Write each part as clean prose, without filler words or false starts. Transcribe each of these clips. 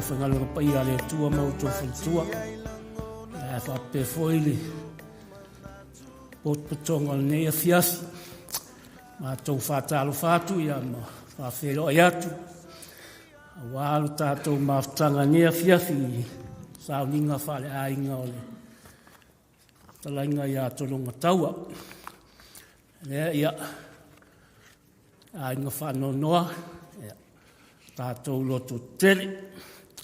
Whangaluega paia le Atua ma outou faletua. Ae faapea foi le potopotoga o lenei afiafi. Matou faatalofa atu ia ma faafeiloai atu aua lo tatou mafutaga i lenei afiafi i sauniga faaleaiga o le talaiga ia Tologataua. Lea ia aiga faanoanoa ia tatou loto tele.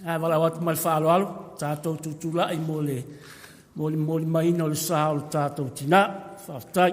Ae valaau atu ma le faaaloalo, tatou tutulai mo le molimolimaina o le sa o le tatou tinā. Faafetai.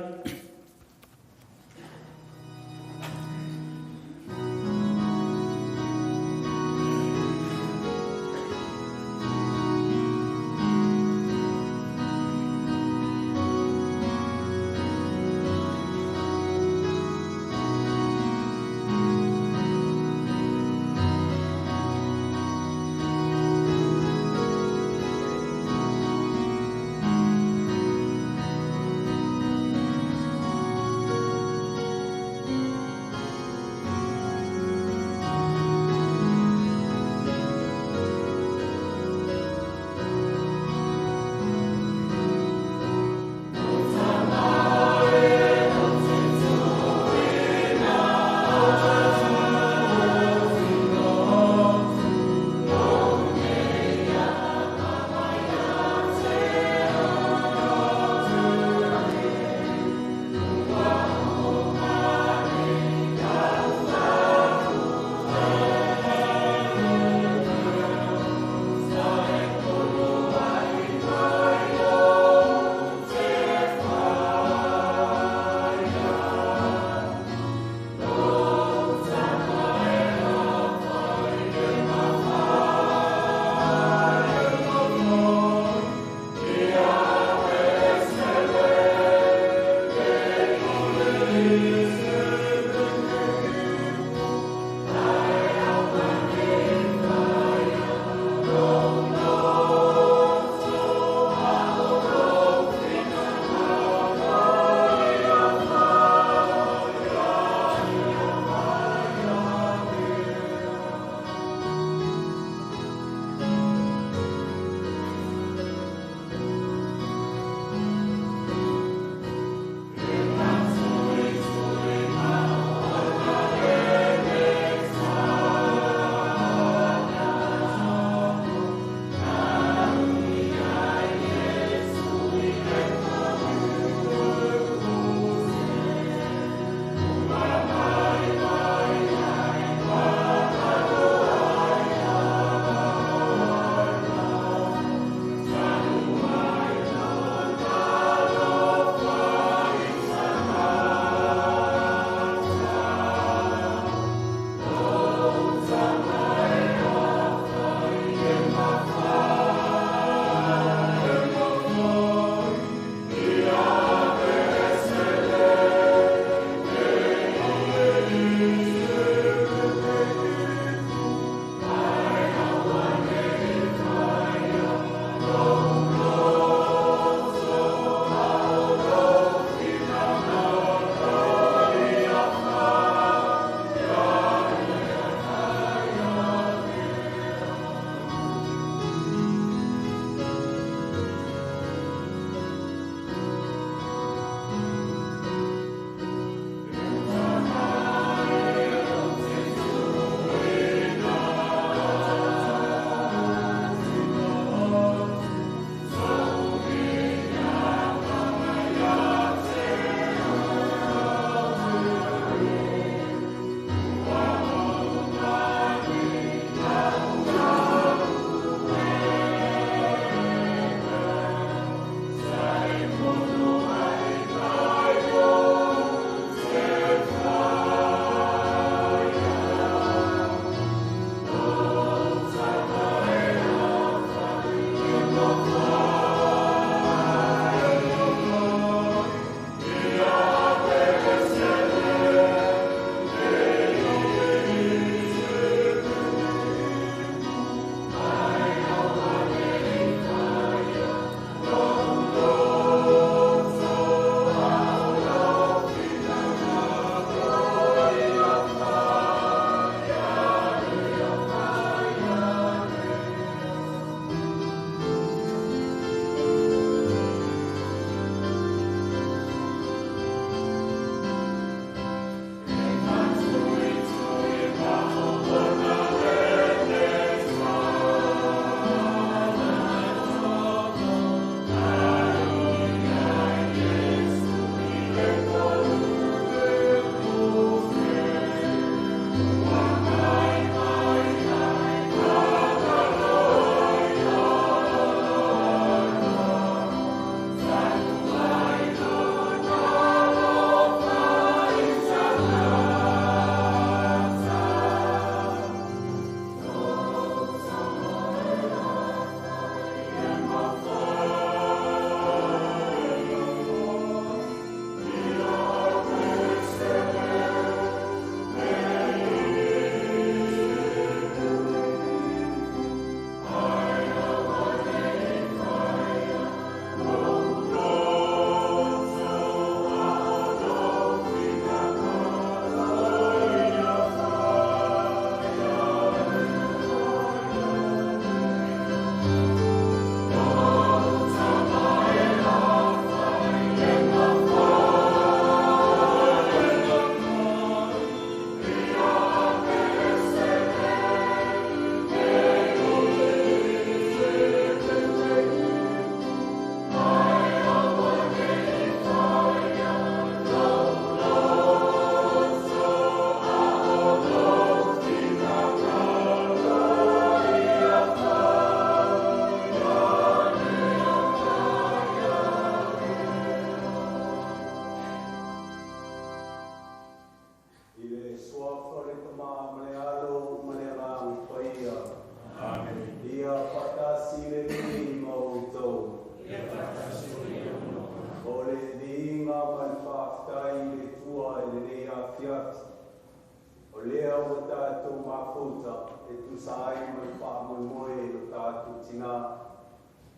e tusa ai ma le faamoemoe i lo tatou tinā,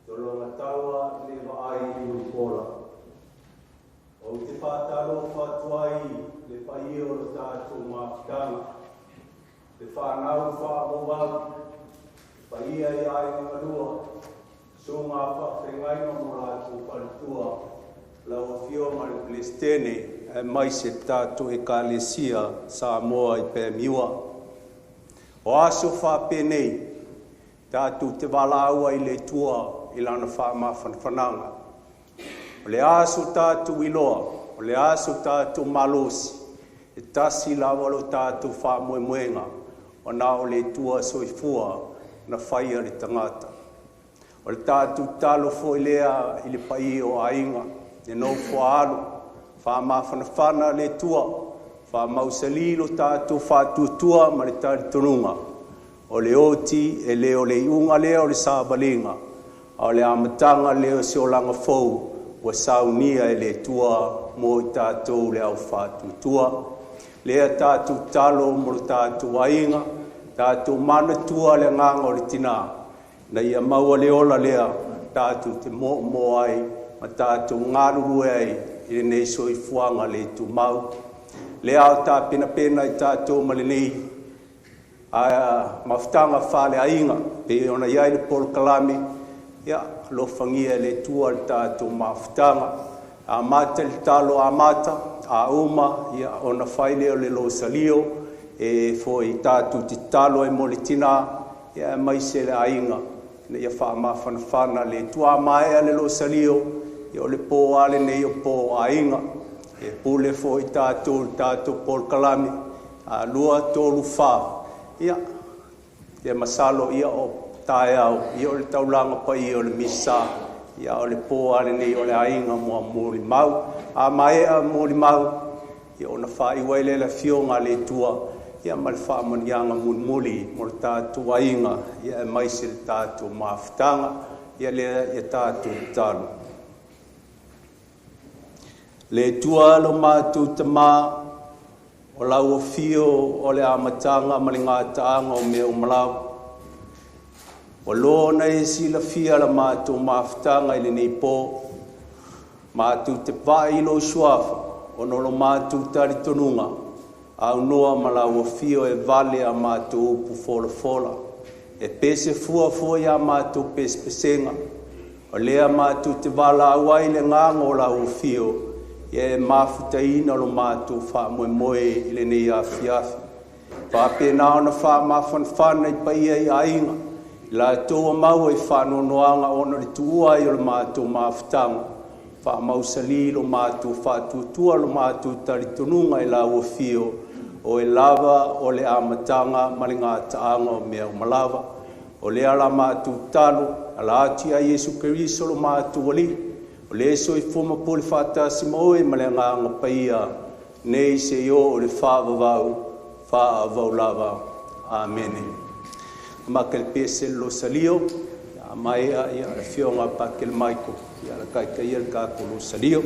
tologataua i le vaai i Mulipola. Ou te faatalofa atu ai i le paia o lo tatou mafutaga, le fanau faavauvau, le paia i aiga galua, susuga faafeagaiga ma latou faletua, lau Afioga i le Peresetene aemaise le tatou Ekalesia Samoa i Pemiua. O aso faapenei tatou te valaau ai i le Atua i Lana faamafanafanaga. O le a so tatou iloa, o le a so tatou malosi, e tasi lava lo tatou faamoemoega, ua na o le Atua soifua na faia le tagata. O le tatou tatalo foi lea i le paia o aiga, le nofo a alo, faamafanafana le Atua, faamausali lo tatou faatuatua ma le talitonuga, o le oti e le o le iuga lea o le savaliga, a o le amataga lea o se olaga fou ua saunia e le Atua mo i tatou le au faatuatua. Lea tatou tatalo mo lo tatou aiga, tatou manatua le agaga o le tinã, ina ia maua le ola lea tatou te moomoo ai ma tatou galulue ai i lenei soifuaga le tumau. Lea a o tapenapena i tatou ma lenei mafutaga faaleaiga pei ona i ai le polokalame, ia alofagia e le Atua le tatou mafutaga, amata i le tatalo amata, a uma ona fai lea o le losalio e foi tatou te tatalo ai mo le tina aemaise le aiga ina ia faamafanafana le Atua. A maea le losalio, ia o le po lava lenei o po o aiga. E pule foi tatou i le tatou polokalame, a 2, 3, 4, ia masalo o taeao o le taulaga paia o le Misa, a o le po lava lenei o le aiga molimau. A maea molimau, ona faaiu ai lea i le afioga a le Atua ma le faamanuiaga mulimuli mo le tatou aiga aemaise le tatou mafutaga. Ia lea ia tatou tatalo. Le Atua lo matou Tamā, o lau afio o le amataga ma le gataaga o mea uma lava. Ua loa ona e silafia la matou mafutaga i lenei po, matou te pai i lou suafa, ona o lo matou talitonuga, aunoa ma lau afio e vale a matou upu folafola, e pese fua foi a matou pesepesega. O lea matou te valaau ai i le agaga o lau afio, ia e mafutaina lo matou faamoemoe i lenei afiafi. Faapena ona faamafanafana i paia i aiga, i latou ua maua i faanoanoaga ona o le tuua ai o le matou mafutaga, faamausali lo matou faatuatua, lo matou talitonuga i lau afio, o oe lava o le amataga ma le gataaga o mea uma lava. O lea la matou tatalo, ala atu ia Iesu Keriso lo matou Alii, o le soifua ma pule faatasi ma oe ma le Agaga Paia, nei seia oo i le faavavau, faavavau lava. Amene. Amata i le pese le Losalio, a maea le afioga a Patele Michael, ia le taitaia le tatou Losalio.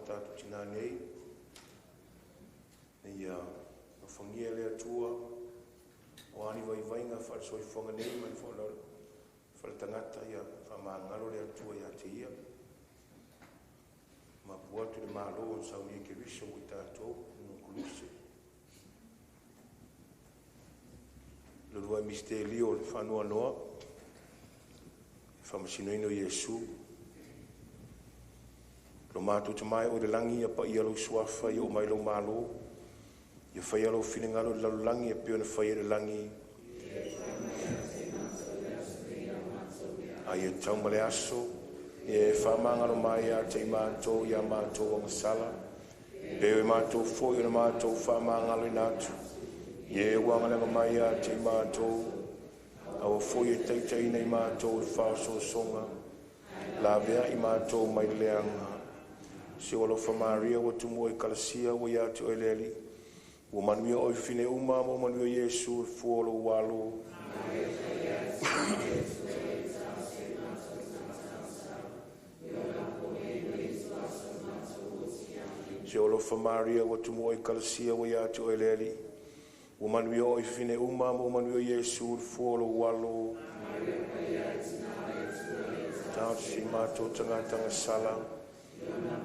tatou tinā nei, ina ia alofagia e le Atua, o a ni vaivaiga faale-soifuaga nei ma le faaletagata, ia faamagalo le Atua ia te ia. Mapu atu le malo o saunia e Keriso mo i tatou, luga o koluse. Lona lua misitelio o le faanoanoa, le faamasinoina o Iesu. Lo matou Tama e oi le lagi, ia paia lou Suafa, ia oo mai lou Malo, ia faia lou finagalo i le lalolagi e pei ona faia i le lagi. A ia tau ma le aso, ia e faamagalo mai ia te i matou i a matou agasala, e pei o matou foi o na matou faamagaloina atu, ia e uagalega mai ia te i matou, aua foi e taitaiina i matou i le faaosoosoga, laveai matou mai le leaga. Se ua alofa Maria ua tumua i kalasia ua ia te oe le Alii, ua manuia oe fafine uma, ma ua manuia Iesu i le fua o lou alo. Se ua alofa Maria ua tumua i kalasia ua ia te oe le Alii, ua manuia oe fafine uma, ma ua manuia Iesu i le fua o lou alo. Tau si matou tagata sala,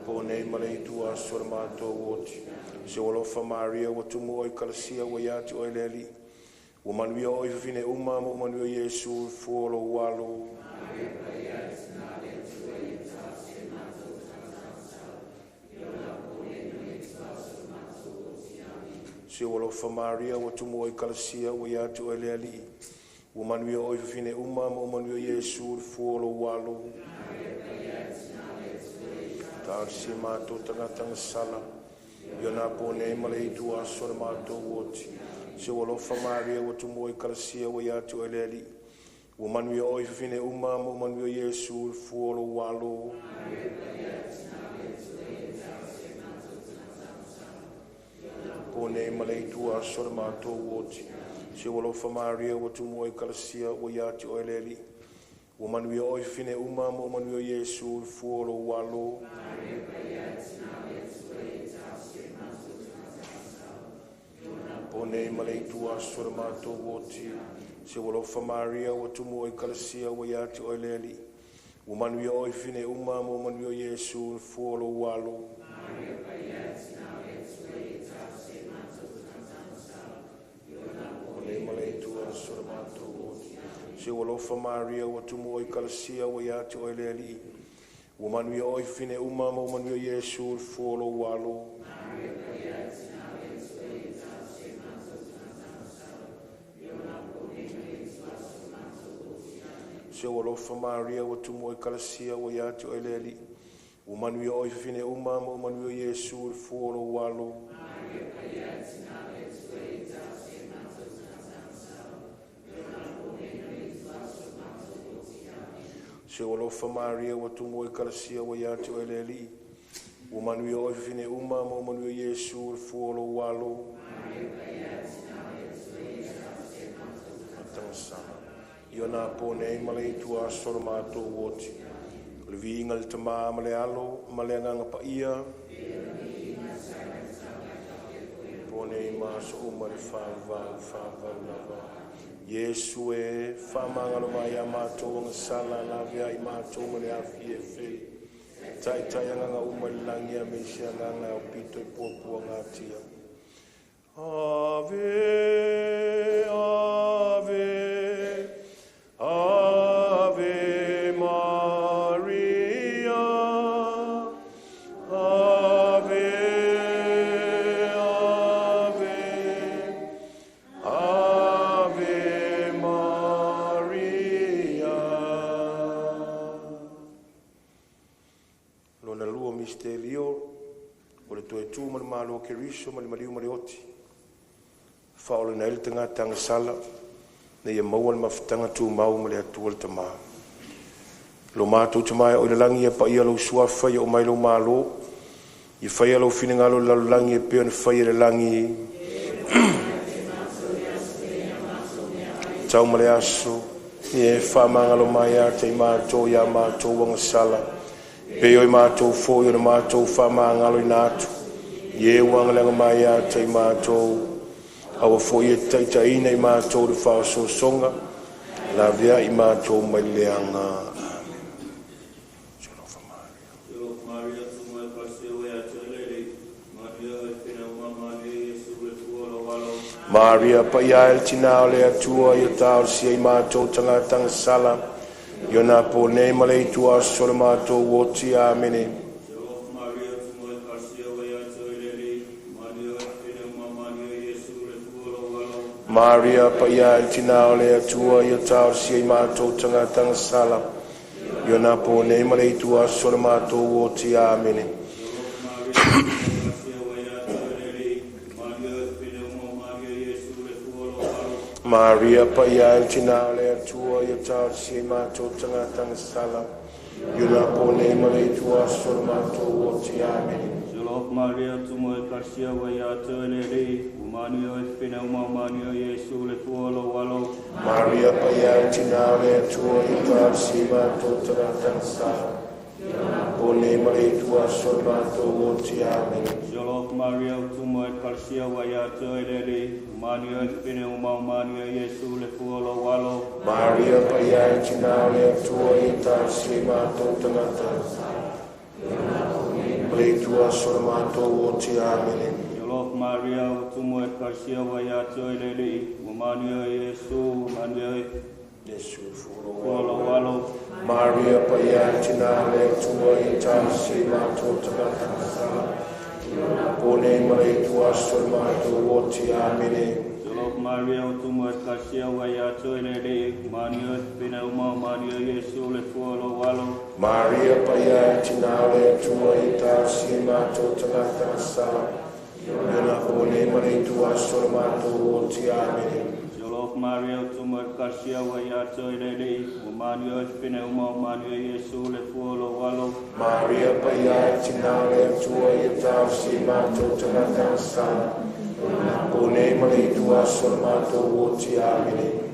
po nei ma le itu aso le matou oti. Se ua alofa Maria ua tumua i kalasia ua ia te oe le Alii, ua manuia oe fafine uma, ma ua manuia Iesu i le fua o lou alo. Se ua alofa Maria ua tumua i kalasia ua ia te oe le Alii, ua manuia oe fafine uma, ma ua manuia Iesu i le fua o lou alo. Tau si matou tagata sala, ia na po nei ma le itu aso le matou oti. Se ua alofa Maria ua tumua i kalasia ua ia te oe le Alii, ua manuia oe fafine uma, ma ua manuia Iesu i le fua o lou alo. Po nei ma le itu aso le matou oti. Se ua alofa Maria ua tumua i kalasia ua ia te oe le Alii, ua manuia oe fafine uma, ma ua manuia Iesu i le fua o lou alo. Po nei ma le itu aso le matou oti. Se ua alofa Maria ua tumua i kalasia ua ia te oe le Alii, ua manuia oe fafine uma, ma ua manuia Iesu i le fua o lou alo. Po nei ma le itu aso le matou oti. Se ua alofa Maria ua tumua i kalasia ua ia te oe le Alii, ua manuia oe fafine uma, ma ua manuia Iesu i le fua o lou alo. Se ua alofa Maria ua tumua i kalasia ua ia te oe le Alii, ua manuia oe fafine uma, ma ua manuia Iesu i le fua o lou alo. Se ua alofa Maria ua tumua i kalasia ua ia te oe le Alii, ua manuia oe fafine uma, ma ua manuia Iesu i le fua o lou alo. Ia na po nei ma le itu aso le matou oti. O le viiga le Tama ma le Alo ma le Agaga Paia, po nei ma aso uma le faavavau faavavau lava. Iesu e faamagalo mai ia matou agasala, laveai matou ma le afi e feli. Taitai agaga uma i le lagi a me isi agaga e aupito i puapuaga atia. Ave, Ave, Ave Maria, Ave, Ave, Ave Maria. Lona lua misitelio o le toe tu ma le malo o Keriso ma le maliu ma le oti. Faaolaina ai le tagata agasala ina ia maua le mafutaga tumau ma le Atua le Tama. Lo matou Tama e oi le lagi, ia paia lou Suafa, ia oo mai lou Malo, ia faia lou finagalo i le lalolagi e pei ona faia i le lagi. Tau ma le aso, ia e faamagalo mai ia te i matou ia matou agasala, Pe o i mātou foi o na mātou whaamāgaloina atu, i e uagaleaga mai ia te i mātou, aua foi e taitaina i mātou le whaososoga, lavea i mātou mai leaga. Maria paia e le tina o le Atua ia talosia i mātou tagata sala, ia na po nei ma le itu aso le mātou oti. Amene. Maria paia e le tina o le Atua ia talosia i mātou tagata sala, ia na po nei ma le itu aso le mātou oti. Amene. Maria paia e le tina o le Atua ia talosia i mātou tagata sala, ia na po nei ma le itu aso le mātou oti. Amene. Maria tumo e kasia wa ia te le umani o e whina umani o Yesu le fuolo walo. Maria paia e le tina o le Atua ia talosia i mātou tagata sala, po nei ma le itu aso le mātou oti. Amene. Maria tumo e kasia wa ia te le umani o e whina umani o Yesu le fuolo walo. Maria paia e le tina o le Atua ia talosia i mātou tagata le itu aso le mātou oti. Amene. Maria tumo e kasia wa ia te le umani o Yesu umani o Yesu fuolo walo. Maria paia e le tina o le Atua ia talosia i mātou tagata sala, po nei ma le itu aso le mātou oti. Amene. Maria tumo e kasia wa ia te le umani o whina umani o Yesu le fuolo walo. Maria paia e le tina o le Atua ia talosia i mātou tagata sala, ia na po nei ma le itu aso le mātou oti. Amene. Maria tumo e kasia wa ia te le umani o whina umani o Yesu le fuolo walo. Maria paia e le tina o le Atua ia talosia i mātou tagata sala, po nei ma le itu aso le mātou oti. Amene.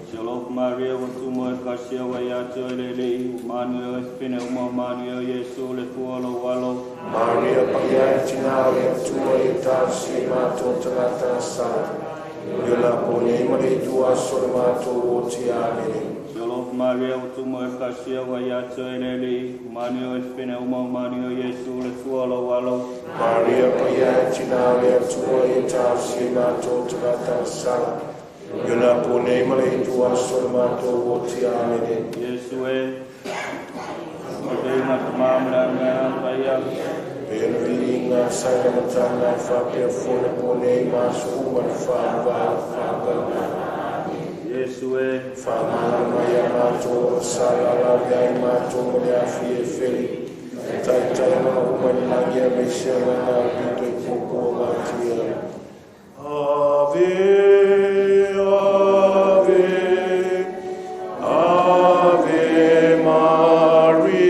Maria tumo e kasia wa ia te le umani o whina umani o Yesu le fuolo walo. Maria paia e le tina o le Atua ia talosia i mātou tagata sala, ia na po nei ma le itu aso le mātou oti. Amene. Maria tumo e kasia wa ia te le umani o whina umani o Yesu le fuolo walo. Maria paia e le tina o le Atua ia talosia i mātou tagata sala, ia na po nei ma le itu aso le mātou oti. Amene. Yesu e o te matamamra mea paia Pena viringa saina matanga whapea fona po nei maso uma le whaavaa whakau. Yesu e Whamana mai a mātou o sala lawe ai mātou mo le afi e feli. Tai tai mana uma ni langi a mesia ngā pito i popo o mātia. Ave, ave, ave Maria.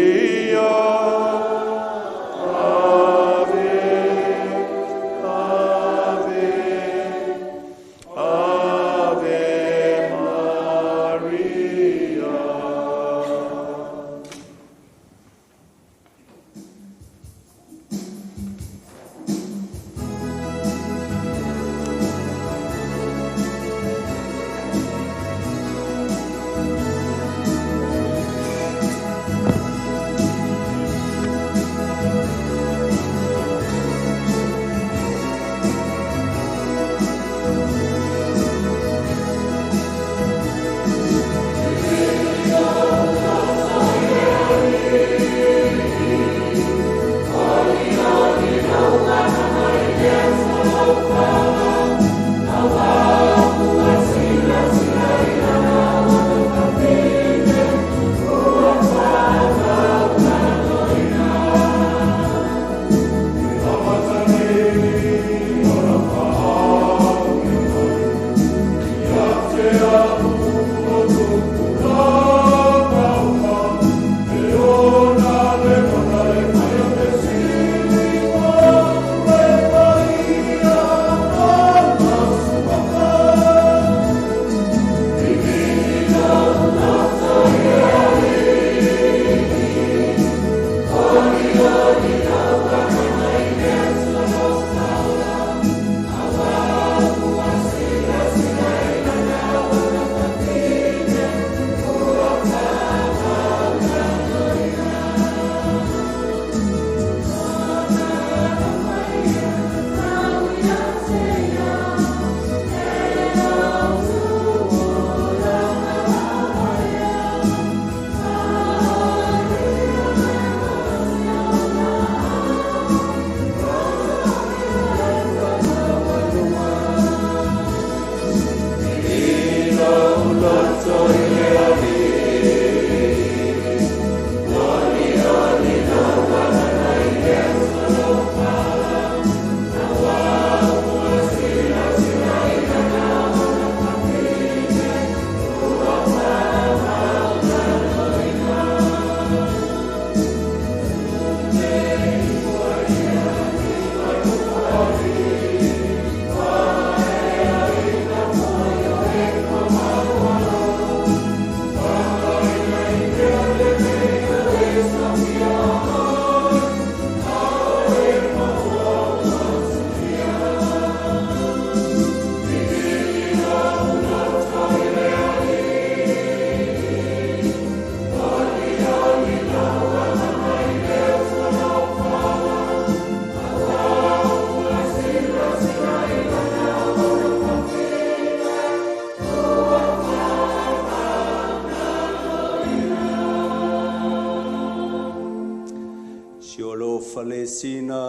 Ave, ave, ave Maria. Maria.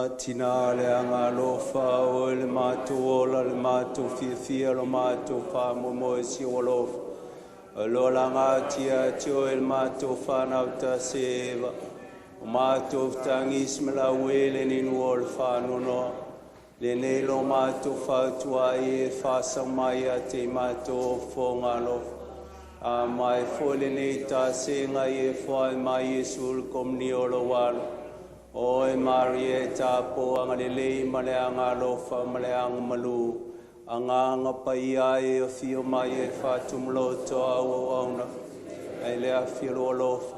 Maria, tinā le agalofa, o le matou ola, le matou fiafia, lo matou faamoemoe si ou alofa. O lo lagatia ia te oe le matou fanau tasi Eva, o matou fetagisi ma le auē le ninu o le faanoanoa. Lenei lo matou fautua ai e faasao mai ia te i matou ofoga alofa. A mai foi lenei tasega i e foai mai Iesu le komunio o lou alo. Oe Maria e tapo agalelei ma le agalofa ma le agamalu, agaga paia e afio mai e faatumoloto au auauna, ai le afi o lou alofa,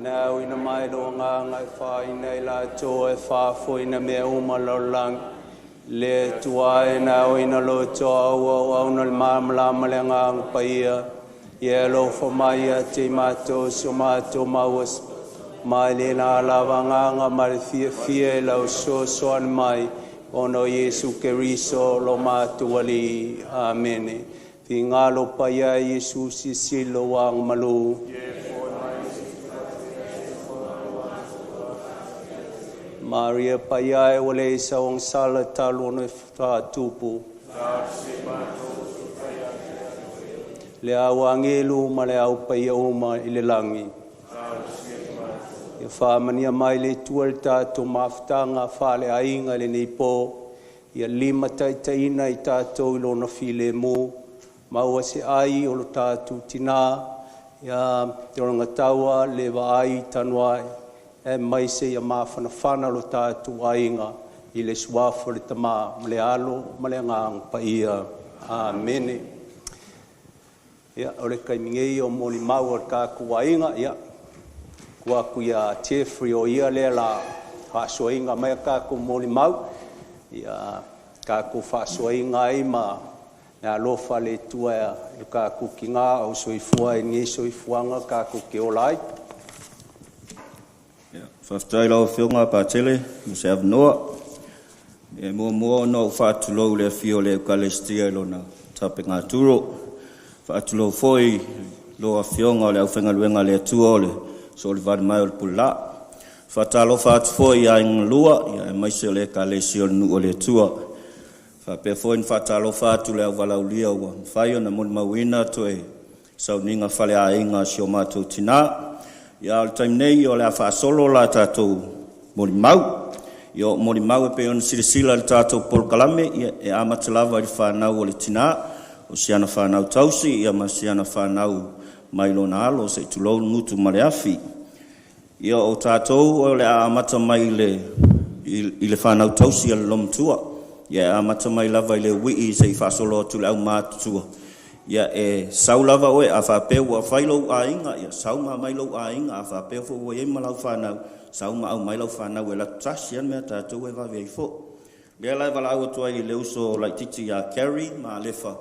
na auina mai lou agaga e faaina i latou e faafoeina mea uma lalolagi. Le Atua e na auina loto au auauna le malamalama le agaga paia, ia alofa mai ia te i matou si o matou mauasi, mai lena lava agaga ma le fiafia i lau fesoasoani mai, ona o Iesu Keriso lo matou Alii. Amene. Figalo paia e Iesu silasila i lou agamalu. Maria paia e ua leai sau agasala talu ona e faatupu. Le au agelu ma le au paia uma i le lagi. Ia faamanuia mai le Atua i le tatou mafutaga faaleaiga i lenei po, ia limataitaiina i tatou i Lona filemu, maua se ai o lo tatou tinā ia Alogataua Levaai Tanuai, aemaise ia mafanafana lo tatou aiga i le Suafa o le Tama ma le Alo ma le Agaga Paia. Amene. Ia, o le taimi nei o molimau a le tatou aiga, ia, tuu atu ia Jeffrey o ia lea o le a faasoaina maia tatou molimau, ia tatou faasoaina ai ma le alofa o le Atua i lo tatou tinã a o soifua ai i lenei soifuaga tatou te ola ai. Faafetai i lau Afioga Patele mo se avanoa. E muamua ona ou faatulou i le afio o le Ekalesia i lona tapegaturo. E faatulou foi i lua afioga o le aufaigaluega a le Atua o le soolivale mai o le Pule Laa. E faatalofa atu foi i aiga lua, aemaise o le Ekalesia o le Nuu o le Atua. E faapea foi ona faatalofa atu i le auvalaaulia ua mafai ona molimauina toe sauniga faleaiga a si o matou tina. Ia, a o le taimi nei o le a faasolo la tatou molimau. Ia, o molimau e pei ona silasila i le tatou polokalame, ia, e amata lava i le fanau a le tina, o si ana fanau tausi, ia ma si ana fanau mai lona alo, se i tulou le gutu ma le afi. Ia, o tatou o le a amata mai i le fanau tausi a le loomatua. Ia, e amata mai lava i le uii se i faasolo atu i le aumatutua. Ia, e sau lava oe, a faapea ua fai lou aiga, ia sau ma aumai lou aiga, a faapea foi ua i ai ma lau fanau, sau ma aumai lau fanau e alu atu tasi lava le mea a tatou e vave ai foi. O lea la e valaau atu ai i le uso laitiiti ia Kerry ma Alefa,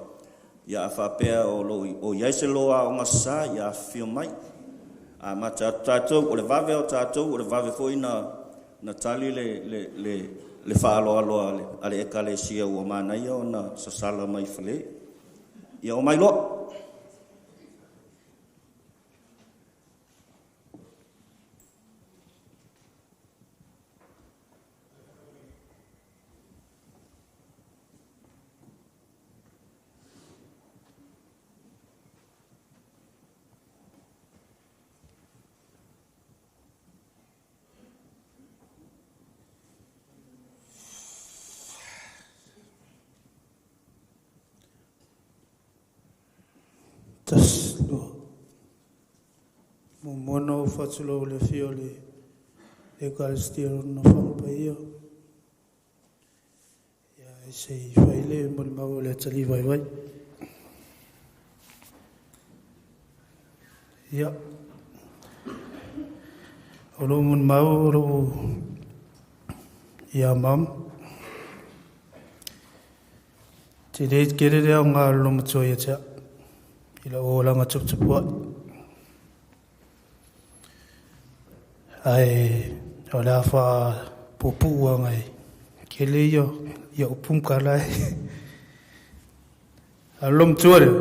ia a faapea o lo o i ai se loa aoga sasa, ia afifio mai. Amata atu tatou, o le vave o tatou, o le vave foi na tali le faaaloalo a le Ekalesia ua manaia ona sasala mai fale. Ia omai loa. Tasi, lua. Muamua ona ou faatulou i le afio o le Ekalesia o Lona Nofoaga Paia, ia se i fai le molimau a le atalii vaivai. Ia, o lou molimau o lou ia mam. Tele tele le aoga o le loomatua ia te au i lau olaga tuputupua'i. Ae o le a faapuupuu aga e tele ia upu ma tala e. A o le loomatua lea,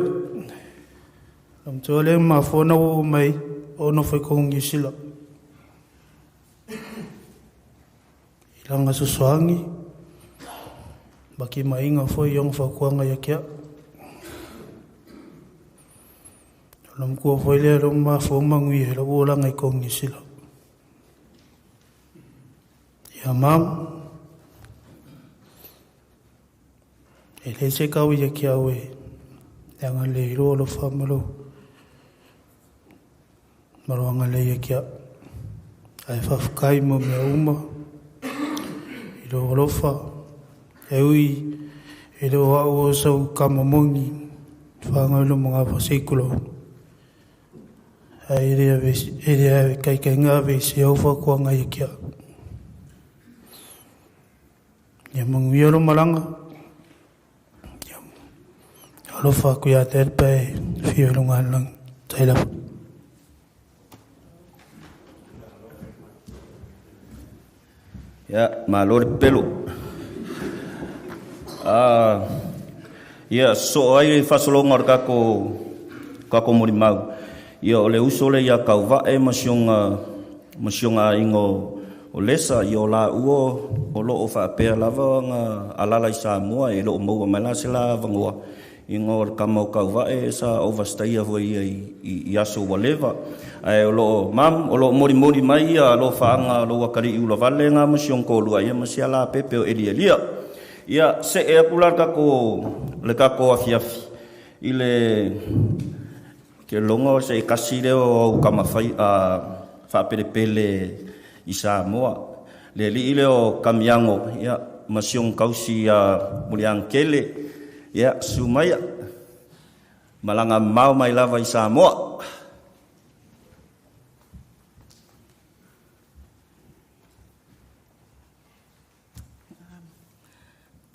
loomatua lea na mafua ona ou oo mai o nofo i totonu o Niu Sila. I lana sosoagi ma timaiga foi i ona fautuaga ia te a'u. O le matua foi lea lea ua mafua ona manuia ai lou olaga i totonu o Niu Sila. Ia Mom, e leai se tau ia te au e agalelei i lou alofa ma lou agalelei ia te a'u. Ae faafetai mo mea uma i lou alofa. E ui e le o au o sou tama moni fanau i lou manava se i tulou, ae e le taitai ona aveesea au fautuaga ia te a'u. Ia manuia lou malaga. Ia alofa atu ia Dad pe a e afio i luga i le lagi. Faafetai lava. Ia, malo le pepelo. Ia, sosoo ai le faasologa o le tatou molimau. Ia, o le uso lea ia Tauva'e ma si ona aiga o Lesa, ia o laua o loo faapea lava ona alala i Samoa e loo maua mai la se la avanoa ina o le tama o Tauva'e sa overstay foi ia i aso ua leva. Ae o loo mam o loo molimoli mai ia alofaaga o lou atalii ulavale ga ma si ona toalua ia ma si ala pepe o Elielia. Ia see aku la le tatou afiafi i le ke loga o se kasi lea o au kamafai a faapelepele i Samoa le alii lea o Kamiago ia ma si ona tausi ia Muliagatele ia sumaia malaga mamao mai lava i Samoa.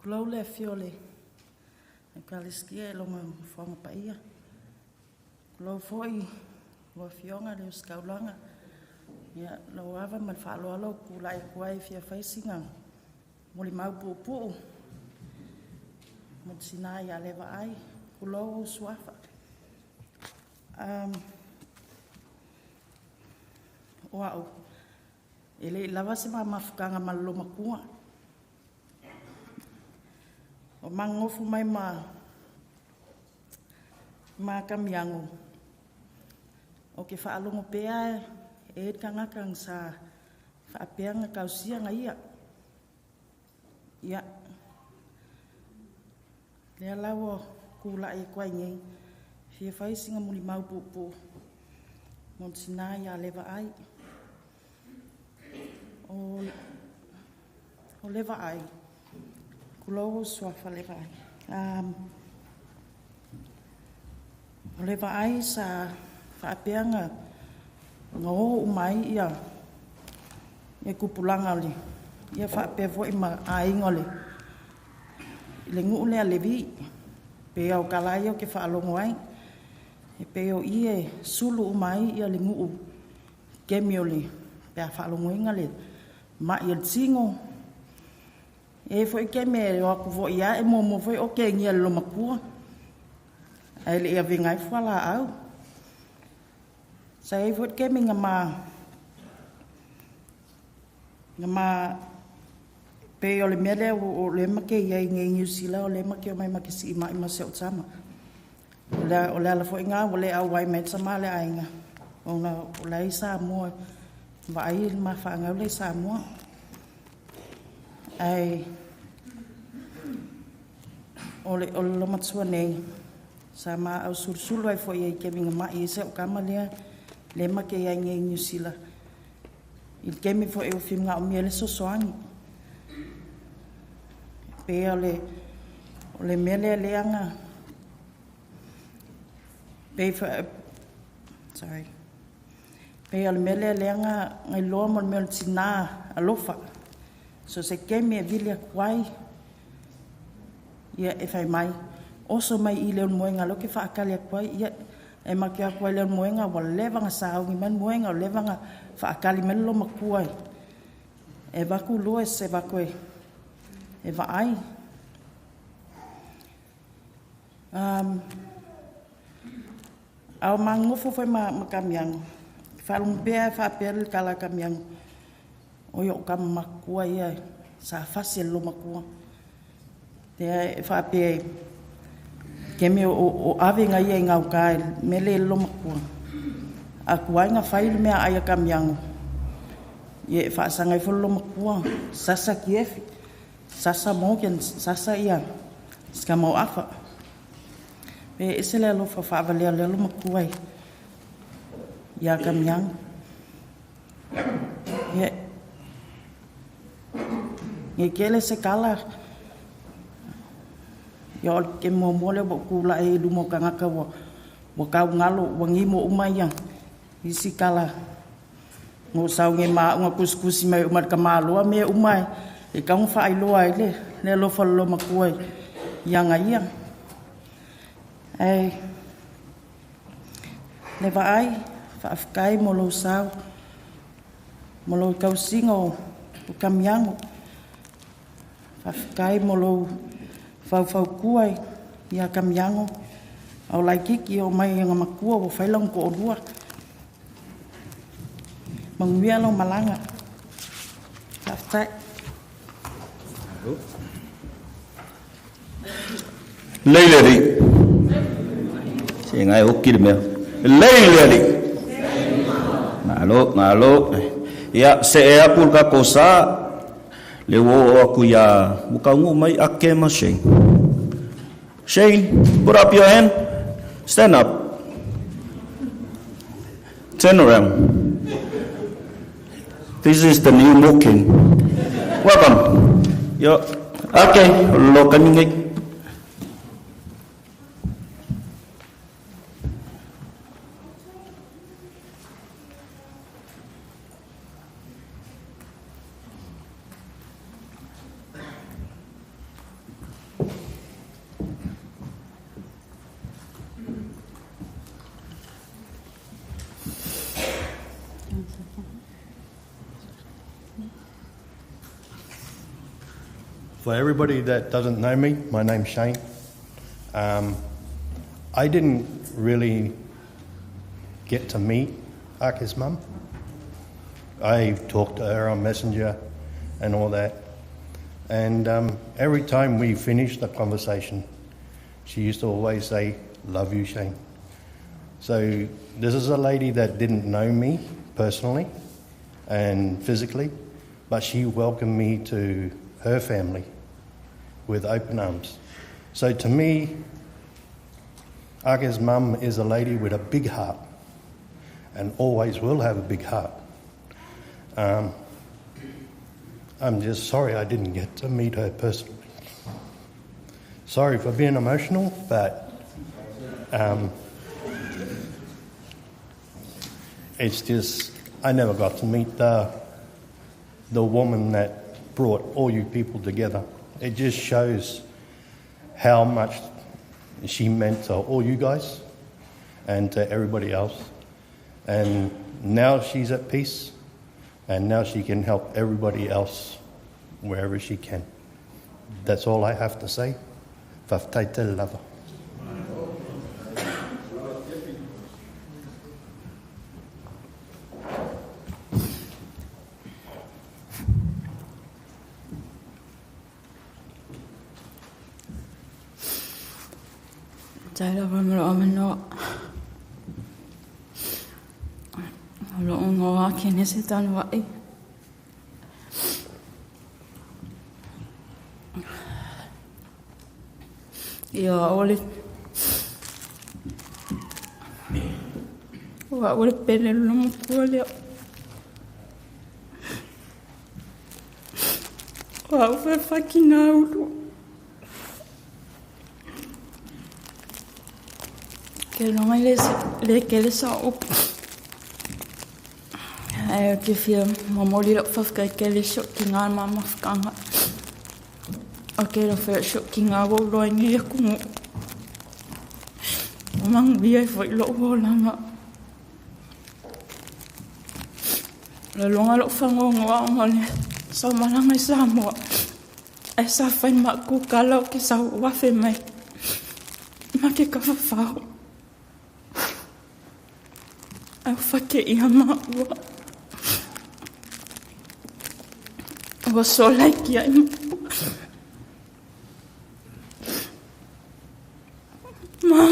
Tulou le afio o le Ekalesia i lona nofoaga paia. Tulou foi lau Afioga i le Ositaulaga. Ia, lau ava ma le faaaloalo ou tulai atu ai e fia fai sina molimau puupuu mo le tina ia Levaai. Tulou ou suafa. O a'u, e le i lava se mamafutaga ma le lomatua. O magogofo mai ma Kamiago, o ke faalogo pea e le tagata na sa faapea na tausia na ia. Ia, lea la ua tulai atu ai nei, fia fai sina molimau puupuu mo le tina ia Levaai. O Levaai, tulou ou suafa Levaai. O Levaai sa faapea na o uma ai ia tupulaga o le ia faapea foi ma aiga o le nuu lea Levi. Pe o tala ia ou te faalogo ai. E pei o i e sulu uma ai ia le nuu kemi o le pe a faalogoina le mai o le tino. E foi kemi e o atu foi ia e muamua foi o ke ngia le lomatua. Ae le i avenga ai fualaau. Sa i foi kemi nga ma pe o le mea lea o le ma ke iai nei Niu Sila o le ma ke o mai ma ke sii mai ma se o tama. O le ala foi ngā o le au ai mai tama le aiga. Ona o la i Samoa vaai le mafaagau le i Samoa. Ai o le lomatua nei sa ma au sulusulu ai foi ai kemi nga mai se o kama lea le ma ke iai nei Niu Sila. I le kemi foi o whimga o mia le sosoangi. Pe o le mea lea leanga pe fa, sorry. Pe o le mea lea leanga ngai loa mo le mea o le tina alofa. So se kemi e vili atu ai, ia e fai mai, oso mai i le moenga lo ke whaakali atu ai, ia e make atu ai le moenga, ua leva nga saungi mai moenga, o leva nga whaakali mai lo makua ai. E vaku lua se vaku e vaai. Ao mangofo foi ma kamiango. Whalungu pea e whaapea le kala kamiango. O i o ka makua ia sa fasi e le lomatua. Lea e faapea i keme o ave nga ia i gauta i mele e le lomatua. A tuai na fai le mea ai a kamiago, ia e faasaga ai foi le lomatua, sasa Kiefi, sasa Morgan, sasa ia Sikamau Afa. E ese le alofa faavalea le lomatua i ia kamiago. Ia, nge kele se kala, ia o ke muamua lea ua ou tulai i luma o tagata ua ua taugalo ua gimo uma ia isi kala mo sauge maauga kusikusi mai uma le tamaloa mea uma e tau ona faailoa ai le le alofa o le lomatua i aga ia. Ae le vaai, faafetai mo lou sao, mo lou tausiga o kamiago. Faafetai mo lou faufautua ia kamiago, au laititi o mai aga matua ua fai lona toalua. Manuia lau malaga. Faafetai. Lei le alii. Se ngai oki le mea. Lei le alii. Malo, malo. Ia, se e aku le tatou sa, le ua oo atu ia ua taunuu mai Ake ma Shane. Shane, put up your hand. Stand up. Turn around. This is the new Mokin. Welcome. Yo, Ake, lo kami ngai. For everybody that doesn't know me, my name's Shane. I didn't really get to meet Ake's mum. I talked to her on Messenger and all that. And every time we finished the conversation, she used to always say, "Love you, Shane." So this is a lady that didn't know me personally and physically, but she welcomed me to her family with open arms. So to me, Ake's mum is a lady with a big heart and always will have a big heart. I'm just sorry I didn't get to meet her personally. Sorry for being emotional, but it's just I never got to meet the woman that brought all you people together. It just shows how much she meant to all you guys and to everybody else. And now she's at peace, and now she can help everybody else wherever she can. That's all I have to say. Faafetai tele lava. Tai lava ma loo avanoa. O loo igoa Kenese Tanua'i. Ia o le o au le pele le matua lea. O au faafakina ulu. Ke loga i le le kele sa upu. Ae ou te fia momoli lou faafetai tele i si ou tina ma mafutaga. O ke alofa i si ou tina ua ou iloa ai nei atunuu. Ua manuia ai foi lou olaga. O le loga lou faanoanoa ona o le sau malaga i Samoa. Ae sa fai ma au kukala ou te sau ua afe mai ma ke tafafao. Ae ua fateia maua. Ua sola i kia i Ma.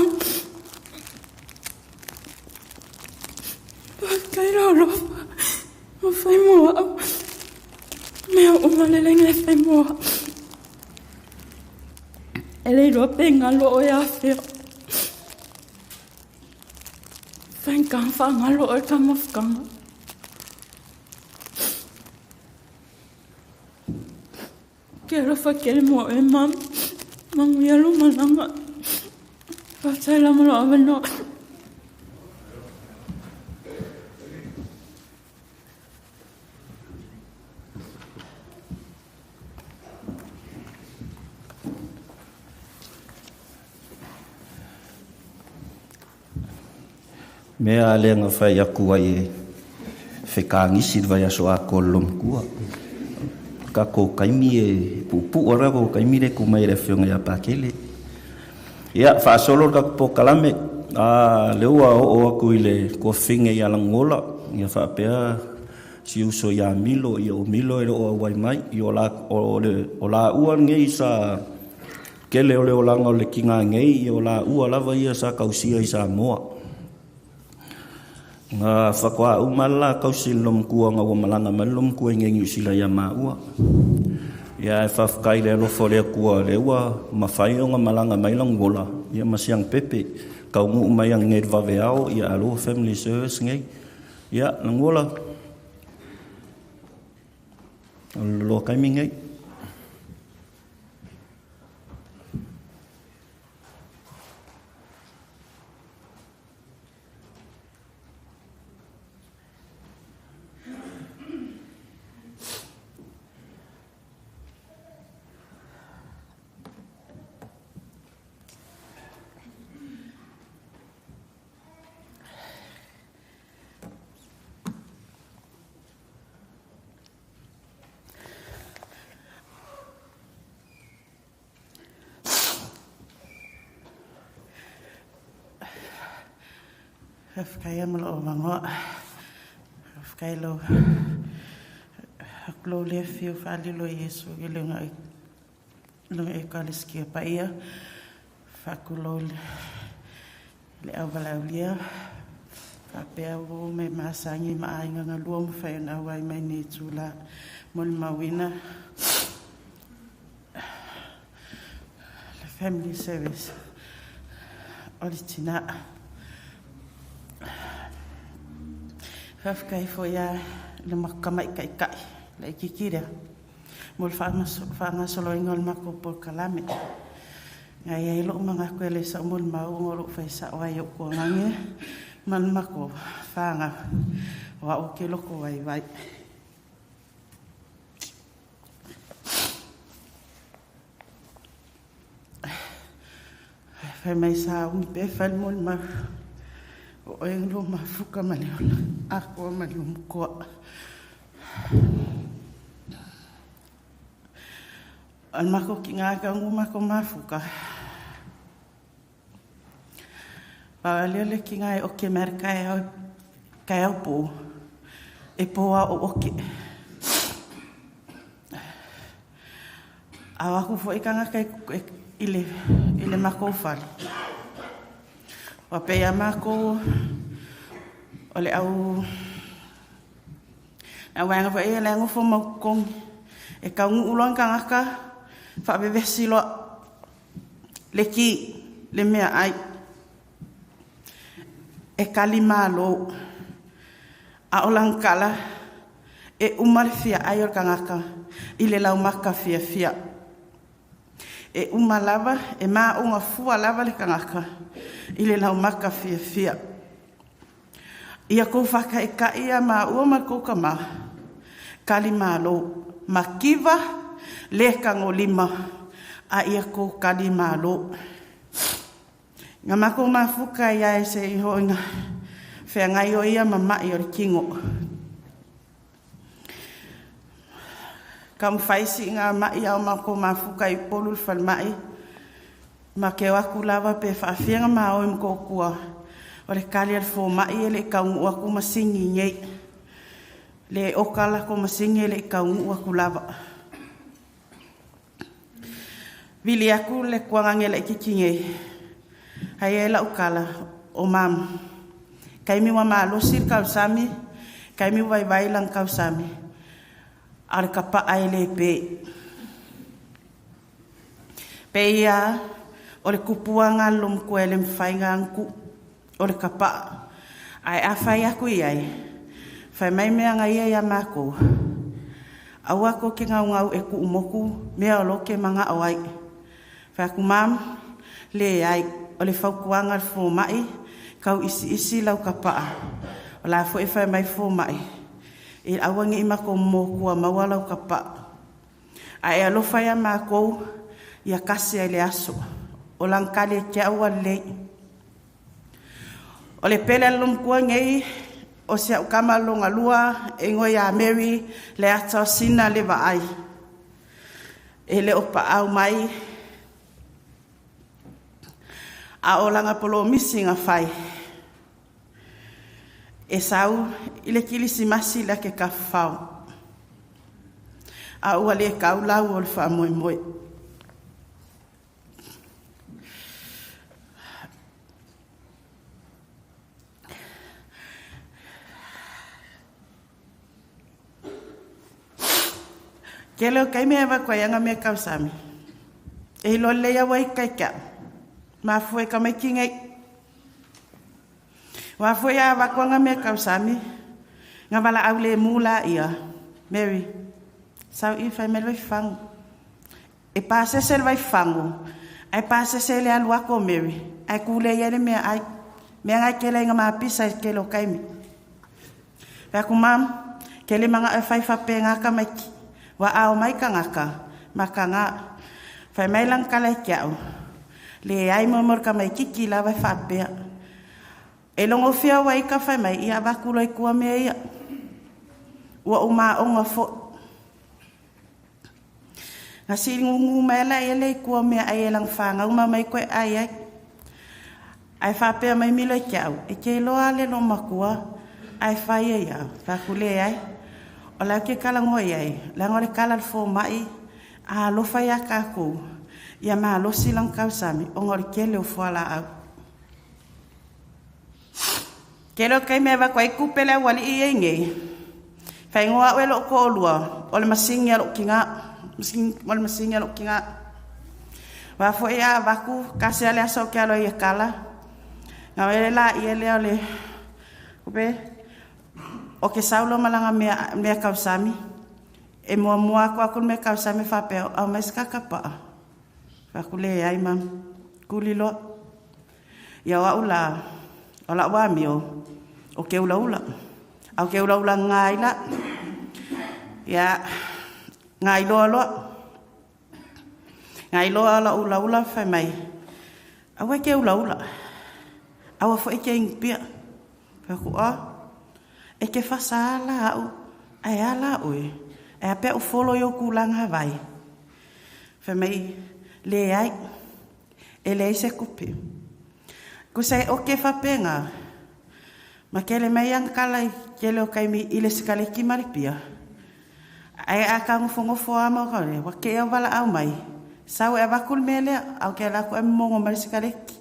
Faafetai lou alofa. Ua fai mo au. Mea uma lelei e fai mo au. E le iloa pe galo oe afea. Faigā faagalo oe ka mafutaga. Ke alofa tele mo oe, Mama. Manuia lou malaga. Faafetai lava mo lou avanoa. Mea a lea na fai atu ai e fekagisi le vaiaso atoa le lomatua. Tatou taimi e puupuu lava tatou taimi lea e tu mai ai le Afioga ia Patele. Ia, faasolo le tatou polokalame, a lea ua oo atu i le tuafafine ia Lanuola, ia faapea si uso ia Milo, ia o Milo e le o auai mai, ia o la, o le, o laua lenei sa tele o le olaga o le tina nei, ia o laua lava ia sa tausia i Samoa. Na faatoa uma le la tausi i le lomatua ina ua malaga mai le lomatua i inei i Niu Sila ia maua. Ia ae faafetai i le alofa o le Atua o lea ua mafai ona malaga mai Lanuola ia ma Siang Pepe taunuu mai ananei i le vaveao ia a lea ua family service nei. Ia Lanuola, o le loa taimi nei. Faafetai mo lou avanoa. Faafetai lou aku lou le afio faalilo i Iesu i luga i luga Ekalesia paia. Faatulou i le auvalaulia faapea uo me masagi ma aiga galua ma mafai ona auai mai nei itula molimauina le family service o le tina. Faafetai foi a le tamaitaitai laitiiti lea mo le faagasoloina o le matou polokalame. Na i ai lou manatu e le sao molimau ona o lou fai sao ai i ou tuagane ma le matou fanau, o au ou te loto vaivai. Fai mai sa umi pe fai le molimau, o oe na lou mafuta ma le ola atoa ma le umutoa. O le matou tina taunuu matou mafuta, pau lava lea o le tina e oke mai lava le taeao po, e po lava o ou oke. A o atu foi tagata i le matou fale, ua pei lava matou o le au vaega foi ia la e nofo mau totogi. E taunuu loa le tagata, faavevesi loa le ki, le meaai, e tali malo. A o lana tala, e uma le fia ai o le tagata i le laumata fiafia. E uma lava, e maauga fua lava le tagata i le laumata fiafia. Ia kou faataitai ia maua ma le kou tama, tali malo, mativa le tagolima, a ia kou tali malo. Na matou mafuta ia e se i hoi na feagai o ia ma mai o le tino. Taumafai siiga mai ao matou mafuta i Upolu i le falemai, ma ke o atu lava pe faafia na maoi ma Motootua, o le tali a le fomai e le i taunuu atu masini nei. Le oka lako masini e le i taunuu atu lava. Vili aku le kuaga la ikikinge. Hai la ukala o mam. Kaimi wa malosi kausami, kaimi vai vai lang kausami. Al kapa ai le pe. Peia o le kupuanga lum kuele mfainga ku o le kapa. Ai a fai aku iai. Fai mai mea ngai ia mako. Aua ko ke ngau ngau e ku moku mea o lo ke manga o ai. Fai aku mam le ai o le faukuanga le fōma'i kau isi isi lau kapa'a. O la fo e fai mai fōma'i. E aua ngi mako mō kua maua lau kapa'a. A e alofa ia mākou ia kasi ai le aso. O langkale ke aua lei. O le pele alumkua ngei o se au kama longa lua e ngoi a Mary le ata o sina le vaai. E le opa au mai a o langa polo misi ngā whai. E sau i le kilisi masi la ke ka whau. A ua le kau lau o le wha moe moe. Ke leo kai mea wa koe anga mea kausami. E hilo le ia wai kai kia. Ma fue ka mai ki ngai. Wa fue ia wa koe mea kausami. Ngā wala au le mula ia. Mary. Sau i whai mele wai whangu. E pāsese le wai whangu. Ai pāsese le alu ako Mary. Ai kule ia le mea ai. Mea ngai kele inga maapisa i kele o kaimi. Wai aku mam. Kele manga e whai whape ngā ka maiki. Wa ao mai ka ngaka, maka ngā. Whai mai lang kala i kiau. Le ai momor ka mai kiki la wai whapea. E longo whia wai ka whai mai ia wakulo i kua mea ia. Ua o maa onga fo. Ngā si ngungu mai la ia le kua mea ai e lang whanga uma mai koe ai ai. Ai whapea mai milo i kiau. E ke loa le lo makua. Ai whai ia ia. Whakule ai. O lau ke kala ngoi ai, langa le kala le fō mai, a alofa ia kākou, ia malosi lang kausami, o ngori kele o fuala au. Kele o kai mea wako ai kupe le wali i e ngei. Whaingoa oe lo ko olua, o le masingi a lo kinga, o le masingi a lo kinga. Wa fo ia waku, kasi ale aso ke alo ia kala. Ngā wele la ia leo le, kupe, o ke saulo malanga mea kausami. E mua mua aku aku mea kausami whapea, au mai skakapa. Whaku le ai mam, kuli loa. Ia wa ula, o la wami o ke ula ula. Au ke ula ula ngai la. Ia, ngai loa loa. Ngai loa la ula ula whai mai. Au e ke ula ula. Au a fo e ke ingpia. Whaku a. E ke whasa ala au, ai ala oe. E a pea u folo i o kūlanga vai. Whai mai, le ai, e le se kupi. Ko se o ke whapenga, ma kele mai ang kala i kele o kaimi i le sikale ki maripia. Ai a ka ngofo a mau kaure, wa ke au wala au mai. Sau e wakul mele, au ke la ko e mongo mari sikale ki.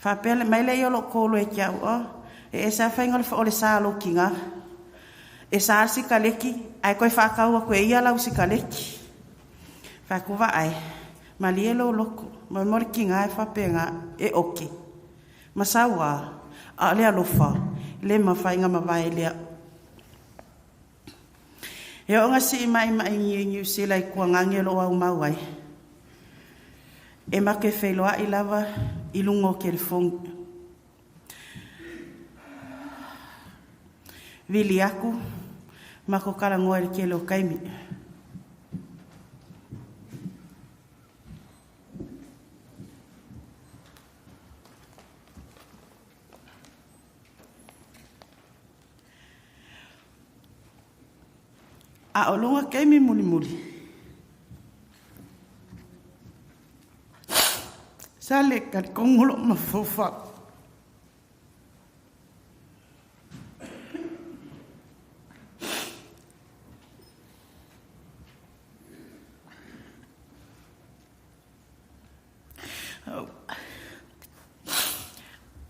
Whapea mai le i o lo kōlo e kia ua. E esa whainga o le sa lo kinga. E sa sikaleki, ai koe whakaua koe ia lau sikaleki. Whakuwa ai, mali e lo loko, mo mori kinga e whapenga e oke. Masawa, a le alofa, le mawhainga mawae lea. He o ngā si mai mai ngi ngiu sila i kua ngange lo au mau ai. E make whailoa i lava i lungo ke le fongi. Vili aku, mako kala ngoe le kele o kaimi. A o lunga kaimi muli muli. Sale ka kongolo mafofa.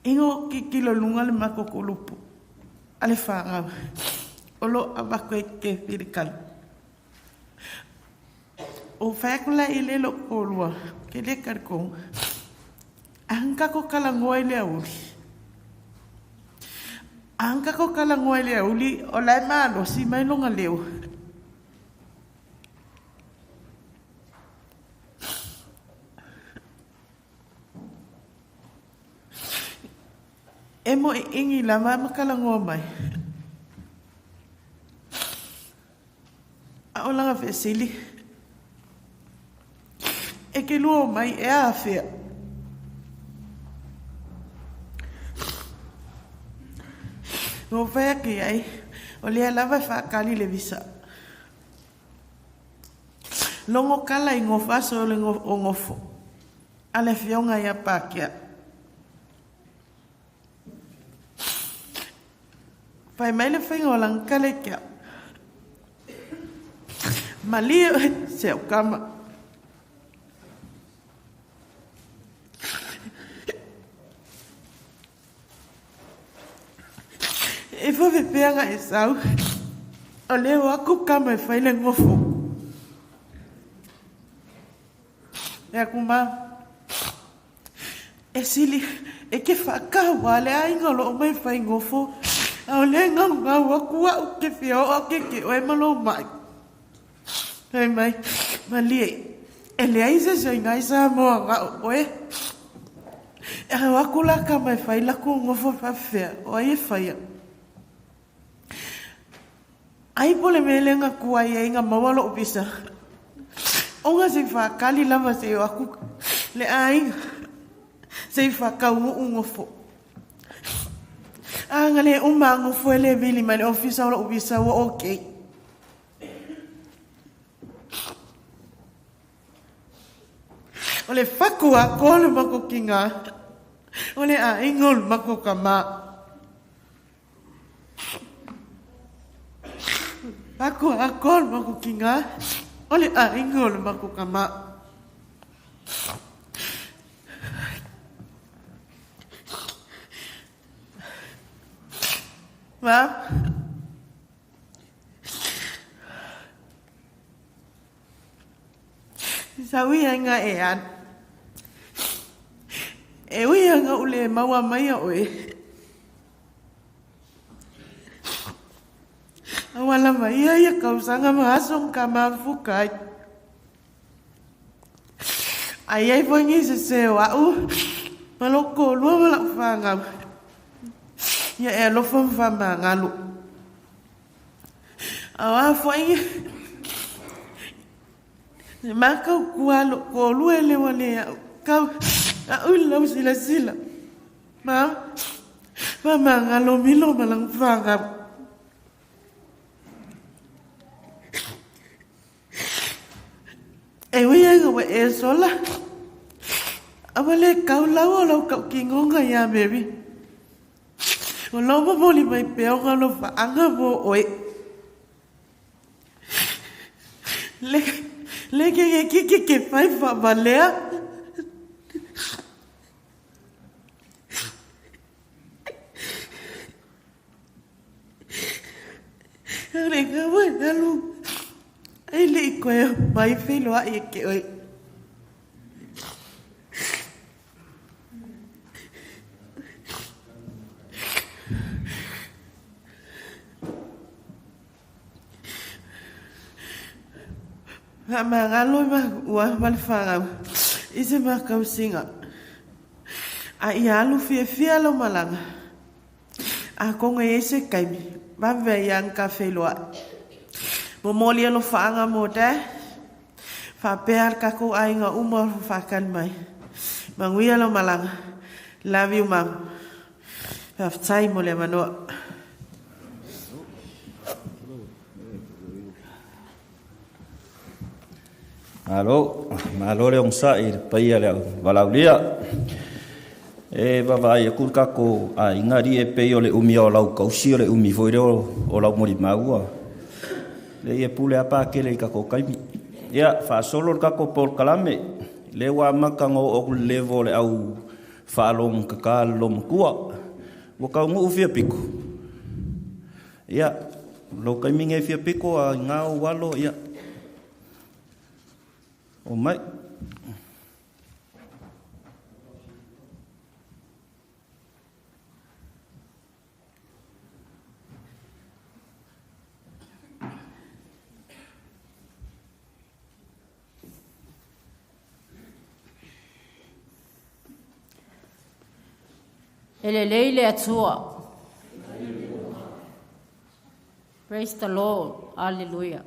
Ingo kikilo lunga le mako kulupu. Ale whangau. Olo awako e ke whirikal. O whakula i le lo kolua. Ke le karko. Ahanga ko kalangoa i le auli. Ahanga ko kalangoa i le auli. O lai maalosi mai longa leo. E mo i ingi lava ma kalangoa mai. A o langa fesili. E ke lua mai e afea. O whea ke ai, o lea lava whaakali le visa. Longo kala i ngofaso o le o ngofo. A le fionga ia Pākehā. Pai mai le whainga o langa kale kia. Malie oe se au kama. E fawhe peanga e sau. O leo aku kama e whai le ngofo. E aku mā. E sili, e ke whakawa le ainga lo mai whai ngofo. A o le ngau ngau aku au ke whia o ke ke oe malo mai. Hei mai, malie, e le ai se se ngai sa moa ngau oe. E au aku la ka mai whai laku ngofo whawhea, o ai e whaia. Ai po le mele nga kua ia inga maua lo upisa. Onga se whakali lava se o aku le ainga. Se whakau ngofo. Anga le uma ngofo ele vili mai le ofisa o lo upisa ua okay. O le whaku a ko le mako ki ngā. O le a ingo le mako ka mā. Whaku a ko le mako ki ngā. O le a ingo le mako ka mā. Mā. Saui anga e an. E ui anga ule maua mai a oe. Awala mai ia ia kausanga ma asong ka mafukai. Ai ai fongi se se o au. Maloko lua ma lau whangau. Ia e alofa mwha mangalo. Awa foi makau kua lo ko lue le wale kau a ula sila sila. Ma ma mangalo milo malang whanga. E ui ai wa e sola. Awale kau lau o lau kau ki ngonga ia Mary. O lau mamoli mai pea o ngalo whaanga mo oe. Le, le ke ke ke ke ke whai whamalea. Re ka wai alu. Ai le i koe mai wheloa i ke oe. Whamangalo ma ua ma le whangau. I se makau singa. A ia alu fia fia lo malanga. A konga e se kaimi. Vave ia ang ka wheloa. Mo moli alo whaanga mo te. Whapea kako ainga uma whakan mai. Manguia lo malanga. Love you, mum. Whaftai mo le manoa. Malo, malo le onsa i le paia le au valaulia. E vavai aku le kako a ingari e pei o le umi o lau kausi o le umi foi le o lau moli maua. Le ia pule apa kele i kako kaimi. Ia, whaasolo le kako Paul Kalame. Le ua amata ona oo atu i le level o le au faalogotata le loomatua. Ua taunuu fia pito. Ia, lou taimi nei fia pito a ina ou alo, ia. Omai. E lelei le Atua. Praise the Lord. Hallelujah.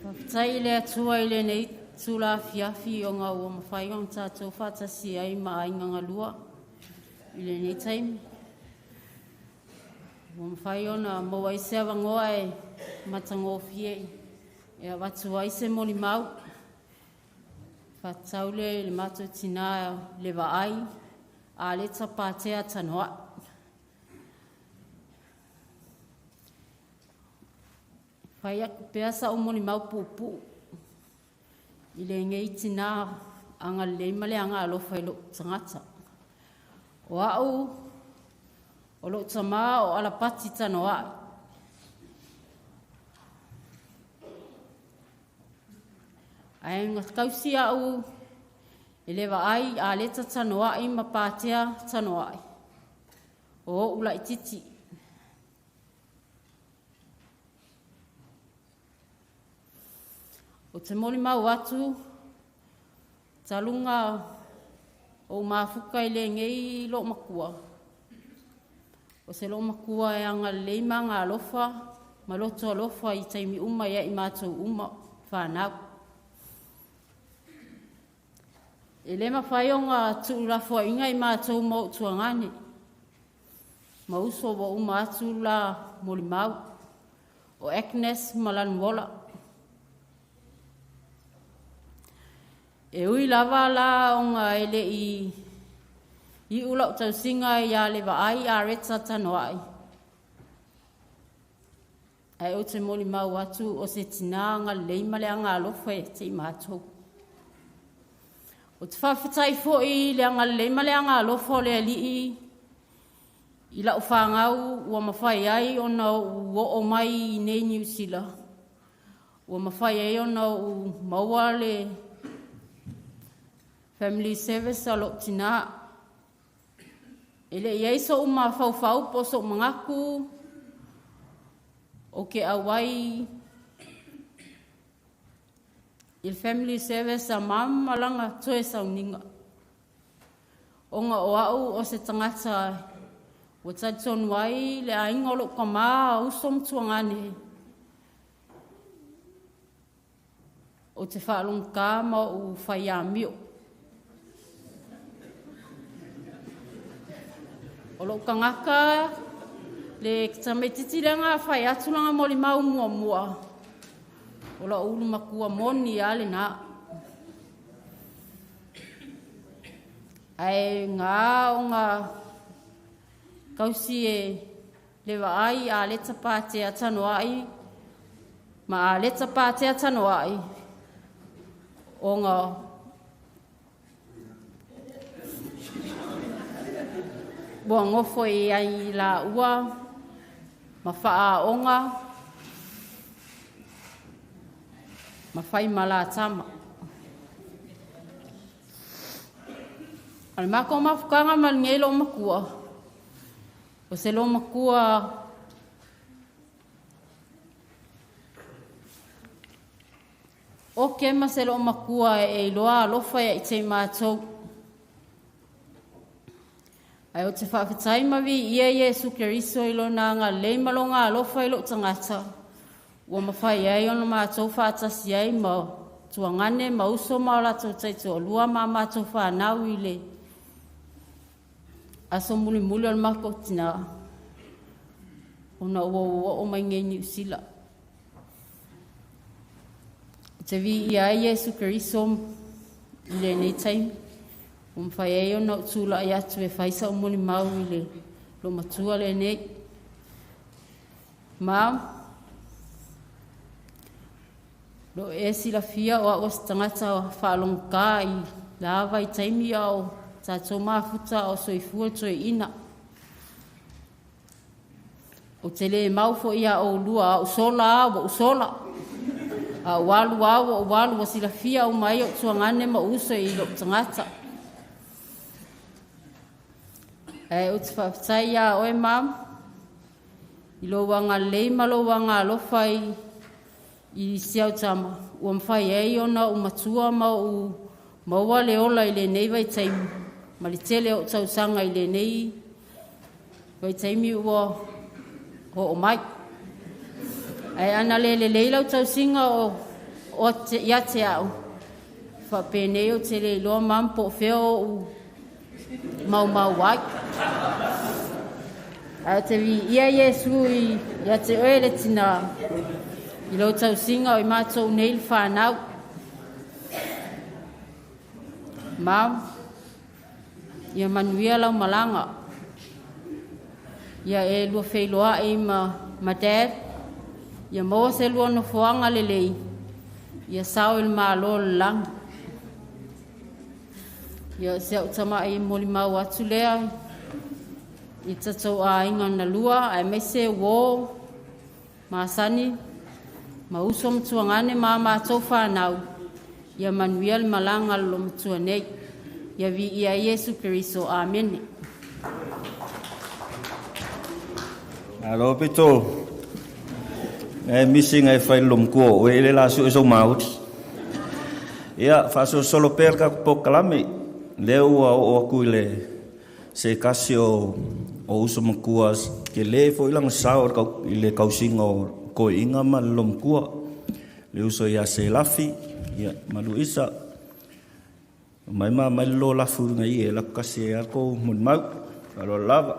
Faafetai i le Atua i lenei itula afiafi ona ua mafai ona tatou faatasi ai ma aiga galua i lenei taimi. Ua mafai ona maua ai se avanoa e matagofie e avatu ai se molimau. Faatatau lea i le matou tinã le vaai Aleta Patea Tanoai. Fai atu pea sa'u molimau puupuu i lenei tinã agalelei ma le agaalofa i lo'u tagata. O a'u o lo'u tamā o Alapati Tanoai. Ae na tausi a'u e le vaai Aleta Tanoai ma Patea Tanoai o o'u laititi. O te molimau atu taluga o mafuta i lenei loomatua. O se loomatua e agalelei ma agalofa ma loto alofa i taimi uma ia i matou uma fanau. E le mafai ona tuulafoaiina i matou ma o'u tuagane ma uso ua uma atu la molimau o Agnes ma Lanuola. E ui lava la ona e le'i iu la'u tausiga iā le vaai Areta Tanoai, ae ou te molimau atu o se tinā agalelei ma le agalofa ia te i matou. O te faafetai foi i le agalelei ma le agalofa o le Alii i la'u fanau ua mafai ai ona ou o'o mai i nei Niu Sila, ua mafai ai ona ou maua le family service a lo'u tinā. E le i ai so'u mafaufau po o so'u manatu o ke auai i le family service a mam ma lana toe sauniga. Ona o a'u o se tagata ua talitonu ai le aiga o lo'u tamā uso ma tuagane, ou te faalogotā ma o'u faiamio. O lo'u tagata le tamaititi lea na fai atu lana molimau muamua, o la'u ulu matua moni a lenā. Ae gā ona tausi e le vaai Aleta Patea Tanoai ma Aleta Patea Tanoai ona ua nofo i ai laua ma faaoga ma fai malatama. O le matou mafutaga ma lenei loomatua, o se loomatua oke ma se loomatua e iloa alofa ia i te matou. Ae o te faafetai ma viia Iesu Keriso i lona agalelei ma lona alofa i lou tagata, ua mafai ai ona matou faatasi ai ma tuagane ma uso ma o latou taitoalua ma matou fanau i le aso mulimuli o le matou tinā ona ua o'o mai nei Niu Sila. O te viia ai Iesu Keriso i lenei taimi, ua mafai ai ona ou tula'i atu e fai sa'u molimau i le loomatua lenei. Mom, Lo e silafia o a'u o se tagata faalogogā i la vaitaimi a o tatou mafuta a o soifua le toeaina. Ou te lē mau foi iā oulua, a ou sola a ua ou sola, a ou alu a ua ou alu, ua silafia uma ai o'u tuagane ma uso i lo'u tagata. Ae ou te faafetai iā oe mam i lou agalelei ma lou agalofa i si au tama ua mafai ai ona ou matua ma ou maua le ola i lenei vaitaimi ma le tele o tausaga i lenei vaitaimi ua o'o mai. Ae ana le lelei lau tausiga o te, ia te a'u faapenei ou te le iloa mam po o fea o'u maumau ai. Ae te viia Iesu i ia te oe le tinā i lou tausiga o i matou nei le fanau. Mam, ia manuia lau malaga. Ia e lua feiloa'i ma dad, ia maua se lua nofoaga lelei, ia sao i le Mālō o le lagi. Ia o si a'u tama'i molimau atu lea i tatou aiga na lua aemaise uō masani ma uso ma tuagane ma a matou fanau, ia manuia le malaga a le loomatua nei. Ia viia Iesu Keriso. Amene. Alo pito. E misi ngai fai lom kuo o ele la su so maut. Ia fa so solo per ka po kalame. Le ua o aku ile se kasi o uso makua ke le fo ilang sa o kau ile kausinga o ko inga ma lom kua. Le uso ia se lafi ia malu isa. Mai ma mai lo lafu ngai e la kasi e ako mun mau. Alo lava.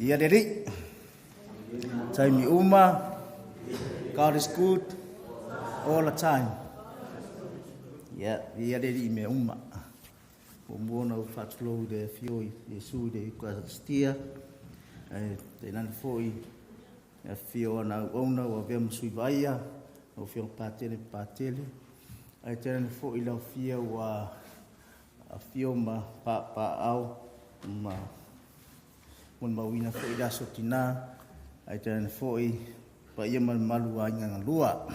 Ia le taimi uma, God is good all the time. Ia, ia le i mea uma. O mua na u whaatulou i le fio i Iesu i le Eukaristia. E te nani foi e fio ana au auna ua vea masui vaia, o fio patele patele. Ai te nani foi lau fia ua a fio ma pa pa au ma mon mauina foi le aso tina, ai te nani foi pa ia malu a inga lua.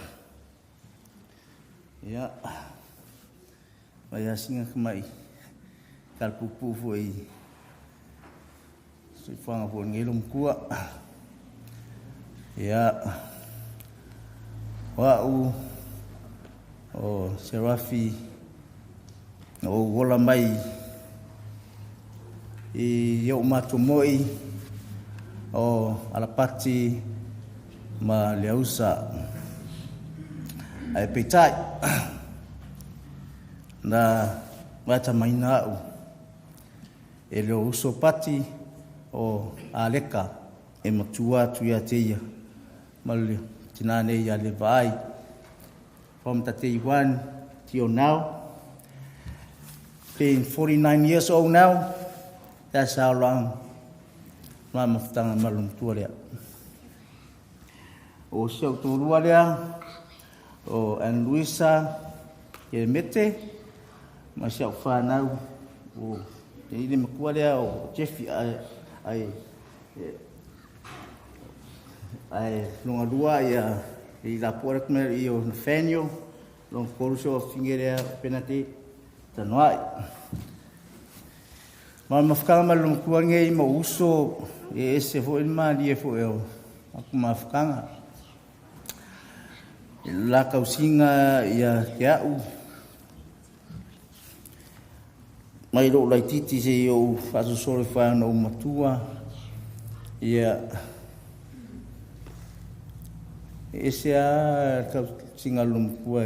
Ia, mai asinga kamai kalpupu foi soifuaga foi lenei lomatua. Ia, o a'u o Serafi na ou ola mai i o'u matua mo'i o Alapati ma Leausa. Ae peitai na matamaina a'u e le uso Pati o Aleka e matua atu ia te ia ma le tinā nei ia le vaai. From the day one till now, being 49 years old now, that's how long ma mafutaga ma lomatua lea. O si au tōlua lea, o Ann Luisa Mete, ma si au whanau, o te ile makua lea o Jeffy ai longa lua ia i la pua le i o Nathaniel, longa koruso o fingerea penate tanoai. Ma mafutaga ma le lomatua lenei ma ou uso, e ese foi le malie foi o aku mafutaga. I le la tausiga ia te au, mai lou laititi se i ou faasolosolo i ona ou matua, ia e ese lava le tausiga a le lomatua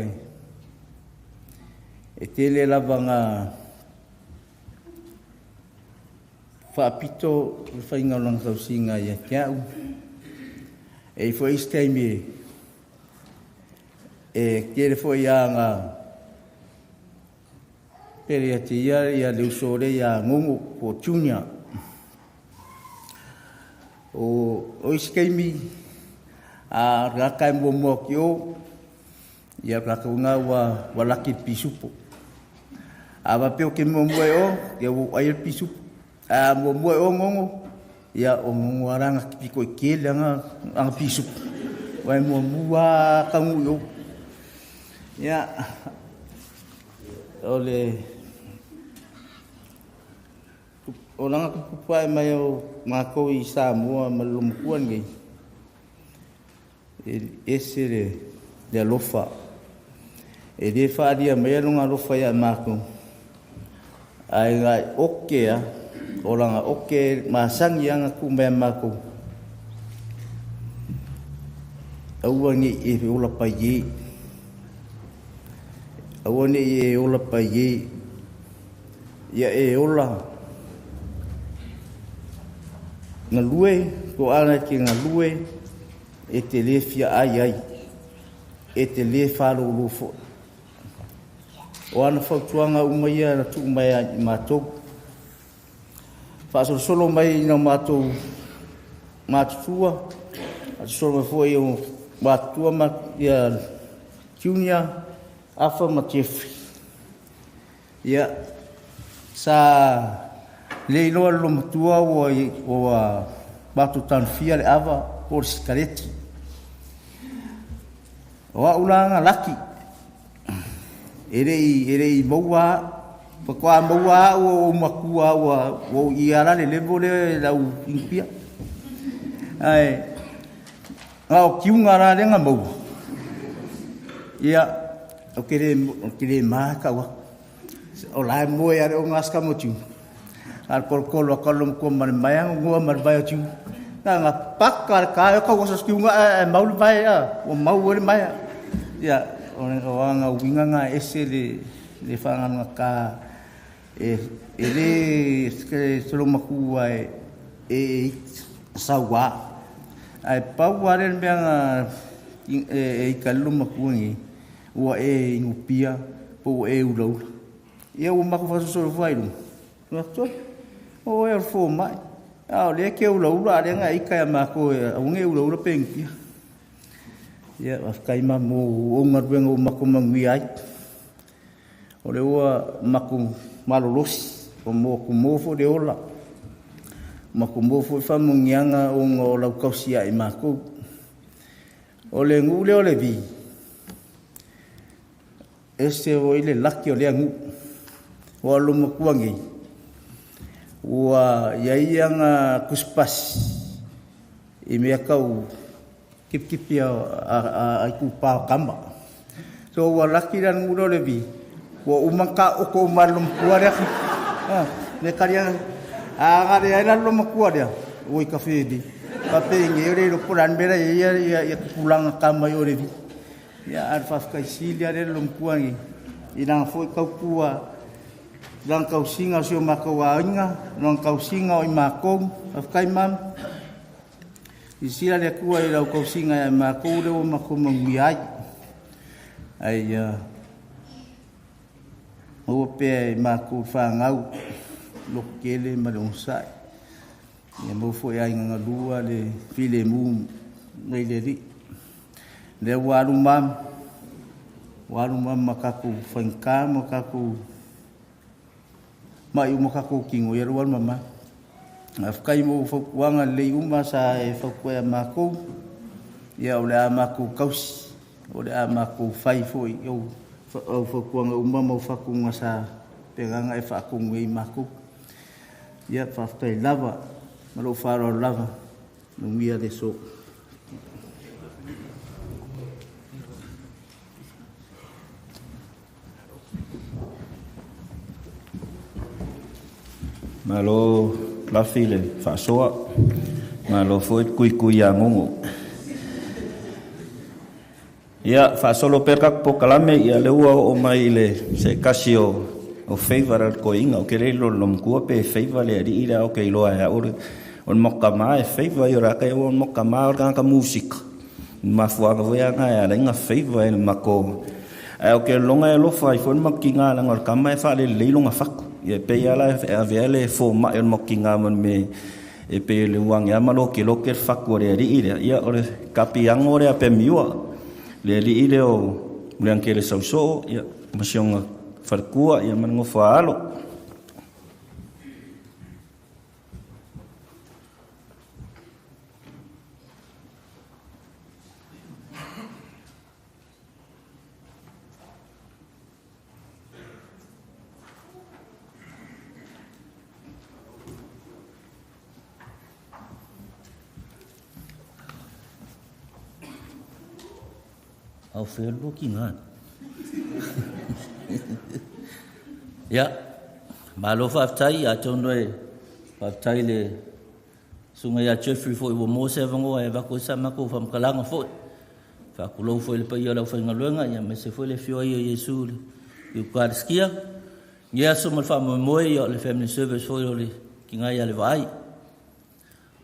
e tele lava na faapito le faiga o lana tausiga ia te au. E i foi isi taimi e tele foi lava na pele ia te ia ia le uso lea ia Gogo po o Junior. O isi taimi a tagata e muamua atu i o, ia tatou ina ua laki le pisupo. A faapea ou te muamua e o, ia ua ou aia le pisupo. A muamua e o Gogo, ia o Gogo lava la na pito i tele ana pisupo. Ua e muamua taunuu i o. Ia, o le o lana tuputupu ae mai o matou i Samoa ma le lomatua lenei, e ese le alofa. E le faalia mai lona alofa ia matou, ae nai oke a, o lana oke masani ana tuu mai a matou. Aua nei e ola pai e. Aua nei e ola pai e. Ia e ola galue, ko ana ke galue, e te le fia ai ai, e te le whalolo fo. O ana fautuaga uma ia na tuu mai ai i matou. Faasolosolo mai ina matou matutua, faasolosolo mai foi o matutua ma ia Junior, Afa ma Jeffrey. Ia, sa le iloa le lomatua ua matou tanufia le ava po o le sikareti. O au la na laki, e le i maua, faatoa maua au o matua ua ou ia la le level le lau inupia. Ae, nga o kiunga la le nga maua. Ia, o ke le maa kau aku. O la e moe ale o ngā skamo tiu. A kolokolo a kalo mkua mare mai a ngua mare vai o tiu. Nā ngā paka le kā e kau osa skiunga e mau le vai a, o mau le mai a. Ia, o anga uinga ngā ese le whanganga ka e le solo makua e saua. Ai pau are le mea ngā e i kalilo makua ngi, ua e ingupia, po ua e ulaula. Ia ua mako whasosoro whai runga. Ngā toi, o e fō mai. A o lea ke ulaula, a lea ngā ika ia mako e au nge ulaula pe ingupia. Ia, whawhikai ma mō o ngā ruenga o mako mangui ai. O le ua mako malolosi, o mō ku mōfo le ola. Mako mōfo i whamungianga o ngā o lau kausi ai mako. O le ngu le o le vi. Ese o ile laki o lea ngu. O alo makua ngei. Ua iai anga kuspasi. I mea kau kipkipi a i kupa o kama. So ua laki la ngu le vi. Ua umangka o ko umalo makua lea. Ne karia a ngare ai la lo makua lea. O i kafe di. Pape nge ore ro poran mera ia ia ia kupulanga kama i ore vi. Ia ar whawhikai sili are lo makua ngi. I ranga foi kaupua ranga kausinga o si o mākou a inga, ranga kausinga o i mākou, whawhikai mam. I sila le akua i rau kausinga i mākou leo mākou mangui ai. Ai, maua pea i mākou whāngau, loko kele ma le onsai. Ia mau foi ai ngā lua le file mū mai le ri. Lea ua alu mam, ua alu mam ma kakou whaingka ma kakou mai uma kakou kingo ia ua alu mama. Whawhikai mo whaukuanga lei uma sa e whaukua ia mākou. Ia o le a mākou kausi, o le a mākou whai foi au whaukuanga uma mau whakunga sa peganga e whaakongu e mākou. Ia, faafetai lava ma lou faaaloalo lava. Manuia le aso. Malo lafi le faasoa, malo foi le kuikui ia gogo. Ia, faasolo pea tatou polokalame, ia lea ua oo mai i le se tasi o o favor a le toeaina. Ou te le iloa i le loomatua pe favor le alii lea, ae ou te iloa e au o le matamā e favor ia o le a o le matamā o le tagata musika. Mafuaaga foi lena e ala ai ona favor e le matou. Ae ou te lagona e alofa ai foi le matou tina leaga o le tama e faalelelei lona fatu. Ia e pei lava la e avea le fomai o le matou tina ma le mea e pei o le ua ane lava ma lokeloke le fatu a le alii lea. Ia o le kapiano lea a Pemiua, le alii lea o Muliagatele Sausoo, ia ma si ona faletua ia ma le nofo a alo. Au fea lua kinga. Ia, malo faafetai, atonu e faafetai le Susuga ia Jeffrey foi ua maua se avanoa e avatu ai sa matou faamatalaga foi. Faatulou foi i le paia o le aufaigaluega, ia aemaise foi le afio ai o Iesu i le Eukaristia. Lenei aso ma le faamoemoe, ia o le family service foi o le Tiga ia le Vaai.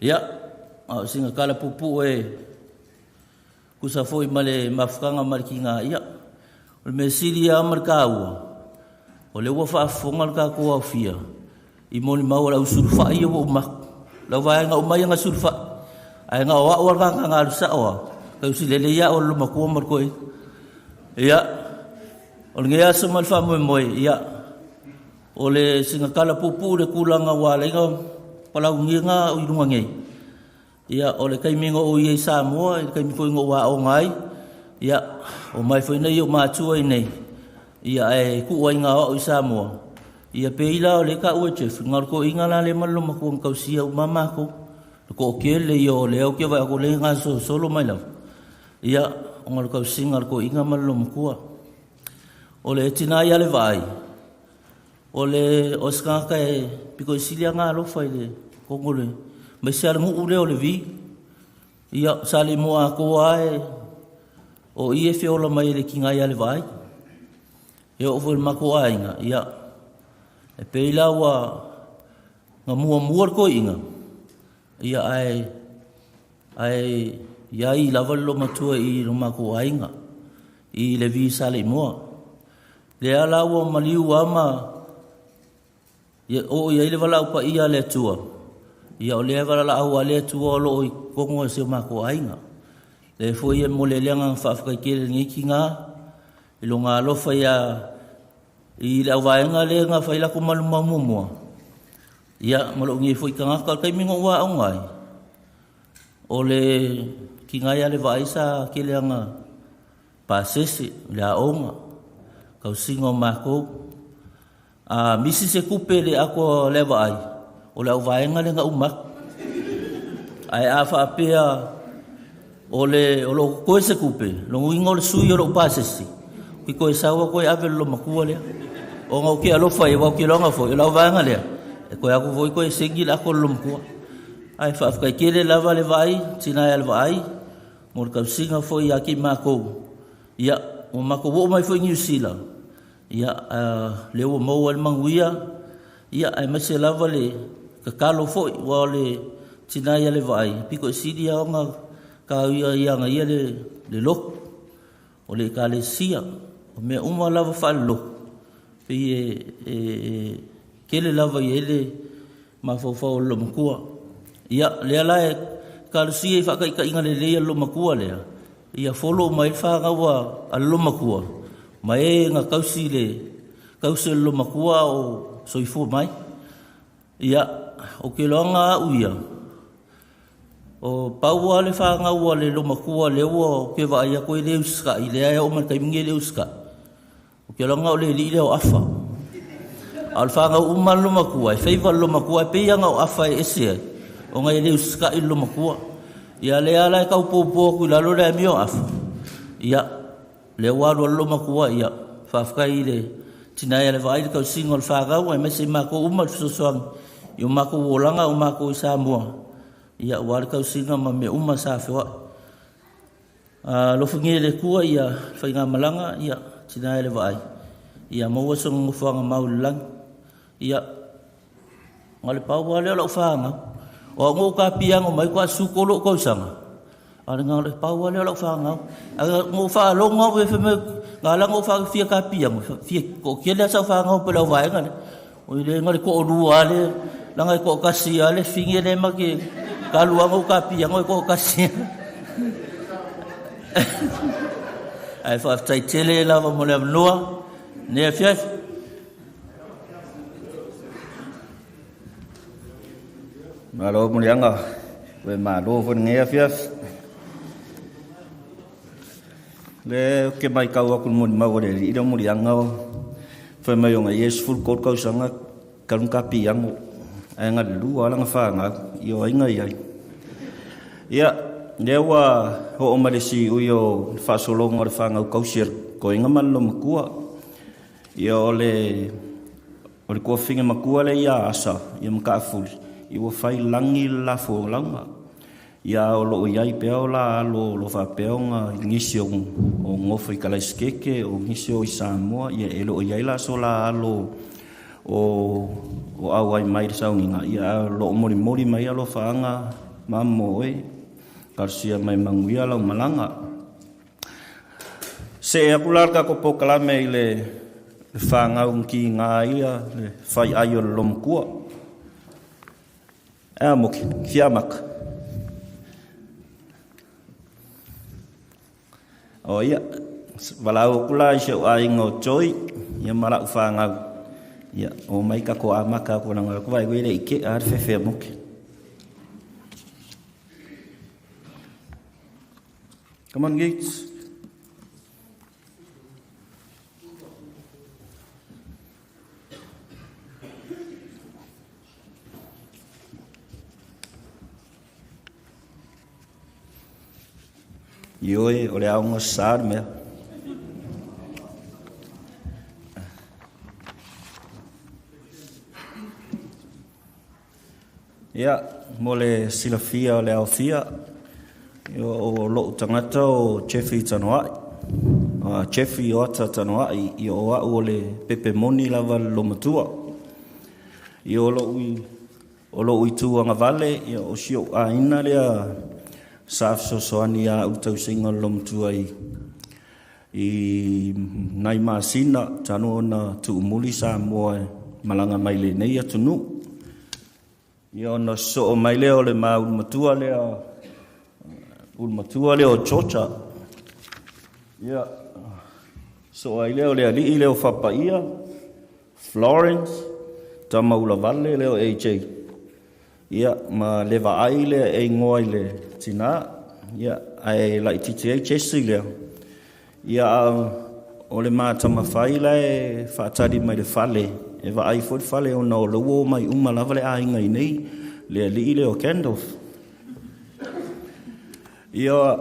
Ia, a o sina tala puupuu e tusa foi ma le mafutaga ma le tiga, ia, o le mea sili lava ma le taua, o lea ua faafofoga le tatou aofia i molimau a le au sulufai ia ua uma atu. Lau vaega uma ia na sulufai, ae na o au lava le tagata na alu sao lava, tausi lelei au e le loomatua ma le toeaina. Ia, o lenei aso ma le faamoemoe, ia, o le sina tala puupuu i le tulaga ua ala ai ona palaugia i luga nei, Ia, o le taimi na ou i ai i Samoa, i le taimi foi na ou aoga ai, ia, omai foi nei ou matua i inei, ia, ae tuu ai na o au i Samoa, ia, pei la o lea e taua e Jeffrey, na o le toeaina la lea ma le loomatua na tausia uma lava matou. Le toatele ia o lea ou te vaai atu o lea e gasolosolo mai lava, ia, ona o le tausiga a le toeaina ma le loomatua. O le tina ia le vaai, O le o se tagata e pito i sili lava ona alofa i le totonu o le aemaise lava le nuu lea o Levi. Ia, sa le moa atoa lava e o i e feola mai ai le tiga ia le vaai. E oo foi i le matou aiga, ia, e pei la ua na muamua le toeaina, ia ae ae iai lava le loomatua i lo matou aiga i Levi sa le imoa. Lea la ua maliu lava ma ia oo i ai le valaau paia a le Atua, ia o lea valaau a le Atua o lo o i totonu o si o matou aiga. Lea foi e momoli ai le agaga faafetai tele i lenei tiga i lona alofa ia i le auvaega lea na fai latou malu muamua. Ia ma lou nei foi tagata, o le taimi na ou aoga ai, o le tiga ia le vaai sa tele ana pasese, le aoga, tausiga o matou. A misi se tupe i le ato a le vaai, o le auvaega lea na uma atu. Ae a faapea o le o lo o totoe se tupe, lona uiga o le sui o lou pasese, ou te toe sau lava toe ave i le loomatua lea. Ona ou te alofa i ai, aua ou te iloaina foi, o lau vaega lea, e toe atu foi toe segi le ato a le loomatua. Ae faafetai tele lava le vaai, tina e a le vaai, mo le tausiga foi ia te matou. Ia, ua matou oo mai foi i Niu Sila, ia, lea ua maua ai le manuia, ia, aemaise lava le tatalo foi, aua o le tina ia le vaai, e pito i sili lava ona tauia ia ia le lotu, o le ekalesia, o mea uma lava faalelotu, pei e tele lava i ai le mafaufau o le loomatua. Ia, lea la e talosia i faataitaiga lelei a le loomatua lea, ia follow mai le fanau a le loomatua, ma e na tausi le tausi o le loomatua o soifua mai. Ia, ou te iloaina au ia, o pau lava le fanau a le loomatua lea ua ou te vaai atu e le usitai, lea e oo mai i le taimi lenei e le usitai, Ou te iloa na o le alii lea o Afa. A o le fanau uma a le lomatua, e favour le lomatua, e pei lava na o afa e ese ai, ona e le usitai le lomatua. Ia lea la e tau poupo atu i lalo le amio a afa, ia, lea ua alu a le lomatua, ia, faafetai i le tina e a le vaai le tausiga o le fanau, aemaise i matou uma le fesoasoani i o matou olaga o matou i Samoa, ia, aua le tausiga ma mea uma sa feoai. Alofagia e le Atua ia faigamalaga ia tina e le vaai, ia maua sona nofoaga mau i le lagi. Ia, na o le pau lava lea o lau fanau. O au na ou tapiano mai faatoa 13 ou tausaga, a na o le pau lava lea o lau fanau. Ae na ou faalogo au fai mai, na ala ona ou fia tapiano, fia toatele lava sau fanau pei o le au vaega lea. Oi le na o le toalua lava le, leaga e toatasi lava le fine lea ma te talu lava ona ou tapiano e toatasi lava. Ae faafetai tele lava mo le avanoa lenei afiafi. Malo muliaga, ua e malo foi lenei afiafi. Le ou te matau atu i le molimau a le alii lea o Muliaga o fai mai ona ia e 13 tausaga talu ona tapiano ae na lua lava lana fanau ia o ai na i ai. Ia, lea ua oo mai le siui o le faasologa o le fanau tausi a le toeaina ma le loomatua. Ia o le o le tuafafine matua lea ia Asa ia Mataafuli, ia ua fai lagi le lafo o lauga. Ia o lo o i ai pea o la alo o lo o faapea ona nisi o nofo i Kalaisikeke, o nisi o i Samoa, ia e le o i ai la so la alo o auai mai i le sauniga, ia ae o lo o molimoli mai alofaaga ma mo oe, talosia mai manuia lau malaga. See aku la le tatou polokalame i le fanau na kiga ai le faiai o le lomatua. E a moki, fia amata. O ia, valaau aku la i si ou aiga o Joy, ia ma lau fanau. Ia, o mai tatou amata aku langa aku vai le i ke a le fefe a moki. Come on, Gates. Ioe, o le aoga sa le mea. Ia, mo le silafia o le aofia, o lou tagata o Jeffrey Tanoai. Jeffrey Oata Tanoai, ia o au o le pepe moni lava le lomatua. Ia o lou o lou itu agavale, ia o si ou aiga lea sa fesoasoani ia au i le tausiga o le lomatua i i nai masina talu ona tuumuli Samoa e malaga mai lenei atunuu. Ia ona sosoo mai lea o le ma ulumatua lea, ulumatua lea o Georgia. Ia, sosoo ai lea o le alii lea o Fapaia, Florence, Tamaulavale lea o AJ. Ia, ma le vaai lea e igoa i le tinā, ia, ae laitiiti ai Jesse lea. Ia, a o le ma tamafai la e faatali mai le fale, e vaai foi le fale ona o lea ua omai uma lava le aiga i nei, le alii lea o Gandalf. Ia,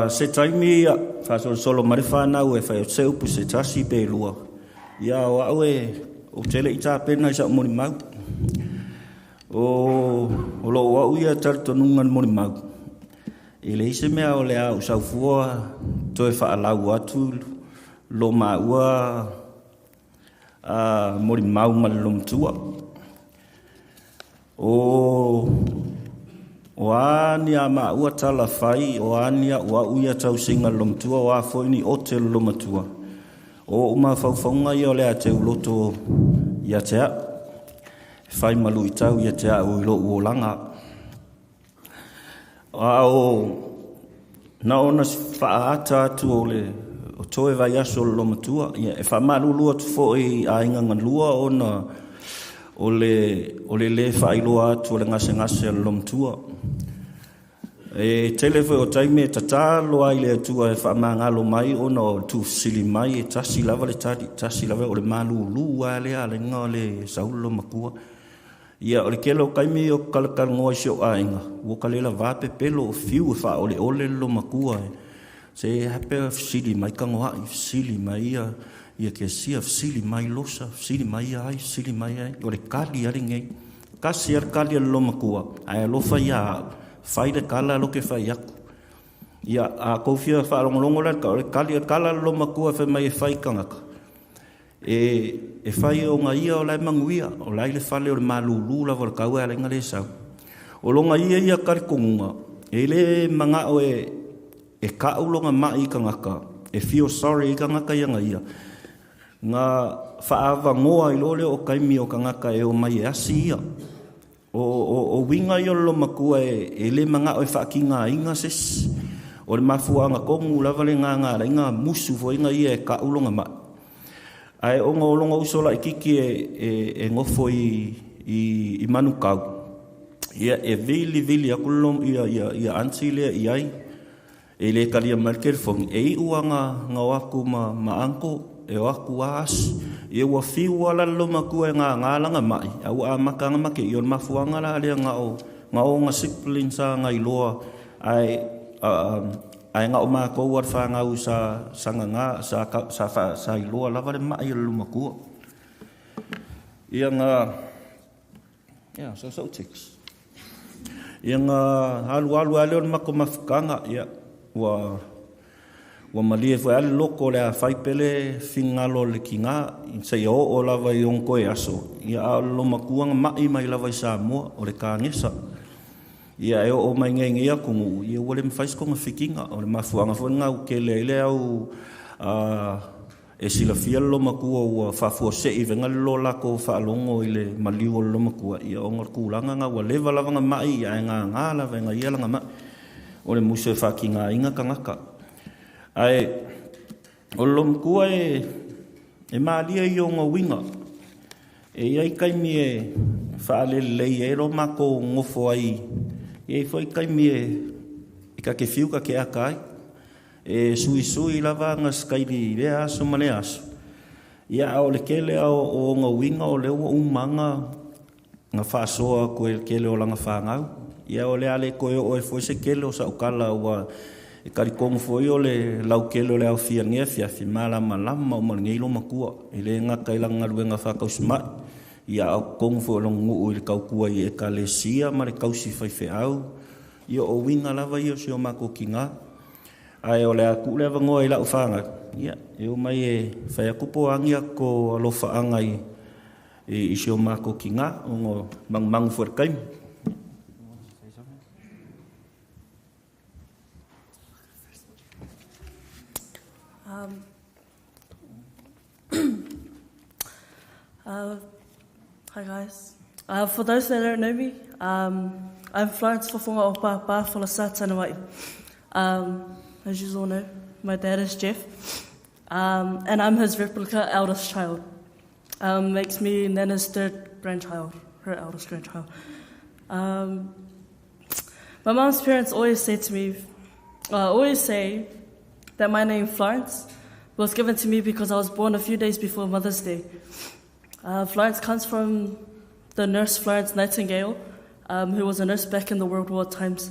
se taimi, ia, faasolosolo mai le fanau e fai atu se upu se tasi pe lua. Ia, o au e, ou te le i tapena i sa'u molimau. O, o lo'u au ia talitonuga i le molimau, e leai se mea o le a ou saufua toe faalau atu lo maua a molimau ma le lomatua. O, o a ni a maua tala fai, o a ni a'u a'u ia tausiga i le lomatua, o a foi ni ote o le lomatua, o o'u mafaufauga ia o le a teuloto ia te a'u, e fai ma luitau ia te a'u i lo'u olaga. A o na ona faaata atu o le o toe vaiaso o le lomatua, ia, e faamalulu atu foi i aiga galua ona o le, o le lē faailoa atu o le gasegase a le lomatua. E tele foi o taimi e tatalo ai le Atua e faamagalo mai ona o le tuufesili mai e tasi lava le tali, tasi lava o le malūlū lava lea a le iga o le saulo lomakua. Ia o le kele o taimi o kalakalanoa i si ou aiga, ua ka le lavā pepelo o fiu e faaoleole le lomakua e se hape fesili mai tagoai, fesili mai ia ia kesia, fesili mai losa, fesili mai ia ai, fesili mai ai. O le kali a lenei. Tasi a le kali a le lomakua, ae alofa ia au, fai le kala lo ke fai aku. Ia, a kou fia faalogologo la o le kali a kala le lomakua fai mai e fai kangaka. E, e fai o nga ia o lai manuia, o lai le fale o le malūlū lava o le kau e ala inga le sau. O longa ia ia kari kongunga, e le manga o e, e kau longa mai i kangaka, e feel sorry i kangaka ia nga ia. Nga faavagoa i loa lea o kaimi o kangaka e omai e asi ia. O, o, o uiga ia o le lomakua e, e le manao e faakigāiga sesi. O le mafuaaga tonu lava le gagā laiga musu foiga ia e ka'u lona ma'i. Ae ona o lona uso laititi e, e, e nofo i, i, i Manukau, ia e vilivili aku le ia, ia, ia aunty lea i ai, E le talia mai le telefoni, e iu a nga, nga o aku ma, ma uncle, e o aku a asi. Ia ua fiu a la le lomatua e gagā lana ma'i, a ua amata ana make i o le mafuaaga la lea na o, na o nga siblings a nga iloa, ae, ae na o matou a le fanau sa, sa gagā, sa, sa, sa, sa iloa lava le ma'i o le lomatua. Ia nga, Ia, so sau text. Ia nga alu alu a lea o le matou mafutaga, ia, ua ua malie foi a le loko o le a fai pele finagalo o le tiga seia oo lava i ona toe aso, ia a o le lomatua na mai mai lava i Samoa, o le kanesa. Ia e oo mai nei i nei atunuu, ia ua le mafai se togafitiga. O le mafuaaga foi lena ua tele ai le au a E silafia le lomatua ua faafuasei vega le lo latou faalogo i le maliu o le lomatua, ia ona o le tulaga na ua leva lava na mai ia ae gagā lava e gaia lana mai. O le musu e faatigaina tagata. Ae o le lomatua e, e malie i ona uiga. E i ai taimi e faalelelei ai lo matou nofo ai, e i ai foi taimi e, e ta te fiu ta te ata ai. E suisui lava aga sikaili i lea aso ma lea aso. Ia, a o le tele a o ona uiga o lea ua uma aga na faasoa atu e le tele o lana fanau. Ia, o le a le toe oo ai foi se tele o sau tala ua e talitonu foi o le lautele o le aofia i lenei afiafi, malamalama uma i lenei loomatua. E le gata i lana galuega faatausima'i, ia a o totonu foi o lona nuu i le tautua i Ekalesia ma le tausi faifeau. Ia o uiga lava ia o si o matou tiga. Ae o le a tuu le avanoa i lau fanau, ia, e omai e fai atu po o a ni latou alofaaga i, i, i si o matou tiga, ona o manumanu foi i le taimi. Hi guys. For those that don't know me, um, I'm Florence Fofonga Opapa Folasa Tanawai. Um, as you all know, my dad is Jeff, um, and I'm his replica eldest child. Um, makes me Nana's third grandchild, her eldest grandchild. Um, my mom's parents always say to me, always say that my name Florence was given to me because I was born a few days before Mother's Day. Florence comes from the nurse Florence Nightingale, um, who was a nurse back in the World War times,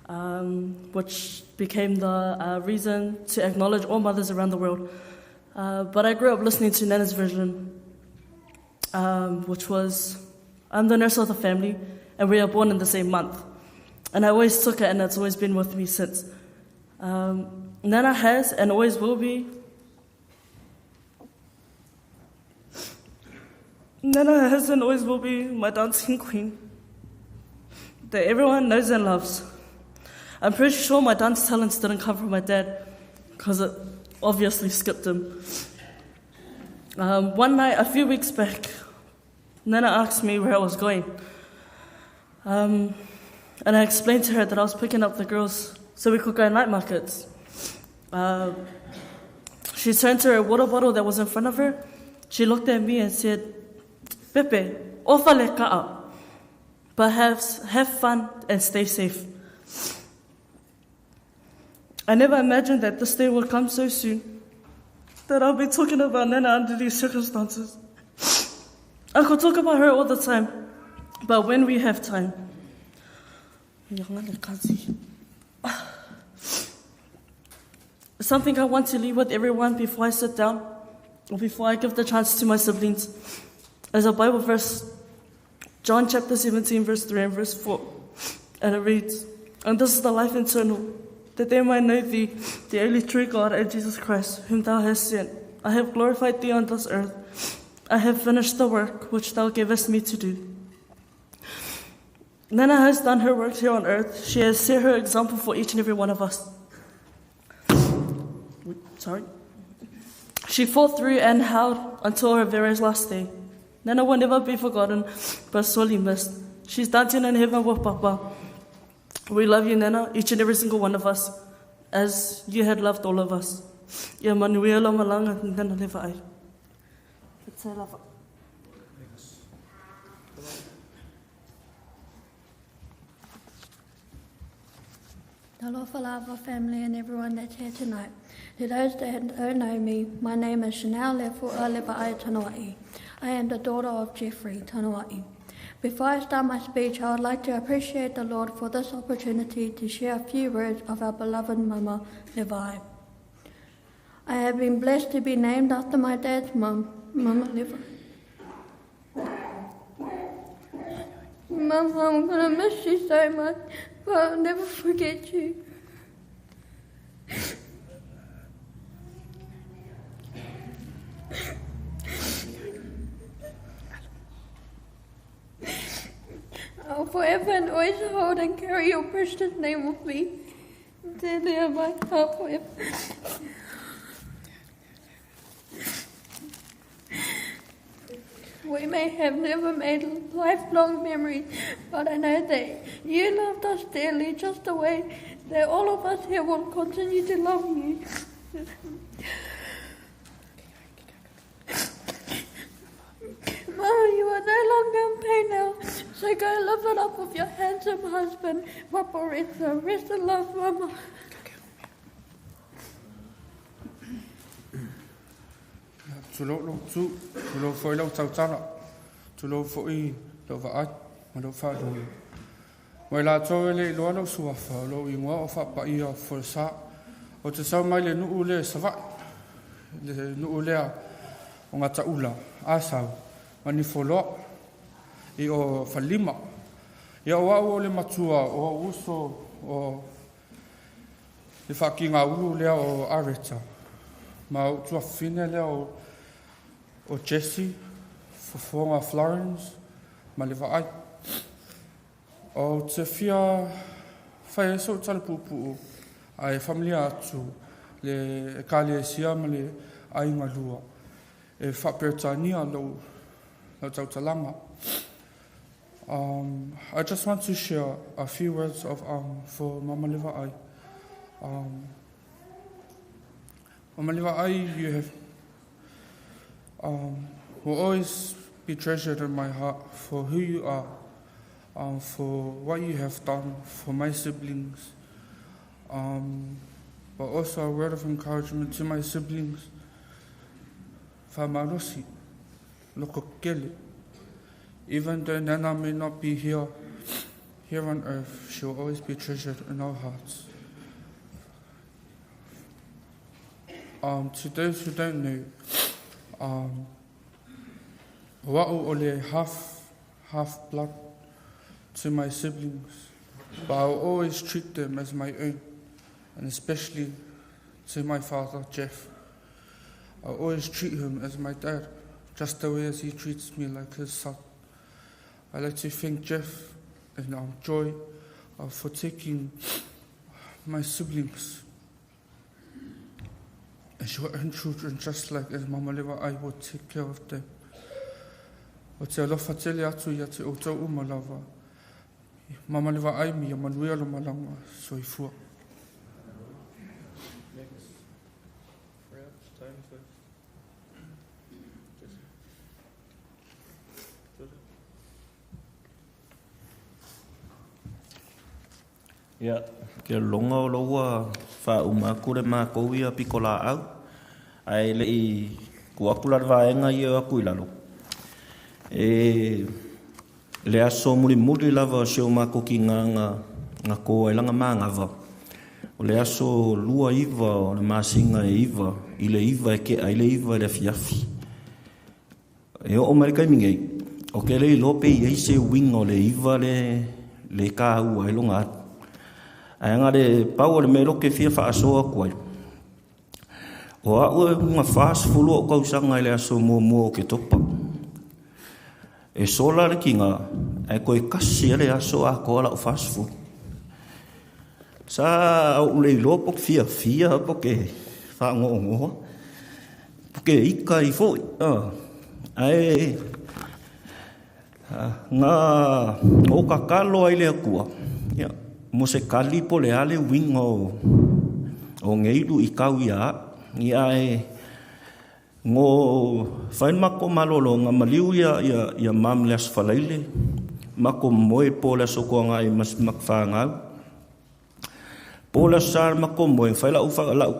um, which became the reason to acknowledge all mothers around the world. But I grew up listening to Nana's version, um, which was, I'm the nurse of the family, and we are born in the same month. And I always took it, and it's always been with me since. Um, Nana has and always will be Nana has and always will be my dancing queen that everyone knows and loves. I'm pretty sure my dance talents didn't come from my dad because it obviously skipped him. One night, a few weeks back, Nana asked me where I was going. And I explained to her that I was picking up the girls so we could go night markets. She turned to her water bottle that was in front of her. She looked at me and said, Pepe, ofa le ka'a, but have, have fun and stay safe. I never imagined that this day would come so soon, that I'll be talking about Nana under these circumstances. I could talk about her all the time, but when we have time. Something I want to leave with everyone before I sit down, or before I give the chance to my siblings, is a Bible verse, John chapter 17, verse 3 and verse 4. And it reads, And this is the life eternal, that they might know thee, the only true God, and Jesus Christ, whom thou hast sent. I have glorified thee on this earth. I have finished the work which thou gavest me to do. Nana has done her work here on earth. She has set her example for each and every one of us. Sorry. She fought through and held until her very last day. Nana will never be forgotten, but sorely missed. She's dancing in heaven with Papa. We love you, Nana, each and every single one of us, as you had loved all of us. Ia manuia lau malaga, Nana Levaai. Talofa lava family and everyone that's here tonight. To those that don't know me, my name is Chanel Lefu'a Levaai Tanoa'i. I am the daughter of Jeffrey Tanoa'i. Before I start my speech, I would like to appreciate the Lord for this opportunity to share a few words of our beloved Mama Levi. I have been blessed to be named after my dad's mum, Mama Levi. Mum, I'm gonna miss you so much, but I'll never forget you. I'll forever and always hold and carry your precious name with me. Dearly in my heart forever. We may have never made lifelong memories, but I know that you loved us dearly just the way that all of us here will continue to love you. Mama, you are no longer in pain now, so go live it up with your handsome husband, Waporetsa. Rest in love, Mama. Tulou lou tu, tulou foi lau tautala, tulou foi lau vaai, ma lau whaalui. Mai lātou e le iloa lou suafa, o lou ingoa o faapaia o Folosā, o te sau mai le nuu lea i Savaii, le nuu lea o Gataula, Asau, ma Nifoloa, i o Falelima. Ia o au o le matua o ou uso o le faakigaulu lea o Areta, ma ou tuafafine lea o o Jesse, Fofoga Florence ma le Vaai. Ou te fia fai ai sou tala puupuu ae faamalia atu le Ekalesia ma le aiga lua e faa-Peretania lou tautalaga. I just want to share a few words of for Mama le Vaai. Mama le Vaai, you have will always be treasured in my heart for who you are, for what you have done for my siblings, but also a word of encouragement to my siblings. Whamalosi, loko kele. Even though Nana may not be here, here on earth, she will always be treasured in our hearts. To those who don't know, o au o le half, half blood to my siblings, but I will always treat them as my own, and especially to my father, Jeff. I always treat him as my dad, just the way as he treats me like his son. I'd like to thank Jeff and Joy for taking my siblings as your own children, just like as Mama Lewa I would take care of them. O te alofa tele atu ia te outou uma lava. Mama Lewa ai mi ia manuia lo malanga soifua. Ia, ke longa o lo ua faauma atu le matou ia pitolaau, ae le'i tuu atu la le vaega ia e o atu i lalo, e le aso mulimuli lava o si o matou tiga na to ai lana manava, o le aso 29 o le masina e 9 i le 9 e tea ai le 9 i le afiafi. E oo mai le taimi nei, ou te le iloa pe i ai se uiga o le 9 le taua ai lona alu. Ae na le pau o le mea lea ou te fia faasoa atu ai, o au e uga 40 ou tausaga i le aso muamua o Oketopa. E sola le tiga, ae toe tasi ai le aso atoa lau 40. Sa ou le iloa po o te fiafia po o te faanoanoa, po o te ita ai foi. Ae na ou tatalo ai le Atua, ia, mo se tali po o le a le uiga o nei luitau ia au. Ia, ae no fai le matou malologa, maliu ia mam le Aso Faraile, matou moe po o le Aso Toonai ma fanau. Po o le Aso Sa le matou moe, fai lau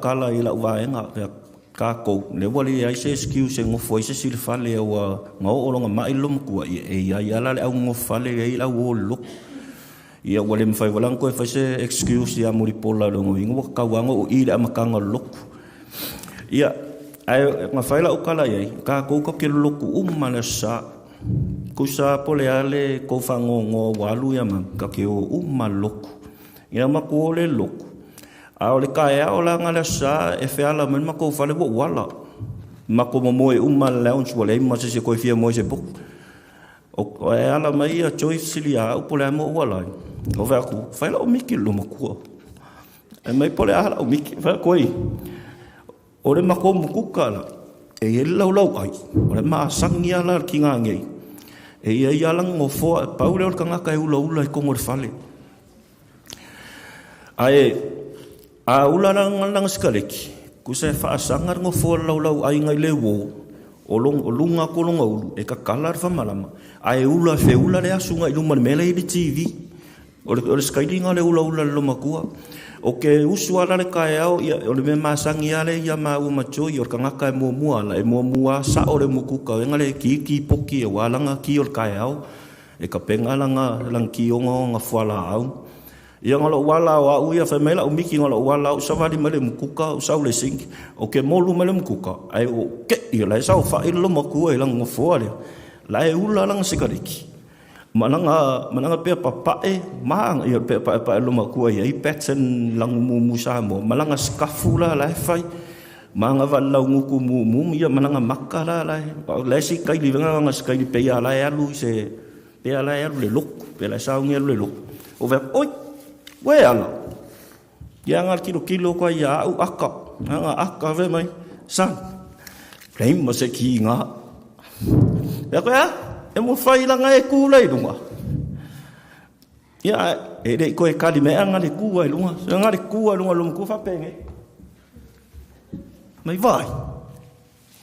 tala i lau vaega, ia tatou, le ua leai se excuse e nofo ai se isi i le fale ua na oo longa mai le lomatua, ia e iai ala le au nofo fale, e iai le au o le lotu. Ia ua le mafai wala ona toe fai se excuse ia Mulipola le logo inga ua tatau lava ona oo i le amataga o le lotu. Ia, ae na fai lau tala i ai, tatou tatou te lolotu uma le Aso Sa. Tusa po le a le tou faanoanoa ua alu ia ma, tatou te o uma le lotu. Ia matou o le lotu. A o le taeao la na le Aso Sa e feala mai le matou fale ua uala. Matou momoe uma le lounge ua leai ma se isi e toe fia moe se potu. O e ala mai ia Joyce silia au po le a mo uala ai. O fai atu, fai lau miki le matua. E mai po le a lau miki, fai atu ai. O le matou mukuka la, e i ai le laulau ai, o le maasangi ala le kinga ngei. E i ai ala ngofoa, e pau lea o le tangata e ula ula i komo le fale. Ae, a ula la langa sikaleki, kusa e faasanga le ngofoa le laulau ai ngai le uo, o lunga ko longa ulu, e kakala le whamalama. Ae ula fe ula le asu ngai luma le mele i le TV. O le skailinga le ula ula le lomakua. O ke usu ala le kaeao, ia, o le mea masangi ale ia maua ma joy, o le kangaka e muamua ala, e muamua sa o le mukuka, o enga le ki ki poki e walanga ki o le kaeao, e ka penga langa, lang ki o nga fuala au. Ia ngalo wala o au ia, whai mai la umiki ngalo wala au, sawali mai le mukuka, o sau le sink, o ke molu mai le mukuka, ai o ke, ia lai sau wha i le lomakua i langa ngofoa lea. Lai ula langa sikariki. Mananga pea papae, maanga, ia pea pae pae lomakua ia, i pattern langu mumu Samoa, malanga skafu la lai whai, maanga wa lau nguku mumu, ia mananga maka la lai, lai si kaili, venga nga si kaili pea lai alu i se, pea lai alu le loku, pea lai saungi alu le loku. O wea, oi, we ala, ia ngā kilo kilo koa ia au aka, ngā aka ve mai, san, rei ma se ki ngā. Ia koe a, e mo whai langa e kū lai lunga. Ia, e rei koe kali mea ngā le kū ai lunga, se ngā le kū ai lunga lunga kū whapenge. Mai vai.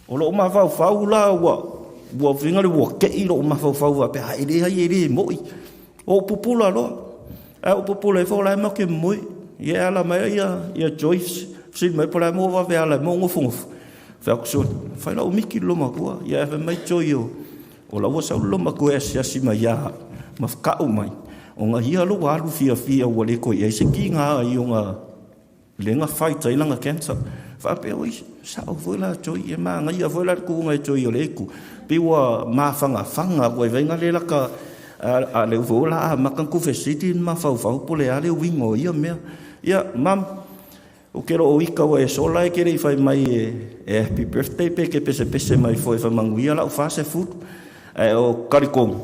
O lo mawhau whau la, ua whinga le ua kei lo mawhau whau wa, pe ha e le hai e le moi. O pupula loa. A o pupula e whau lai ma ke moi. Ia ala mai ia Joyce, si mai po lai mo wa ve ala mo ngofu ngofu. Whai aku so, whai la o miki lo makua. Ia e mai Joy o. O la ua sau lo makua e asiasi mai ia, ma whakau mai. O ngā hia lo alu fia fia ua le koe ai se ki ngā ai o ngā lenga fight ai langa cancer. Whape oi, sa o foi la Joy, e maa ngai a foi la ku ngai Joy o le ku. Pe ua maa whanga whanga, ua i vainga le laka, a le ufo la, a makan ku fesiti ma whau whau po le a le wingo ia mea. Ia, mam, o ke ro o ika ua e sola e kere i whai mai e happy birthday pe ke pese pese mai fo e whamanguia la o whase food. E o karikomu,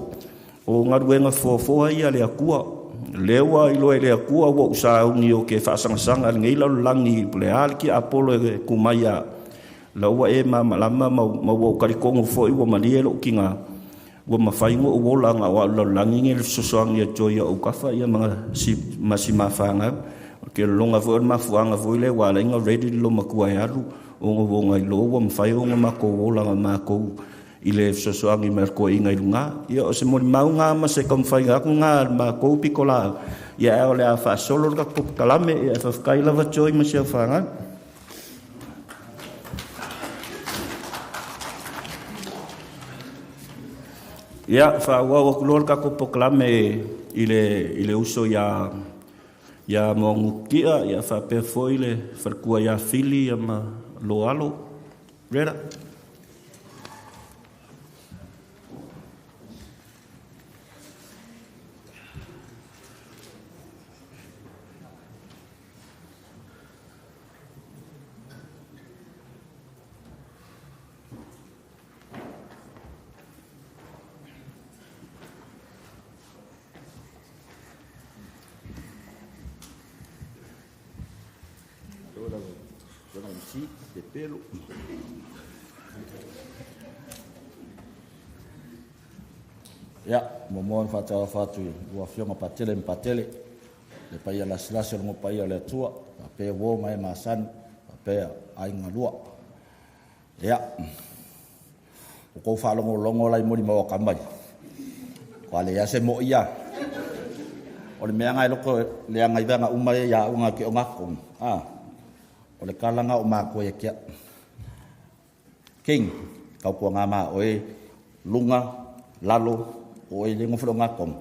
o ngaruenga foafoa ia le akua. Lewa i loe le akua ua usaungi o ke whaasangasanga le ngeila o langi le aliki Apollo e kumaia. La ua e ma malama ma ua o karikongu fo i ua malie lo ki ngā. Ua mawhaingo o wola ngā wa ula langi nge le sosoangi a joy o kafa ia mga si, ma si mawhanga. O ke longa fo o mafuanga fo i le wala inga ready lo makua e alu. O ngā wonga i lo ua mawhai o ngā mako wola ngā mako i le sosoangi mai ko inga i lunga. Ia o se moli maunga ma se kamwhai ngā ku ngā ma kou piko la. Ia ae o le a faasolo le tatou polokalame, ia e faafetai lava Joy ma si au fanau. Ia, faaauau atu loa le tatou polokalame i le, i le uso ia, ia Moagutia, ia faapea foi le faletua ia Fili ia ma Loalo. Rera. Ia, muamua ona faatalofa atu i lua Afioga Patele ma Patele, le paia lasilasi o le nuu paia o le Atua, faapea uo ma e masani, faapea aiga lua. Ia, ua tou faalogologo la i molimau a tama ia, ua leai se moi ia. O le mea na e loko leaga i vaega uma ia ia au na ke o ngakong. Ah, o le kala nga o matua ia kia. King, tautua ngā mā oe, lunga, lalo, o oe le ngofolo ngakong.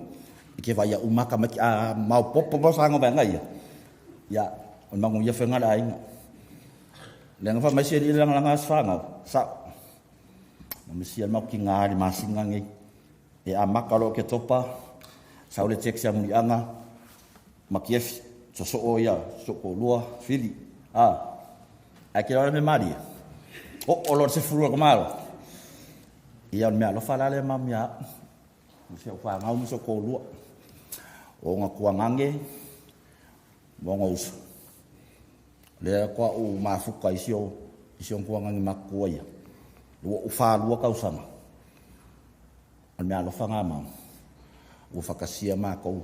I ke vai ia umaka mai ki a mau popo mo sanga vaega ia. Ia, o mangu ia whenga la inga. Le nga fa mai se li langa langa asfanga, sa. Ma misi al mau ki ngā li masinga ngi. E a maka lo ke topa, sa ole tek sia muli anga, ma kiefi, so so o ia, so ko lua, fili. A, a ke ora me mari. O, o lo se furu ko malo. Ia o mea alofa la le ma mea. Se o wha ngau so ko lua. O nga kua ngange, mo nga uso. Lea kua u mafuka i sio, i sio kua ngange makua ia. Lua u wha lua kausanga. O mea alofa ngā mau. Ua whakasia mākou,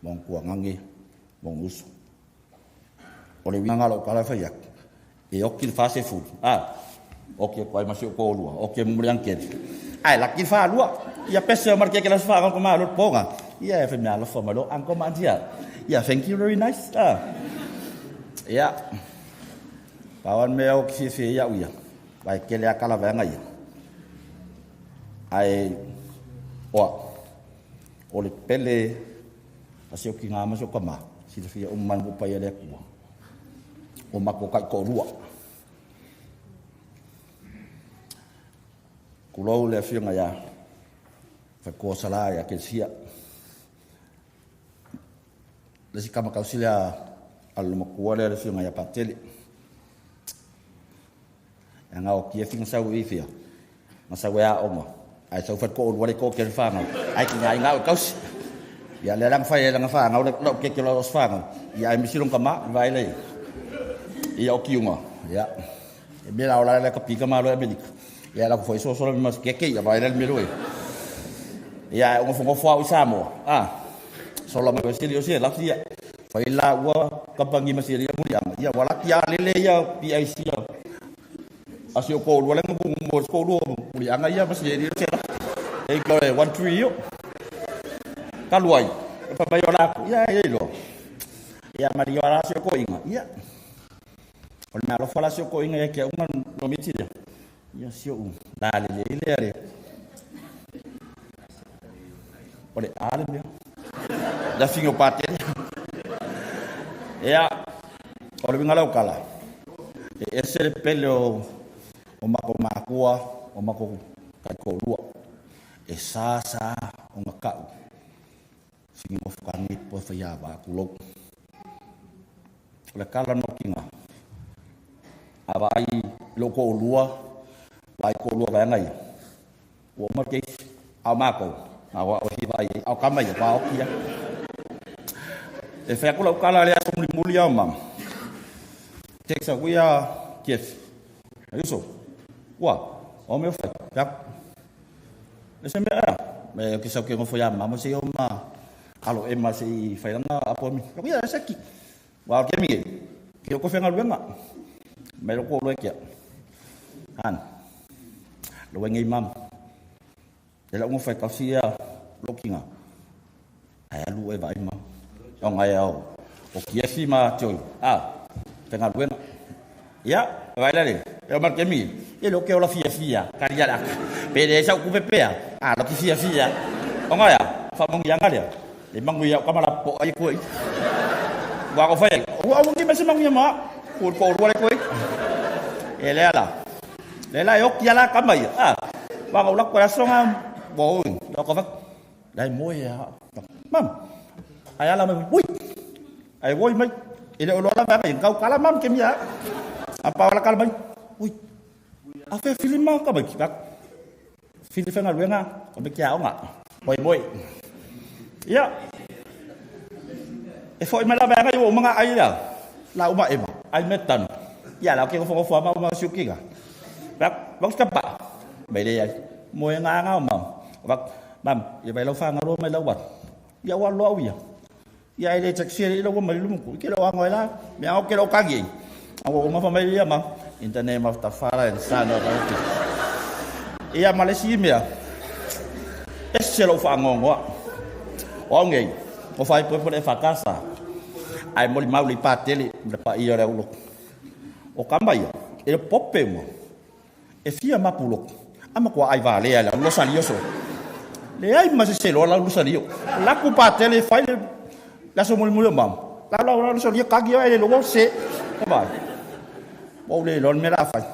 mo nga kua ngange, mo nga uso. O le winga ngalo kala whai aku. E oki le whase fulu. Ah, oki e koe masi o kōrua. Oki e mumuri angkeri. Ai, laki le whālua. Ia pese o marke ke la whānga ko mālo ponga. Ia e whai mea alofa malo anko ma antia. Ia, thank you, very nice. Ah. Ia. Pawan mea o ki whiwhi ia uia. Vai kele a kala vaenga ia. Ai, oa. O le pele a se o ki ngā maso ka mā. Sila whia umman mo pai ale akua. O mako kai ko rua. Kulou le afioga ia Whaikoa Sala ia Kelsia. Le si kama kausile a lomakua le afioga ia Patele. E ngā o kia whinga sau i whia. Ngā sau e a onga. Ai sau whaikoa o luare ko ke whāngau. Ai ki ngā i ngā o kausi. Ia le ranga whai e ranga whāngau, le lau ke ke lau os whāngau. Ia ai misirong ka mā, vai lei. Ia o kiunga. Ia. E mea o la le ka pika malo e Amerika. Ia la ko foi so so le mas keke ia vai le melo e. Ia o ngofo ngofo au i Samoa. Ah. Sola mai sili o se la fia. Fai la ua kapangi masili ia muri anga. Ia wala kia lele ia PIC ia. Asi o ko lua le ngubu mo ko lua muri anga ia masili o se la. E ko le 1 3 yo. Kaluai. Pa mai o la ku. Ia ia lo. Ia mari o la se ko inga. Ia. O le mea alofa la se ko inga ia kia uma no miti ia. Ia si o la le le le le. O le a le mea. La fingo pate. Ia o le winga lau kala. E ese le pele o mako makua, o mako kai ko lua. E sa sa o ngā kau. Singi mo whakangi po whai a wā kulou. O le kala no ki ngā. A wā i loko o lua, wā i ko lua wā ngai. Ua uma keisi, au mākou. Ngā wā o hi wā i, au kama ia, wā oki ia. E whai aku lau kala le aso muli muli au mam. Teksa kui a Kiefi. Ayuso, ua, o mea whai, whai. Le se mea ea, me o ke sau ke ngofo ia mamo se o ma alo e ma se i whairanga apo mi. Ko ia se ki. Wa ke mi ke o ko whenga luenga. Me lo ko lo kia. Han. Lo ngai mam. Le la ngofo ka sia lokinga. Ai alu e vai mam. Ona e ao o kiesi ma tioi a faigaluega. Ia vaai la le e o ma le taimi e le o ke ola fiafia kali ala pe le sa ku pepea a lo ki fiafia. Ona ia faamanuiaga lea le manuia o kama lapopoa ai koe. Ua ko fai ua au ngi ma se manuia ma ku ko rua le koe. E le ala. Le la e oki ala kama ia. A wa ko la ko aso nga bo oi. Lo ko va. Lai moe a. Mam. Ai ala mai ui. Ai woi mai. E le o lola va ngai kau kala mam ke mia. A pa wala kala mai. Ui. A fe filima ka mai ki va. Fili whenga ruenga, o me kia onga. Moi moi. Ia. E foi mai la vaega i o umanga ai la. La uma ema. Ai me tanu. Ia la ke ngofo ngofo ama uma siukinga. Va va ka pa. Mai le ai. Mo e ngā ngā mam. Va mam, ia vai lau whanga roa mai lau wat. Ia wa loa uia. Ia e le taxi e lau mai lumu ku. Ke lo ango la. Me ao ke lo kangi. Au o mafa mai ia ma. In the name of the Father and Son of the Holy Spirit. Ia ma le si mea. E se lo whangongoa. O au ngei. O whai poe poe le whakasa. Ai moli mauli pātele. Le pa ia le ulo. O kamba ia. E pope mo. E fia mapu loko. Ama kua ai valea la ulo salio so. Le ai ma se selo la ulo salio. Laku pātele whai le laso moli moli o mam. La la la salio kagi ai le logo se. Vai. O le lon me la whai.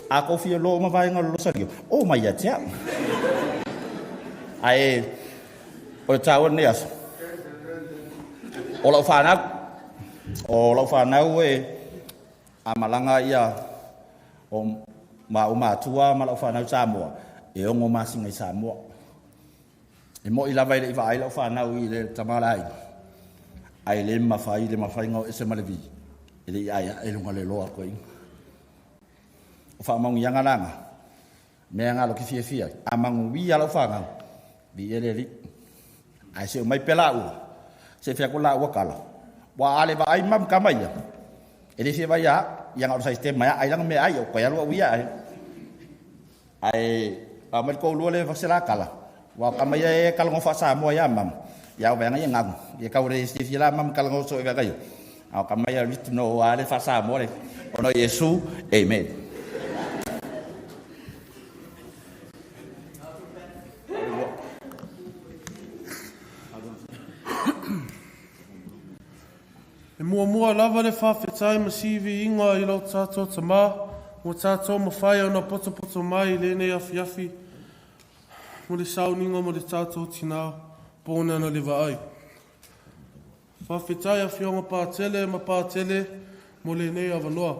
A ko fia lo ma vai ngā lo salio. O mai ia tea. Ai o le tāua nei aso. O lau whanau. O lau whanau e a malanga ia o ma o matua ma lau whanau Samoa. E ongo masinga i Samoa. E mo i lava i le iwa ai lau whanau i le tamala ai. Ai le mawhai le mawhai ngau ese malevi. E le i ai e lunga le loa koe. O whaamaungi anga langa. Mea ngā lo ki fia fia. A mangu wi a lau whanau. Vi e le li. Ai se o mai pela ua. Se fia ko la ua kala. Wa ale va ai mam kama ia. E le fia vai a. Ia ngā ora sa te mai ai langa me ai o koe alua uia ai. Ai a mai ko lua le vasela kala. Wa kama ia e kala ngofa sa mo ia mam. Ia o venga ia ngagu. Ia kau re si fia la mam kala ngoso e venga ia. Au kama ia ritu no ale fa sa mo le. Ono Yesu. Amen. E mua mua lava le whawhetai ma sivi inga i lau tātou tamā, mo tātou mawhai ona poto poto mai i lene afi afi, mo le sauninga mo le tātou tinā, pōna na le vaai. Whawhetai awhionga pātele ma pātele mo le nei awanoa.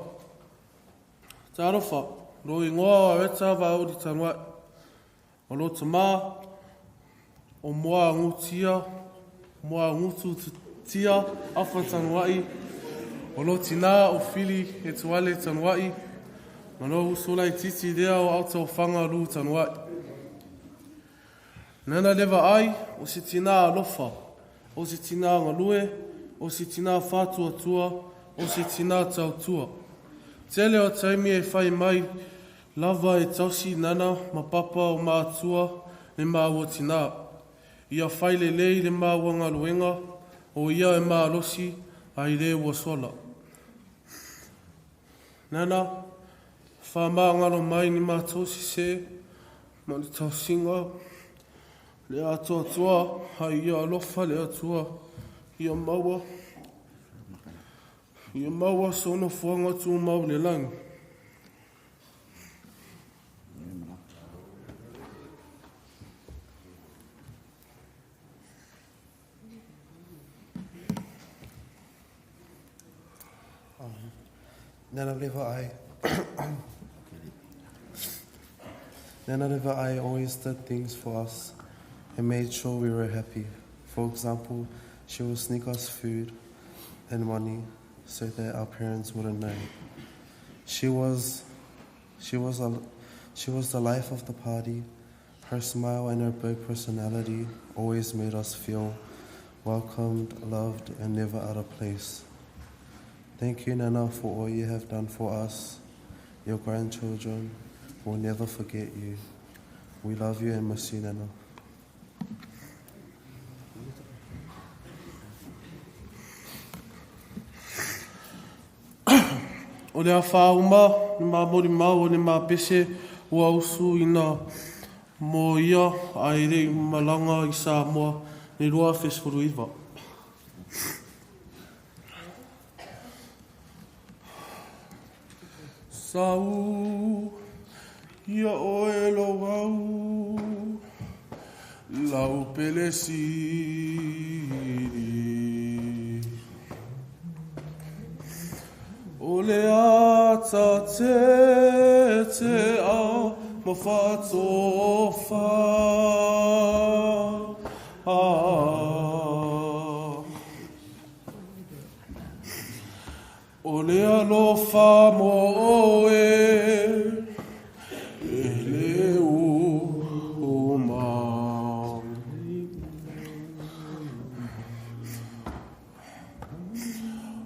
Tārofa, ro ingoa o areta vauri tanuai. O lo tamā, o moa ngutia, moa ngutu tia afa tanuai, o lo tina o fili e tuale tanuai, ma no usula i titi lea o auta o whanga lu tanuai. Nana lewa ai, o si tina alofa, o si tina ngalue, o si tina whātua tua, o si tina tautua. Tele o taimi e whai mai, lava e tausi nana ma papa o mātua le māua tina. Ia whai le lei le māua ngaluenga, o ia e mālosi ai le ua sola. Nana, wha mā ngalo mai ni mātausi se, ma le tausinga, le atua tua, hai ia alofa le atua, ia maua sono fuanga tu mau le langi. Nana Leva I always did things for us and made sure we were happy. For example, she would sneak us food and money so that our parents wouldn't know. She was the life of the party. Her smile and her big personality always made us feel welcomed, loved, and never out of place. Thank you, Nana, for all you have done for us. Your grandchildren will never forget you. We love you and miss you, Nana. O le afauma le mamolimau o le mapese ua usuina mo ia ae le'i malaga i Samoa le 2019. Sau ia oe lou au lau pele sili. O le ata te te a ma whatofa. O le alofa mo oe e le uma.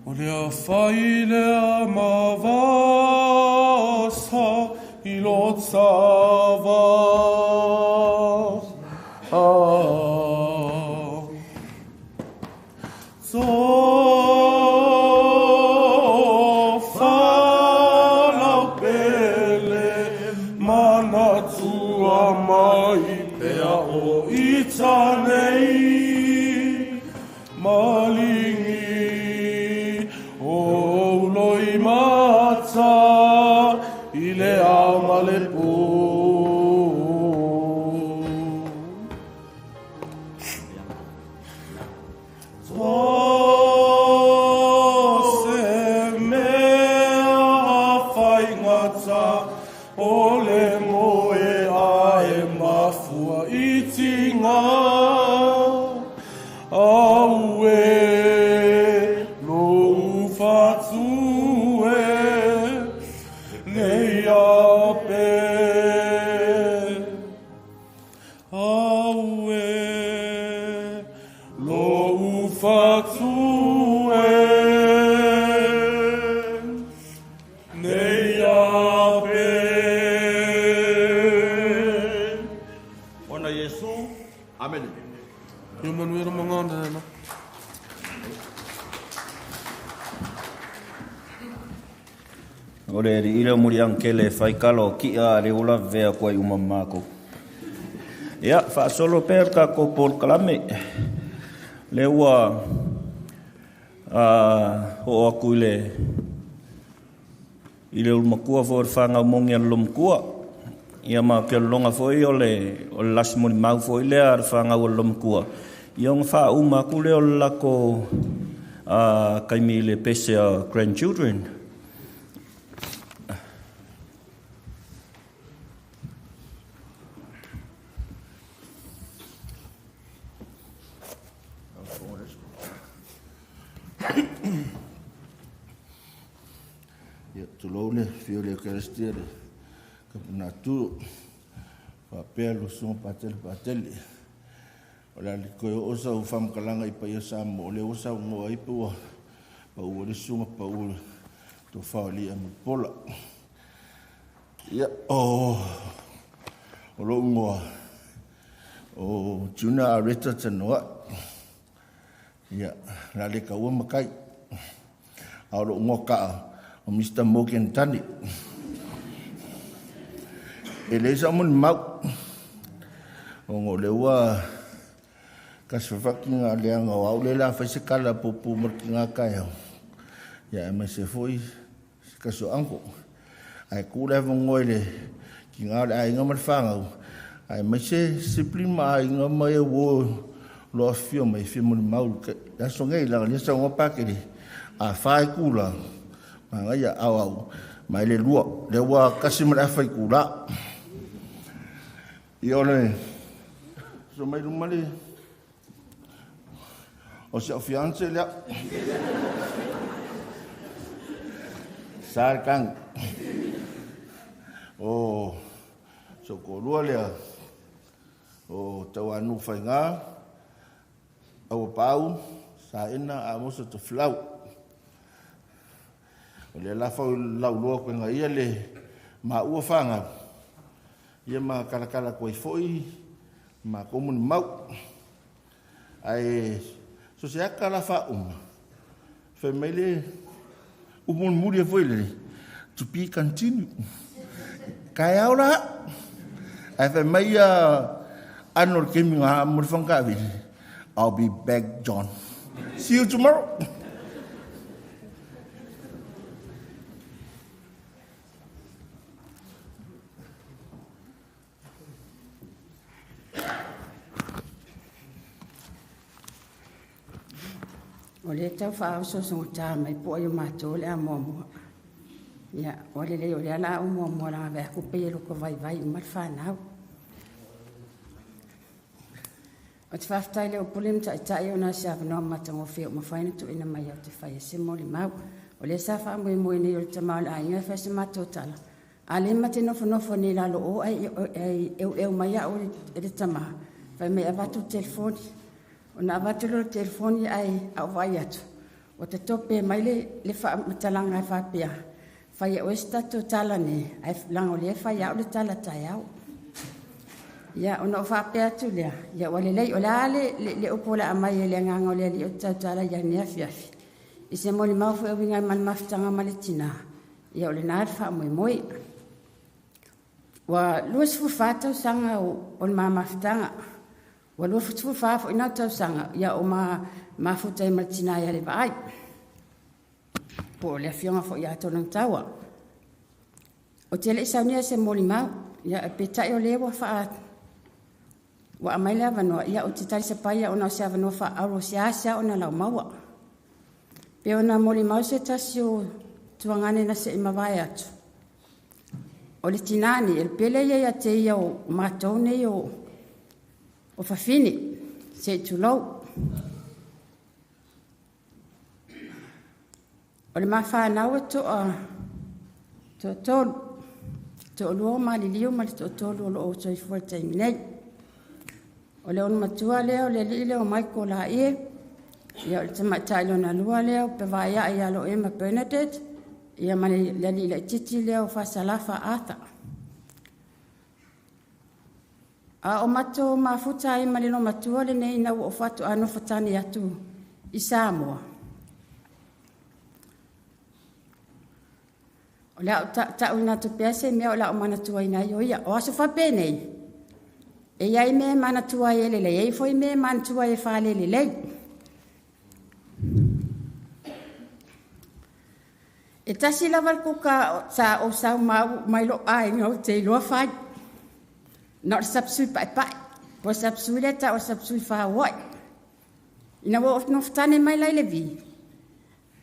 O le awhai le amavasa i lo tsava. Tsofa lau pele manatua mai pea o i tanei malingi o uloi mata i le ao ma le pō. Se mea whaingata o le moe ae mafua i tinga. Aue lou whatue nei ape. Aue lou whatue nei ape. Ona Yesu. Amen. Ia manuia mangana na. O le ri ila muri ang kele whai kalo ki a re ola vea koe uma mako. Ia, whaasolo pēr ka ko Paul Kalame. Le ua ho aku i le ulmakua fo le whangau mongi a lomkua. Ia ma ke longa fo i o le lasi moni mau fo i lea le whangau o lomkua. Ia onga wha uma aku le o le lako kaimi le pese a grandchildren. Ia tulou le fio le Eucharistia le kapunaturo faapea lo suga patele patele. O le aliko e oo sa u faamakalaga i paia Samoa o le ua saugoa ai pe ua paua le suga paua tofā o li'a ma le pola. Ia o lo'u goa o Juna Areta Tanoa'i. Ia la le kaua makai. A o lo'u goa ka'a o Mr. Morgan Tani. E le sa mo ni mau. O ngo le ua kasifafaki ngā leanga o au le la whai se kala pupu marki ngā kai au. Ia e mai se foi se kaso anko. Ai ku le vongo le ki ngā le ai ngā ma le whangau. Ai mai se sipli ma ai ngā mai e wo lo afio mai fia mo ni mau. La so ngei la le sa ngā pākere. A whai kula. Ma ngai au au. Mai le lua. Le ua kasi ma le awhai kula. I ole so mai lumale o se fiance lea. Sa kang. O so ko lua lea. O tauanu whainga. Au pau sa ina a moso te flau. O le la fau lau loa koe ngā ia le ma ua whanga. Ia ma kalakala koe foi ma komuni mau. Ai so se aka la wha uma. Whai mai le upun muri e foi le. To be continue. Taeao la. Ae fai mai ia ano le kemi nga mo le whangkawili. I'll be back, John. See you tomorrow. O lea tau faaosoosogata mai po o ai o matou o le a muamua. Ia, ua lelei o lea o le a ou muamua leaga vaai atu pei e lotovaivai uma le fanau. Ou te faafetai i le pule ma taitai ona o se avanoa matagofie ua mafai ona tuuina mai ou te fai ai se molimau. O lea sa faamoemoe nei o le tama o le aiga e fai se matou tala, a o lea ma te nofonofo nei i lalo o ae eueu mai au e le tama, fai mai e avatu le telefoni. Ona avatu lea o le telefoni ae a ou vaai atu, ua tatope mai le faamatalaga e faapea, fai e oe se tatou tala nei, ae leaga o lea e fai e au le tala taeao. Ia, ona ou faapea atu lea, ia ua lelei, o le a le upu o le a aumai e le agaga o le Alii ou te tautala i ai i lenei afiafi, i se molimau foi e uiga i le mafutaga ma le tina, ia o lena le faamoemoe. Ua 24 tausaga o le ma mafutaga, ua 24 foi na tausaga ia o ma mafuta ai ma le tina ia le Vaai, po o le afioga foi ia Tologataua. Ou te le i saunia se molimau, ia peitai o lea ua aumai le avanoa, ia ou te talisapaia ona o se avanoa faaauro se asa ona laumaua. Pe ona molimau se tasi o tuagane na se i mavae atu. O le tinā nei, o le pele ia ia te ia o matou nei o fafine, se i tulou. O le mafanau e toa toatolu, toalua o maliliu ma le toatolu o loo soifua i le taimi nei. O le olomatua lea o le alii lea o Michael Laie, ia o le tamaitai lona lua lea o Pevaia ia Loema Bernadette, ia ma le alii laitiiti lea o Fasalafa Arthur. A o matou mafuta ai ma le olomatua lenei ina ua ou faatoa nofo tane atu i Samoa. O le a ta'uina atu pea se mea o le a ou manatuaina ai o ia. O aso faapenei, e i ai mea e manatua ai e lelei, e i ai foi mea e manatua ai e faalelelei. E tasi lava le kuka sa ou sau mau mai lo aiga o te iloa fai. Na o le sapsui paepae. Po o sapsui le ta o le sapsui fāuai. Ina ua ou nofo tane mai la i le vi,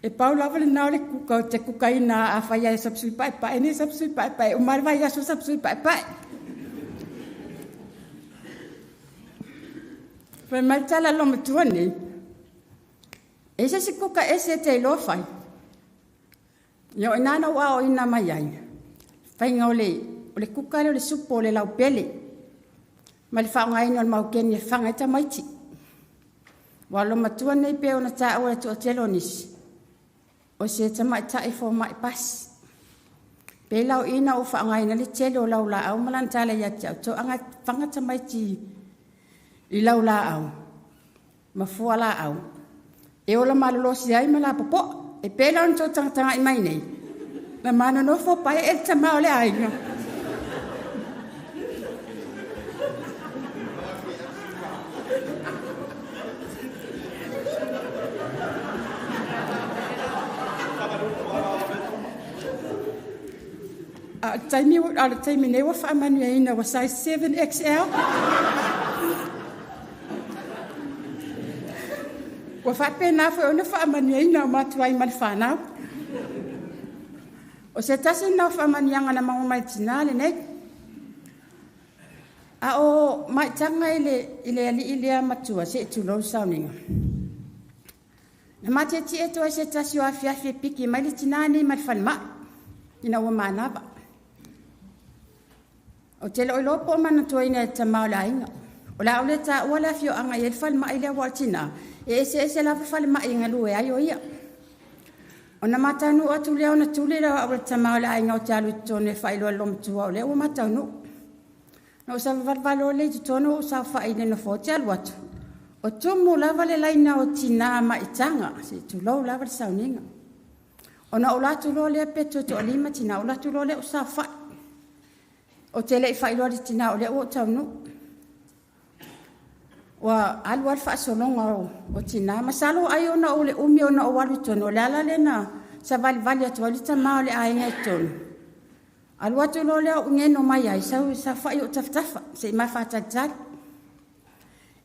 e pau lava le na o le kuka o te kukaina a fai ai sapsui paepae, ni sapsui paepae, uma le vai aso sapsui paepae. Fai mai tala lo matua nei, e se si kuka e se te iloa fai. Ia o ina na ua o ina mai ai. Fainga o le kuka le o le supo o le laupele. Ma le whaongaina o le maukeni e whanga i tamaiti. Wa lo matua nei pe ona tāua e tuatelo nisi. O se tamaitai fo mai pasi. Pe lau ina o whaongaina le tele o lau la au malan tala ia te au. To anga whanga tamaiti i lau la au. Ma fua la au. E ola malolosi ai ma la popo. E pēla ona tō tangatanga i mai nei. Na mana nofo pai e te mao le aiga. A taimi, a le taimi nei ua faamanuiaina ua size 7XL. Ua faapena foi ona faamanuiaina o matua ai ma le fanau. O se tasi na o faamanuiaga na maua mai tinā lenei. A o maitaga i le alii lea matua se i tulou sauniga. Na matietie atu ai se tasi o afiafi e piki mai le tinā nei ma le falemai ina ua manava. O te leo iloa po o manatuaina e tama o le aiga. O le a o le tāua le afioaga i le falemai lea ua o le tinā, e ese ese lava falemai e galue ai o ia. Ona mataunuu atu lea ona tuli lea o au e le tama o le aiga o te alu i totonu e faailoa i le matua o lea ua mataunuu. Na ou savavalevale le i totonu o saofai i le nofoa o te alu atu. O tumu lava le laina o tinā maitaga, se i tulou lava le sauniga. Ona ou alu atu loa lea pe toe toalima tinā, ou alu atu loa lea ou saofai. Ou te le i faailoa i le tinā o lea ua ou taunuu. Ua alu lava le faasologa o tinā. Masalo ai ona o le umi ona ou alu i totonu, o le ala lea na savalivali atu ai le tama o le aiga i totonu. Alu atu loa lea ou neno mai ai, sau saofai i ou tafatafa se i ma faatalitali.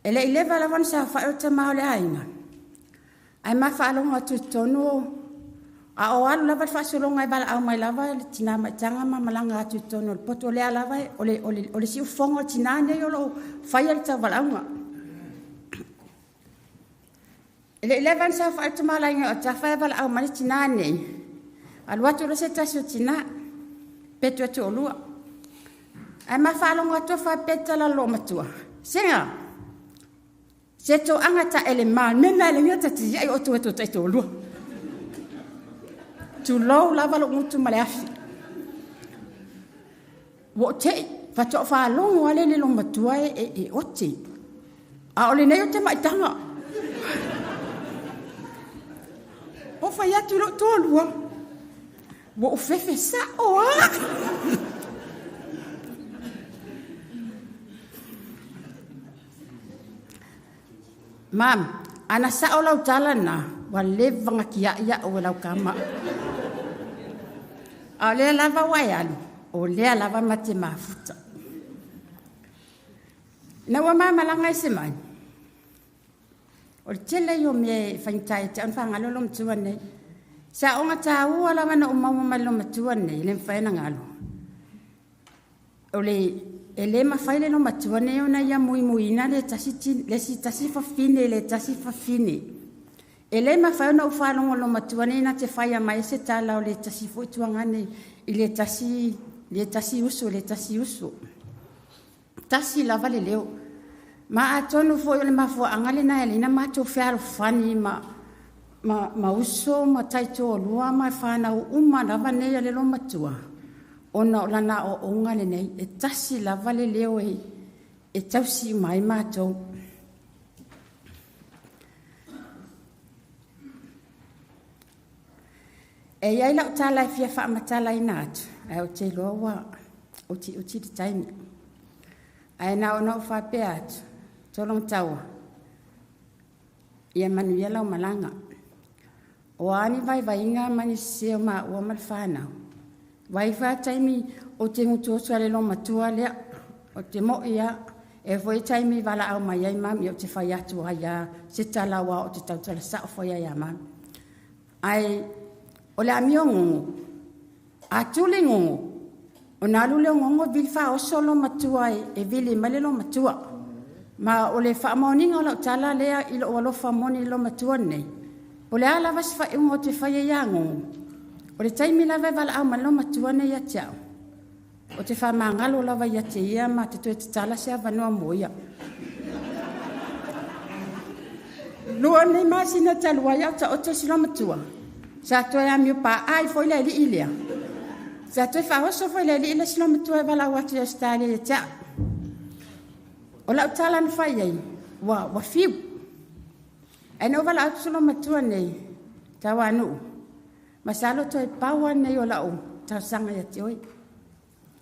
E le i leva lava ona saofai o le tama o le aiga, ae ma faalogo atu i totonu a o alu lava le faasologa e valaau mai lava le tina maitaga ma malaga atu i totonu o le potu. O lea lava o le siufofoga o tinā nei o lo o faia le tauvalaauga. E le i leva ona saofai le tama o le aiga o tafa e valaau mai le tinā nei. Alu atu loa se tasi o tinā, pe toe toalua. Ae ma faalogo atu faapea tala a le loomatua, Sega, se toaga ta ele ma mena ele ta ti ai o tu e tai toalua. Tulou lava lou gutu ma le afi. Ua ou te'i, faatoa faalogo lava le loomatua e ote. A o lenei o te maitaga. O fai atu i lou toalua, ua ou fefe sa'o a. Mam, ana sa'o lau tala na, ua leva ona tia'i a'u e lau kama. A o lea lava ua e alu, o lea lava ma te mafuta. Ina ua ma malaga ese mai, o le tele ia o mea e faigata ia te au ona faagalo loomatua nei. Se aoga tāua lava na ou maua mai le loomatua nei, e le mafai ona galo. O le e lē mafai le loomatua nei ona ia muimuiina le tasi le isi tasi fafine i le tasi fafine. E lē mafai ona ou faalogo i le loomatua nei na te faia mai ai se tala o le tasi foi tuagane i le tasi uso i le tasi uso. Tasi lava le leo. Ma atonu foi o le mafuaaga lena e ala ai ona matou fealofani ma uso ma taitoalua ma fanau uma lava nei a le loomatua, ona o lana aoaoga lenei. E tasi lava le leo e tausi uma ai matou. E i ai lau tala e fia faamatalaina atu, ae ou te iloa ua utiuti le taimi. Ae na ona ou faapea atu, Tologataua, ia manuia lau malaga. O a ni vaivaiga ma ni sese o maua ma le fanau, vai foi a taimi ou te gutu oso ai i le loomatua lea, o te mo'i lava, e foi taimi valaau mai ai mami ou te fai atu ai lava se tala aua ou te tautala sa'o foi ia mami. Ae o le amio gogo, a tuli gogo, ona alu lea o gogo vili faaoso loomatua e vili mai le loomatua. Ma o le faamaoniga o lau tala lea i lou alofa moni i le loomatua lenei, o le a lava se faaiuga ou te faia ia gogo, o le taimi lava e valaau mai le loomatua nei ia te au, ou te faamagalo lava ia te ia ma te toe tatala se avanoa mo ia. 2 nei masina talu ai a o taoto si loomatua, sa toe amio paai foi le alii lea. Sa toe faaoso foi le alii le si loomatua e valaau atu i Ausetalia ia te au. O lau tala na fai ai, ua fiu. Ae na ou valaau atu si loomatua nei, Tauanuu, masalo toe pau lava lenei o lau talosaga ia te oe.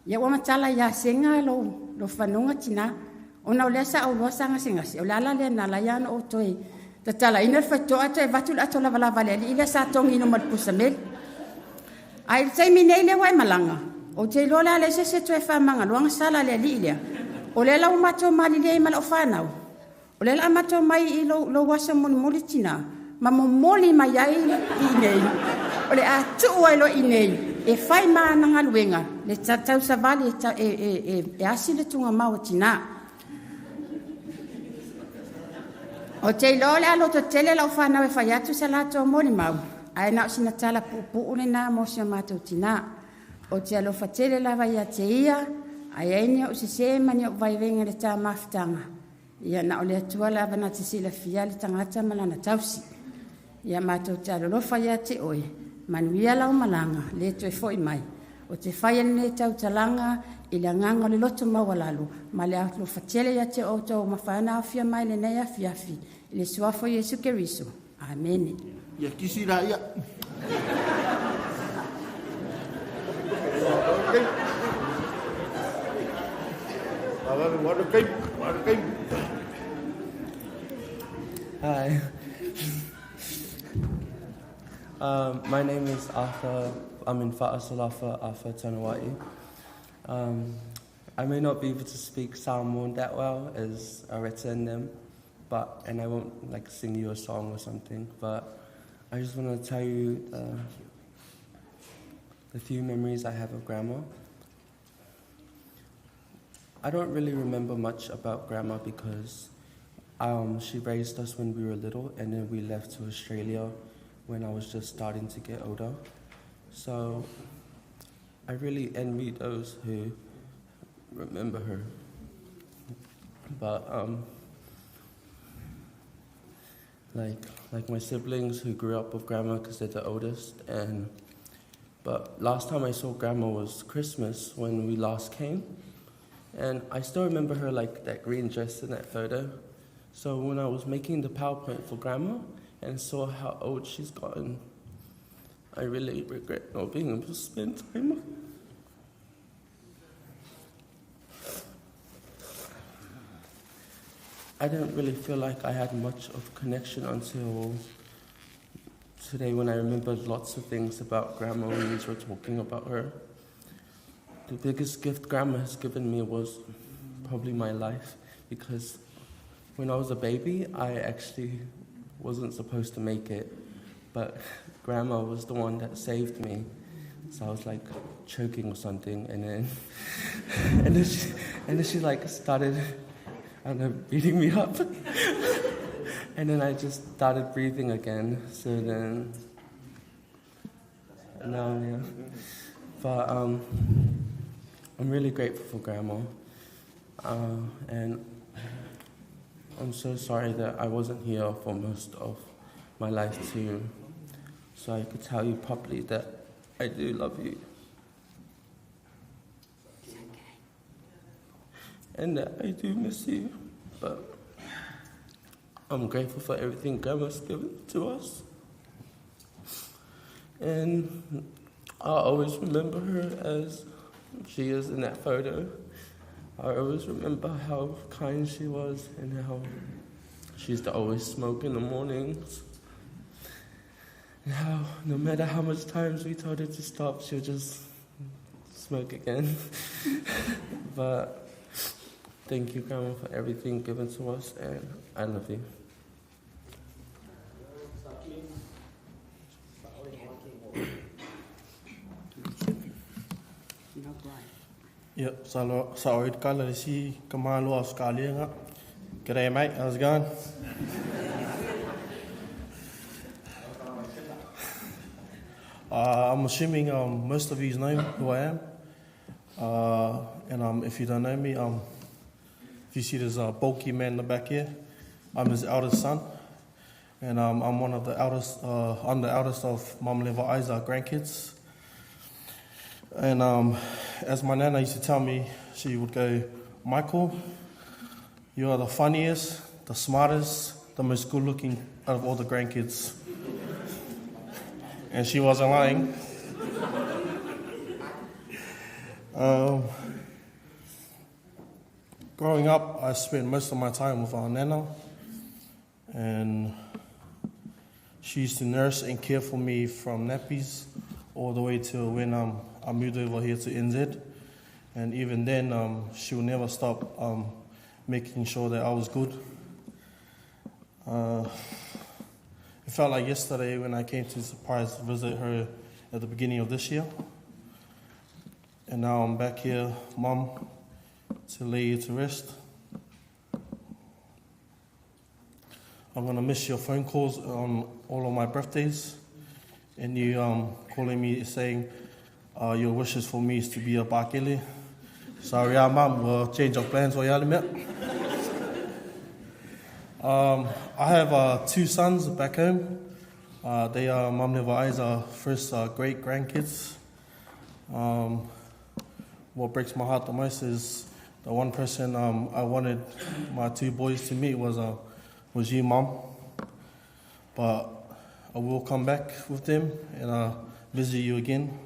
Ia ua matala ia Sega lou fanuga tinā, ona o lea sa ou iloa sa gasegase, o le ala lea na ala ai ona ou toe tatalaina le faitotoa ae toe avatu le ato lavalava a le alii lea sa togi i luma o le pusameli. Ae i le taimi nei lea ua e malaga, ou te iloa o le a leai se isi e toe faamagaloa gasala a le alii lea. O lea la ua matou malilie ai ma lau fanau, o lea o le a matou mai i lou aso mulimuli tinā, ma momoli mai ai i inei, o le a tuu ai loa i inei e fai ma ana galuega le tausavali e asi le tugamau a tinā. Ou te iloa o le a lototele lau fanau e fai atu sa latou molimau, ae na o sina tala puupuu lena mo si o matou tinā. Ou te alofa tele lava ia te ia, a i ai ni ou sese ma ni ou vaivaiga i le ta mafutaga, ia na o le Atua lava na te silafia le tagata ma lana tausi. Ia matou te alolofa ia te oe, manuia lau malaga, le toe foi mai. O te faia lenei tautalaga i le agaga o le loto maualalo ma le alofa tele ia te outou ua mafai ona aofia mai i lenei afiafi, i le suafa o Iesu Keriso. Amene. Ia kisi la ia. Hi. My name is Arthur. I'm in Fa'asalafa Arthur Tanawai. I may not be able to speak Samoan that well as Areta and them, but and I won't like sing you a song or something, but I just want to tell you the few memories I have of Grandma. I don't really remember much about Grandma because she raised us when we were little, and then we left to Australia when I was just starting to get older. So I really envy those who remember her. But like my siblings who grew up with Grandma because they're the oldest. But last time I saw Grandma was Christmas when we last came. And I still remember her like that green dress in that photo. So when I was making the PowerPoint for Grandma and saw how old she's gotten, I really regret not being able to spend time with her. I didn't really feel like I had much of a connection until today when I remembered lots of things about Grandma when we were talking about her. The biggest gift Grandma has given me was probably my life, because when I was a baby, I actually wasn't supposed to make it, but Grandma was the one that saved me. So I was like choking or something, and then and then she like started, I don't know, beating me up. And then I just started breathing again. So then, now, yeah. But I'm really grateful for Grandma. And I'm so sorry that I wasn't here for most of my life too, so I could tell you properly that I do love you. And that I do miss you, but I'm grateful for everything Grandma's given to us. And I'll always remember her as she is in that photo. I always remember how kind she was and how she used to always smoke in the mornings. And how no matter how much times we told her to stop, she would just smoke again. But thank you, Grandma, for everything given to us, and I love you. Yep, so kala si kamalo Australia nga. G'day mate, how's it going? I'm assuming most of you know who I am. And if you don't know me, if you see there's a bulky man in the back here, I'm his eldest son. And I'm one of the eldest, I'm the eldest of Mum Leva'ai's grandkids. And as my nana used to tell me, she would go, Michael, you are the funniest, the smartest, the most good-looking out of all the grandkids. And she wasn't lying. Growing up, I spent most of my time with our nana, and she used to nurse and care for me from nappies all the way till when I moved over here to NZ. And even then, she would never stop making sure that I was good. It felt like yesterday when I came to surprise visit her at the beginning of this year. And now I'm back here, Mum, to lay you to rest. I'm going to miss your phone calls on all of my birthdays, and you calling me saying your wishes for me is to be a bakele. Sorry, Mum, we'll change our plans for you. I have two sons back home. They are Mum Leva'ai's first great-grandkids. What breaks my heart the most is the one person I wanted my two boys to meet was you, Mum. But I will come back with them and visit you again.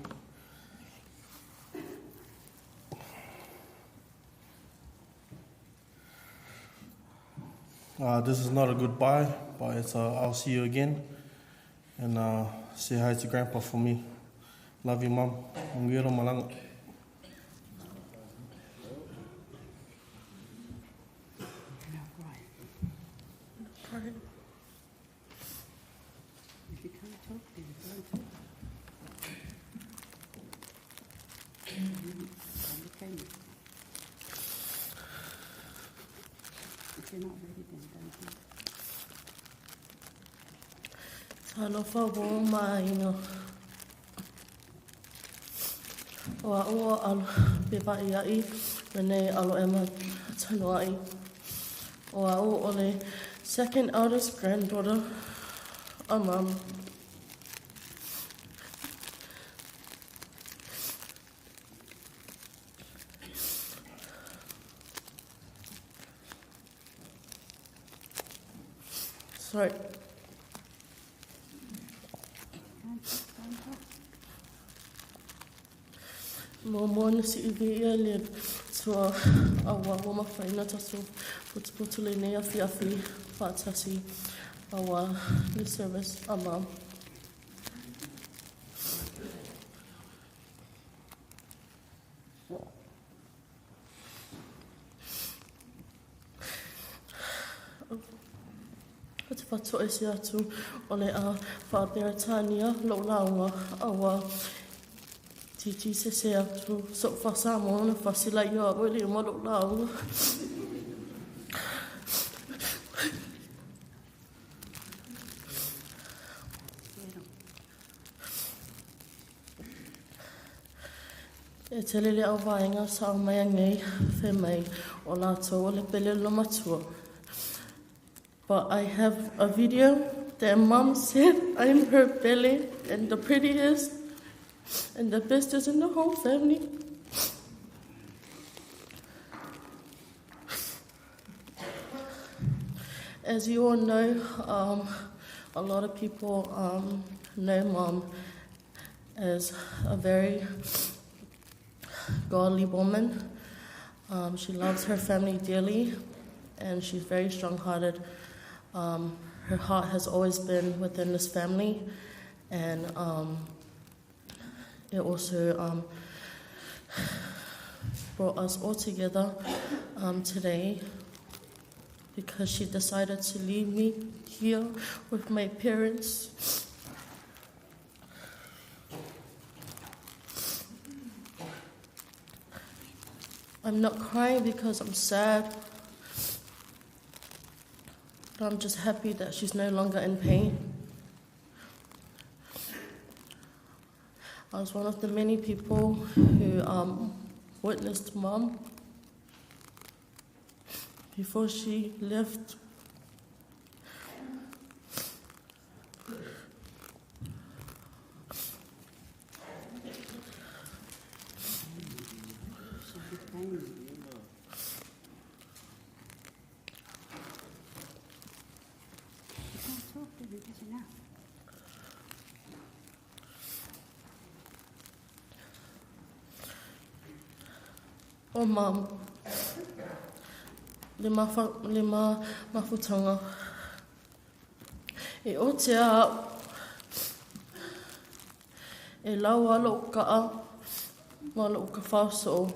This is not a goodbye, but it's I'll see you again. And say hi to Grandpa for me. Love you, Mum. Manuia lou malaga. If you can't talk, then don't talk. If you're not ready, then don't talk. Talofa uō ma aiga. O a'u o Alo Pevaia'i lenei Alo Emma Tanoa'i. O a'u o le second eldest granddaughter a Mum. Sorry. Muamua na si'i viia le Atua auā ua mafai ona tatou potopoto lenei afiafi faatasi auā le service a Mum. Ou te faatoese atu o le a faa-Peretania lou lauga auā itiiti sese atu so'u faa-Samoa ona fasi laia o a'u e le uma lo'u lauga. E tele le auvaega sa aumaia nei fai mai o latou o le pele o le matua. But I have a video that Mom said I'm her pele and the prettiest and the bestest in the whole family. As you all know, a lot of people know Mom as a very godly woman. She loves her family dearly, and she's very strong-hearted. Her heart has always been within this family, and it also brought us all together today because she decided to leave me here with my parents. I'm not crying because I'm sad, but I'm just happy that she's no longer in pain. I was one of the many people who witnessed Mum before she left. Oh, Mum, le mafa, le ma, mafutaga e ote a'u e lau a lo'u ka'a ma lo'u kafaoso'o.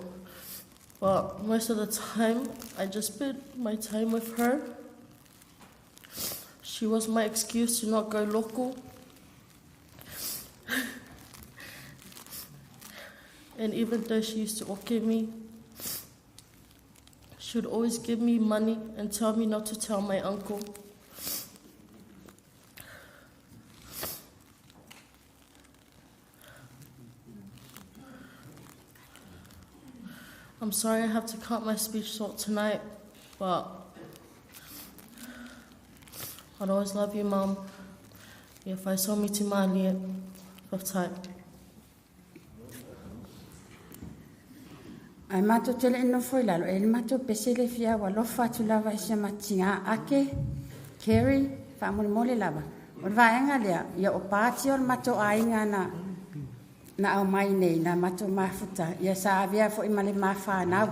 But most of the time, I just spent my time with her. She was my excuse to not go local. And even though she used to oke me, she would always give me money and tell me not to tell my uncle. I'm sorry I have to cut my speech short tonight, but I'd always love you, Mum. Ia faisoa miti mālie, faafetai. Ae matou te le i nofo i lalo, e i ai le matou pese le fia ua alofa atu lava i si a matou ake, Kerry, faamolemole lava. O le vaega lea, ia o pati o le matou aiga na na aumai nei, na matou mafuta, ia sa avea foi ma le ma fanau.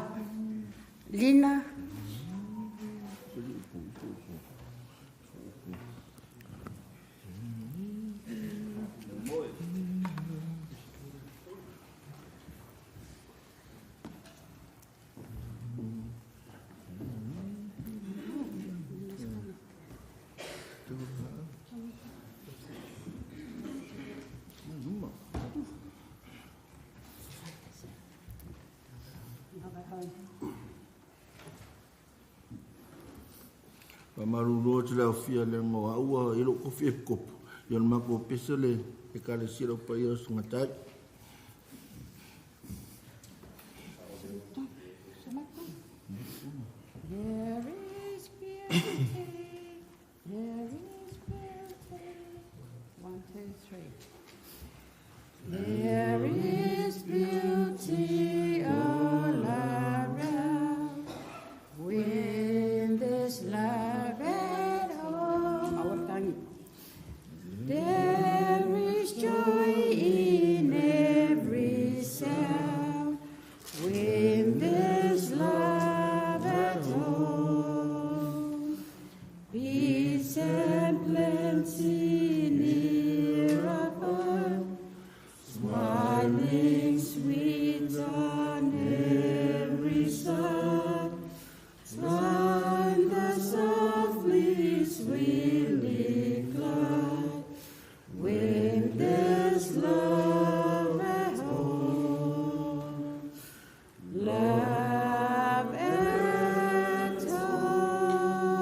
Lina. Faamalulu atu le aofia leaga o au ua i lou kofi epikopo, ia o le matou pese le Ekalesia le Au Paia o Susuga Tai. There is beauty, there is beauty. 1, 2, 3. There is beauty all around when there's love at home. There is joy in every sound when there's love at home. Peace and plenty near above, smiling sweet on every side. Time the softly sweetly glide when there's love at home. Love at home.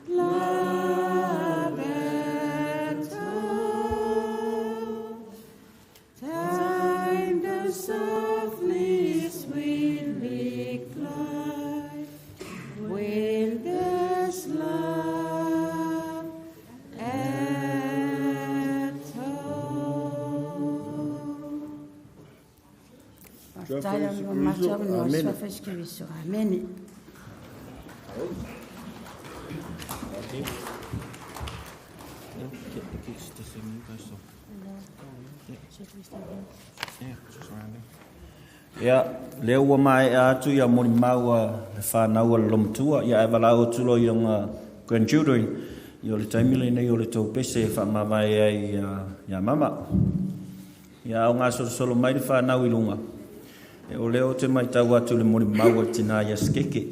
Love at home. Time does softly, sweetly glide when there's love at home. Faafetai ona matou avanoa Amene. Suafa Iesu Keriso. Amene. Ia, lea ua maea atu ia molimau a le fanau a le lomatua, ia ae valaau atu loa i ona grandchildren, ia o le taimi lenei o le tou pese e faamavae ai ia mama. Ia a o gasolosolo mai le fanau i luga, e o lea ou te matau atu i le molimau a le tina ia Sikeke,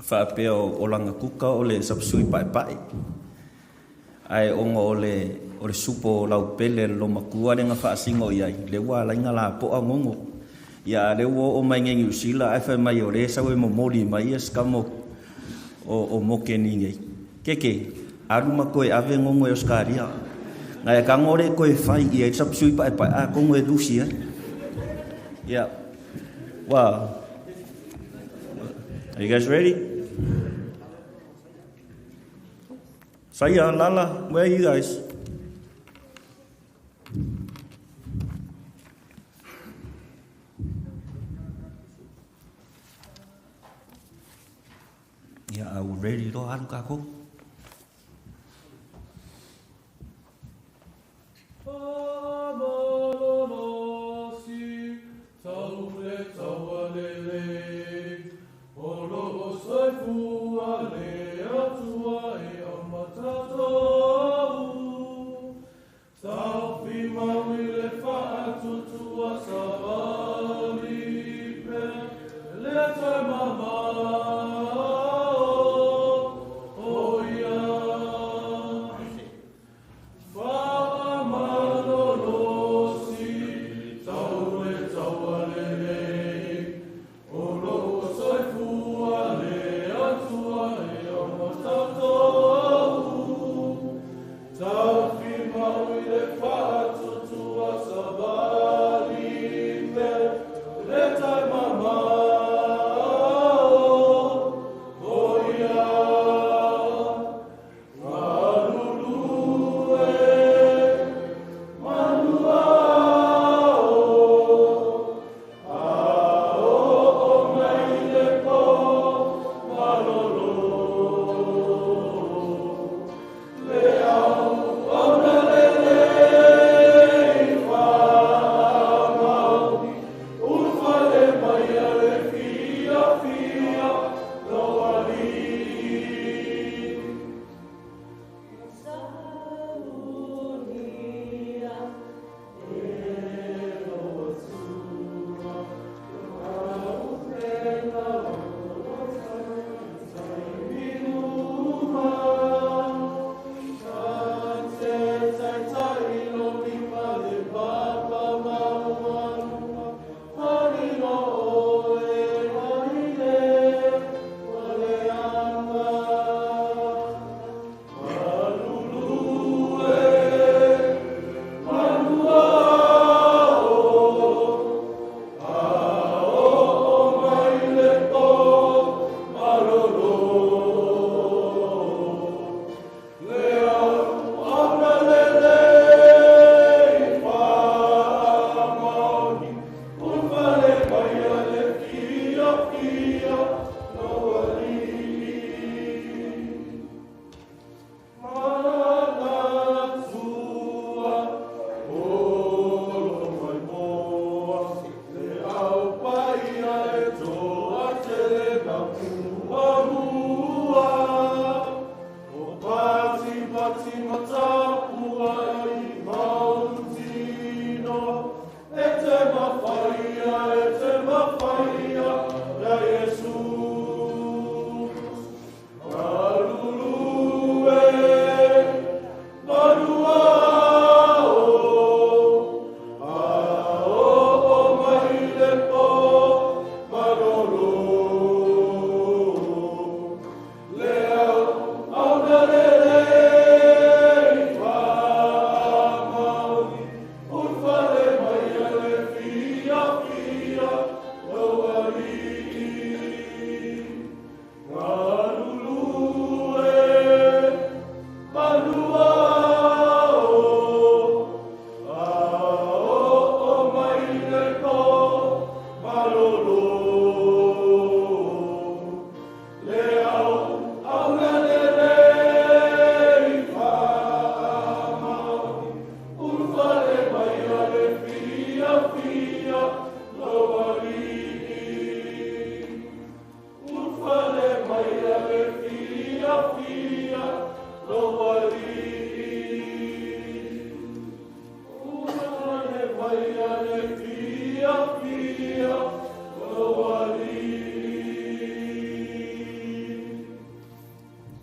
faapea o lana kuka o le sapasui paepae. Ae ona o le o le supo o laupele a le lomatua lea na faasino i ai, lea ua ala ai ona lapoa gogo. Ia a lea ua oo mai nei i Niu Sila ae fai mai o lea e sau e momoli mai ia sikama o moke ni nei. Keke, alu ma toe ave gogo e Ausetalia. Nai a tago le toe fai i ai le sapasui paepae atonu e lusi ai. Ia, ua. Are you guys ready? Saia, Lala, where are you guys? Ia, a ua ready loa alu kākou.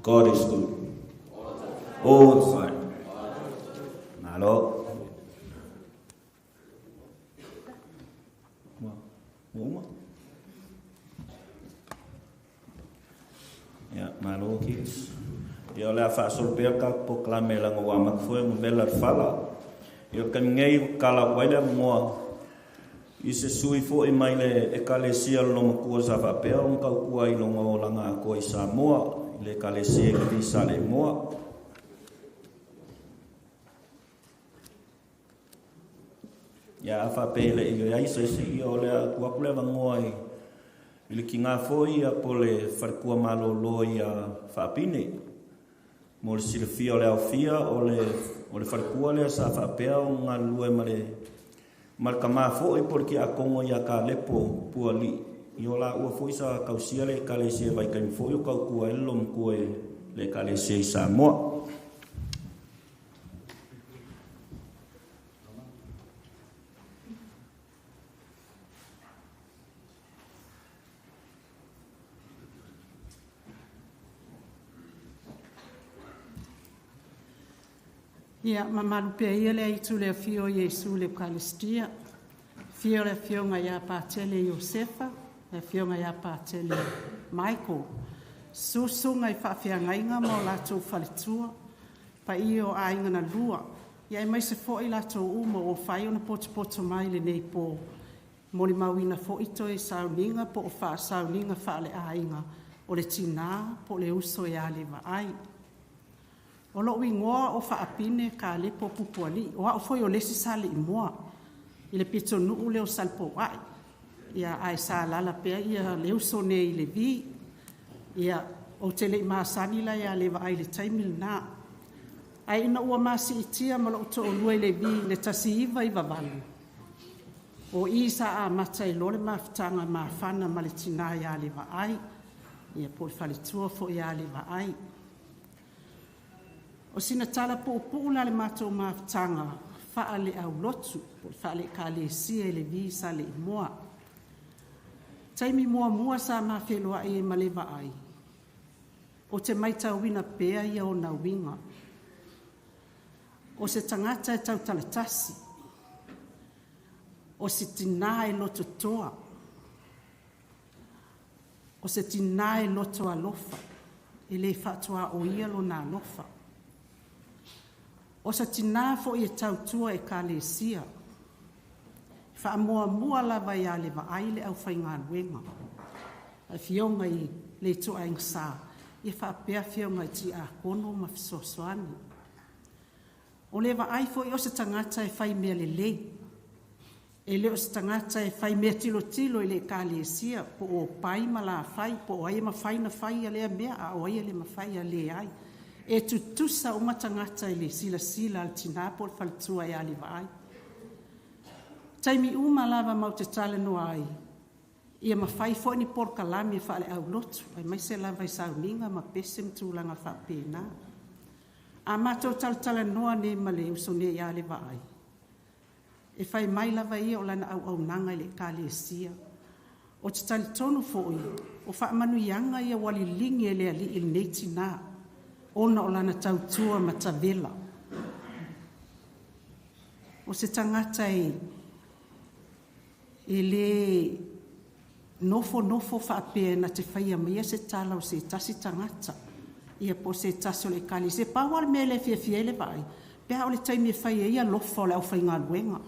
God is good. All the time. Malo. Uma. Ia, malo kids. Ia o le a faasolo pea ka polokalame laga ua amata foi ona vela le fala. Ia o le taimi nei ua tatala atu ai le avanoa i se sui fo'i mai le Ekalesia o le Lomatua sa faapea ona tautua ai i lona olaga atoa i Samoa i le Ekalesia i le Visa Lemoa. Ia a faapea e le i ai se isi, ia o le a tuu atu le avanoa i i le tinā foi ia po o le faletua malōlō ia Faapine. Mo le silafia o le aofia, o le o le faletua lea sa faapea ona galulue ma le ma le tamā foi po o le tiakono ia Kalepo Pualii. I o laua foi sa tausia le Ekalesia i vaitaimi foi o tautua ai le Lomatua i le Ekalesia i Samoa. Ia, mamalu pea ia le aitu le afio o Iesu i le Eukaristia, afio le Afioga ia Patele Iosefa, le Afioga ia Patele Michael, susu susuga i faafeagaiga ma o latou faletua, paia o aiga na lua, ia aemaise foi latou uma ua mafai ona potopoto mai i lenei po, molimauina foi toe sauniga po o faasauniga faaleaiga o le tina po o le uso ia Levaai. O lou igoa o Faapine Kalepo Pupualii, o au foi o le isi Saleimoa i le pitonuu lea o Salepouai, ia ae sa alaala pea le uso nei i Levi. Ia, ou te le i masani la ia Levaai i le taimi lena. Ae ina ua ma siitia ma lou toalua i Levi i le 1998, o i sa amata ai loa le mafutaga mafana ma le tina ia Levaai, ia po o le faletua foi ia Levaai. O sina tala puupuu la i le matou mafutaga faale-aulotu po o le faale-Ekalesia i Levi Saleimoa. Taimi muamua sa ma feiloai ai ma Levaai, ou te maitauina pea ia ona uiga. O se tagata e tautala tasi, o se tinā e lototoa, o se tinā e loto alofa, e le faatuaoia lona alofa. O se tinā foi e tautua Ekalesia, e faamuamua lava ia Levaai le aufaigaluega, afioga i le ituaiga sa, ia faapea afioga i tiakono ma fesoasoani. O Levaai foi o se tagata e fai mea lelei, e le o se tagata e fai mea tilotilo i le Ekalesia po o pai ma lafai, po o ai e mafai ona faia lea mea a o ai e le mafai. Leai, e tutusa uma tagata i le silasila a le tina po o le faletua ia Levaai. Taimi uma lava matou te talanoa ai, ia mafai foi ni polokalame faale-aulotu, aemaise lava i sauniga ma pese ma tulaga faapena. A matou talatalanoa nei ma le uso nei ia Levaai, E fai mai lava ia o lana auaunaga i le Ekalesia. Ou te talitonu foi, o faamanuiaga ia ua liligi e le Alii i lenei tinā, ona o lana tautua matavela. O se tagata e e lē nofonofo faapea na te faia maia se tala o se tasi tagata, ia po o se tasi o le Ekalesia. Pau lava le mea lea e fiafia ai le vaai, pe a oo i le taimi e fai ai alofa o le aufaigaluega.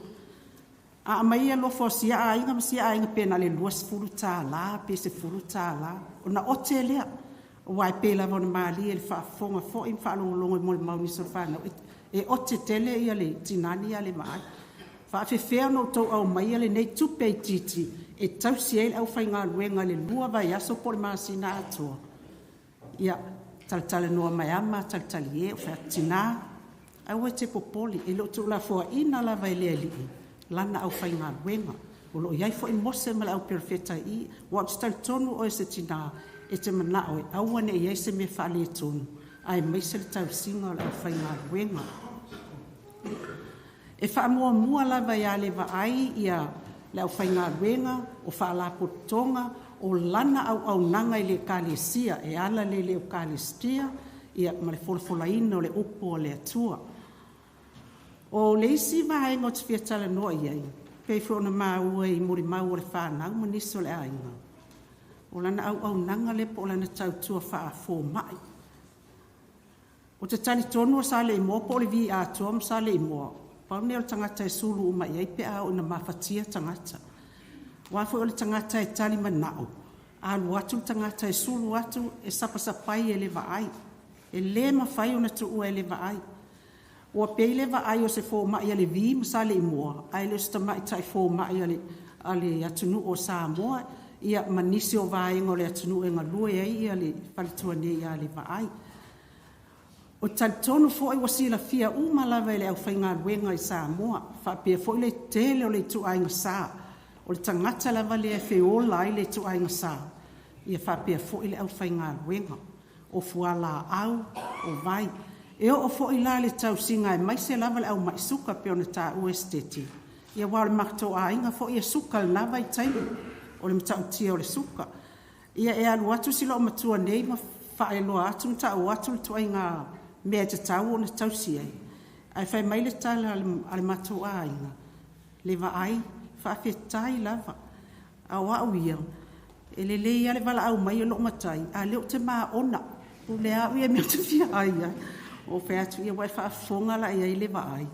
A aumai alofa o sia aiga ma sia aiga pe na o le $20 pe $10, ona ote lea. Aua e pei lava ona malie i le faafofoga foi ma faalogologo i molimau a nisi o fanau, e ote tele le tina lenei ia Levaai. E faapefea ona outou aumaia lenei tupe itiiti e tausi ai le aufaigaluega i le 2 vaiaso po o le masina atoa? Ia, talatalanoa mai lava ma talitali e, ou fai atu, "Tina, aua e te popole, e le o tuulafoaiina lava e le Alii Lana aufaigaluega. O lo o i ai foi Mose ma le au perofeta i i, aua ou te talitonu o oe o se tina e te manao e aua ne i i ai se mea faaletonu, aemaise le tausiga o le aufaigaluega." E faamuamua lava ia Levaai ia le aufaigaluega, o faalapotopotoga, o lana auaunaga i le Ekalesia e ala lea i le Ekalesia ma le folafolaina o le upu a le Atua. O le isi vaega ou te fia talanoa i ai, pei foi ona maua i molimau a le fanau ma nisi o le aiga, o lana auaunaga lea po o lana tautua faa-fomai. Ou te talitonu o Saleimoa po o le Vi atoa ma Saleimoa, pau lenei o le tagata e sulu uma i ai pe a oo ina mafatia tagata. Aua foi o le tagata e talimanao, a alu atu le tagata e sulu atu, e sapasapai e le vaai. E le mafai ona tuua e le vaai. Ua pei le vaai o se fomai a le Vi ma Saleimoa, ae le o se tamaitai fomai a le atunuu o Samoa ma nisi o vaega o le atunuu e galue ai le faletua nei ia Levaai. Ou te talitonu foi ua silafia uma lava e le aufaigaluega i Samoa, faapea foi le tele o le ituaiga sa. O le tagata lava lea e feola ai le ituaiga sa, ia faapea foi le aufaigaluega. O fualaau, o vai. E oo foi la i le tausiga aemaise lava le au mai suka pei ona taua e Setete, aua o le matou aiga foi e suka i lena vaitaimi, o le matautia o le suka. Ia e alu atu si olomatua nei ma faailoa atu ma tau atu le ituaiga mea e tatau ona tausi ai, ae fai mai le tala a le matou aiga, “Levaai, faafetai lava, a o au ia, e lelei lava le valaau mai o lou matai, a o lea ou te maona, pule lava au ia i le mea ou te fia ai ai.” Ou fai atu, “Ia ua e faafofoga la i ai Levaai?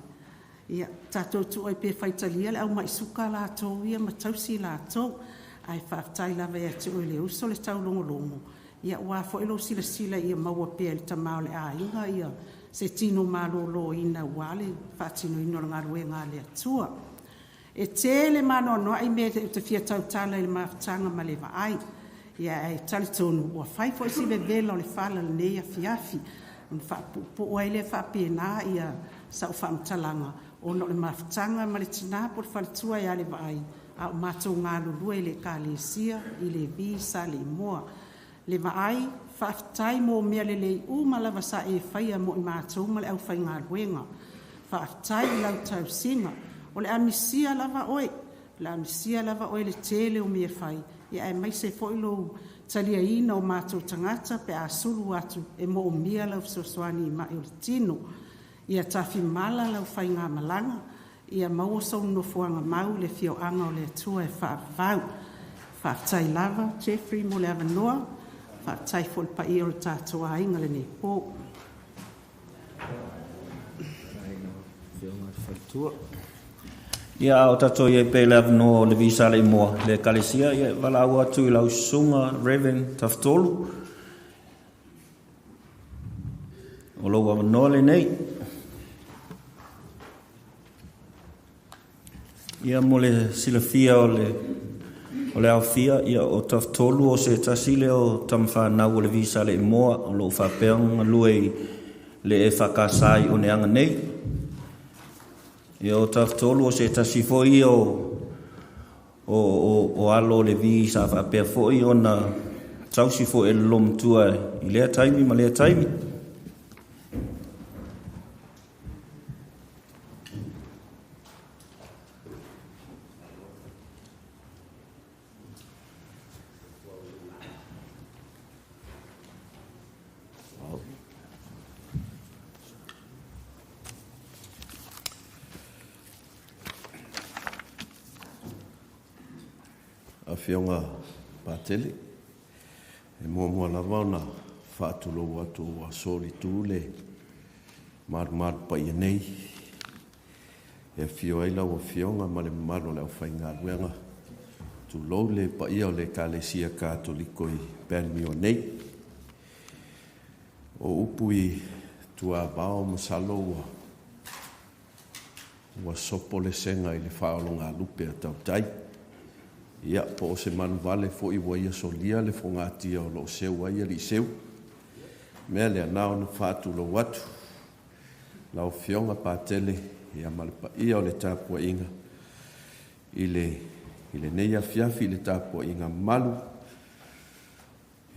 Ia tatou tuu ai pea e faitalia le au mai suka latou ia ma tausi latou.” Ae faafetai lava ia te oe le uso le taulogologo, aua foi lou silasila ia maua pea e le tama o le aiga se tino maloloina aua le faatinoina o le galuega a le Atua. E tele ma anoanoai mea ou te fia tautala i le mafutaga ma Levaai, ae talitonu ua fai foi si vevela o le fala i lenei afiafi, ona faapuupuu ai lea faapena sau faamatalaga ona o le mafutaga ma le tina po o le faletua ia Levaai a o matou galulue i le Ekalesia i Levi i Saleimoa. Levaai, faafetai mo mea lelei uma lava sa e faia mo i matou ma le aufaigaluega. Faafetai i lau tausiga. O le a misia lava oe, o le a misia lava oe i le tele o mea e fai, aemaise foi lou taliaina o matou tagata pe a sulu atu e moomia lau fesoasoani i mai o le tino. Ia tafimala lau faigamalaga, ia maua sou nofoaga mau i le afioaga o le Atua e faavavau. Faafetai lava Jeffrey mo le avanoa, faafetai foi i le paia o le tatou aiga i lenei po. Ia, a o tatou i ai pea i le avanoa o le Vi Saleimoa, le Ekalesia, ia, e valaau atu i lau Susuga Reverend Tafetolu. O lou avanoa lenei. Ia, mo le silafia o le o le aofia, ia, o Tafatolu o se tasi lea o tamafanau o le Vi Saleimoa o lo o faapea ona galue i le EFKS i Oneaga nei. Ia, o Tafatolu o se tasi foi ia o o, o, o alo o le Vi sa faapea foi ona tausi foi e le Lomatua i lea taimi ma lea taimi. Afioga Patele. E muamua lava ona faatulou atu ua solitu le malumalu paia nei e afio ai lau Afioga ma le mamalu o le aufaigaluega. Tulou le paia o le Ekalesia Katoliko i Panmure nei. O upu i tuavao masalo ua sopo le sega i le faaologalupe a tautai. Ia, po o se manuvale foi ua ia solia le fogatia o lo o seu ai aliiseu. Mea lea, na ona faatulou atu lau Afioga Patele, ia ma le paia o le tapuaiga i lenei afiafi i le tapuaiga malu.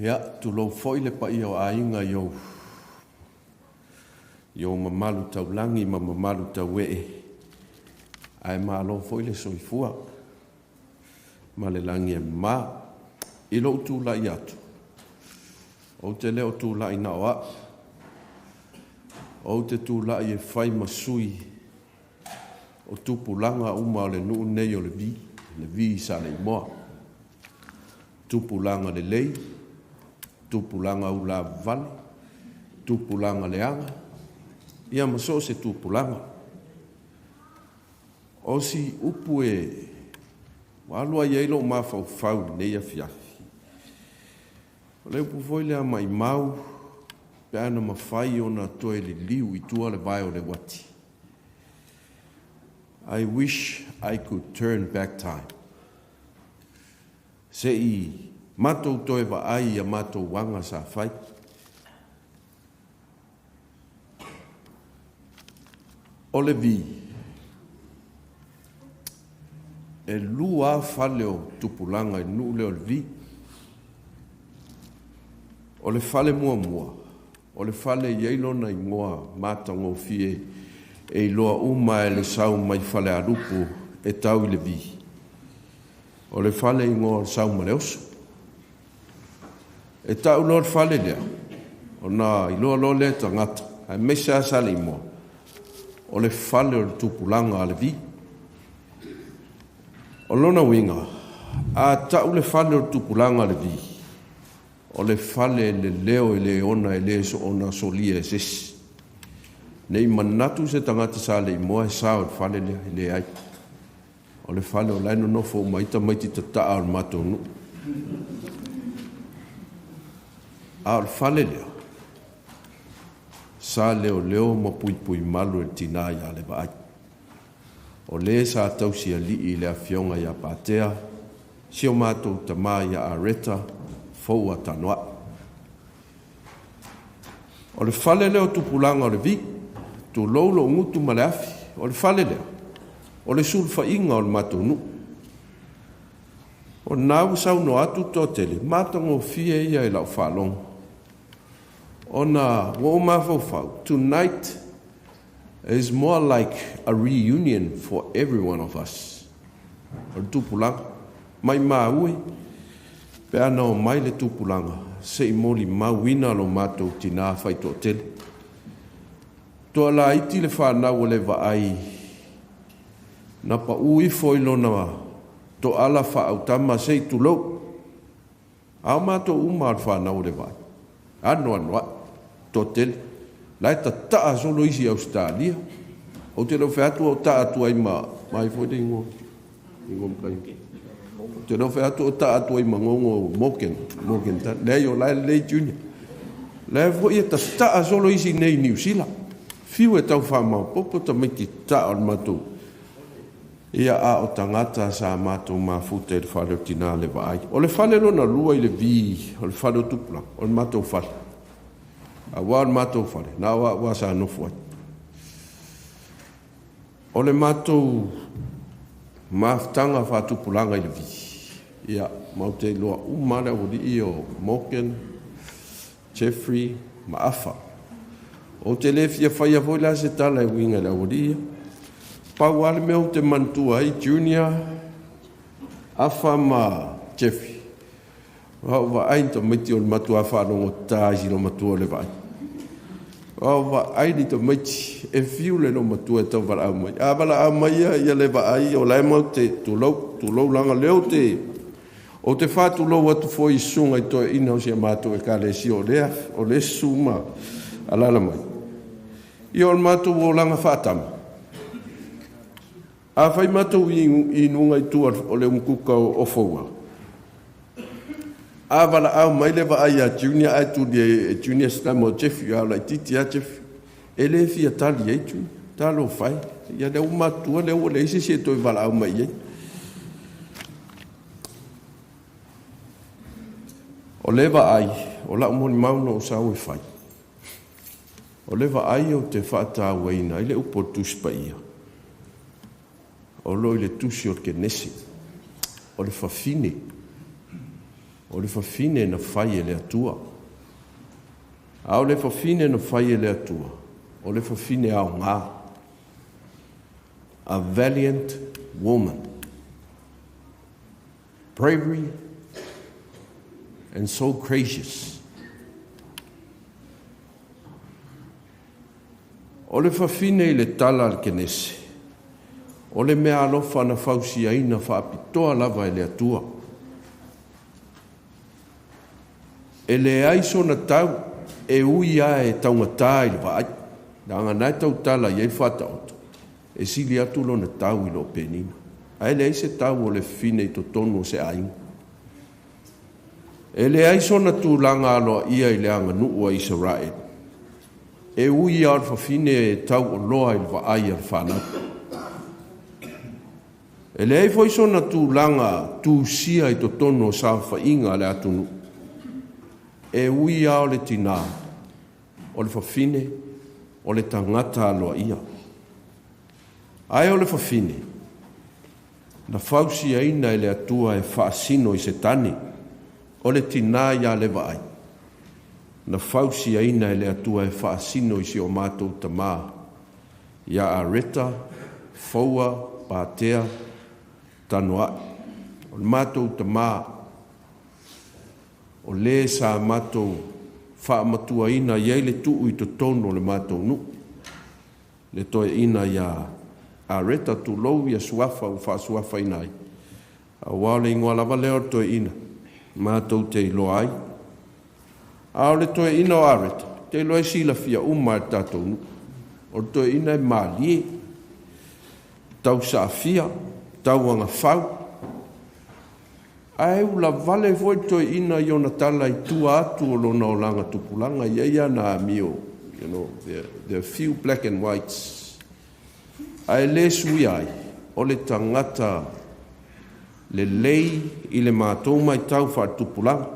Ia, tulou foi le paia o aiga i ou mamalu taulagi ma mamalu tauee, ae malo foi le soifua ma le lagi e mama. I lou tulai atu, ou te le o tulai na o au, ou te tulai e fai ma sui o tupulaga uma o le nuu nei o Levi, Levi i Saleimoa. Tupulaga lelei, tupulaga ulavavale, tupulaga leaga, ia ma so o se tupulaga. O si upu e ua alu ai lou mafaufau i lenei afiafi, o le upu foi lea maimau pe ana mafai ona toe liliu i tua le vae o le uati. I wish I could turn back time. Se i matou toe vaai ia matou aga sa fai. O Levi, e lua fale o tupulaga i le nuu lea o Levi. O le fale muamua, o le fale i ai lona igoa matagofie e iloa uma e le sau mai Falealupo e tau i Levi. O le fale igoa o le Saumaleoso. E tau loa le fale lea, ona iloa loa lea tagata, aemaise lava Saleimoa, o le fale o le tupulaga a Levi. O lona uiga, a tau le fale o le tupulaga a Levi, o le fale le leo e le ona e le soona solia e sesi. Nei manatu se tagata Saleimoa e sao i le fale lea, e leai. O le fale o la e nonofo uma ai tamaiti tataa o le matou nuu. A o le fale lea, sa leoleo ma puipui malu e le tina ia le vaai. O le sa tausi alii i le afioga ia Patea, si o matou tama ia Areta, Foua Tanoai. O le fale lea o tupulaga o Levi, tulou lou gutu ma le afi, o le fale lea, o le sulufaiga o le matou nuu. O na ua saunoa atu toatele, matagofie ia i lau faalogo. Ona ua ou mafaufau, tonight is more like a reunion for every one of us. O le tupulaga, mai maue, pe ana o mai le tupulaga, se i molimauina lo matou tina faitoatele. Toa laiti le whanau o le vaai, na pa ui ifo i lona toala faautama se i tulou. A o matou uma o le whanau o le vaai. Ano ano ai, toatele. La e tataa solo isi i Australia. Ou te leo fai atu o taa atu ai ma mai foi le ingoa. Ingoa makai. Ou te leo fai atu o taa atu ai ma ngongo Morgan. Morgan ta. Leai o la e lelei Junior. La e foi e tataa solo isi nei New Zealand. Fiu e tau whaamaopopo tamaiti taa o le matou. Ia a o tagata sa matou mafuta i le fale o tina le vaai. O le fale lona lua i Levi, o le fale o tupulaga, o le matou fale. A ua o le matou fale, na o ua sa nofo ai. O le matou mafutaga faatupulaga i Levi. Ia, matou te iloa uma le aualii o Morgan, Jeffrey ma Afa. Ou te le fia faia foi la se tala e uiga i le aualii ia. Pau lava le mea ou te manatua ai, Junior, Afa ma Jeffrey. O au vaai ni tamaiti o le matua faalogotata i silo matua o le vaai. O au vaai ni tamaiti e fiu le lo matua e tau valaau mai. A valaau mai ia, ia le vaai o la e mau te tulou, tulou laga leo te Ou te faatulou atu foi i susuga i toeaiina o si a matou Ekalesia o lea o le susu ma alaala mai. Ia o le matou olaga faatama, afai matou inuga i tua o le umukuka o Foua, a valaau mai le vaai ia Junior ae tuli e Junior se tama o Jeffrey, a o laitiiti lava Jeffrey, e le fia tali ai Junior. Talofa e, ia lea ua matutua lea ua leai se isi e toe valaau mai i ai. O le vaai, o lau molimau na ou sau e fai, o le vaai ou te faatauaina ai le upu o le Tusi Paia, o lo o i le tusi o le Kenese, o le fafine, o le fafine na fai e le Atua. A o le fafine na fai e le Atua, o le fafine aoga. A valiant woman. Bravery and so gracious. O le fafine i le tala a le Kenese, o le meaalofa na fausiaina faapitoa lava e le Atua. E leai sona tau, e ui lava e taugata i le vaai, leaga na e tautala i ai le Faataoto, e sili atu lona tau i lo Penina. Ae leai se tau o le fafine i totonu o se aiga. E leai sona tulaga aloaia i le aganuu a Isaraelu, e ui lava o le fafine e tauoloa i le vaai a le fanau. E leai foi sona tulaga tusia i totonu o saofaiga a le atunuu, e ui lava o le tinā, o le fafine, o le tagata aloaia. Ae o le fafine, na fausiaina e le Atua e faasino i se tane, o le tinā ia Levaai, na fausiaina e le Atua e faasino i si o matou tamā, ia Areta, Foua, Patea, Tanoa'i. O le matou tamā, o lē sa matou faamatuaina i ai le tuu i totonu o le matou nuu, le toeaina ia Areta, tulou ia suafa ua faasuafaina ai, auā o le igoa lava lea o le toeaina matou te iloa ai. A o le toeaina o Areta, ou te iloa e silafia uma e le tatou nuu, o le toeaina e malie, tausaafia, tauagafau, ae ulavale foi le toeaina i ona tala i tua atu o lona olaga tupulaga. E i ai ana amio, there are few black and whites, ae le suia ai, o le tagata lelei i le matou matau faaletupulaga.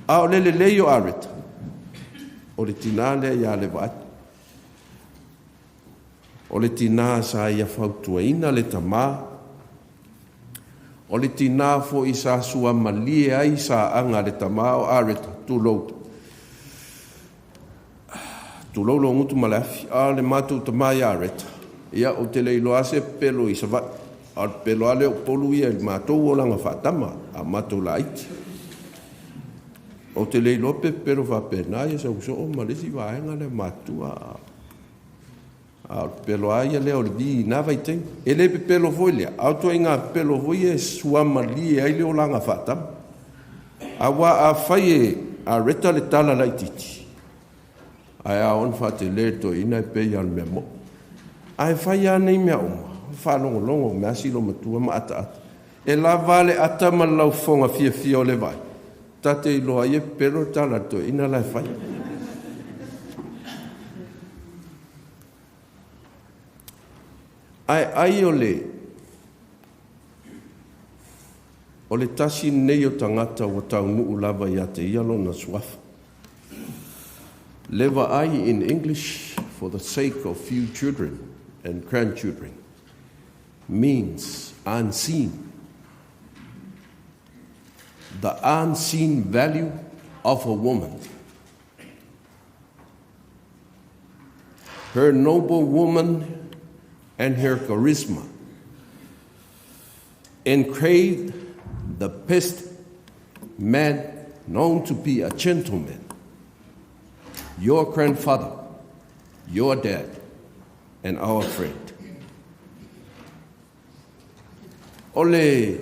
A o le lelei o Areta, o le tinā lea ia Levaai. O le tinā sa ia fautuaina le tamā, o le tinā foi sa suamalie ai saaga a le tamā o Areta, tulou. Tulou lou gutu ma le afi, a o le matou tamā ia Areta, ia ou te le iloa lava se pepelo i Savaii, a o le pepelo lava lea o Upolu ia i le matou olaga faatama, a matou laiti. Ou te le iloa pe pepelo faapena ia Sausoo ma le isi vaega lea matutua, a o le pepelo lava ia lea o le vi i na vaitaimi. E le pepelo foi lea, a o ituaiga pepelo foi ia e suamalie ai le olaga faatama. Aua afai e Areta le tala laitiiti, ae a ona faatele le toeaina e pei lava o le mea moni. Ae fai lava nei mea uma, faalogologo mai lava si loomatua ma ataata. E lava le ata ma le laufofoga fiafia o le vaai, ta te iloa ai e pepelo le tala a le toeaina la e fai. Ae ai o le o le tasi lenei o tagata ua taunuu lava ia te ia lona suafa. Le vaai in English for the sake of few children and grandchildren means unseen. The unseen value of a woman. Her noble woman and her charisma engraved the best man known to be a gentleman, your grandfather, your dad, and our friend. O le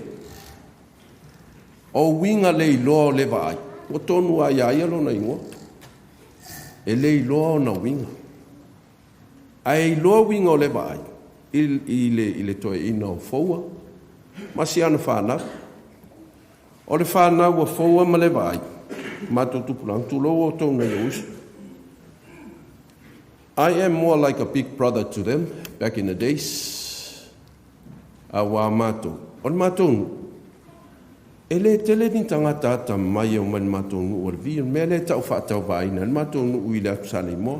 O uiga le iloa o le vaai, ua tonu lava ia ia lona igoa. E le iloa ona uiga. Ae iloa uiga o le vaai i le toeaina o Foua ma si ana fanau. O le fanau a Foua ma le vaai, matou tupulaga, tulou outou nai ou uso. I am more like a big brother to them back in the days. Auā matou, o le matou nuu, e le tele ni tagata atamamai e omai i le matou nuu o Levi. O le mea lea e tau faatauvaaina ai le matou nuu i le Atu Saleimoa,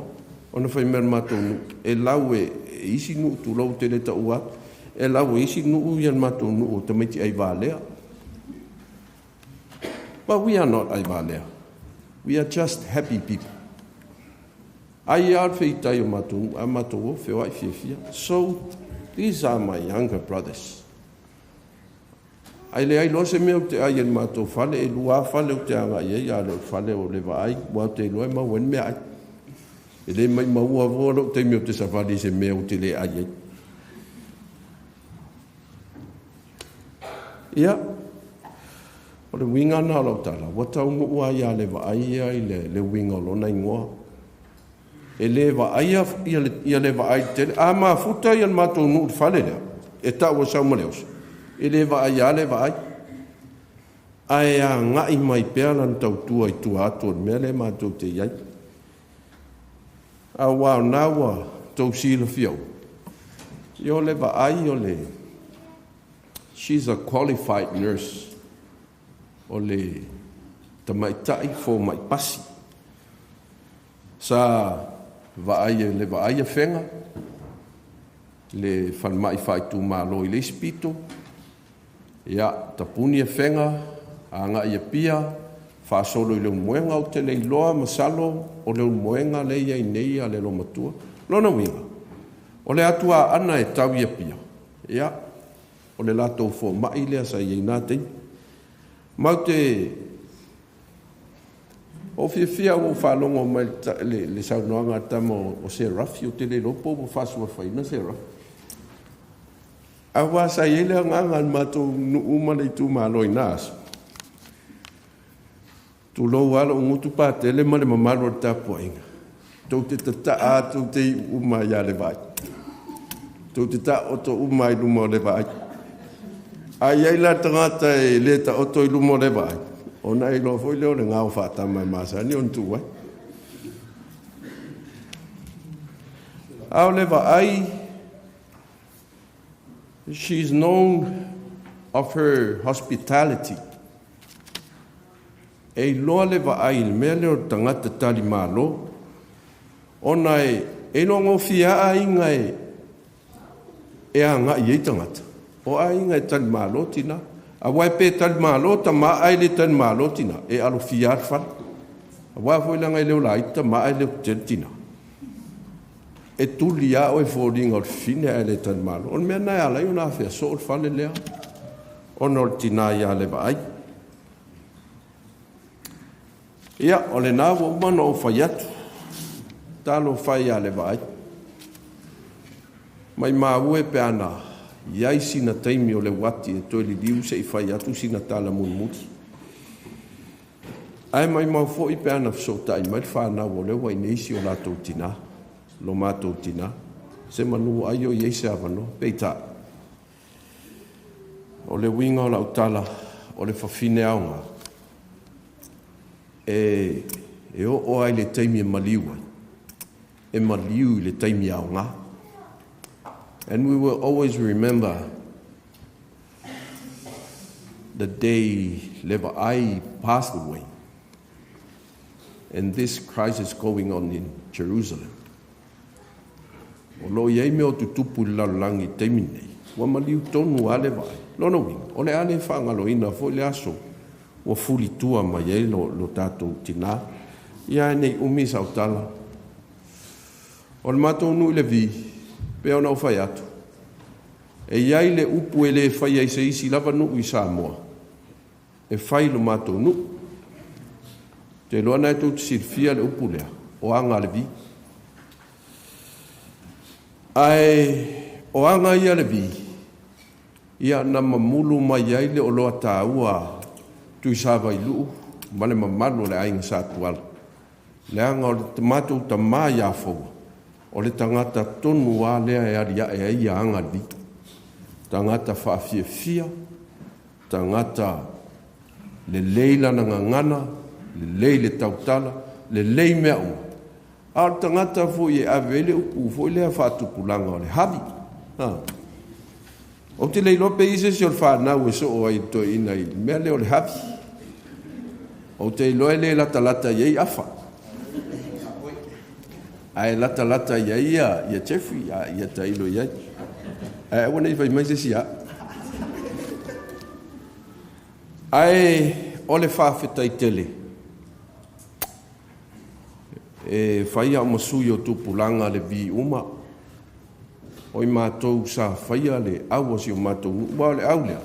ona fai mai o le matou nuu, e lau e isi nuu, tulou ou te le taua atu, e lau e isi nuu ia le matou nuu o tamaiti aivalea. But we are not aivalea. We are just happy people. Ai lava o le feitai o matou, a matou o feoai fiafia. So, these are my younger brothers. Ai leai loa se mea ou te ai i le matou fale, e lua lava fale ou te agai ai, a le o le fale o le vaai, aua ou te iloa e maua ai le meaai. E le maimaua fua lou taimi ou te savali i se mea ou te le ai ai. Ia, o le uiga lena o lau tala, ua taunuu lava ia le vaai ia i le uiga o lona igoa. E le vaaia ia le vaai tele. A mafuta ia le matou nuu i le fale lea, e tau o Saumaleoso, e le vaaia lava le vaai. Ae agai mai pea lana tautua i tua atu o le mea lea matou te i ai. Aua o lena ua tou silafia uma, ia o le vaai o le, she's a qualified nurse, o le tamaitai fomai pasi. Sa vaai e le vaai Afega, le falemai faaitumalo i le isi pito, ia, tapuni Afega, agai i Apia, faasolo i Leulumoega, ou te le iloa masalo o Leulumoega lea e i ai nei a le loomatua. Lona uiga, o le atu Aana e tau i Apia, ia, o le latou fomai lea sa i ai i na taimi. Matou te Ua ou fiafia ua ou faalogo mai i le saunoaga a le tama o Serafi, ou te le iloa po ua faasuafaina Serafi. Aua sa i ai le agaga o le matou nuu ma le itumalo i na aso. Tulou lava lou gutu patele ma le mamalu o le tapuaiga. Tou te tataa atu, tou te iu uma ia le vaai. Tou te taoto uma i luma o le vaai. A i ai la tagata e le taoto i luma o le vaai, ona e iloa foi lea o le gao faatama e masani ona tuu ai. A o le vaai, she is known of her hospitality. E iloa le vaai i le mea lea o le tagata talimalo, ona e iloa gofie lava aiga e agai i ai tagata. O aiga e talimalo tina. Aua pe talimalo tama ae le talimalo tina, e alofia lava le fale. Aua foi leaga e le o laiti tama ae le o tetele tina. E tuli lava oe i foliga o le fafine ae le talimalo. O le mea lena e ala ai ona afea soo le fale lea, ona o le tina ia Levaai. Ia, o lena ua uma ona ou fai atu. Talofa e ia Levaai. Maimau e pe ana i ai sina taimi o le uati e toe liliu se i fai atu sina tala mulimuli. Ae maimau foi pe ana fesootai mai le fanau o lea ua i nei si o latou tina, lo matou tina, se manu ai o i ai se avanoa. Peitai, o le uiga o lau tala, o le fafine aoga, e, e oo lava i le taimi e maliu ai, e maliu i le taimi aoga. And we will always remember the day Levaai passed away and this crisis going on in Jerusalem. O lo o i ai mea o tutupu i le lalolagi i le taimi lenei, ua maliu tonu lava le vaai. Lona uiga, o le a le faagaloina foi le aso ua fulitua mai ai lo, lo tatou tinā. Ia ae nei umi sau tala. O le matou nuu i Levi, pei ona ou fai atu, e i ai le upu e le faia i se isi lava nuu i Samoa, e fai i lo matou nuu. Ou te iloa na e tou te silafia le upu lea, o aga a Levi. Ae o aga ia a Levi, ia na mamulu mai ai le oloa taua Tuisavailuu ma le mamalu o le aiga Sa Tuala, leaga o le matou tamā ia Foua, o le tagata tonu lava lea e alia'e ai aga a le Vii, tagata faafiafia, tagata lelei lana gagana, lelei le tautala, lelei mea uma, a o le tagata foi e ave ai le upu foi lea faatupulaga o le havi. Ou te le iloa pe i ai se isi o le fanau e soo ai i le toeaina i le mea lea o le havi. Ou te iloa e le latalata i ai afa, ae latalata i ai ia Jeffrey, ia tailo i ai. Ae aua ne i fai mai se isi au. Ae o le faafetai tele, e fai au ma sui o tupulaga le vi uma, o i matou sa faia le au a si o matou nuu, aua o le au lea,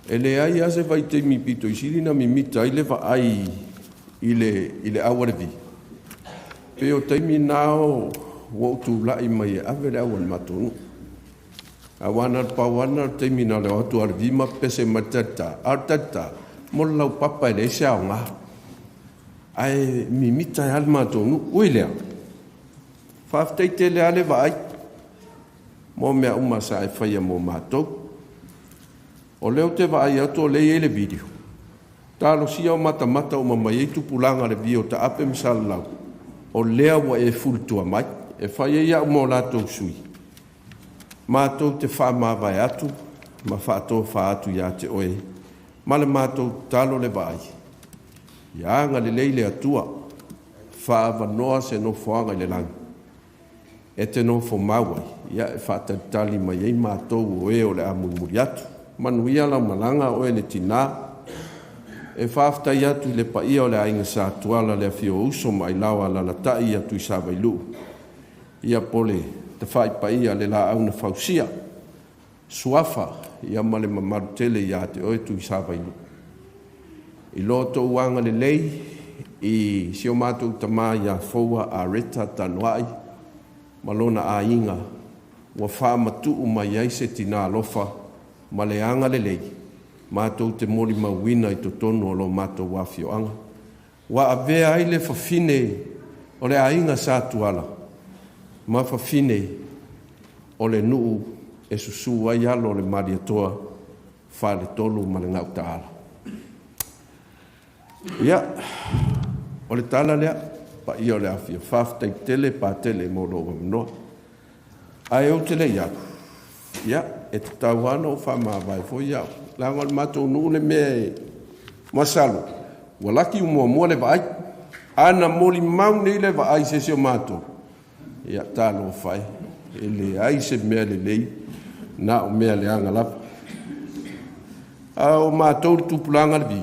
e leai lava se vaitaimi pito i sili ona mimita ai le vaai i le au a le vi, pei o taimi na ua ou tulai mai e ave le au a le matou nuu. Aua na o le pau lava lena o le taimi na o le o atu lava o le vi ma pepese mai le talita, a o le talita, mo le laupapa e leai se aoga. Ae mimita ai lava le matou nuu. Ui lea, faafetai tele lava le vaai mo mea uma sa e faia mo matou. O lea ou te vaai atu o lea e i ai le video, talosia o matamata uma mai ai tupulaga o le vi o Taape ma Salalau, o lea ua e fulutua mai, e fai ai au ma o latou sui, matou te faamavae atu ma faatofa atu ia te oe ma le matou tatalo le vaai, ia agalelei le Atua, faaavanoa se nofoaga i le lagi e te nofo mau ai, ia e faatalitali mai ai matou o e o le a mulimuli atu. Manuia lau malaga oe le tinā. E faafetai atu i le paia o le aiga Sa Tuala, le afio o Uso ma Ailao, alaalatai ia Tuisavailuu, ia po o le Tafai Paia, le Laau na Fausia, Suafa, ia ma le mamalu tele ia te oe Tuisavailuu. I lo outou agalelei i si o matou tama ia Foua Areta Tanoai ma lona aiga, ua faamatuu mai ai se tina alofa ma le agalelei matou te molimauina i totonu o lo matou afioaga, ua avea ai le fafine o le aiga Sa Tuala ma fafine o le nuu e susu ai alo o le Malietoa, Faletolu ma le Gautaala. Ia, o le tala lea, paia o le afio, faafetai tele Patele mo lou avanoa. Ae ou te le i alu, ia, e tatau lava ona ou faamavae foi au, leaga o le matou nuu le mea e masalo, ua laki muamua le vaai. A na molimau nei le vaai i se isi o matou, ia, talofa e, e leai se mea lelei, na o mea leaga lava. A o matou le tupulaga le vi,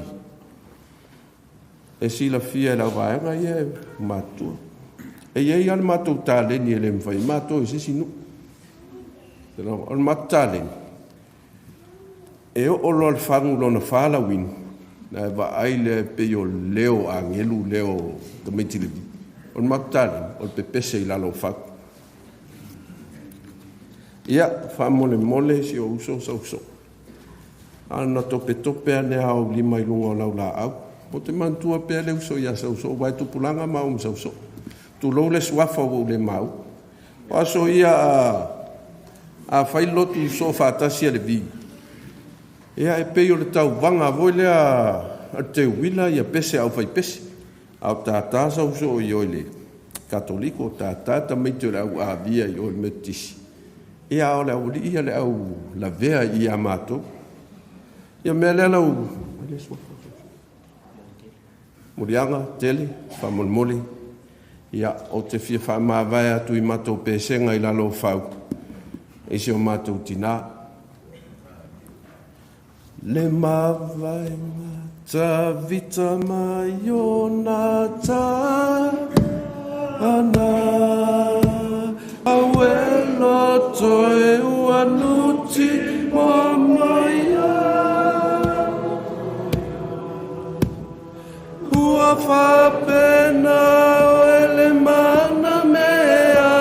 e silafia e lau vaega ia e matutua. E i ai lava le matou taleni e le mafai ai matou e se isi nuu. O le matou taleni, e oo loa le fagu lona fa lauinu, na e vaai lea e pei o leo agelu, leo tamaiti le vi. O le matou taleni, o le pepese i lalo o fagu. Ia, faamolemole si ou uso Sauso. A na topetope ane lava ou lima i luga o lau laau. Ou te manatua pea le uso ia Sauso, aua e tupulaga maua ma Sauso. Tulou le suafa ua ou le maua. O aso ia a fai le lotu soo faatasi a le vi, ia e pei o le tauvaga foi lea a le teuila ia pese a aufaipese. A o tātā Sauso i o i le Katoliko, o tātā tamaiti o le au Avia i o i le Metotisi. Ia a o le aualii ia le au lavea i ia matou. Ia mea lea lau muliaga tele faamolemole, ia ou te fia faamavae atu i matou pesega i lalo o fau i si o matou tinā. Le mavaega Tavita ma Ionatana, Auelo toe ua nuti moa mai Ua faapena oe le mana mea.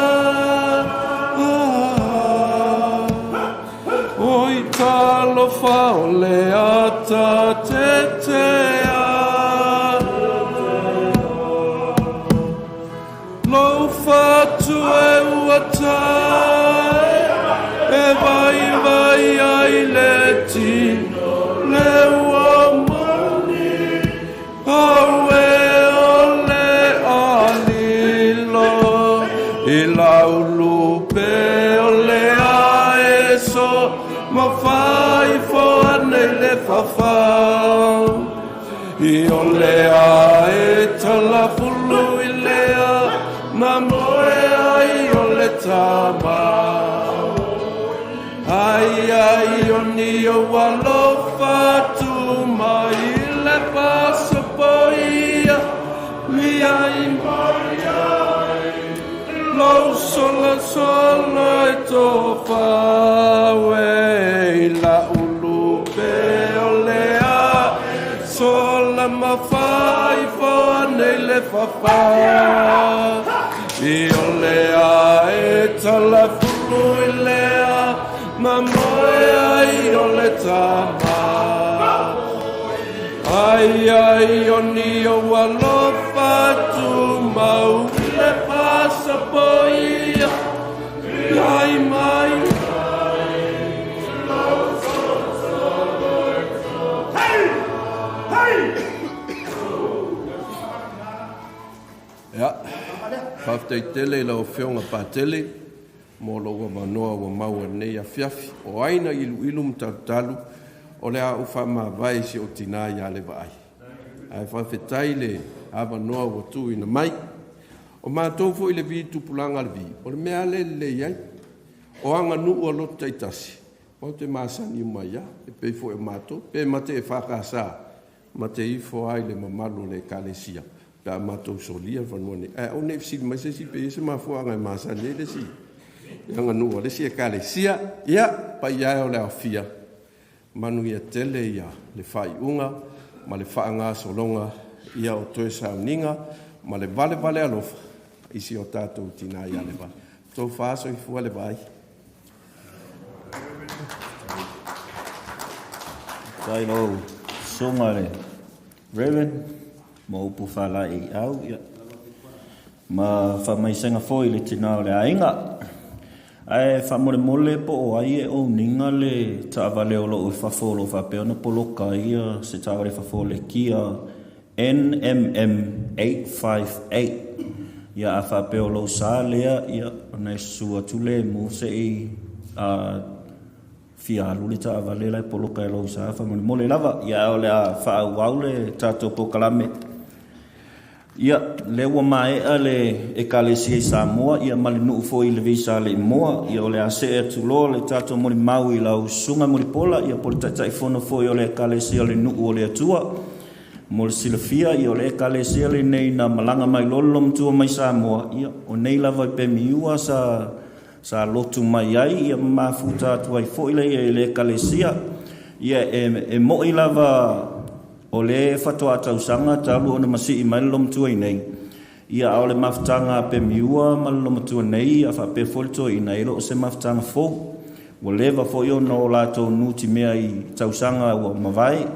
Oi talofa o le ata tetea. Lou fatu e ua tae, e vaivai ai le tino le ua moni. Aue o le alilo, i laulupe o le aeso, ma faifo anei le fafa. I o le ae talafulu i lea, na moe ai o le tama. Ai ai o ni o alofa tu mai le pasapoia, mi ai mai ai. Lou sola sola e tō whawe i la ulu pe o le a. Sola ma whai wha nei le whawha. I o le a e tala fulu i lea, ma moe ai o le tama. Ai ai o ni o alofa tu mau le pasapoia, ai mai. Ia, faafetai tele i lau Afioga Patele mo lou avanoa ua maua i lenei afiafi. O ai na iluilu ma talutalu o le a ou faamavae i si ou tinā ia Levaai. Ae faafetai le avanoa ua tuuina mai. O matou foi le vi tupulaga a le vi, o le mea lea e lelei ai. O aganuu a loto taitasi, matou te masani uma ai lava, e pei foi o matou, pe mate e FKS, mate ifo lava i le mamalu o le Ekalesia, pe a matou solia le fanua nei. Ae aua ne i fesili mai se isi pe i ai se mafuaaga e masani ai le isi aganuu a le isi Ekalesia. Ia, paia e o le aofia, manuia tele ia le faaiuga ma le faagasologa ia o toe sauniga ma le valevale alofa i si o tatou tinā ia Levai. Tofa soifua Levai. Faafetai lau susuga le Reverend mo upu faalaeiau ia ma faamaisega foi i le tinā o le aiga. Ae faamolemole po o ai e owning le taavale o lo o i fafo o lo o faapea ona poloka ai se taavale i fafo o le Kia NMM 858. Ia a faapea o lou sa lea, ia ona e susu atu lemu se i fia alu le taavale la e poloka e lou sa faamolemole lava. Ia ae o le a faaauau le tatou polokalame. Ia, lea ua maea le Ekalesia i Samoa, ia ma le nuu foi i le Visa Alii-moa. Ia o le a see atu loa le tatou molimau i lau Susuga Mulipola, ia po o le Taitaifono foi o le Ekalesia o le Nuu o le Atua. Mo le silafia, ia o le Ekalesia lenei na malaga mai loa le Lomatua mai Samoa, ia o nei lava i Pemiua sa sa lotu mai ai, ia ma mafuta atu ai foi lea i le Ekalesia. Ia e mo'i lava O le faatoa tausaga talu ona masii mai le lomatua i nei, ia a o le mafutaga a Pemiua ma le lomatua nei, ia faapea foi le toeaina, e le o se mafutaga fou. Ua leva foi ona o latou nutimea i tausaga ua mavae.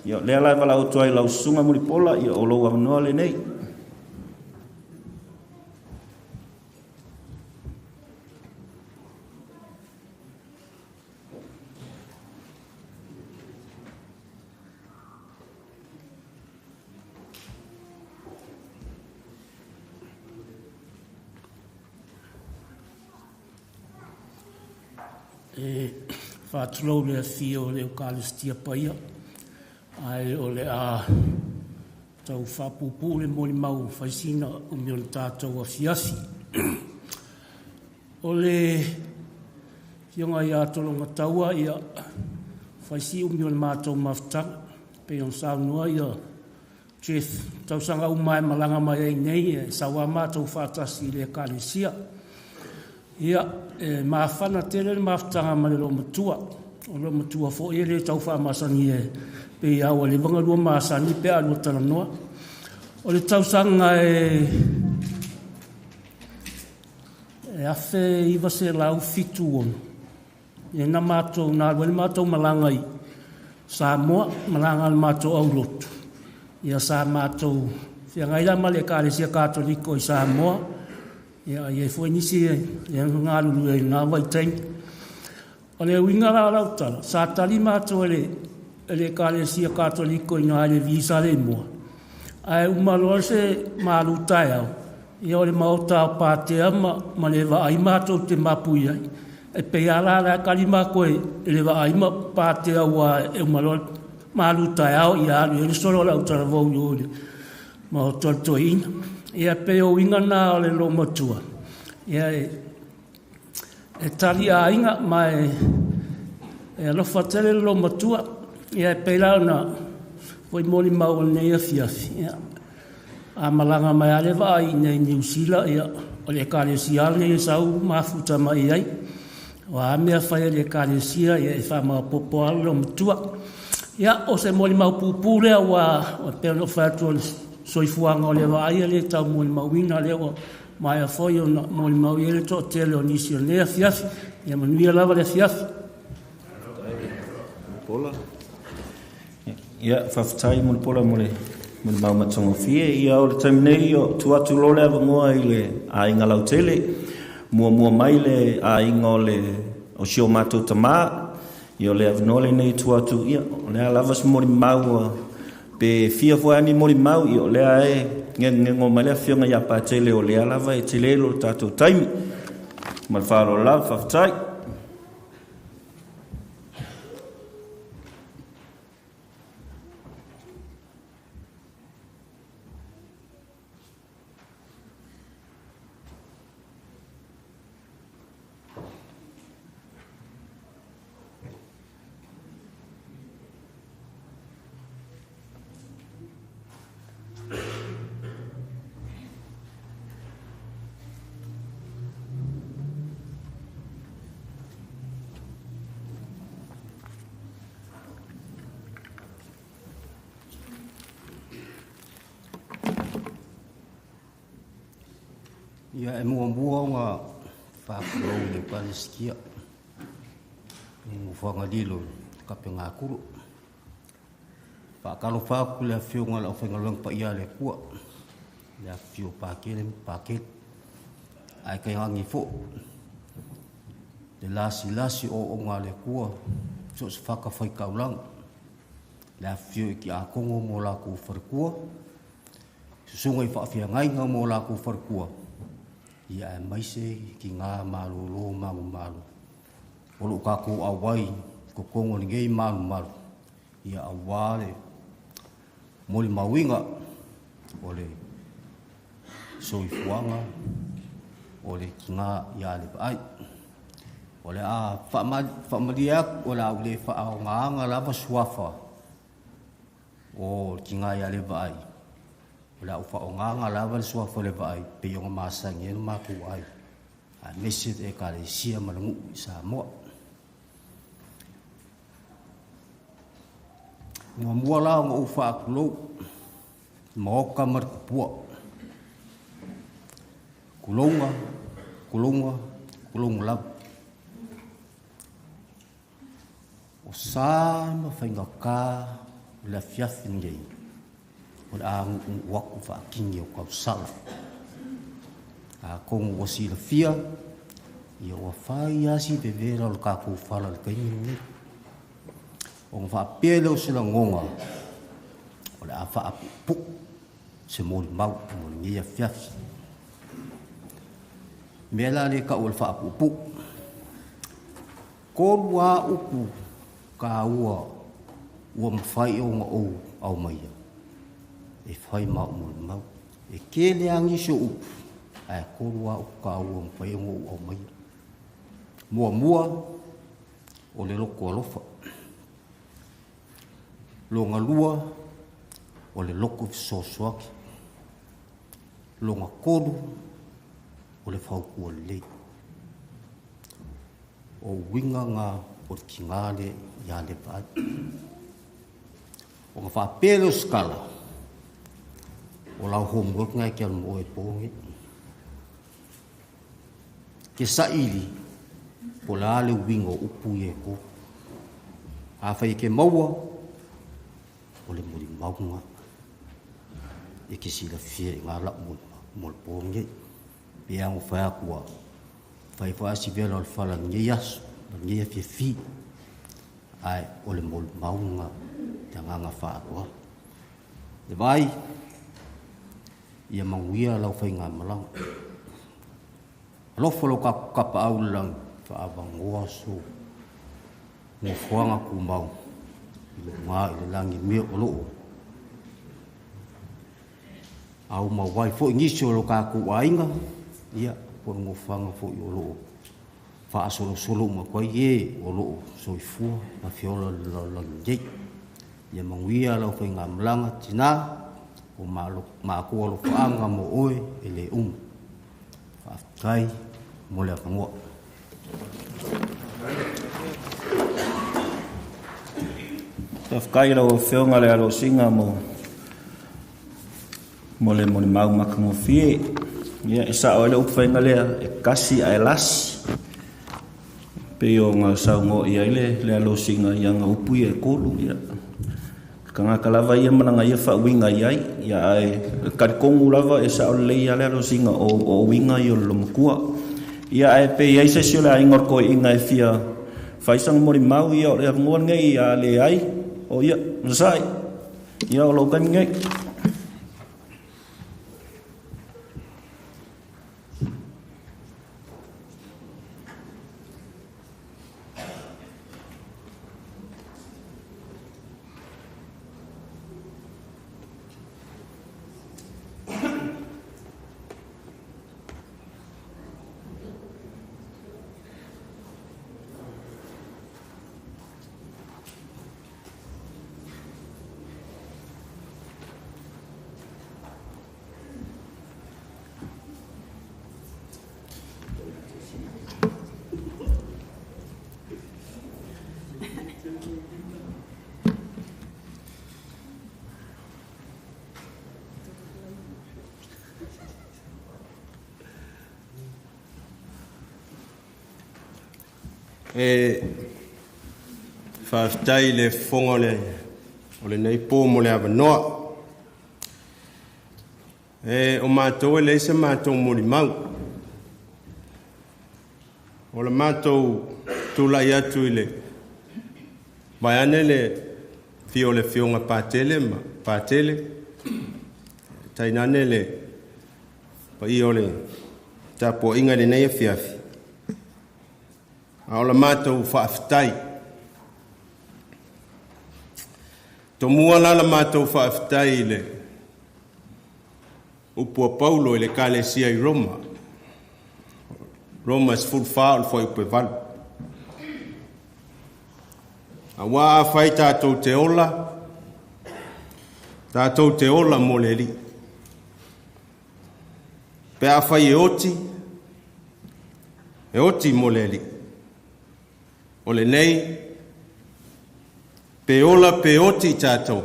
Ia o lea la e valaau atu ai i lau Susuga Mulipola, ia o lou avanoa lenei. E faatulou le afio o le Eukalistia Paia, ae o le a tau faapuupuu le molimau faisina umi o le tatou afiafi. O le Afioga ia Tologataua, ia, fai si umi o le matou mafutaga, pei ona saunoa ia Jeff, tausaga uma e malaga mai ai nei, e sau lava matou faatasi i le Ekalesia. Ia, e mafana tele le mafutaga ma le loomatua. O le loomatua foi e le tau faamasani e pei lava ua leva ona lua masani pe a lua talanoa. O le tausaga e 1976, Ia na matou na alu ai le matou malaga i Samoa, malaga a le matou aulotu. Ia sa matou feagai la ma le Ekalesia Katoliko i Samoa. Ia i ai foi nisi e galulue ai i lena vaitaimi. O le uiga la o lau tala, sa tali matou e le e le Ekalesia Katoliko i ina i le visa le moa. Ae uma loa se malu taeao, ia o le maota o Patea ma le vaai matou te mapu i ai. E pei lava la la e tali matou e le vaai ma Patea aua e uma loa malu taeao ia alu i ai le solo a le autalavou i o i le maota o le toeaina. Ia pei o uiga na o le loomatua, ia e tali aiga ma e alofa tele le loomatua. Ia e pei la ona foi molimau o lenei afiafi, ia, a malaga mai lava le vaai i inei i Niu Sila, ia, o le ekalesia lava lenei e sau mafuta mai ai. O a mea fai a le ekalesia, ia e faamaopoopo lava le loomatua. Ia, o se molimau puupuu lea ua pei ona ou fai atu o le soifuaga o le vaai e le tau molimauina lea ua maea foi ona molimau i ai le toatele o nisi o lenei afiafi. Ia manuia lava le afiafi. Pola. Ia, faafetai Mulipola mo le molimau matagofie. Ia, o le taimi nei, o tuu atu loa le avanoa i le aiga lautele. Muamua mai le aiga o le o si o matou tamā. Ia, o le avanoa lenei e tuu atu, ia, o le a lava se molimau pe fia foi lava ni molimau, ia, o lea e ngenogeno mai le afioga ia Patele, o lea lava e tele lo tatou taimi. Ma le faaaloalo lava, faafetai. Ia e muamua ona faatulou i le Ekalesia i Nofoaga-lilo i Kapegatulu. Faatalofa atu i le afioga i le aufaigaluega paia a le Atua, le afifio o Patele ma Patele, ae tainane foi le lasilasi o auauna a le Atua i so o se fatafaitaulaga, le afifio i tiakono ma o latou faletua, susuga i faafeagaiga ma o latou faletua, ia aemaise tina malolo manumalo o lo o tatou auai i totonu o lenei malumalu, ia aua le molimauina o le soifuaga o le tina ia le vaai. O le a faamalie atu, o le a ou le faaaogaina lava suafa o le tina ia le vaai, o le a ou faaaogaina lava le suafa o le vaai pei ona masani ai le matou aiga, aemaise le Ekalesia ma le nuu i Samoa. Muamua la ona ou faatulou maoka ma le tupua. Tulouna, tulouna, tulouna lava. O sa ma faigata o le afiafi lenei, o le a nuunuu atu faatini o tausala. Atonu ua silafia, ia ua fai lava si vevela o le tatou fala i le taimi lenei. Ona faapea lea o se lagona, o le a faapuupuu se molimau mo lenei afiafi. Mea la lea e tau o le faapuupuu. Tolu lava upu taua ua mafai ona ou aumaia e fai ma au molimau. E tele lava nisi o upu, ae tolu lava upu taua ua mafai ona ou aumaia. Muamua, o le loto alofa. Lona lua, o le loto fesoasoani. Lona tolu, o le fautua lelei. O uiga na o le tina lea ia le vaai. Ona faapea lea o se tala, o lau homework na e te alu ma oe i le po lenei. Ke saili Po o le a le uiga o upu ia e tolu. Afai e te maua, o le molimauga e te silafia i ina lau mo le po lenei. Pe a fai atu ua fai foi a si vela o le fala i lenei aso, lenei afiafi, ae o le molimauga te agaga faaaloalo. Le vai, ia manuia lau faigamalaga. Alofa lo tatou Tapaau i le lagi, faaavanoa so nofoaga tumau i luga i le lagi mea o loo aumau ai foi nisi o lo tatou aiga, ia po o le nofoaga foi o loo faasolosolo uma atu ai e o loo soifua ma feola i le lalolagi nei. Ia manuia lau faigamalaga tina, o matou alofaaga mo oe e le umi. Faafetai mo le avanoa. Faafetai i lau Afioga le alosiga mo le molimau matagofie. Ia, e sao ai le upufaiga lea, e kasi ae lasi. Pei ona saunoa i ai le alosiga i ana upu ia e tolu. Ia, tagata lava ia ma lana ia faauiga i ai. Ia, ae talitonu lava e sao lelei lava le alosiga o uiga ia o le lomatua. Ia, ae pe i ai se isi o le aiga o le toeaina e fia fai sana molimau, ia o le avanoa lenei a leai, o ia, onosai. Ia, o lou taimi lenei. E faafetai i le fofoga o lenei po mo le avanoa. O matou e leai se matou molimau. O le matou tulai atu i le vaeane le afio o le Afioga Patele ma Patele, tainane le paia o le tapuaiga i lenei afiafi, a o la matou faafetai. Tomua la la matou faafetai i le upu a Paulo i le Ekalesia i Roma, Roma 14 o le fuaiupu e 8. Auā afai tatou te ola, tatou te ola mo le Alii. Pe afai e oti, e oti mo le Alii. O lenei, pe ola pe oti tatou,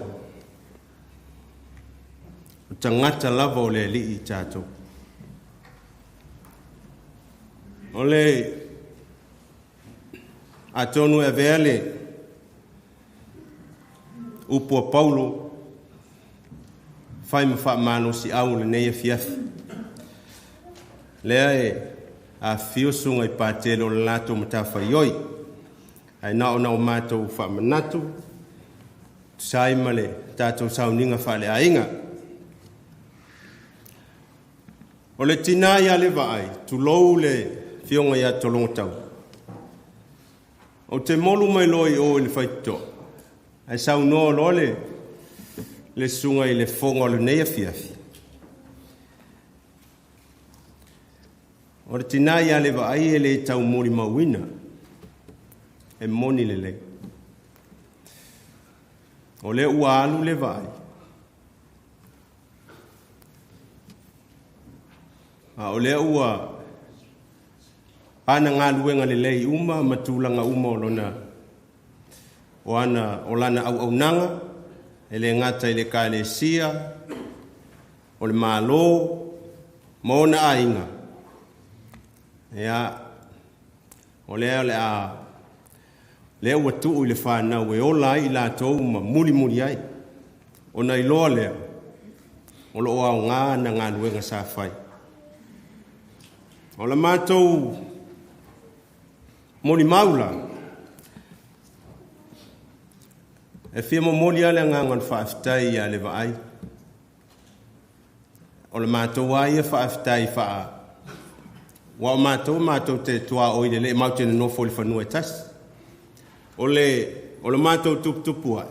o tagata lava o le Alii tatou. O le atonu e avea le upu a Paulo fai ma faamalosiau o lenei afiafi. Lea e afifio susuga i patele o le latou matafaioi. Ae na ona o matou faamanatu, tusa ai ma le tatou sauniga faaleaiga. O le tina ia le vaai, tulou le afioga ia Tologotau. Ou te molu mai loa i o i le faitotoa, ae saunoa loa le susuga i le fofoga o lenei afiafi. O le tina ia le vaai e le tau molimauina, e moni lelei. O lea ua alu le vaai, a o lea ua ana galuega lelei uma ma tulaga uma o lona o ana o lana auaunaga, e le gata i le Ekalesia, o le Malo, ma ona aiga. Ia, O lea o le a lea ua tuu i le fanau e ola ai i latou ma mulimuli ai. Ona iloa lea, o lo o aoga na galuega sa fai. O la matou molimau la, e fia momoli lava le agaga o le faafetai ia le vaai. O le matou lava ia faafetai faa ua o matou matou te tuaoi le lei matou te nonofo i le fanua e tasi. O le matou tuputupu ae,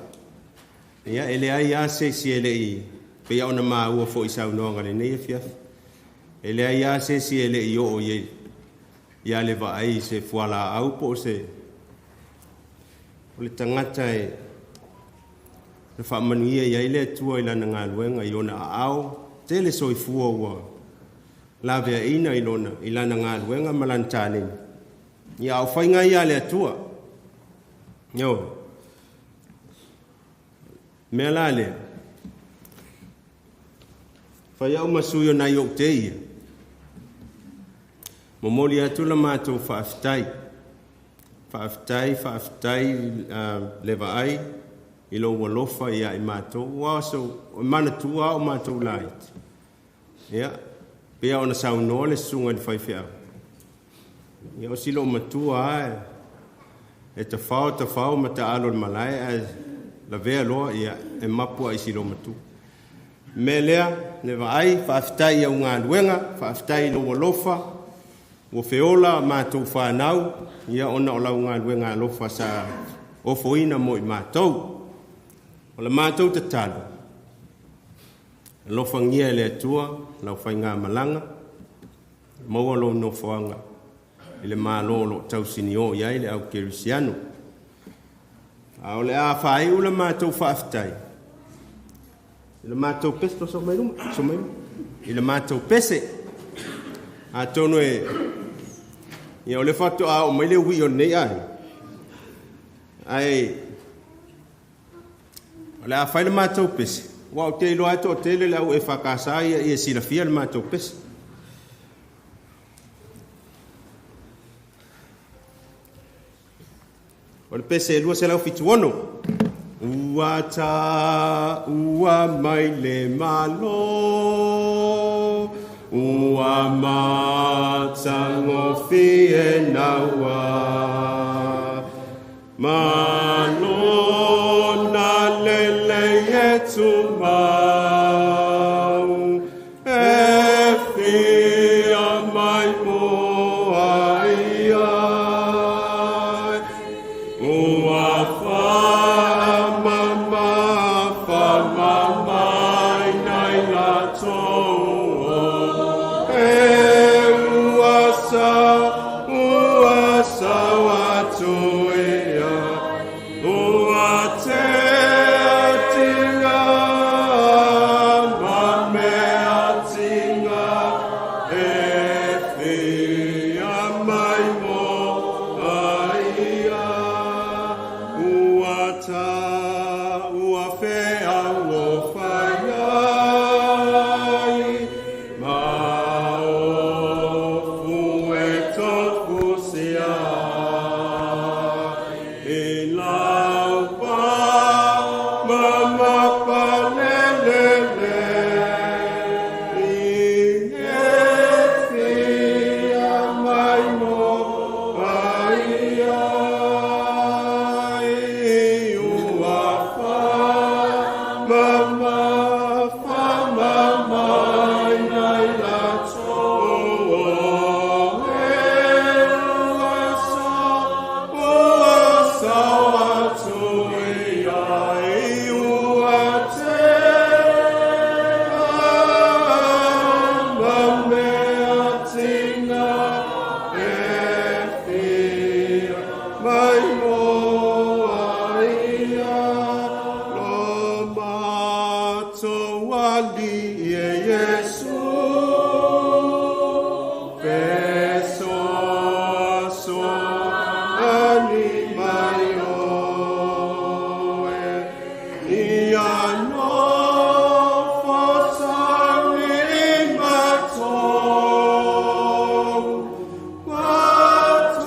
ia e leai lava se isi e le i, pei ona maua foi i saunoaga i lenei afiafi, e leai lava se isi e le i oo i ia le vaai i se fualaau po o se o le tagata e na faamanuia i ai le Atua i lana galuega i ona aao, tele soifua ua laveaina i lona i lana galuega ma lana taleni. Ia a o faiga ia a le Atua. Ioe. Mea la lea, fai au ma sui o nai ou te ia, momoli atu la matou faafetai. Faafetai, faafetai le vaai i lou alofa ia i matou. Ua so, o manatua au matou laiti. Ia, pei ona saunoa le susuga i le faifeau. Ia, o si loo matua ae, e tafao tafao ma taalo i le malae ae lavea loa, ia, e mapu ai si loo matua. Mea lea, le vaai, faafetai i au galuega, faafetai i lou alofa, ua feola matou fanau, ia ona o lau galuega alofa sa ofoina mo i matou. O le matou tatalo, alofagia e le Atua lau faigamalaga, maua lou nofoaga i le Malo o lo o tausinio i ai le au kerisiano. A o le a faaiu le matou faafetai, i le matou pese, so mai luma, so mai luma, i le matou pese. Atonu e, ia o le faatoa o mai le ui o lenei ai. Ae, o le a fai le matou pese, ua o te iloa e toatele le au e whakasa ia ia silafia le matou pese. O le pese e 276. Ua ta ua mai le malo, ua matagofie naua. Malo na lele e tumau, e fia mai moa ia. Ua whaamama, whamamai nai latou. E ua sa, ua sao atu ia. Ua te atinga, ma mea tinga, e fia mai moa ia. Ua ta, ua whea o whai ai, ma o fue tofu sia. I lau pa, ma ma pa le le le, i e fia mai moa ia. I ua wha, ma ma wha ma mai nai latou. E ua sa, ua sao atu ia. I ua te ma mea tinga, e fia mai moa ia. Lo matou ali e Iesu, feso so ani mai oe. Ia no fosani matou, matou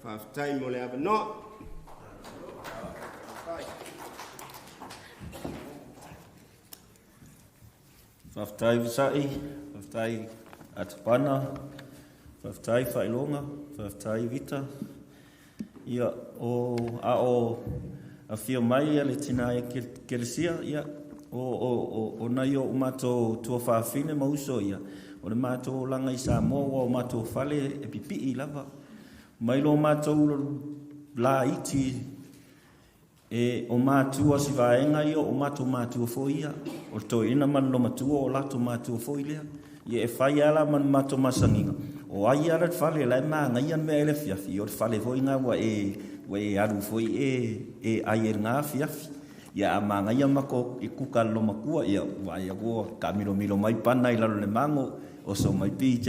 Faafetai mo le avanoa. Faafetai Vasa'i, faafetai Atapana, faafetai Faailoga, faafetai Vita. Ia, o, a o afio mai ia le tina e kelesia, ia, o, o, o, o nai o matou tuafafine ma uso ia, o le matou olaga i Samoa ua o matou fale e pipii lava. Mai lo matou laiti e o matua si vaega ia, o matou matua foi ia, o le toeaina ma le lomatua o latou matua foi lea. Ia e fai lava la ma le matou masaniga, o ai lava le fale la e manaia le mea i le afiafi, ia o le fale foi lena ua e, ua e alu foi e, e ai e lena afiafi. Ia a manaia matou i kuka a le lomatua, ia vaai atu ua taamilomilo mai pana i lalo o le mago, oso mai PJ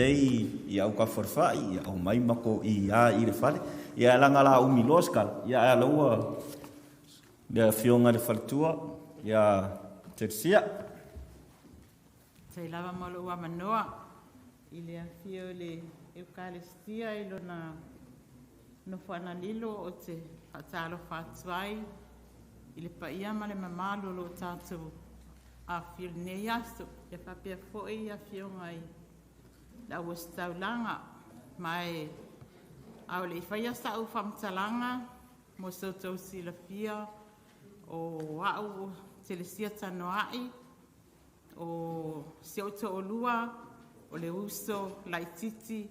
i autafa o le fai, ia omai matou i a i le fale. Ia ae leaga o le a umi loa se tala, ia ae ala ua le afioga i le faletua ia Teresia. Faafetai lava mo lou avanoa i le afio i le Eukalestia i lona nofoaga lilo ou te faatalofa atu ai i le paia ma le mamalu o lo o tatou afifio i lenei aso. Ia faapea foi afioga i le auositaulaga. Ma e a o le i faia sa'u faamatalaga mo so outou silafia, o a'u o Telesia Tanoa'i, o si ou to'alua o le uso laitiiti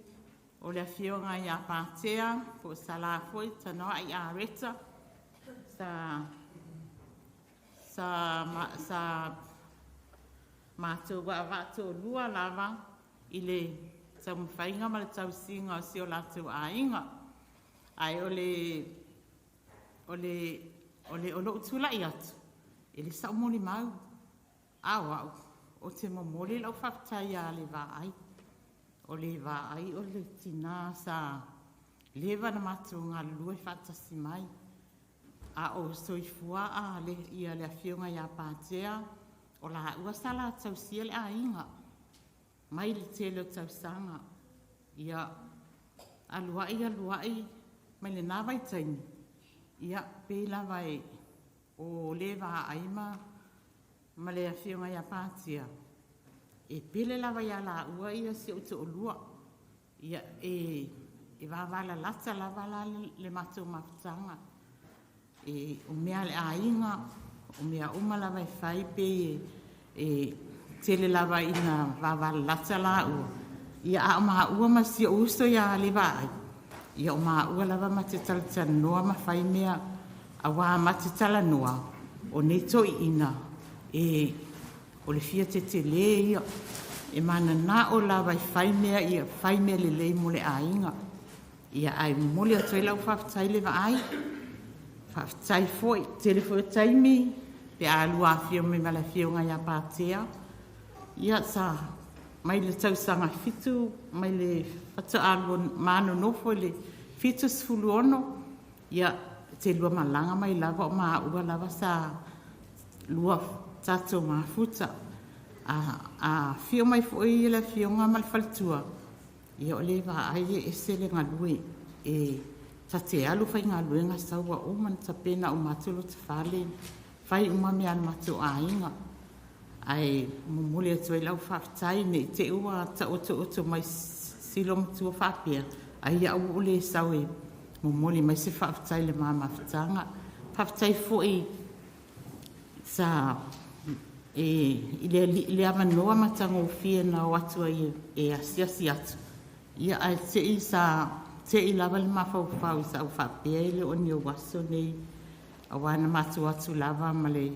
o le afioga ia Patea po o Salā foi Tanoa'i Areta sa sa sa matou vaavaa toalua lava i le taumafaiga ma le tausiga o si o latou aiga. Ae o le o le o le o lo'u tula'i atu e le sa'u molimau, a o a'u ou te momoli la'u faafetai ia Levaai. O Levaai o le tinā sa leva na matou galulue faatasi mai a o soifua a le ia le afioga ia Patea, o laua sa la tausia le aiga mai le tele o tausaga. Ia alu a'i alu a'i mai lena vaitaimi, ia pei lava e o Levaai ma le afioga ia Patea e pele lava ia laua ia si ou to'alua. Ia e vavalalata lava la le matou mafutaga e o mea a le aiga, o mea uma lava e fai pei e tele lava ina vavalalata laua. Ia a o maua ma si ou uso ia Levaai, ia o maua lava ma te talatalanoa ma fai mea auā ma te talanoa o nei toeaiina e o le fia tetelē ia e manana'o lava e fai mea ia fai mea lelei mo le aiga. Ia ae momoli atu ai lau faafetai Levaai, faafetai foi tele foi o taimi pe a lua afio mai ma le afioga ia Patea. Ia sa mai le tausaga fitu mai le faatoa ma nonofo i le 76, ia te lua malaga mai lava o maua lava sa lua tatou mafuta. A afio mai foi le afioga ma le faletua, ia o Levaai e ese le galue e ta te alu faigaluega sau ua uma ona tapena uma atu lota fale, fai uma mea a le matou aiga. Ae momoli atu ai lau faafetai ne i te i ua taotooto mai si olomatua faapea ai a'u ua ou le sau e momoli mai se faafetai i le ma mafutaga. Faafetai foi sa e i le avanoa matagofie na o atu ai e asiasi atu, ia ae te i sa te i lava le mafaufau i sa'u faapea e le o ni ou aso nei auā na matou o atu lava ma le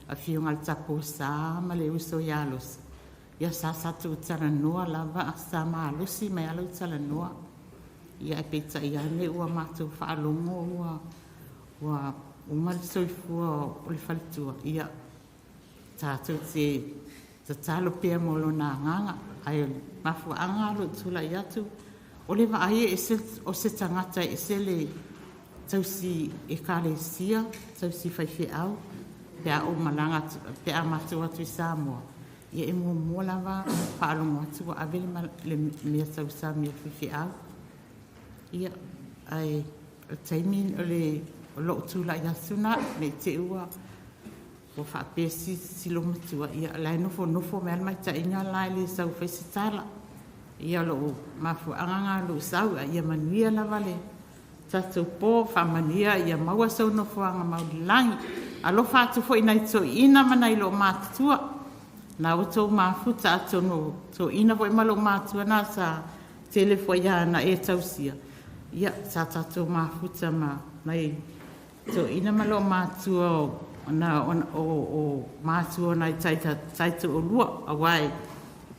Afioga i le Tapusa ma le uso ia Losi, ia sa sa tou talanoa lava, sa malosi mai lava lau talanoa. Ia ae peitai ane ua matou faalogo ua ua uma le soifua o le faletua, ia tatou te tatalo pea mo lona agaga. Ae o le mafuaaga o lou tulai atu, o le vaai e ese, o se tagata e ese le tausi ekalesia, tausi faifeau, pe a ou malaga atu, pe a matou o atu i Samoa, ia e muamua lava faalogo atu ua ave le mea tausami a le faifeau. Ia, ae o le taimi o le o lou tulai atu lena, ne i te i ua faapea si loomatua, ia o la e nofonofo mai lava le tamaitai la e le sau e fai se tala. Ia o lou mafuaaga lena o lou sau, ae ia manuia lava le tatou po, faamanuia ia maua sou nofoaga mau i le lagi. Alofa atu foi i nai toeaiina ma nai loomatutua, na ua outou mafuta, atonu o toeaiina foi ma loomatua na sa tele foi lava na e tausia, ia sa tatou mafuta ma nai toeaiina ma loomatua o matua o nai taitoalua, aua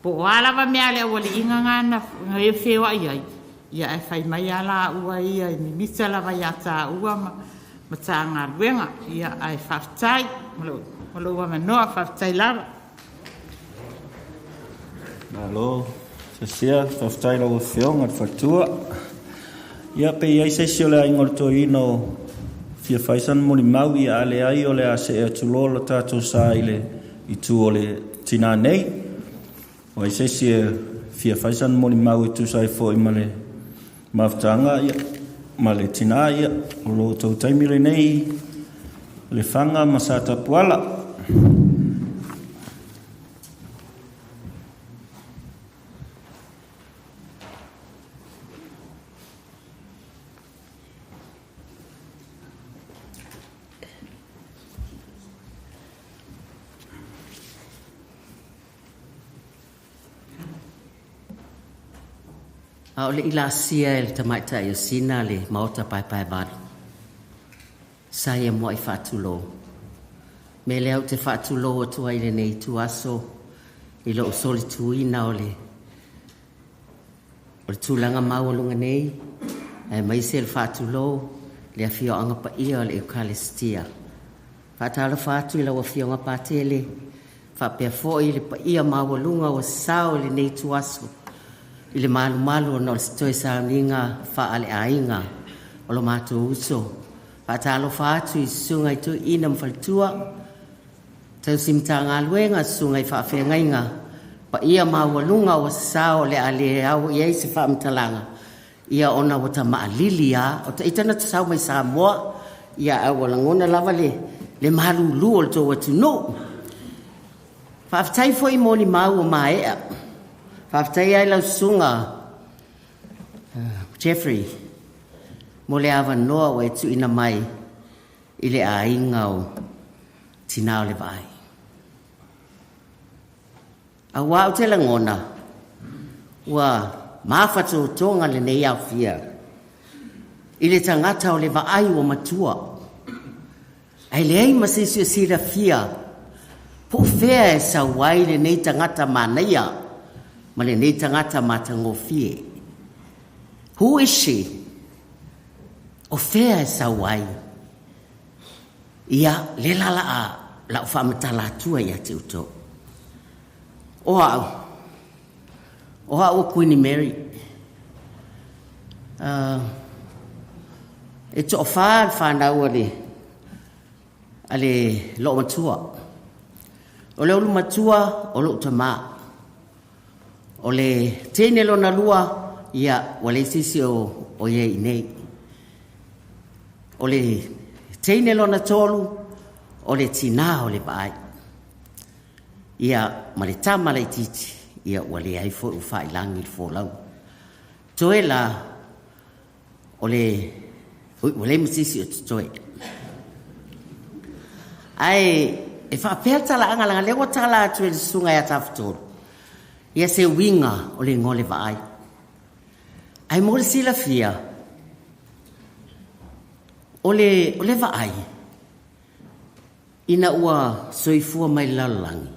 po o a lava mea a le aualiiga na na e feoai ai, ia ae fai mai lava laua ia e mimita lava ia taua ma Matagaluega. Ia ae faafetai mo lou avanoa, faafetai lava. Malo Sasia, faafetai i lau Afioga i le faletua. Ia, pe i ai se isi o le aiga o le toeaina o fia fai sana molimau, ia a leai o le a see atu loa le tatou sa i le itu o le tinā nei. O ai se isi e fia fai sana molimau e tusa ai foi ma le mafutaga ia, ma le tinā, ia, o lo outou taimi lenei, Lefaga ma Satapuala. A o le i laasia e le tamaitai o Sina le Maota Paepaevalu, sa ia muai faatulou. Me lea ou te faatulou atu ai i lenei ituaso i lou solituina o le o le tulaga maualuga nei, aemaise le faatulou le afioaga paia o le Eukalesitia. Faatalofa atu i lau Afioga Patele, faapea foi le paia maualuga ua sao i lenei ituaso i le malumalu ona o se toe sauniga faaleaiga o lo matou uso. Faatalofa atu i susuga i toeaiina ma faletua, tausi Matagaluega, susuga i faafeagaiga, paia maualuga ua sasao o le a le ao i ai se faamatalaga, ia ona ua tamaalili a o taita na tasau mai Samoa, ia ae ua lagona lava le le malulu o le tou atunuu. Faafetai foi mo ni mau ua maea. Faafetai ai lau susuga Jeffrey mo le avanoa ua e tuuina mai i le aiga o Tina o le Vaai. Aua ou te lagona ua mafatotoga lenei aofia i le tagata o le vaai ua matua, ae leai ma se isi o silafia po o fea e sau ai lenei tagata manaia ma lenei tagata matagofie. Who is she? O fea e sau ai? Ia, le la la a la'u faamatala atua ia te outou. O a'u, o a'u o Kuini Mary. E to'afā le fanau a le, a le loomatua. O le ulumatua o lo'u tamā. O le teine lona lua, ia, ua leai se isi o, o i ai i inei. O le teine lona tolu, o le tinā o le vaai. Ia, ma le tama laitiiti, ia, ua leai foi ua faailagi le folauga. Toe la, o le, ui, ua leai ma se isi o totoe. Ae e faapea le talaaga, leaga lea ua tala atu e le susuga ia Tafatolu, ia se uiga o le igoa o le vaai. Ae mo le silafia, o le, o le vaai, Ina ua soifua mai le lalolagi,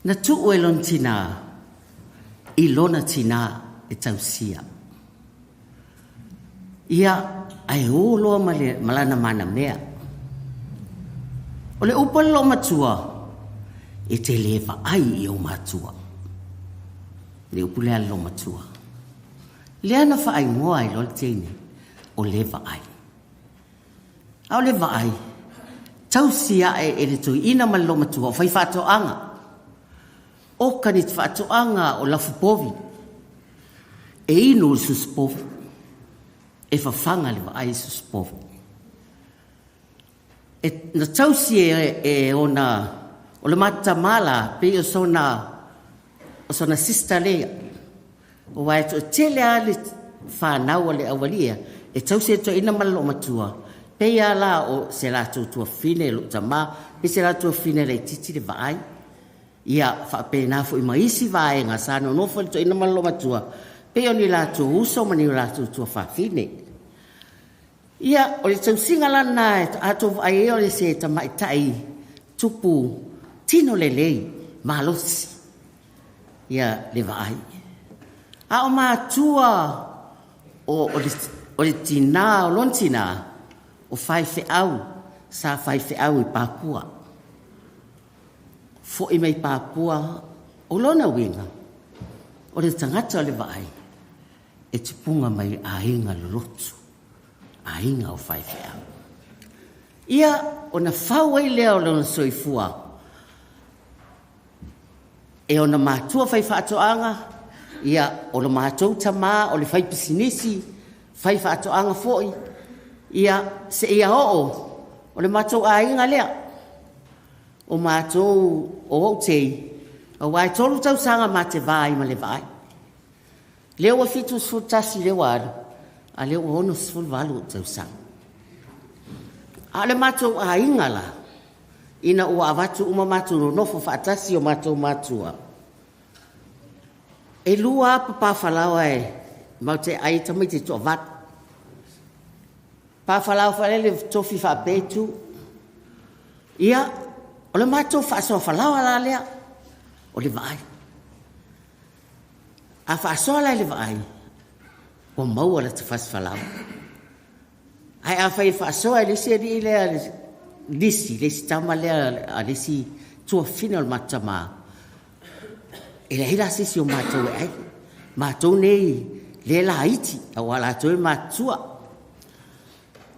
na tuu e lona tinā i lona tinā e tausia. Ia, ae o loa ma, le, ma lana manamea. O le upu a le loomatua, e te le vaai i ou matua. Le upu lea a le loomatua. Lea na faaingoa ai loa le teine, o le vaai. A o le vaai, tausi ae e le toeaina ma le loomatua o faifaatoaga. Oka ni faatoaga o lafu povi. E inu le susu povi. E fafaga le vaai i susu povi. E, na tausi e, e ona, o le matamā la, pei o sona, o sona sister lea. Aua e toatele lava le fanau a le aualii ia e tausi e toeaina ma le loomatua, pei lava la o se latou tuafafine lou tama, pei se latou tuafafine laitiiti le vaai. Ia faapena foi ma isi vaega sa nonofo i le toeaina ma le loomatua, pei o ni latou uso ma ni latou tuafafine. Ia, o le tausiga la lena a tou vaai ai o le se tamaitai tupu tino lelei, malosi ia le vaai. A o matua o, o, le, o le tinā, o lona tinā, o faifeau, sa faifeau i Papua. Foi mai Papua, o lona uiga, o le tagata o le vaai, e tupuga mai aiga lolotu, aiga o faifeau. Ia, ona fau ai lea o lona soifua e ona matua faifaatoaga, ia, o lo matou tamā o le faipisinisi, faifaatoaga foi, ia, seia oo o le matou aiga lea, o matou o ou tei, aua e 3 tausaga ma te va ai ma le vaai. Lea ua 71 lea ua alu, a lea ua 68 ou tausaga. A o le matou aiga la, ina ua avatu uma matou nonofo faatasi o matou matua, e lua a papafalaoa e matou te ai tamaiti e toavalu. Pafalaoa foi le tofi faapetu. Ia, o le matou faasoa falaoa la lea, o le vaai. A faasoa la i le vaai, ua maua lata fasi falaoa. Ae afai e faasoa e le isi alii lea, lisi, le isi tama lea a le isi tuafafine o le matou tamā, e leai la se isi o matou e ai. Matou nei lea laiti, aua o latou e matutua.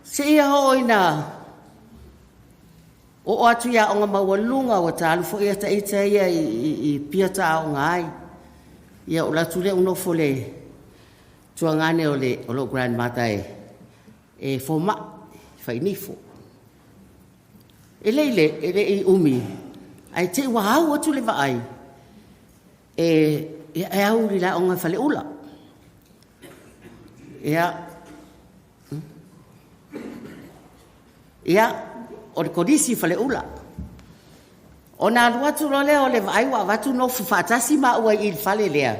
Seia oo ina Oo atu i aoga maualuluga, ua ta alu foi ata ita ia i, i, i pia ta aoga ai. Ia o latu lea u nofo le tuagane o le o lou grandmother e e fomai fainifo. E le i le e le i umi ae te i ua au atu le vaai e e au i le aoga faleula. Ia Ia, o le kolisi i Faleula. Ona alu atu loa lea o le vaai ua avatu nofo faatasi maua i i le fale lea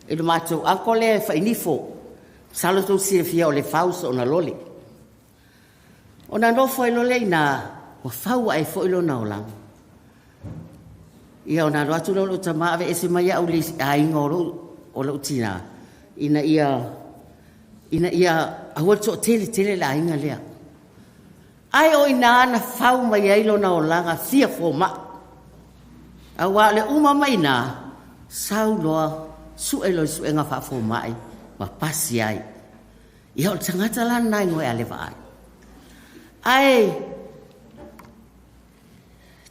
i le matou uncle lea e fainifo. Masalo tou te silafia o le fau soona lole. Ona nofo ai loa lea i ina, ua fau ae foi lona olaga. Ia ona alu atu lea o lou tama aveese mai au i le aiga o lou, o lou tinā ina ia ina ia aua le toatele tele le aiga lea. Ae o ina na fau mai ai lona olaga fia fomai. Aua o le uma mai ina, sau loa sue loa i suega faafomai ma pasi ai. Ia o le tagata la lena e ngoe a le vaai. Ae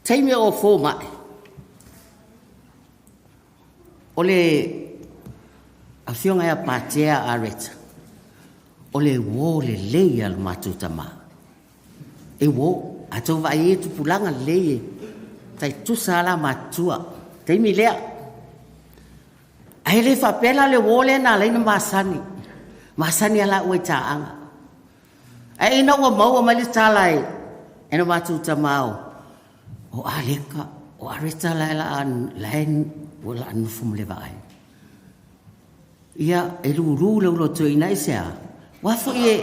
taimi o fomai, O le afioga ia Patea Areta, o le uo lelei a lo matou tamā. E uo, a tou vaai ai e tupulaga lelei e tai tutusa lava la matutua. Taimi lea. Ae le faapea la le uo lea na ala ai ona masani. Masani lava la ua i taaga. Ae ina ua maua mai le tala e e lo matou tamā o o Aleka, o Areta la e la la e ua la nofo ma le vaai. Ia, e lulu le ulo toeaina aisea? Aua foi e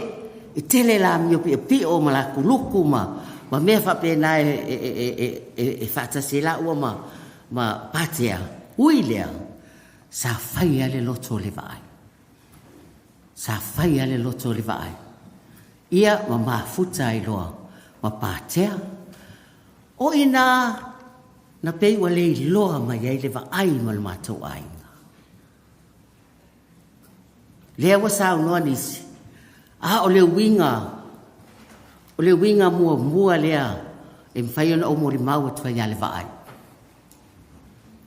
e tele la amio piopio ma la kuluku ma ma mea faapena e, e, e, e, e, e faatasi ai laua ma, ma Patea. Ui lea, sa fai lava le loto o le vaai. Sa fai lava le loto o le vaai. Ia ma mafuta ai loa ma Patea. O i inā na pei ua le iloa mai ai le vaai ma le matou aiga. Lea ua saunoa nisi, a o le uiga, o le uiga muamua lea e mafai ona ou molimau atu ai ia le vaai.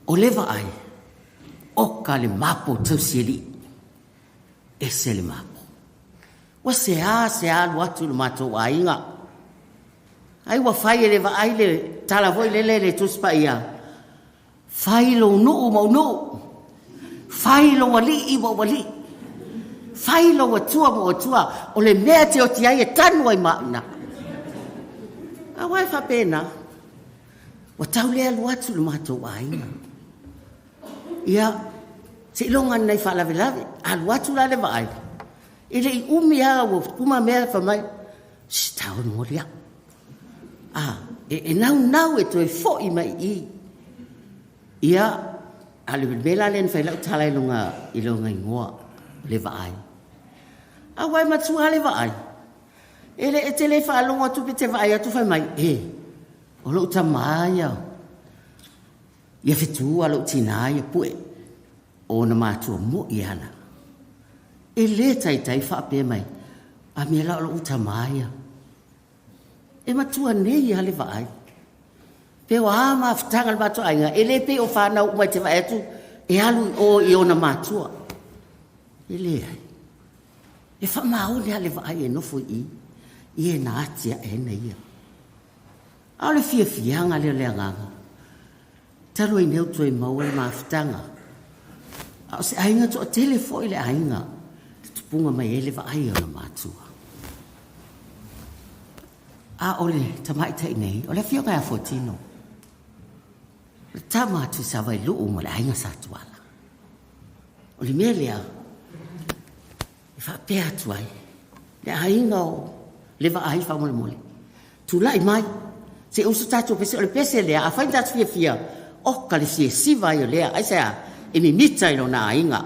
O le vaai, oka le mapo tausialii, ese le mapo. Ua seā seā alu atu i lo matou aiga. Ai ua fai e le vaai le tala foi lele le Tusi Paia, Fai lou nuu ma ou nuu, fai lou alii ma ou alii, fai lou atua ma ou atua, o le mea e te oti ai e tanu ai ma au ina. Aua e faapena, ua tau le alu atu i lo matou aiga. Ia, seiloga ni nai faalavelave, alu atu la le vaai, e le i umi lava ua uma mea fai mai, Shh, tau e momoli au. A, e, e naunau e toe fo'i mai i i. Ia, a le mea la lea na fai lau tala i lona, i lona igoa, o le vaai. Aua e matua lava le vaai. E le, e te le faalogo atu pe te vaai atu fai mai, e, o lou tamā ia, ia fetu a lou tinā ia pue. O ona matua mo'i ana. E lē taitai faapea mai, A mea la o lo'u tamā ia. E matua nei a le vaai. Pe o a mafutaga a le matou aiga, e lē pei o fanau uma e te vaai atu e alu i o i ona matua. E leai. E faamaoni a le vaai e nofo i i, i e na atia'e ai na ia. A o le fiafiaga lea o le agaga. Talu ai nei ua toe maua le mafutaga, a o se aiga toatele foi le aiga e tupuga mai ai le vaai a ona matua. A o le tamaitai nei, o le afioga ia Fuatino, o le tama a Tuisavailuu ma le aiga Sa Tuala. O le mea lea, e faapea atu ai le aiga o le vaai faamolemole, tulai mai, se i uso tatou pese, o le pese lea, afai na tatou fiafia, oka le siesiva ai o lea, aisea, e mimita i lona aiga.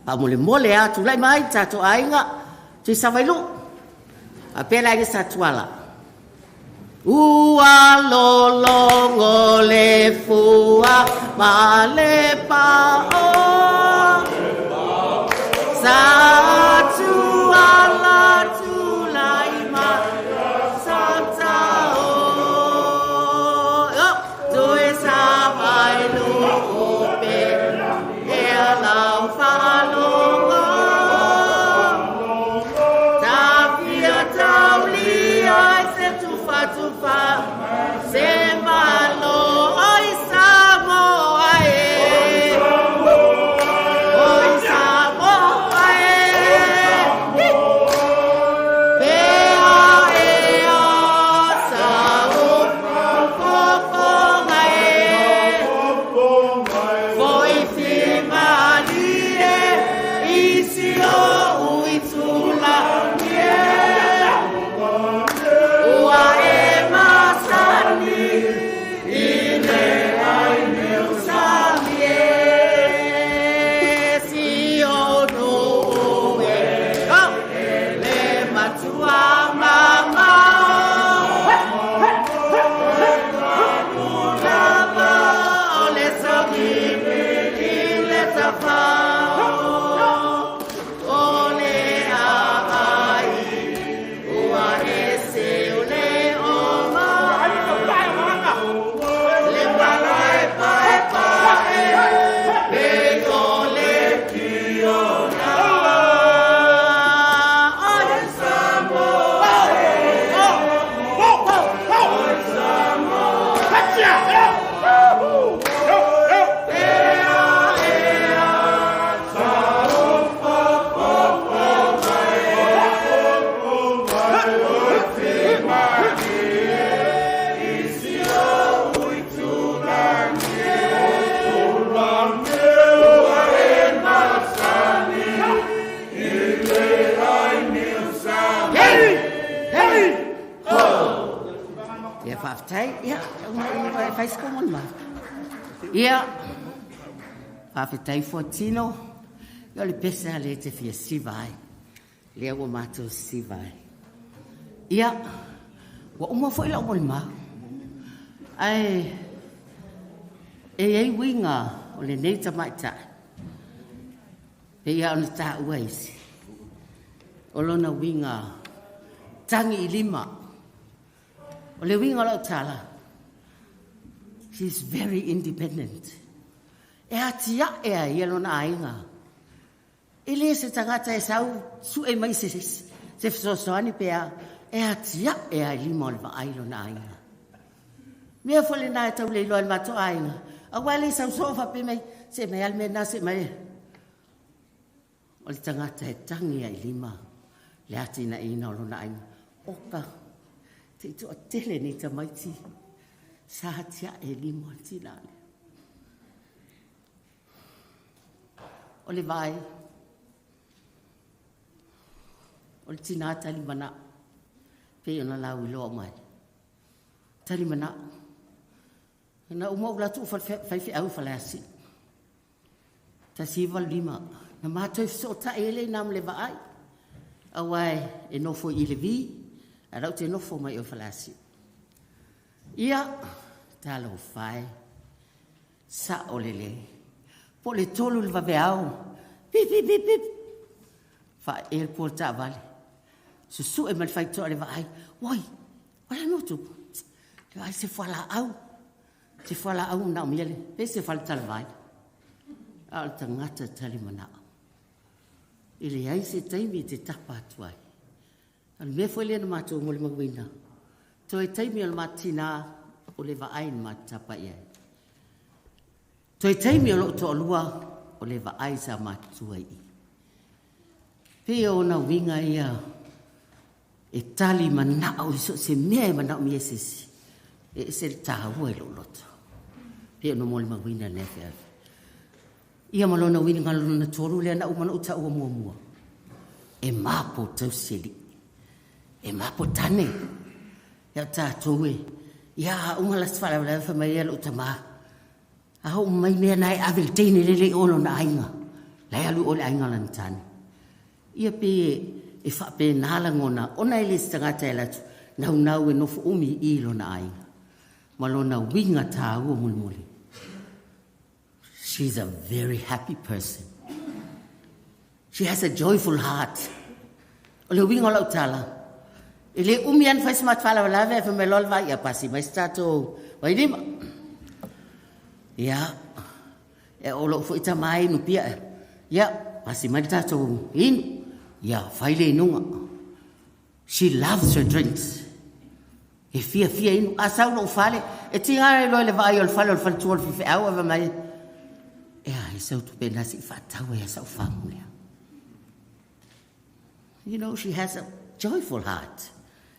Faamolemole a, tulai mai tatou aiga, Tuisavailuu, faapea le aiga Sa Tuala. Ua lologo le fua ma le pao Sa tuala tulai mai sa tao Tui sa vai lu pe ea lau faalogo Tafia tauli ai se tufatufa se malo oi Samoa e Oi Samoa e Pea ea sa ufofoga e Foi fimalie i si ou itulagi e Ua e masani i le ai niusami e Si ou nuu e le matua mamao Lava o le sogi i le tafao O le aai ua ese o le oma Le malae paepae pei o le kiona Oi Samoa Oi Samoa Ea ea Fai se molimau. Ia, faafetai Fuatino, ia o le pese lava lea e te fia siva ai. Lea ua matou siva ai. Ia, ua uma foi lau molimau. Ae e i ai uiga o lenei tamaitai, pei lava ona taua isi, o lona uiga tagi i lima. O le uiga o lau tala, she's very independent. E atiae ai ia lona aiga. E le se tagata e sau sue mai se se fesoasoani pe a, e atiae ai lima o le vaai lona aiga. Mea foi lena e tau le iloa e le matou aiga, aua e le sau soo faapea mai, se mai a le mea lena, se mai. O le tagata e tagi ai lima le atinaeina o lona aiga. Oka, te i toatele nei tamaiti, sa atiae lima o le tina lea. O le vai, o le tina talimanao, pei ona lauiloa mai. Talimanao. Na uma ou alu atu faifeau i Faleasiu. 195. Na matou fesootai ai lea i ina ma le vaai. Aua e nofo i Levi, ae la ou te nofo mai i o i Faleasiu. Ia, talofa e, sao lelei. Po o le 3 i le vaveao, pip pip pip pip, faaee le pua o le taavale. Susue mai le faitotoa i le vaai, oi, o le a le mea ua tupu? Le vaai se fualaau, se fualaau manaomia le, pe se faletalavai. A o le tagata talimanao. E leai se taimi e te tapa atu ai. O le mea foi lea na matou molimauina, toe taimi o le matou tina o le vaai na matou tapa i ai. Toe taimi o lou toalua o le vaai sa matutua i i. Pei o ona uiga ia e tali manao i so o se mea e manaomia e se isi, e ese le taua i lou loto. Pei ona molimauina i lenei afiafi. Ia ma lona uiga lona tolu lea na uma ona ou taua muamua, e mapo tausi alii, e mapo tane. Ia o tatou e, ia a uma la se faalavelave fai mai ia lou tama, a oo mai mea na e ave i le teine lele i o lona aiga, la e alu i o i le aiga o lana tane. Ia pei e faapena lagona, ona e le se tagata e alu atu naunau e nofo umi i i lona aiga ma lona uiga taua mulimuli. She's a very happy person. She has a joyful heart. O le uiga o lau tala, e le umi lava ona fai se matou faalavelave ae fai mai loa le vai, ia pasi mai se tatou vailima. Ia, e o lou foi tama e inu pia. Ia, pasi mai le tatou inu. Ia, fai le inuga. She loves her drinks. E fiafia inu. A sau lou fale, e tiga ai loa i le vaai o le fale o le faletua o le faifeau ae fai mai, E a, e sau tupe na se i faatau ai a sau fagu lea. You know, she has a joyful heart.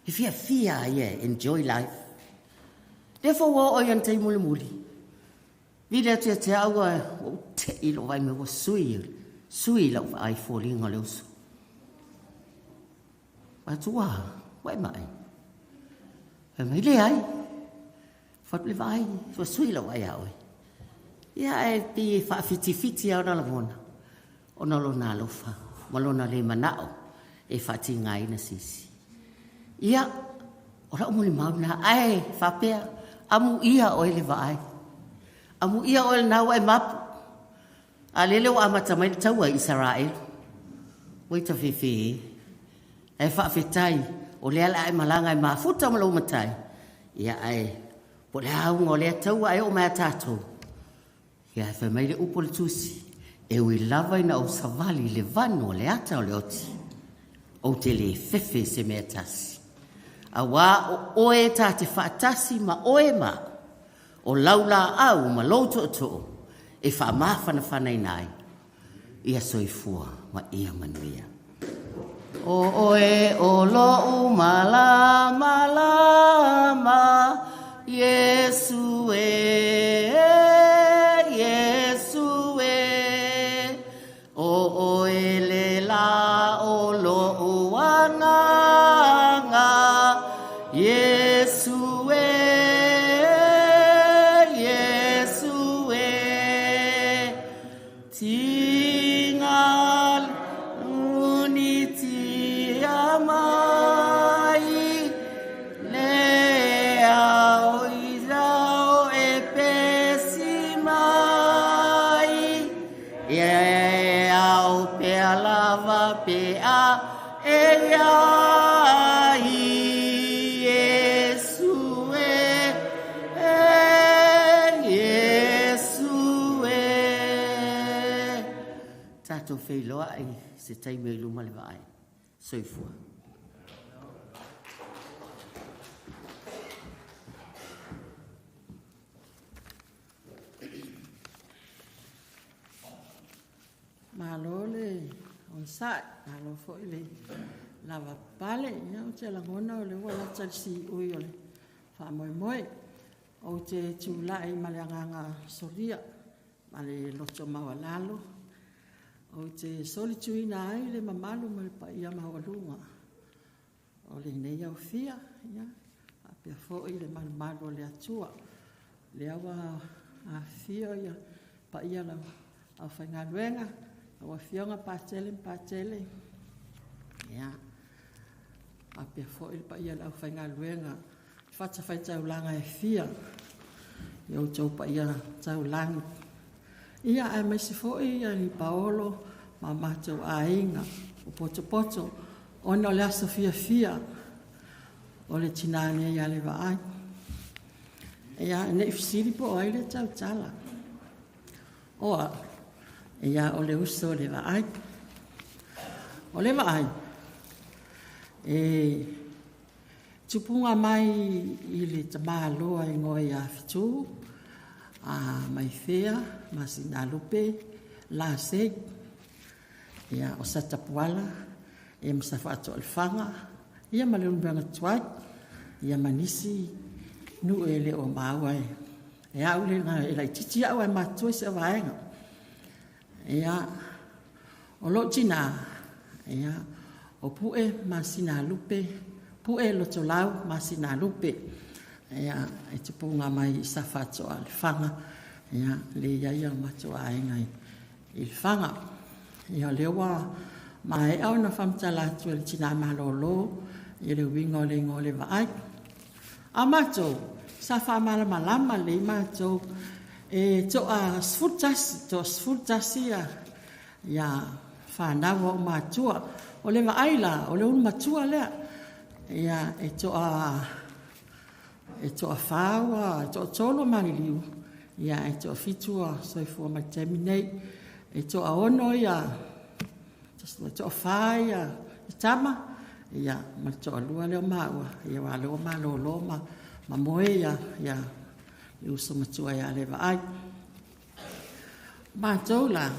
E fiafia a ia e enjoy life. Therefore, ua oo i ana taimi mulimuli. Vili atu ia te au, ua ou te'i i lou vaai mai ua sui, sui lau vaai i foliga o le uso. Atu ua, ua e maʻi. Fai mai, leai. Fai atu le vaai, ua sui lau vaai ia oe. Ia, ae pei e faafitifiti lava ona lagona, ona o lona alofa ma lona le manao e faatigaina se isi. Ia, o lau molimau lena, ae faapea, amuia oe le vaai. Amuia oe lena ua e mapu. A lele ua amata mai le taua i Isaraelu. Ua ita fefe e. Ae faafetai, o lea o le a e malaga e mafuta ma lou matai. Ia ae, po o le a auga o lea taua ae oo mai ia tatou. Ia ae fai mai le upu a le Tusi, e ui lava ina ou savali i le vanu o le ata o le oti, ou te le fefe i se mea e tasi. Auā o oe ta te faatasi ma oe ma au. O lau laau ma lou tootoo e faamafanafanaina ai ia soifua ma ia manuia. O oe o lou malamalama, Iesu e, Iesu e. O oe le la o lou agaga, Iesu e. tatou feiloai i se taimi o i luma le vaai. Soifua. Malo le onosai, malo foi le lavapapale. Ia ou te lagona o lea ua lata i le siui o le faamoemoe. Ou te tulai ma le agaga solia ma le loto maualalo, ou te solituina ai le mamalu ma le paia maualuga o lenei aofia, ia, faapea foi le malumalu o le Atua. Lea ua afifio ia paia o le aufaigaluega, lau Afioga Patele ma Patele, ia, faapea foi le paia o le aufaigaluega i fatafaitaulaga e fia i outou paia taulagi. Ia, aemaise foi alii paolo ma matou aiga ua potopoto ona o le aso fiafia o le tina nei ia Levaai. Ia, ne i fesili po o ai le tautala. O au, ia o le uso o Levaai. O Levaai, e tupuga mai i le tamaloa igoa ia Fetu, a Maifea, Masinalupe, Lasei, ia o Satapuala, ia ma Safaatoalefaga, ia ma Leulumoega tuai, ia ma nisi nuu e le o maua e au le laitiiti au ae matutua isi au vaega. Ia, o lou tina, ia, o Pue Masinalupe, Pue Lotolau Masinalupe. Ia, e tupuga mai i Safaatoa Lefaga, ia, lea e i ai o matou aiga i Lefaga. Ia, o lea ua maea ona faamatala atu e le tina malolo i le uiga o le igoa o Levaai. A o matou, sa faamalamalama lelei matou, e toa 11, toa 11 ia fanau a ou matua. O le vaai la, o le ulu matua lea. Ia, e toa fa ua, e toa tolu ua maliliu, ia ae toafitu ua soifua mai i le taimi nei. E toaono ia, e toafa ia tama, ia ma le toalua lea o maua, ia aua o lea ua malolo ma moe ia le uso matua ia Levaai. O matou la,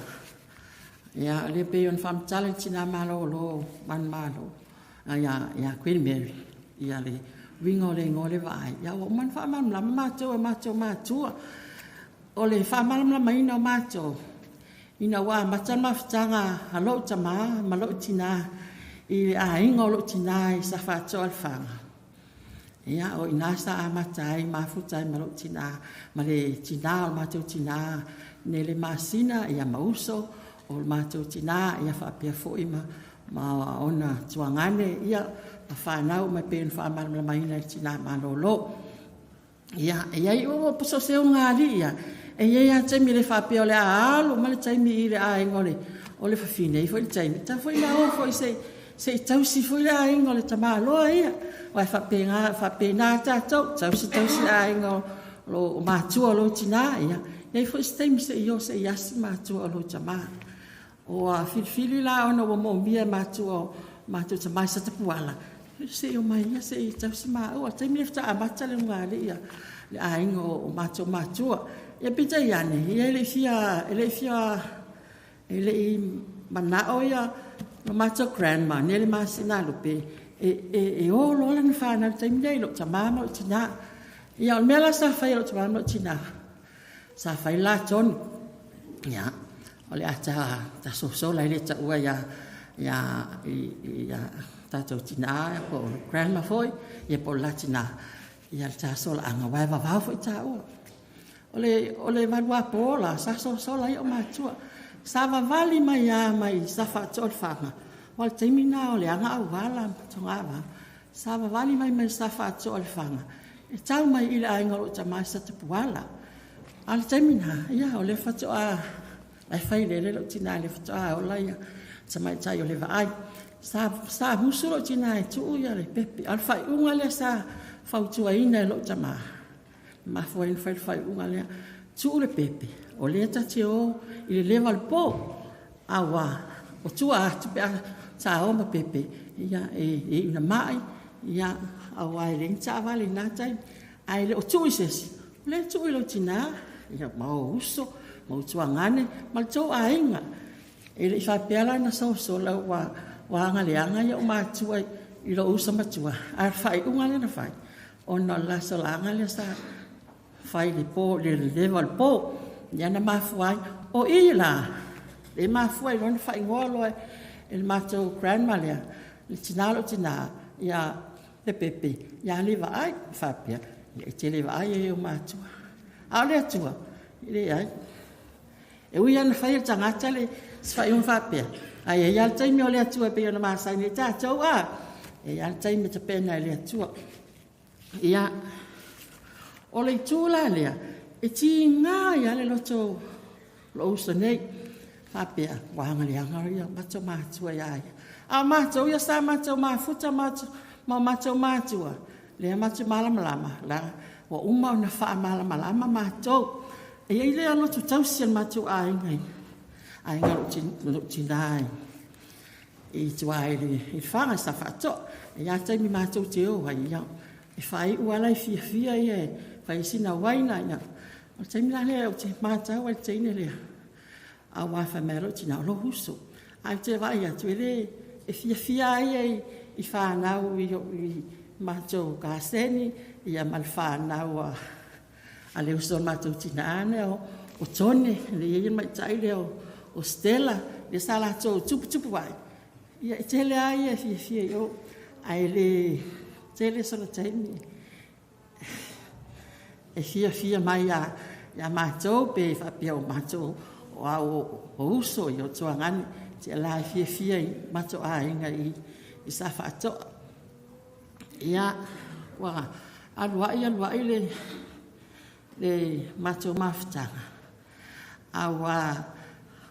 ia o lea e pei ona faamatala e le tina malolo manumalo ia Queen Mary, ia le uiga o le igoa o Levaai, ia ua uma ona faamalamalama matou e matou matua. O le faamalamalamaina o matou, ina ua amata le mafutaga a lou tama ma lou tina i le aiga o lou tina i Safaatoa i Lefaga, ia o i ina sa amata ai mafuta ai ma lou tina, ma le tina o le matou tina, Nele Masina, ia ma uso o le matou tina, ia faapea foi ma ona tuagane, ia ma fanau uma e pei ona faamalamalamaina e le tina malolo. Ia, e i ai, so o se ulugalii lava, e i ai lava le taimi e le faapea o le a alu uma le taimi i le aiga o le fafine, e i ai foi le taimi, e tatau foi ona o foi se i tausi foi le aiga o le tamaloa ia. Aua e faapena, faapena tatou, tausi tausi le aiga o matua o lou tina, ia i ai foi se taimi se i o se i asi matua o lou tama. Ua filifili la ona ua moomia e matua o matou tama i Satapuala, se i omai ia se i tausi maua. O le taimi lenei faatoa amata le ulugalii a le aiga o matou matua. Ia peitai ane, ia e le i fia, e le i fia, e le i manao ia lo matou grandma, Nele Masinalupe, e o loa lana fanau i le taimi lenei, lou tama ma lou tina. Ia o le mea la sa fai e lou tama ma lou tina, sa fai le la tonu. Ia, o le a ta sosola, e le taua ia ia ia tatou tina po o grandma foi, ia po o le la tina, ia le ta solaaga, aua e vavao foi taua. O le valuapo la, sa sosola ai ou matua. Sa vavali mai lava mai Safaatoa o Lefaga, aua o le taimi lena o leaga auala ma togavao. Sa vavali mai mai Safaatoa o Lefaga, e tau mai i le aiga o lou tama i Satapuala. A o le taimi lena, ia o lea faatoa, la e failele lou tina, o lea faatoa ola le tamaitai o Levaai. Sa musu lou tina e tuu le pepe, a o le faaiuga lea sa fautuaina e lou tama, na mafua ai ona fai le faaiuga lea, tuu le pepe, o lea ta te o i le leva o le po. Auā, o tua atu pe a sa o ma pepe, ia, e iu ina mai, ia, auā e leai ni taavale i na taimi. Ae le o tuu i se isi, o lea e tuu i lou tinā, ia, ma ou uso, ma ou tuagane, ma le tou aiga. E le i faapea la na sosola ua ua agaleaga ia ou matua i lou uso matua, ae o le faaiuga lea na fai, ona o le la solaga lea sa fai i le po i le leva o le po. Ia na mafua ai. O i la, e mafua ai loa ona faaigoa loa e le matou grandma lea, le tina o lou tina, ia Lepepe, ia Levaai. Faapea, ia e te le vaai ai i ou matua. A o le Atua, e leai. E ui lava ina fai e le tagata le se faaiuga faapea, ae i ai lava le taimi o le Atua e pei ona masani ai tatou a, e i ai lava le taimi e tapena e le Atua. Ia, o le itu la lea, e tiga ai lava le loto o lou uso nei, faapea, ua agaleaga ia matou matua ia ia. A o matou ia sa matou mafuta ma o matou matua, lea matou te malamalama, la ua uma ona faamalamalama matou. E i ai le loto tausi a le matou aiga, aiga o lou tina i tua i le Faga i Safaatoa. E i ai lava taimi matou te o ai, ia, e faaiu lava la e fiafia ia e fai ai sina uaina. Ia. O le taimi la lea ou te matau ai i le teine lea, aua fai mai lava lou tina, o lou uso. Ae ou te vaai atu, e le, e fiafia lava ia i fanau i matou kaseni ia ma le fanau a le uso a matou tina lea o Tone, lea e i ai le tamaitai lea o Stella, lea sa latou tuputupu ae, ia e tele lava ia e fiafia i o, ae le tele sona taimi e fiafia mai ia matou pe faapea o matou o au o uso, ia o tuagane, la e fiafia i matou aiga i Safaatoa. Ia, ua alu ai alu ai le matou mafutaga, aua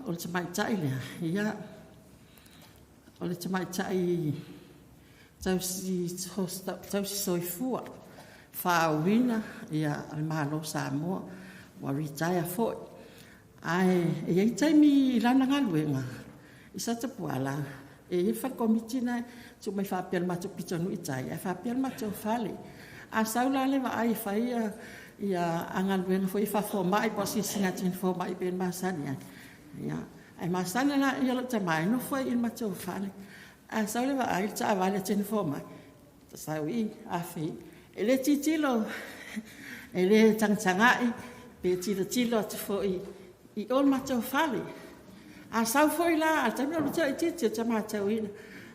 o le tamaitai lea, ia, o le tamaitai tausi soifua faauuina ia a le Malo o Samoa, ua retire foi. Ae e i ai taimi i lana galuega i Satapuala, e i ai le fale komiti lena e tuu mai faapea i le matou pitonuu i tai, ae faapea le matou fale. A sau la le vaai e fai ia a galuega foi faafomai po o asiasiga a teine fomai pei ona masani ai, ia, ae masani la lou tama e nofo ai i le matou fale. A sau le vaai i le taavale a teine fomai, sau i i, afe i i. E le tilotilo, e le tagatagai pe tilotilo atu foi i o le matou fale. A sau foi la, a o le taimi o laitiiti ou te matauina,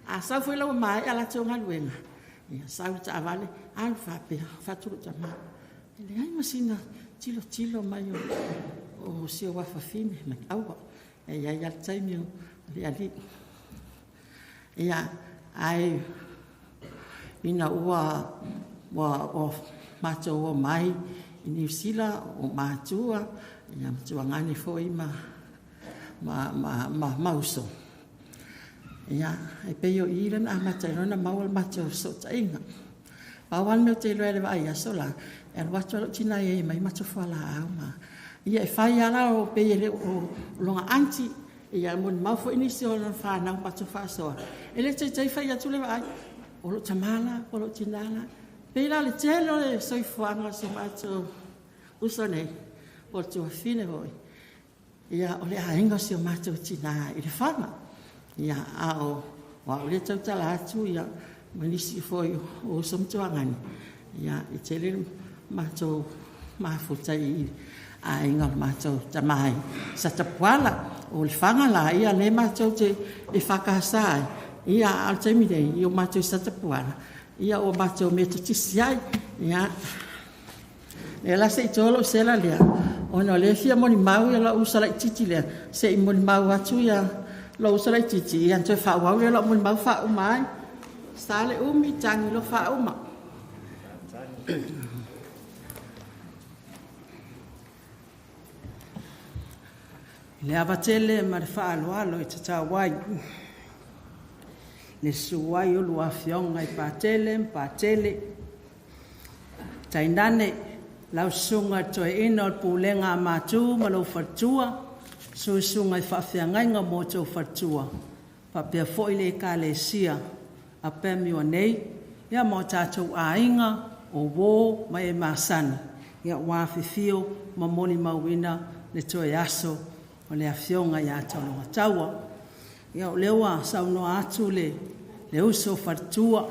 a sau foi la ua maea a latou galuega, ia sau le taavale, alu faapea. Ou fai atu i lou tama, e leai ma sina tilotilo mai o si ou afafine. Fai mai, aua, e i ai lava le taimi o le Alii. Ia, ae ina ua ua matou omai i Niu Sila, o matua, ia ma tuagane foi ma ma uso, ia, e pei o i lea na amata ai loa ona maua le matou fesootaiga. Pau lava le mea ou te iloa i le vaai aso la, e alu atu lava lou tina e aumai matou fualaau ma... Ia e fai lava la o pei e le o lona aunty, ia molimau foi nisi o lana fanau na matou faasoa, e le taitai fai atu le vaai, o lou tama la, o lou tina la. Pei la o le tele o le soifuaga o si o matou uso nei, po o le tuafafine foi, ia o le aiga o si o matou tina i Lefaga. Ia, a o au lea e tautala atu ia, ma nisi foi o uso ma tuagane, ia, e tele le matou mafuta i aiga o le matou tama i Satapuala. O Lefaga la, ia lea matou te EFKS ai, ia a o le taimi nei, ia ua matou i Satapuala, ia ua matou Metotisi ai. Ia, lea la se i to lou sela lea, ona o lea e fia molimau lou uso laitiiti lea, se i molimau atu lou uso laitiiti, ia ona toe faaauau lea o lau molimau faauma ai. Sa le umi, tagi loa faauma. I le ava tele ma le faaaloalo e tatau ai le susu ai o lua afioga i Patele ma Patele, tainane lau susuga i le toeaina o le pulega a Matu ma lou faletua. Susuga i faafeagaiga ma outou faletua, faapea foi le Ekalesia a Pamua nei, ia ma o tatou aiga, o uo ma e masani, ia ua afifio ma molimauina le toe aso o le Afioga ia Tologataua. Ia o lea ua saunoa atu le uso faletua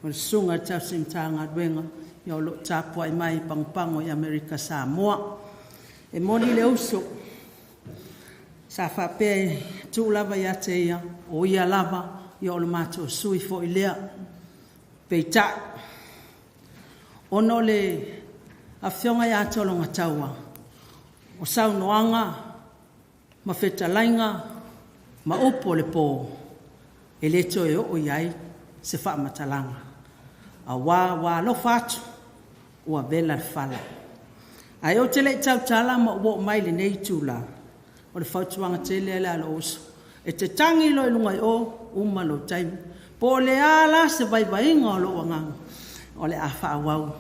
o le Susuga i le Tausi Matagaluega, ia o lo o tapuai mai i Pagopago i Amerika Samoa. E moni le uso, sa faapea e tuu lava ia te ia, o ia lava o le matou sui foi lea. Peitai, ona o le Afioga ia Tologataua, o saunoaga ma fetalaiga ma upu o le po, e le toe oo i ai se faamatalaga, aua ua alofa atu ua vela le fala. Ae ou te le i tautala ma ou oo mai i lenei itula, o le fautuaga tele lea a lou uso, e te tagi loa i luga i o, uma lou taimi. Po o le a la se vaivaiga o lou agaga, o le a faaauau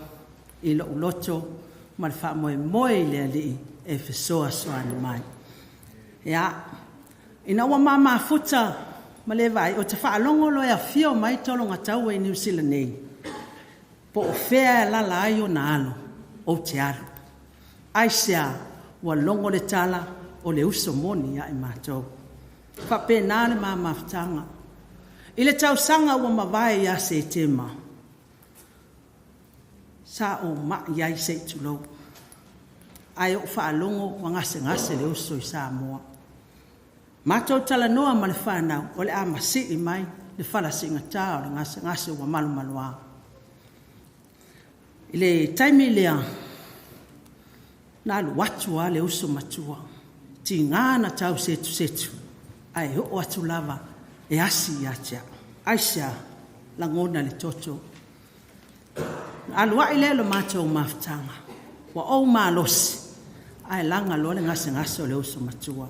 i lou loto ma le faamoemoe i le Alii e fesoasoani mai. Ia, ina ua ma mafuta ma le vaai, ou te faalogo loa e afio mai Tologataua i Niu Sila nei, po o fea e alaala ai ona alo, ou te alu. Aisea? Ua logo le tala, o le uso moni ia i matou. E faapena le ma mafutaga. I le tausaga ua mavae ia Setema, sa ou mai ai se i tulou, ae ou faalogo ua gasegase le uso i Samoa. Matou talanoa ma le fanau, o le a masii mai le fala siigata o le gasegase ua malomaloa. I le taimi lea, na alu atu lava le uso matua, tiga ona tausetusetu, ae oo atu lava e asi ia te au. Aisea? Lagona i le toto. Ona alu ai lea o le matou mafutaga, ua ou malosi, ae laga loa le gasegase o le uso matua.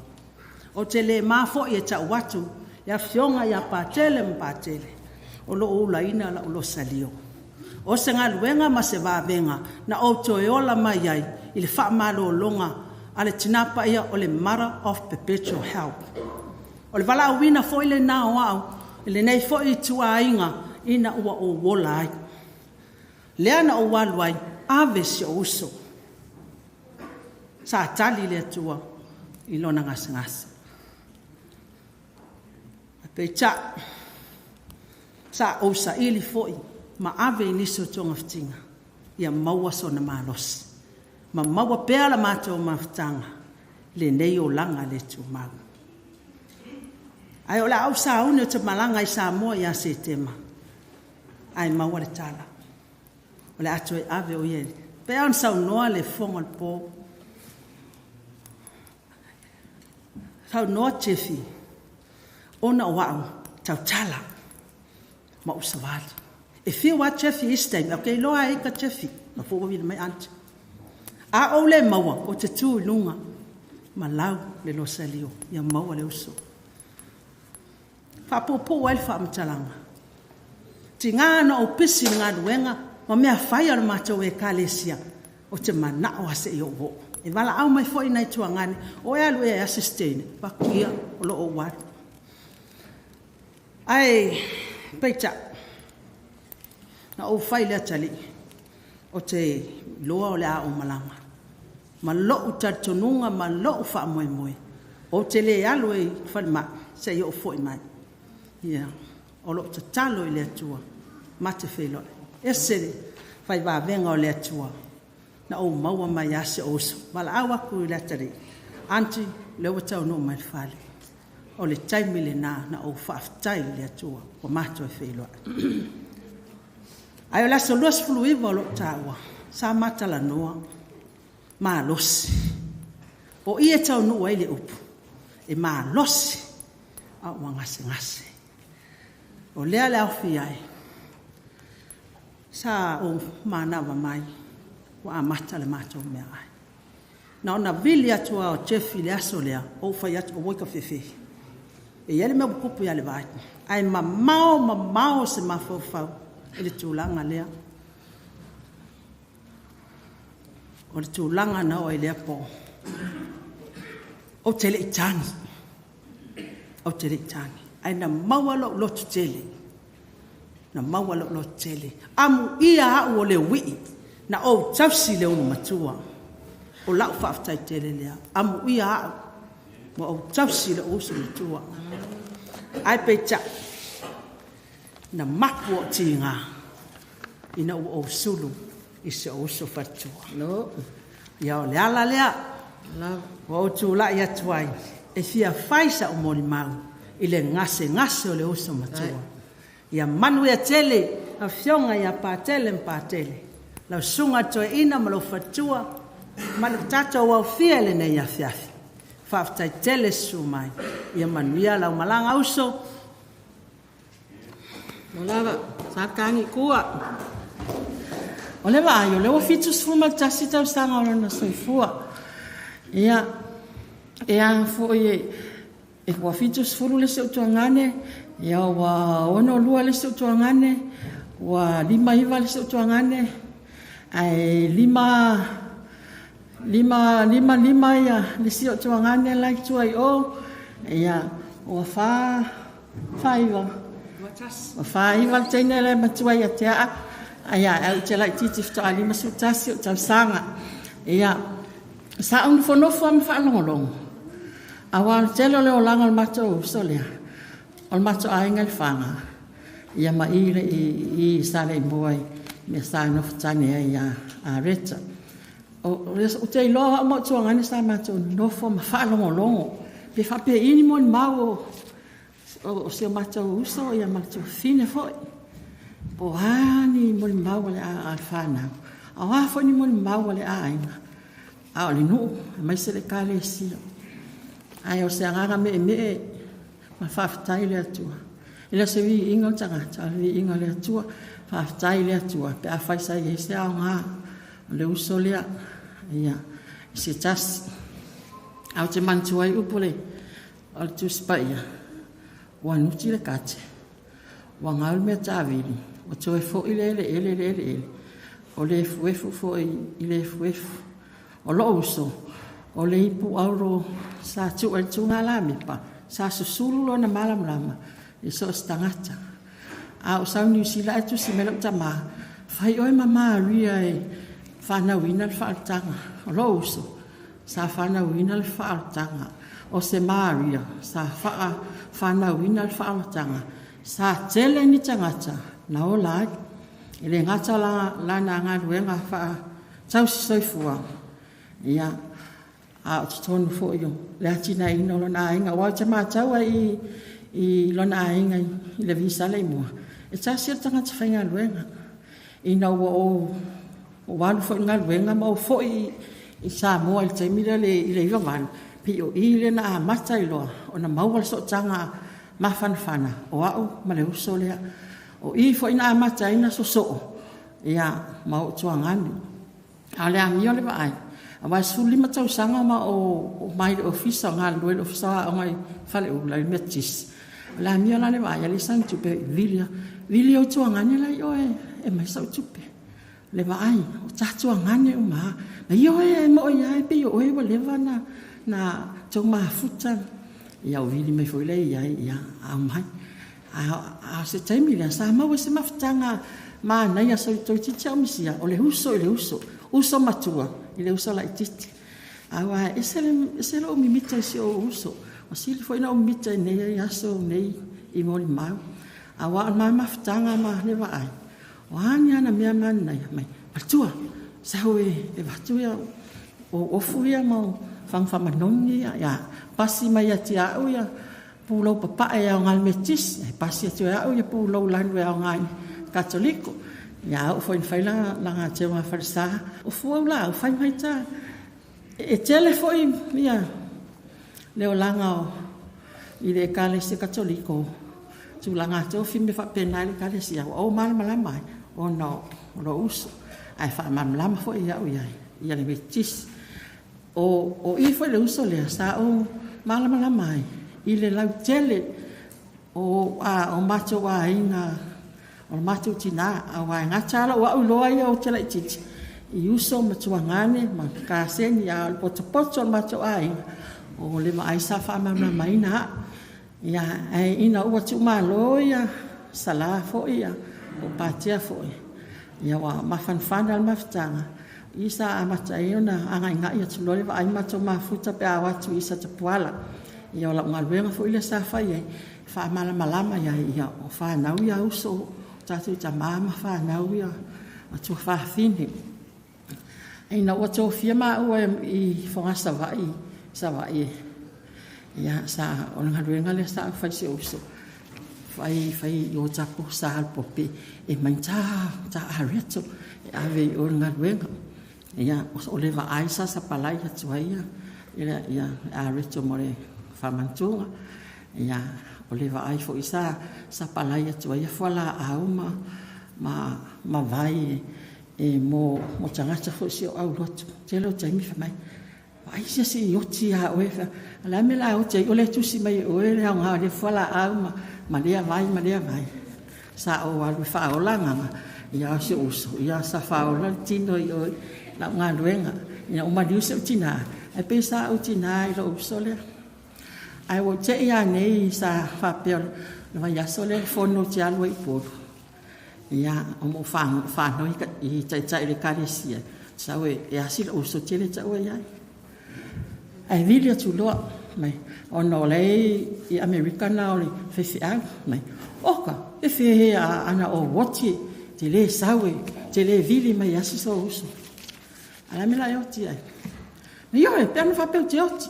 Ou te le ma foi e tau atu le afioga ia Patele ma Patele, o lo o ulaina lau losalio. O se galuega ma se vavega na ou toe ola mai ai i le faamalologa a le Tina Paia o le Mother of Perpetual Help. O le valaauina foi lena o au i lenei foi ituaiga ina ua ou ola ai. Lea na ou alu ai, ave si ou uso. Sa tali le Atua i lona gasegase. Peitai, sa ou saili foi ma ave i nisi o togafitiga ia maua sona malosi, ma maua pea la matou mafutaga i lenei olaga le tumau. Ae o le a ou sauni ou te malaga i Samoa ia Setema, ae maua le tala, o le a toe ave o ia. E pei lava ona saunoa le fofoga o le po, saunoa Jeffy, ona o au, e tautala ma ou savali. E fiu lava Jeffy i isi taimi, ae ou te iloa lava e ai ta Jeffy. A ou le maua, ou te tu i luga ma lau le losalio ia maua le uso. E faapuupuu ai le faamatalaga, tiga ona ou pisi i le galuega ma mea fai a le matou Ekalesia, ou te manao lava se i ou oo. E valaau mai foi nai tuagane, o e alu ea e asi si teine? Ou fai atu, ia, o lo o ou alu. Ae peitai, na ou fai i le atalii, ou te iloa o le a ou malaga, ma lou talitonuga ma lou faamoemoe, ou te le alu i le falemai se i ou foi mai. Ia, o lou tatalo i le Atua, ma te feiloai. E ese le fai vavega o le Atua, na ou maua mai lava si ou uso. Valaau atu i le atalii, aunty, o lea ua taunuu mai i le fale. O le taimi lena na ou faafetai i le Atua ua ma toe feiloai. Ae o le aso 29 o lo o taua, sa ma talanoa malosi. O i e taunuu ai le upu, e malosi a ua gasegase. O lea le aofia ai, sa ou manava mai ua amata le matou meaai. Na ona vili atu lava o Jeff i le aso lea, ou fai atu, aua e te fefe, e i ai le mea ua tupu ia Levaai. Ae mamao mamao se mafaufau i le tulaga lea. O le tulaga na oo ai i lea po. Ou te le i tagi. Ou te le i tagi. Ae na maua lou loto tele. Na maua lou loto tele. Amuia au o le uii na ou tausi i le ulumatua. O lau faafetai tele lea. Amuia au ua ou tausi i lou uso matua. Ae peitai, na mapu ou tiga ina ua ou sulu i si ou uso faletua. No. Ia o le ala lea ua ou tulai atu ai e fia fai sa'u molimau i le gasegase o le uso matua. Ia manuia tele Afioga ia Patele ma Patele, lau Susuga i le Toeaina ma lou faletua ma le tatou aofia i lenei afiafi. Faafetai tele susu mai. Ia manuia lau malaga uso. Ua lava, sa tagi tua. O le vaai, o lea ua 71 tausaga o lona soifua. Ia, e a foi e, e ua 70 le isi ou tuagane, ia ua 62 le isi ou tuagane, ua 59 le isi ou tuagane, ae 5 5 5 5 ia le isi ou tuagane la i tua i o, ia ua 4 49. Ua 49 le teine lea matua ia te aa. Ai a au te laitiiti faatoa 51 ou tausaga. Ia, sa ou nofonofo lava ma faalogologo. Aua o le tele o le olaga o le matou uso lea, o le matou aiga i Lefaga, ia ma i i i Saleimoa i mea sa nofo tane ai ia Reta. Ou te iloa o au ma ou tuagane sa matou nonofo ma faalogologo pe faapei ni molimau o si o matou uso ia ma le tuafafine foi. Po o a ni molimau a le fanau, a o a foi ni molimau a le aiga, a o le nuu, aemaise le Ekalesia. Ae o se agaga meemee ma faafetai i le Atua. E le o se viiga o le tagata, a o le viiga o le Atua. Faafetai i le Atua pe afai sa i ai se aoga o le uso lea, ia, i se tasi. Ae ou te manatua ai upu o le Tusi Paia, ua nuti le kate, ua gau le mea tavili, ua toe foi le eleele i le eleele, o le efuefu foi i le efuefu. O lou uso, o le ipu auro sa tuu ai le tugalamipa, sa susulu lona malamalama i so o se tagata. A ou sau i Niu Sila ae tusi mai lau tama, fai oe ma Maria e fanauina le faaolataga. O lou uso, sa fanauina le faaolataga. O se Maria sa fanauina le faaolataga. Sa tele ni tagata na ola ai. E le gata la lana galuega faatausi soifua, ia, a o totonu foi o le atinaeina o lona aiga. Aua ou te matau lava i i lona aiga i le Visale i mua, e tasi le tagata faigaluega. Ina ua ou alu foi i le galuega ma ou foi i Samoa i le taimi lea i le 98, pei o i lea na amata ai loa ona maua le sootaga mafanafana o au ma le uso lea. O i foi na amata ai ona sosoo ia ma ou tuagane. A o le amio a le vaai, aua e 15 tausaga ma ou omai i le ofisa o galulue i le Ofisa o Aoga i Faleula i le Metotisi. O le amio la a le vaai, a leai sana tupe, vili lava, vili ou tuagane la i o e aumai sau tupe. Le vaai, o ta tuagane uma lava. Ioe, e moni lava e pei o oe ua leva ona tou mafuta. Ia ou vili mai foi lea i ai, ia aumai. A o se taimi lea sa maua ai se mafutaga manaia toeitiiti lava ou misia, o le uso i le uso, uso matua i le uso laitiiti. Aua e ese, ese lou mimita i si ou uso, ua sili foi ona ou mimita i nei aso nei i molimau. Aua o le ma mafutaga ma le vaai, o a ni ana mea manaia, mai, matua, sau e avatu ia ou ofu ia ma ou fagu faamanogi ia, ia pasi mai ia te au ia pulou papae e aoga i le Metotisi, ae pasi atu e au ia pulou lanu e aoga i le Katoliko. Ia a oo foi ina fai lana teuga falesa, o fua au laau, fai mai ta. E tele foi ia le olaga o i le Ekalesia Katoliko, tulaga tofi ma mea faapena i le Ekalesia, ua ou malamalama ai ona o lou uso, ae faamalamalama foi e au i ai ia le Metotisi. O i foi le uso lea sa ou malamalama ai i le lautele o a o matou aiga, o le matou tina, aua e gata lava lou au iloa ia ou te laitiiti i uso ma tuagane ma kaseni, a o le potopoto o le matou aiga, O le vaai sa faamalamalamaina a'u. Ia, ae ina ua tuumalo ia Salā foi ia po o Patea foi, ia ua mafanafana le mafutaga, i sa amata ai ona agaigai atu loa le vaai ma matou mafuta pe a o atu i Satapuala. Ia o lau galuega foi lea sa fai ai, e faamalamalama i ai, ia o fanau ia a uso, o tatou tama ma fanau ia a tuafafine. Ina ua tofia maua i Fogaa Savaii, Savaii, ia sa, o le galuega lea sa ou fai i si ou uso, fai fai i o tapo sa o le e mai ta ta areto e ave i o le galuega. Ia o le vaai sa sapalai atu ai ia ia, ia areto mo le faamantuga. Ia o le vaai foi sa sapalai atu ai ia fualaau ma ma ma vai e mo mo tagata foi si o aulotu. Tele o taimi fai mai, vaai se isi i oti ia oe. O le a le mea o le a oti ai, o lea e tusi mai e oe le aoga o lea fualaau ma, ma lea vai ma lea vai. Sa ou alu e faaola agaga, ia o si ou uso, ia sa faaola le tino i o i lau galuega. Ina ua maliu si ou tina, ae pei sa ou tina i lou uso lea. Ae ua ou te i lava nei sa faapea o le vaiaso lea le fono ou te alu ai i Upolu. Ia, ona ou faanoi i taitai o le ekalesia, sau e asi lou uso, ou te le taua i ai. Ae vili atu loa mai, ona o la e i Amerika na o le faifeau mai, oka, e fehea ana ou oti, te le sau e, te le vili mai e asi sou uso. A o le a le mea o le a e oti ai? Ioe, pe ana faapea ou te oti.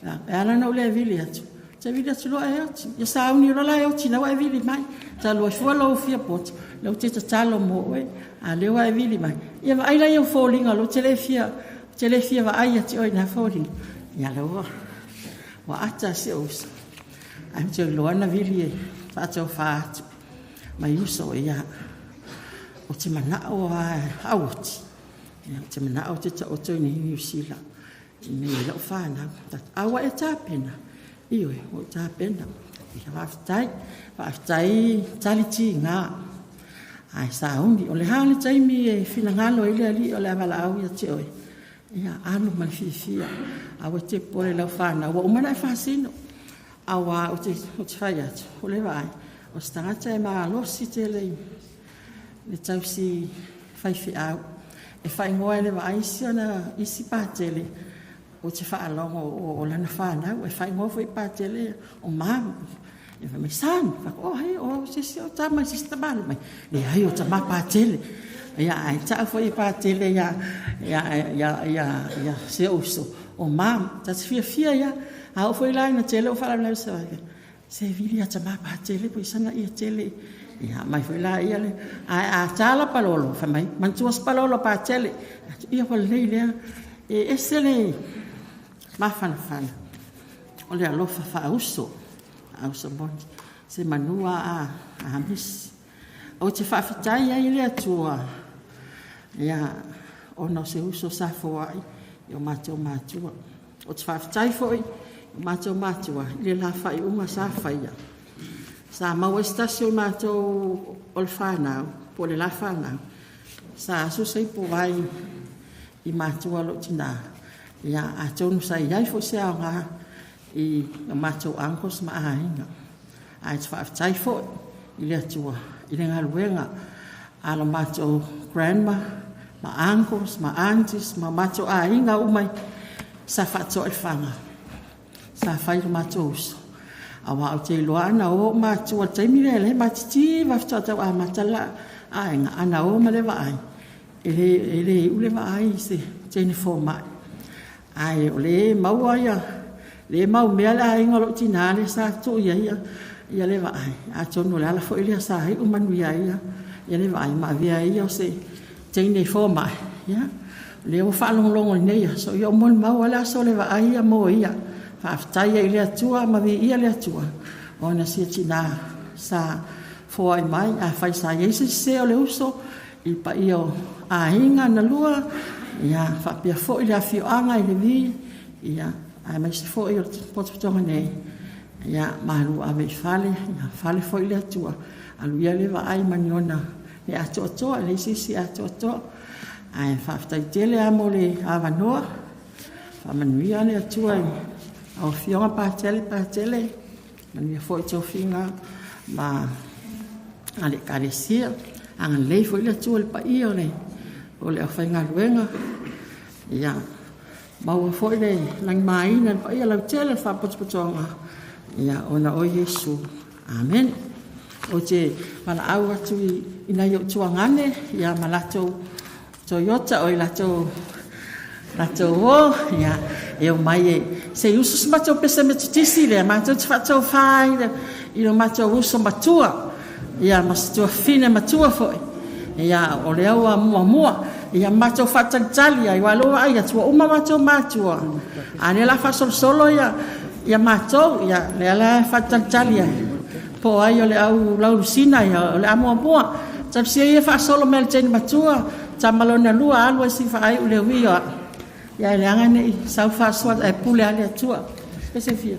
E ala ona ou le vili atu, te vili atu loa e oti. Ia sauni loa la e oti la ua e vili mai. Talu ai fua lou fia poto, lea ou te tatalo mo oe, a lea ua e vili mai. Ia vaai la i ou foliga o lea ou te le fia, ou te le fia vaai ia te oe i na foliga. Ia lea ua, ua ata si ou uso. Ae ou te iloa na vili e faatofa atu. Mai uso, ia, ou te manao lava au oti. Ia, ou te manao ou te taoto i nei Niu Sila. I mea i lau fanau. A ua e tapena? Ioe, ua ou tapena. Ia faafetai. Faafetai tali tiga. Ae sauni, o le a le taimi e finagalo ai le Alii o le a valaau ia te oe, ia alu ma le fiafia. Aua e te popole i lau fanau, ua uma ona e faasino. Aua ou te, ou te fai atu, o le vaai, o se tagata e malosi tele i le tausi faifeau. E faaigoa e le vaai isi ona isi patele ou te faalogo o, o lana fanau. E faaigoa foi patele o mama. E fai mai, son, oh, hei, o se isi o tama i se isi tamālii mai. Leai, o tama patele. Ia, ae ta'u foi e patele ia, ia, ia, ia, ia si ou uso, o mama. Ta te fiafia ia. A oo foi la ina tele ou faalavelave sa se vili ia tama patele po i sana ia tele. Ia, mai foi la ia le, ae a tala palolo, fai mai, manatua se palolo patele. Ia, ua lelei lea. E ese le mafanafana o le alofa faauso, faauso moni, se manu a a misi. Ou te faafetai ai i le Atua, ia, ona o se uso sa foai i o matou matua. Ou te faafetai foi i o matou matua i le la faaiuga sa faia. Sa maua ai se tasi o matou o le fanau, po o le la fanau, sa asu se ipuvai i matua o lou tinā, ia atonu sa i ai foi se aoga i o matou uncles ma aiga. Ae te faafetai foi i le Atua i le galuega a lo matou grandma ma uncles ma aunties ma matou aiga uma sa faatoa i le faga sa fai lo matou uso. Aua ou te iloa ana o ou matua i le taimi lea e matitiva faatoa tau amata le aiga, ana o ma le vaai, e le, e le iu le vaai i se teine fomai. Ae o le maua ia, le mau mea le aiga o lou tinā lea sa tuu i ai ia, ia le vaai. Atonu o le ala foi lea sa iu manuia ai ia, ia le vaai ma avea ai ia o se teine fomai. Ia, lea ua faalogologo i lenei aso, ia ua molimau lava le aso o le vaai ia mo ia. Faafetai ai i le Atua ma viia le Atua ona sia tinā sa foai mai. Afai sa i ai se sese o le uso i paia o aiga na lua, ia faapea foi le afioaga i Levi, ia aemaise foi o le potopotoga nei, ia malu ave i fale, ia fale foi le Atua, alu ia le vaai ma ni ona le atoatoa, e leai se isi e atoatoa. Ae faafetai tele lava mo le avanoa. Faamanuia le Atua i Lau Afioga Patele Patele, manuia foi tofiga ma a le Ekalesia. Agalelei foi le Atua i le paia o le aufaigaluega. Ia maua foi le lagimaina i le paia lautele o le Faalapotopotoga, ia ona o Iesu. Amen. Ou te valaau atu i nai ou tuagane ia ma latou Toyota, oi latou uo, ia, e omai e se i usu se matou pese Metotisi lea, matou te faatofa ai i lo matou uso matua, ia ma si tuafafine matua foi, ia, o lea ua muamua. Ia matou faatalitali ai, aua o lea ua vaai atu ua uma matou matua, a o lea o le a faasolosolo ia matou. Ia, lea la e faatalitali ai, po o ai o le au laulusina, ia o le a muamua. Talosia ia faasolo mai le teine matua, tama lona lua, alu ai seia faaiu le ui o au. Ia leaga ne i sau faasoa, ae pule lava le Atua. Pese fia.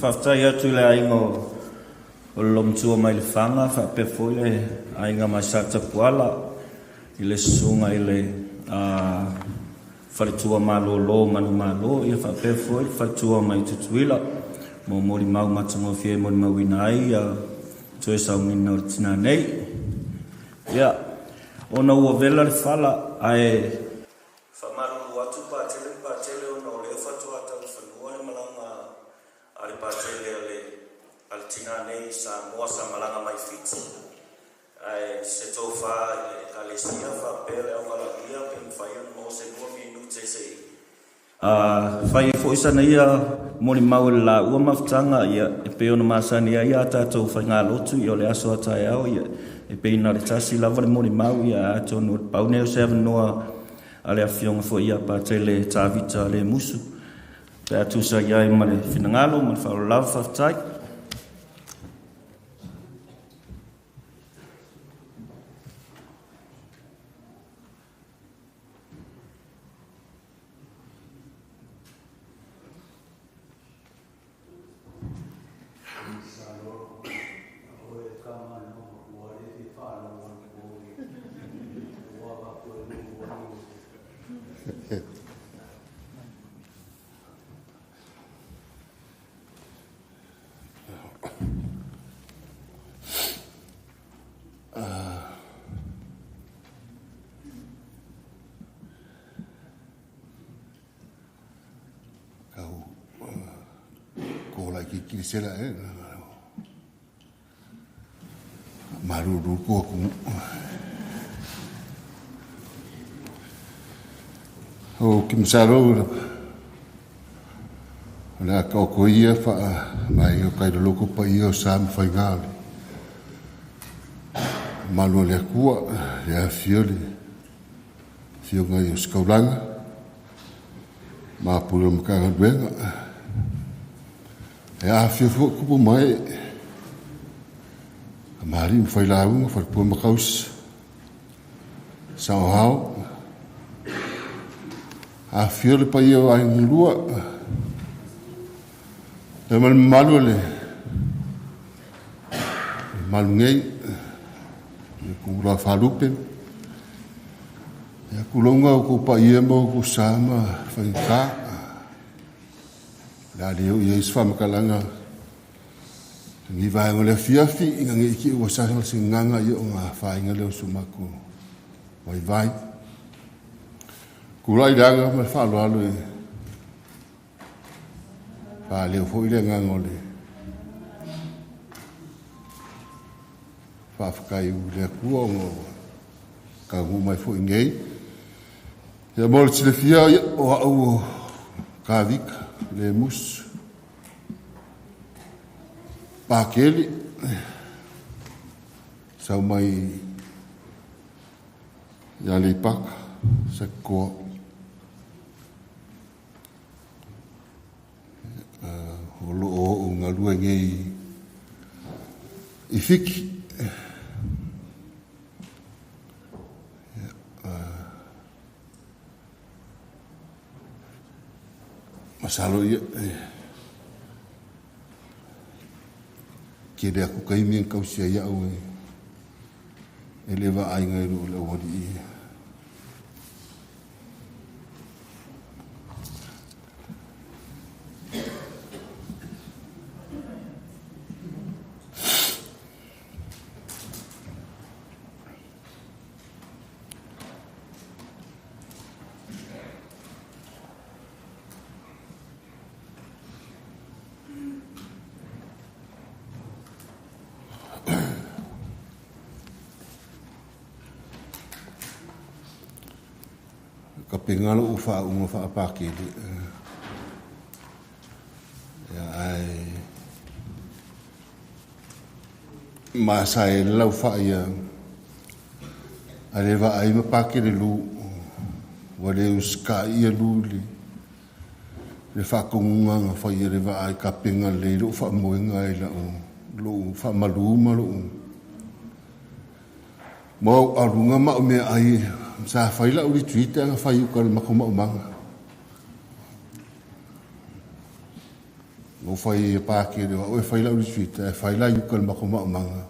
Faafetai atu i le aiga o le Lomatua mai Lefaga faapea foi le aiga mai Satapuala i le susuga i le faletua malolo Manumalo, ia faapea foi le faletua mai Tutuila mo molimau matagofie e molimauina ai ia toe sauniga o le tina nei. Ia, ona ua vela le fala ae faamalulu atu Patele ma Patele ona o lea faatoa taufanua le malaga a le Patele a le a le tina nei i Samoa sa malaga mai Fiti ae se tofa i le Ekalesia faapea le auvalagia pe mafai ona maua se 2 minute se i fai ai foi sana ia molimau i le laua mafutaga, ia, e pei ona masani ai a tatou faigalotu, ia, o le aso a taeao, ia, e pei na o le tasi lava le molimau, ia, atonu o le pau nei o se avanoa a le Afioga foi ia Patele Tavita Lemusu, pe a tusa i ai ma le finagalo ma le faaaloalo lava. Faafetai. Kau ko lai ki ki sela e maruru ko ku o ki masalo o le aka o ko ia fa mai o kai loko pa ia o sa mawhai le malu o le akua le afio le fioga i o skaulanga ma pule o makagaluega e afio fo kupu mai a maari mwhai launga whalipua makaus sa o hao afio le paia o ai ngulua e mal malu le malu ngei le kula falupe e kulonga o ko paia mo ko sama whaika la leo ia isfa makalanga ngi vaenga le fiafi inga ngi ki ua sa se nganga i o ngā whainga leo sumako vai vai kula i ranga ma whaaloalo e wha leo fo i le nganga o le whaafkai u le kua o ngā ka ngu mai fo i ngei ia mo le tilefia o au o kavika le mus Pākeli, sau mai ia Leipaka, sa koa. O lo o ngalua ngei i fiki. Masalo ia tele aku kaimi e kausia ia'u e le vaaiga i loo le aualii. Ka penga lou faauga faapakele ia ae ma sa e lau faia a le vaai ma pakele lu ua le usikaia lu i le faatonuga na faia le vaai kapenga lelei lou faamoega ai lau lou faamalu ma lou mo au aluga ma au mea ai sa fai lau retreat na fai uka le mako maumaga. No fai e pākele wa oe fai lau retreat e fai la uka le mako maumaga.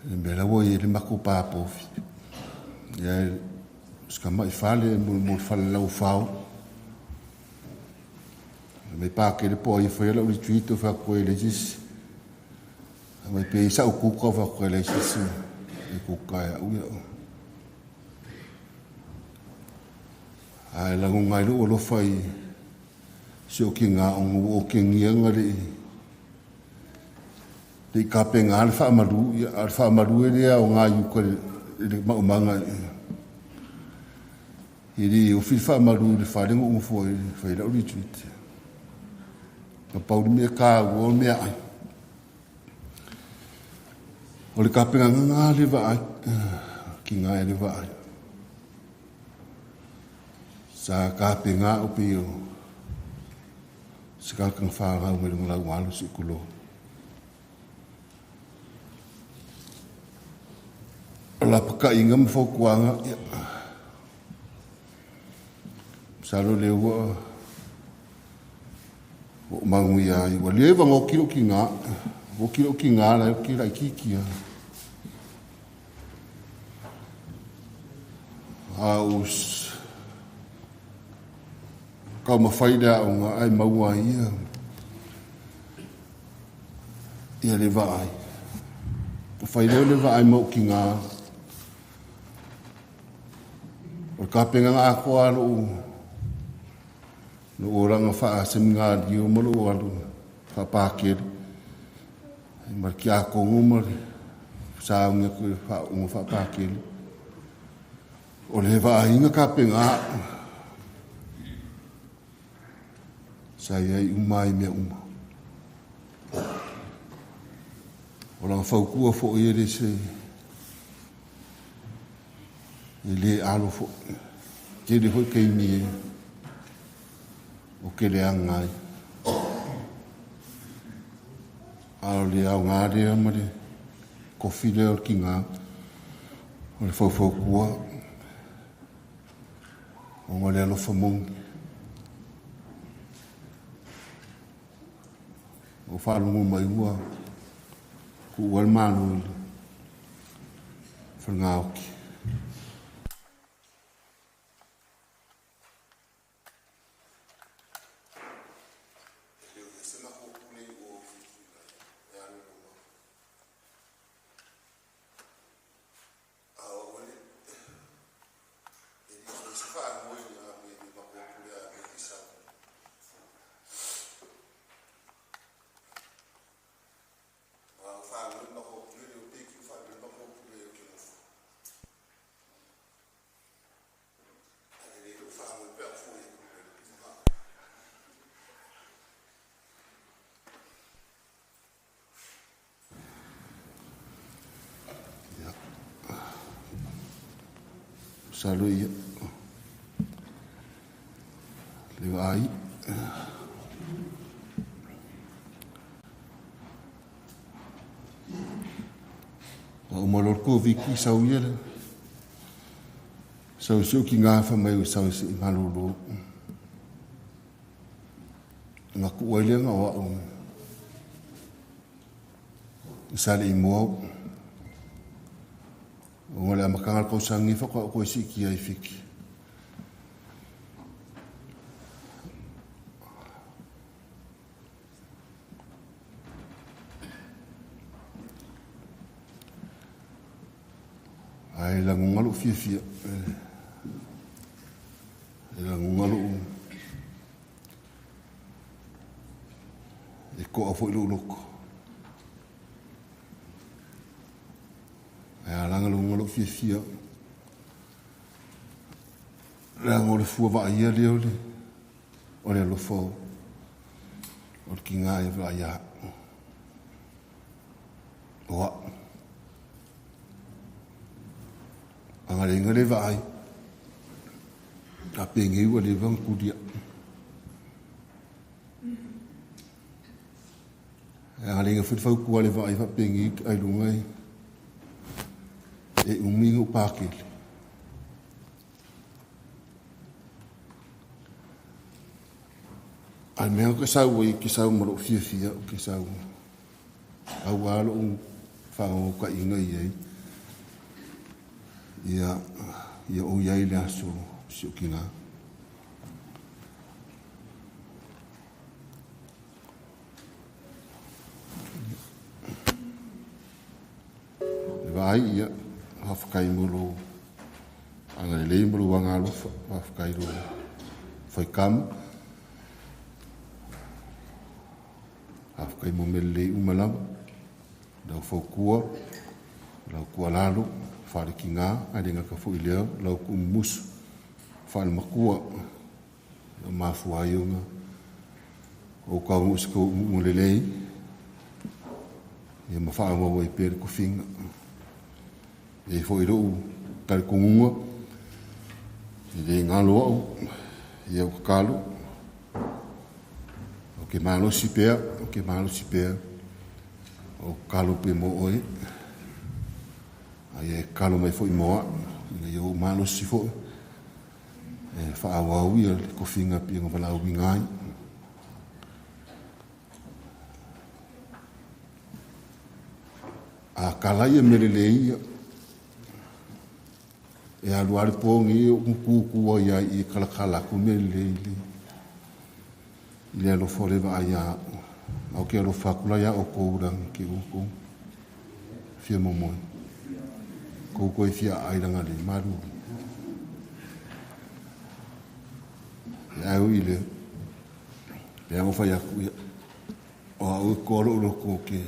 E mea lau i le mako pāpofi. Ia ska mai fale mo fale lau fao. Me pākele po i fai lau retreat o fa koe le sis. Mai pe sa u kuka fa koe le sis. E kuka e au ia. Ai lango ngai lo alofa i se o ki ngā ongo o ke ngianga le le kape ngā le whaamalu, ia le whaamalu e lea o ngā yuka le maumanga i le o fil whaamalu le whalengo ungo fo i whai lau retreat. Ka pauli mea kā ua o mea ai. O le kape ngā ngā le vaai, ki ngā e le vaai. Sa kape ngā o pio se kalkang whārau me lunga lau alu si kulo. O la paka inga mwhaukuanga, ia. Salo le ua o mangu ia i ua lewa ngō kilo ki ngā, ngō kilo ki ngā lai ki lai ki kia. A us kau mawhai lea o ngā ai maua ia ia le vaai. Ka whai leo le vaai mau ki ngā o le kapenga ngā akoa lou lou oranga whaa se ngā liu ma lou alu whaapākere. Ma ki a kongo ma le saunga koe whaunga whaapākere. O le vaahinga kapenga sa ia i uma i mea uma. O langa whaukua fo i le se i le alo fo. Ke le hoi kei mi e o ke le angai. A o le au ngā rea ma le kofi lea o ki ngā o le whauwhaukua o ngā le alofa mongi. O whaalongo mai ua ku ua le mālo i le whangaoki. Salo ia le vaai. O malo ko viki sau ia le sau seu ki ngā wha mai o sau se i malolo. Na kuʻu ai lea na o aʻu i sa le imoa au. Ona o le amataga o le tausaga nei faatoa ou toe siitia ai i Fiti. Ae lagona lou fiafia, e lagona lou e to'a foi lou loto. Ae ala ona lagona lou fiafia, leaga o le fua vaaia lea o le o le alofa o le tiga e vaai ia o a'u. Agaleiga le vaai, a penei ua leva ona tuliaʻu. E agaleiga foi le fautua a le vaai faapenei ailoga e umi ona ou pakele. A le mea ou te sau ai, ou te sau ma lou fiafia, ou te sau aua lou faagaogotaiga i ai, ia, ia ou i ai i le aso o si ou tina. Le vaai, ia, faafetai mo lou agalelei ma lou agaalofa, faafetai i lou faitamu, faafetai mo mea lelei uma lava, lau fautua, lau tuualalo faale-tina, ae le gata foi i lea, lau tuumumusu faale-matua, ua mafua ai ona ou taunuu i se taunuuga lelei, ia ma faaauau ai pea le tofiga. E i ai foi lou talitonuga, e le galo au i au tatalo, ou te malosi pea, ou te malosi pea, o tatalo pea mo oe, a ia e tatalo mai foi mo au, ina ia ou malosi foi, e faaauau ia le tofiga pei ona valaauina ai. A tala ia mea lelei ia, e alu lava le po lenei o ou tutu ai lava i i e talatala atu mea lelei i le alofa o le vaai ia au. A ou te alofa atu la ia outou leaga te i ua outou fia momoe. Kou toe fia aai langa le malulu. E au i le lea ua fai atu ia, o au e toa lou loto ou te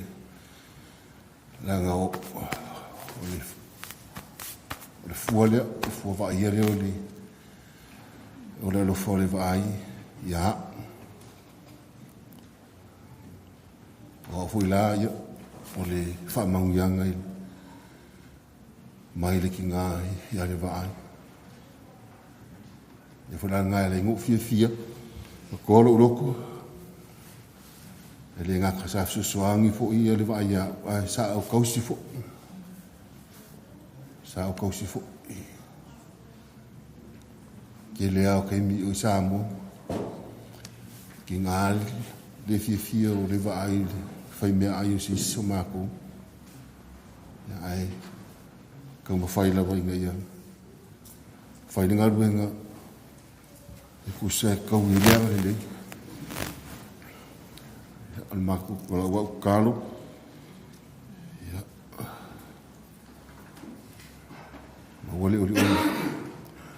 leaga o le o le fua lea, le fua vaaia lea o le o le alofa o le vaai ia a'u. O au foi la ia, o le faamanuiaga i mai le tiga ia le vaai. Ia foi la lena e ala ai ona ou fiafia, ua toa lou loto, e le gata sa fesoasoani foi ia le vaai ia au, ae sa ou tausi foi. Sa ou tausi foi. Tele lava o taimi i o i Samoa, tiga le fiafia o le vaai i le fai meaai o se isi o matou. Ae taumafai lava ina ia fai le galuega e tusa e taui ai le agalelei. O le matou, o lau au tatalo, ia, maua le olioli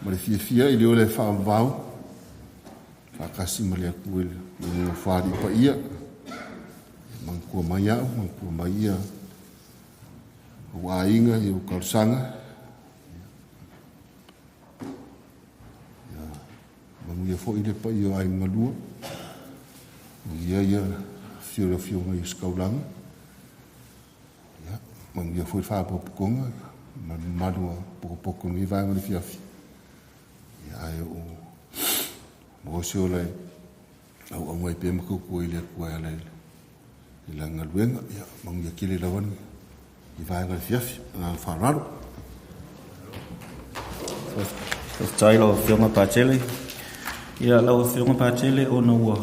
ma le fiafia i le ola e faavavau faatasi ma le Atua i le nofo a alii paia. Manatua mai au, manatua mai ia ou aiga, i ou talosaga. Ia manuia foi le paia o aiga galua. Manuia ia afio o le afioga i Ositaulaga. Ia manuia foi le faalapotopotoga ma le mamalu o potopoto o lenei vaega o le afiafi. Ia ae o maua se ola e auauna ai pea ma tautua i le Atua e ala i lana galuega. Ia manuia tele lava lenei vaega o le afiafi. Ma le agaga faaaloalo. Faafetai lau Afioga Patele. Ia lau Afioga Patele ona ua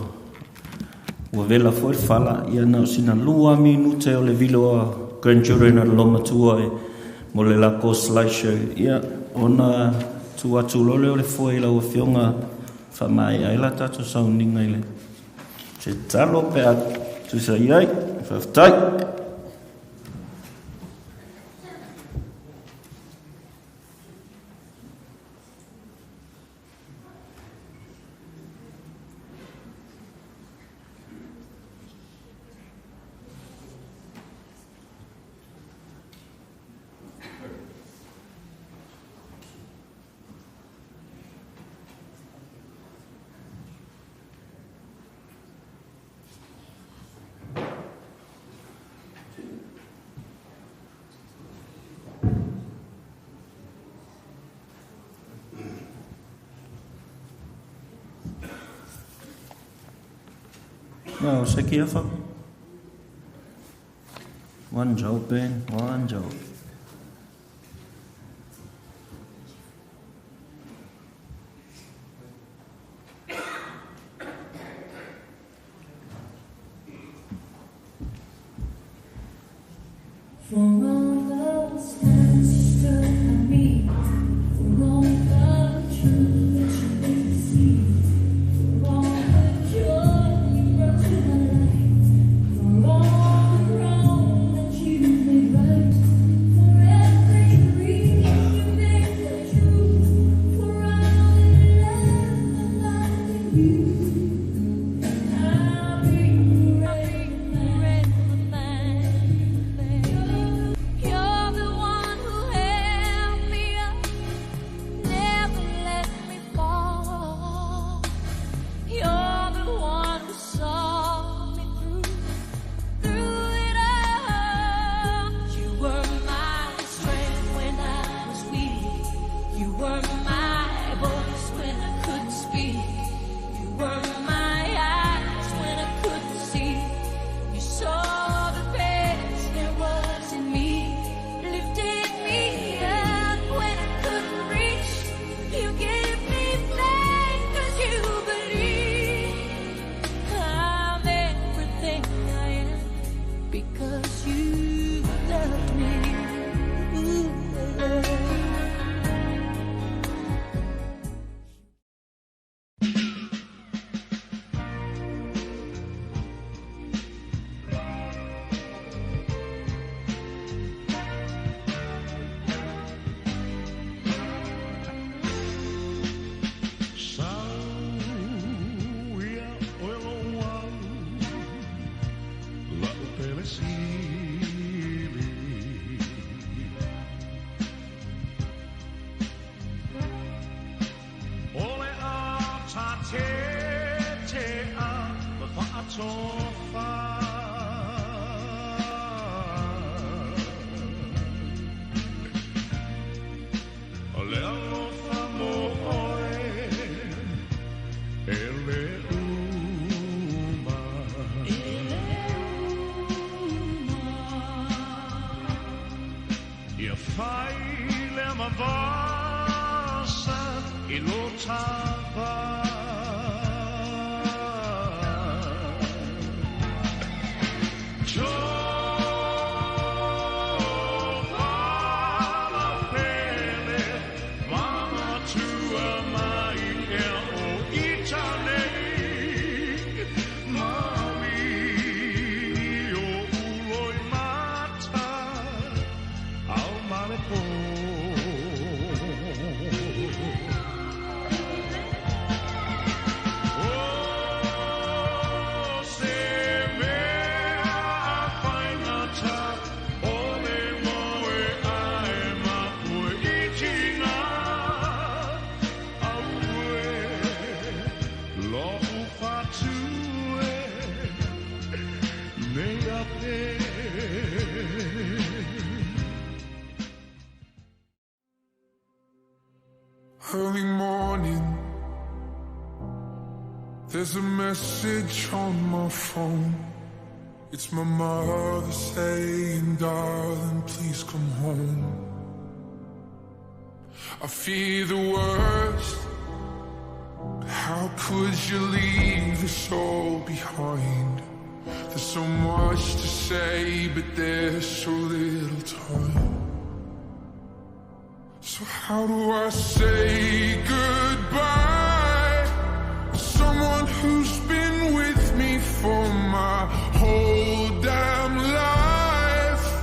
Ua vela foi le fala, ia na o sina lua minute o le vilo a grandchildren a le loomatua e mo le lakou slide show, ia ona tuu atu loa lea o le foe i lau Afioga faamaea ai la tatou sauniga i le se tatalo pe a tusa i ai. Faafetai. No, se kia fa. One job, Ben. One job. For all the times you stood by me, for all the truth that you made me see, for all the joy you brought to my life, for all the wrong that you made right, for every dream you made come true, for all the love I found in you. I'll be forever thankful. You're the one who held me up, never let me fall. You're the one who saw me through, through it all. You were my strength when I was weak. You were my voice when I couldn't speak. You were my eyes when I couldn't see. You saw the best there was in me. Lifted me up when I couldn't reach. You gave me faith 'cause you believe. I'm everything I am because you loved me. Ooh, yeah. Sau ia oe lou au, la'u pele sili. O le a te te a ma fa'atofa. O le alofa mo oe, e le uma. Ia fai lea mavasa i lo tava. Tofala pele, mama tua mai ea o ita nei. Mami o uloi mata, au male po. O se mea a faigata, o le moe ae mapue i tina. Aue, lo'u fatue, nei ape. Early morning, there's a message on my phone. It's my mother saying, darling, please come home. I fear the worst, but How could you leave us all behind? There's so much to say, but there's so little time. So how do I say goodbye to someone who's been with me for my whole damn life?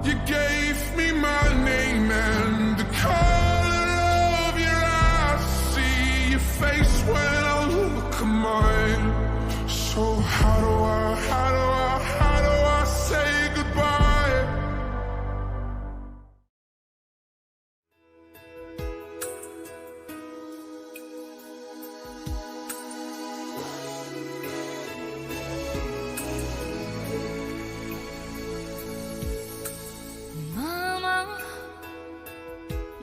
You gave me my name and the color of your eyes. See your face when I look at mine. So how do I, how do I, how do I say goodbye? Mama,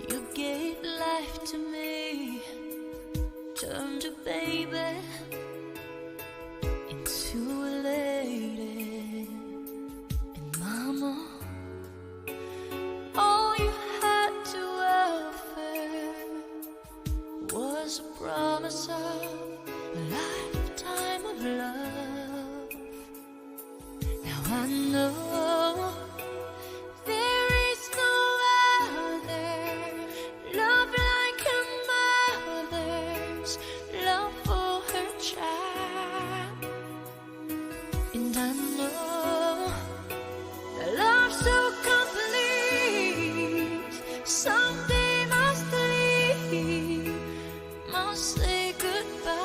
you gave life to me, turned a baby into a lady. And Mama, all you had to offer was a promise of a lifetime of love. Now I know. There is no other love like a mother's love for her child. And I know the love so complete someday must leave, must say goodbye.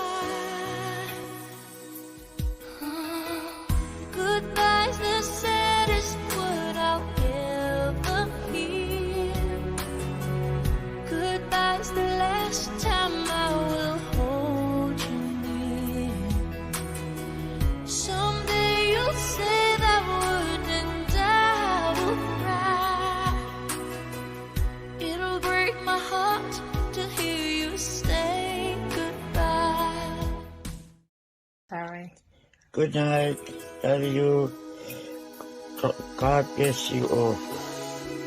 Goodbye's the saddest word I'll ever hear. Goodbye's the last time I will hold you near. Someday you'll say that word and I will cry. It'll break my heart to hear you say goodbye. Sorry. Good night. Love you. God bless you all.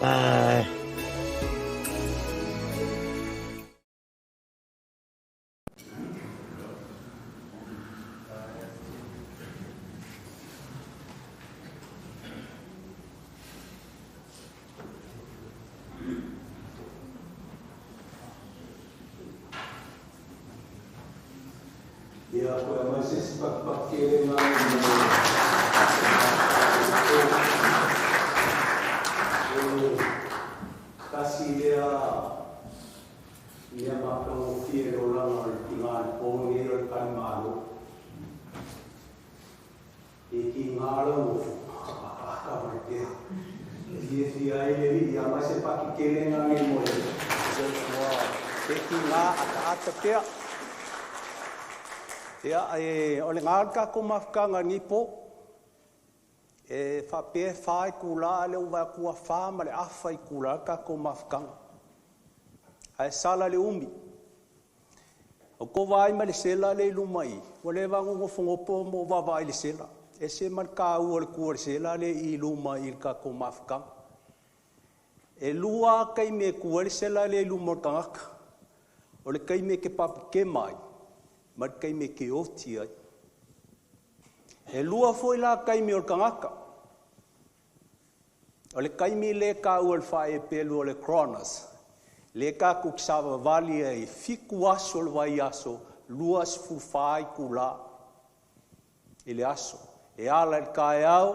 Bye. Ia, koe mai se isi pakipaki e ngā o tasi lea mea matagofie le olaga o le tiga le po lenei o le talimalo. E kiga lau nofo akaaka ma le pea. E fiafia ai le alii, ia mai se pakikele ngā mo le. Ua e kiga ataata pea. Ia, e, o le ngā le kākou mafutaga i lenei po. E faapea e 4 itulā ae le ua vaai atu ua 4:30 itulā le tatou mafutaga. Ae sala le umi. O tou vaai mai le sela lea i luma i i, ua leva ona ou nofonofo ma ou vaavaai i le sela. E ese ma le taua o le tu a le sela lea i luma i le tatou mafutaga. E lua lava taimi e tu ai le sela lea i luma o le tagata. O le taimi e te papetema ai ma le taimi e te oti ai. E lua foi la taimi o le tagata. O le taimi lea e taua e le faaepelu o le Kronos, lea tatou te savavali ai 7 aso o le vaiaso, 24 itulā i le aso. E ala i le taeao,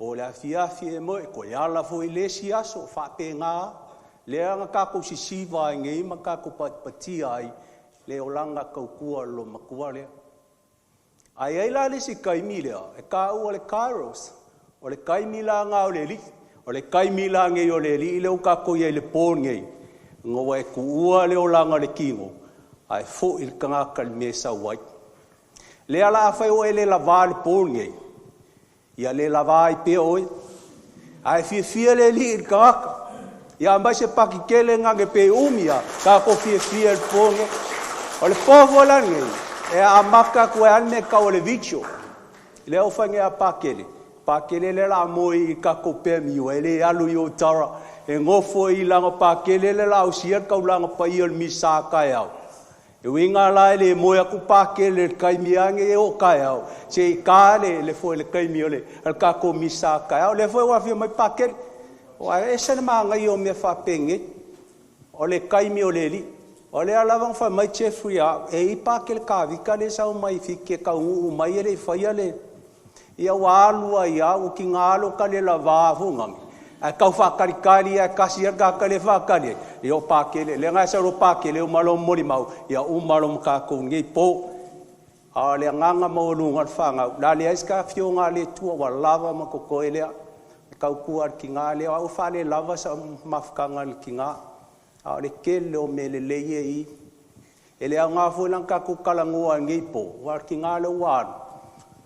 o le afiafi e moe, toe ala foi i le isi aso, faapena lava. Lea na tatou sisiva ai nei ma tatou patipatia ai le olaga tautua o le loomatua lea. Ae i ai la le isi taimi lea e taua o le Kairos, o le taimi la lena o le Alii. O le taimi la lenei o le Alii lea ua tatou i ai i le po lenei, ina ua e tuua le olaga o le tino, ae foi le tagata i le mea e sau ai. Lea la afai ua e le lavā i le po lenei, ia le lavā ai pea oe. Ae fiafia le Alii i le tagata. Ia aumai se pakikele gage pe umi a tatou fiafia i le po lenei. O le po foi la lenei, e amata atu ai lava le mea e tau o le vigil. Lea ua fai nei a Pakele, Pakele lea o le a moe i tatou pea miu e le alu i Otara. E nofo i laga Pakele lea o le a ausia le taulaga paia o le Misa taeao. E uiga la e le moe aku Pakele i le taimi lava lenei e oo taeao, se i ta le foi le taimi o le tatou misa a taeao. O lea foi ua afio mai Pakele, aua e ese le manaia o mea faapenei. O le taimi o le Alii. O lea lava na fai mai Jeffrey ia au, e i ai Pakele Tavita lea e sau mai Fiti e taunuu mai e le i faia le... Ia ua alu ai lava, ua tiga lava lota le lava foi nale, ae tau faatalitali lava e tasi lava le tagata lea e faatali ai, ia o Pakele. Lea na e sau loa Pakele uma lou molimau, ia uma loa ma tatou i lenei po. A o le agaga maualuga o le fanau, o le a leai se ta Afioga a le Atua ua lava ma totoe lea. E tautua lava i le tina lea, o au e faalelava sau mafutaga i le tina, a o le tele o mea lelei ia e i i. E le aoga foi la ona tatou talanoa i lenei po, aua o le tina lea ua alu,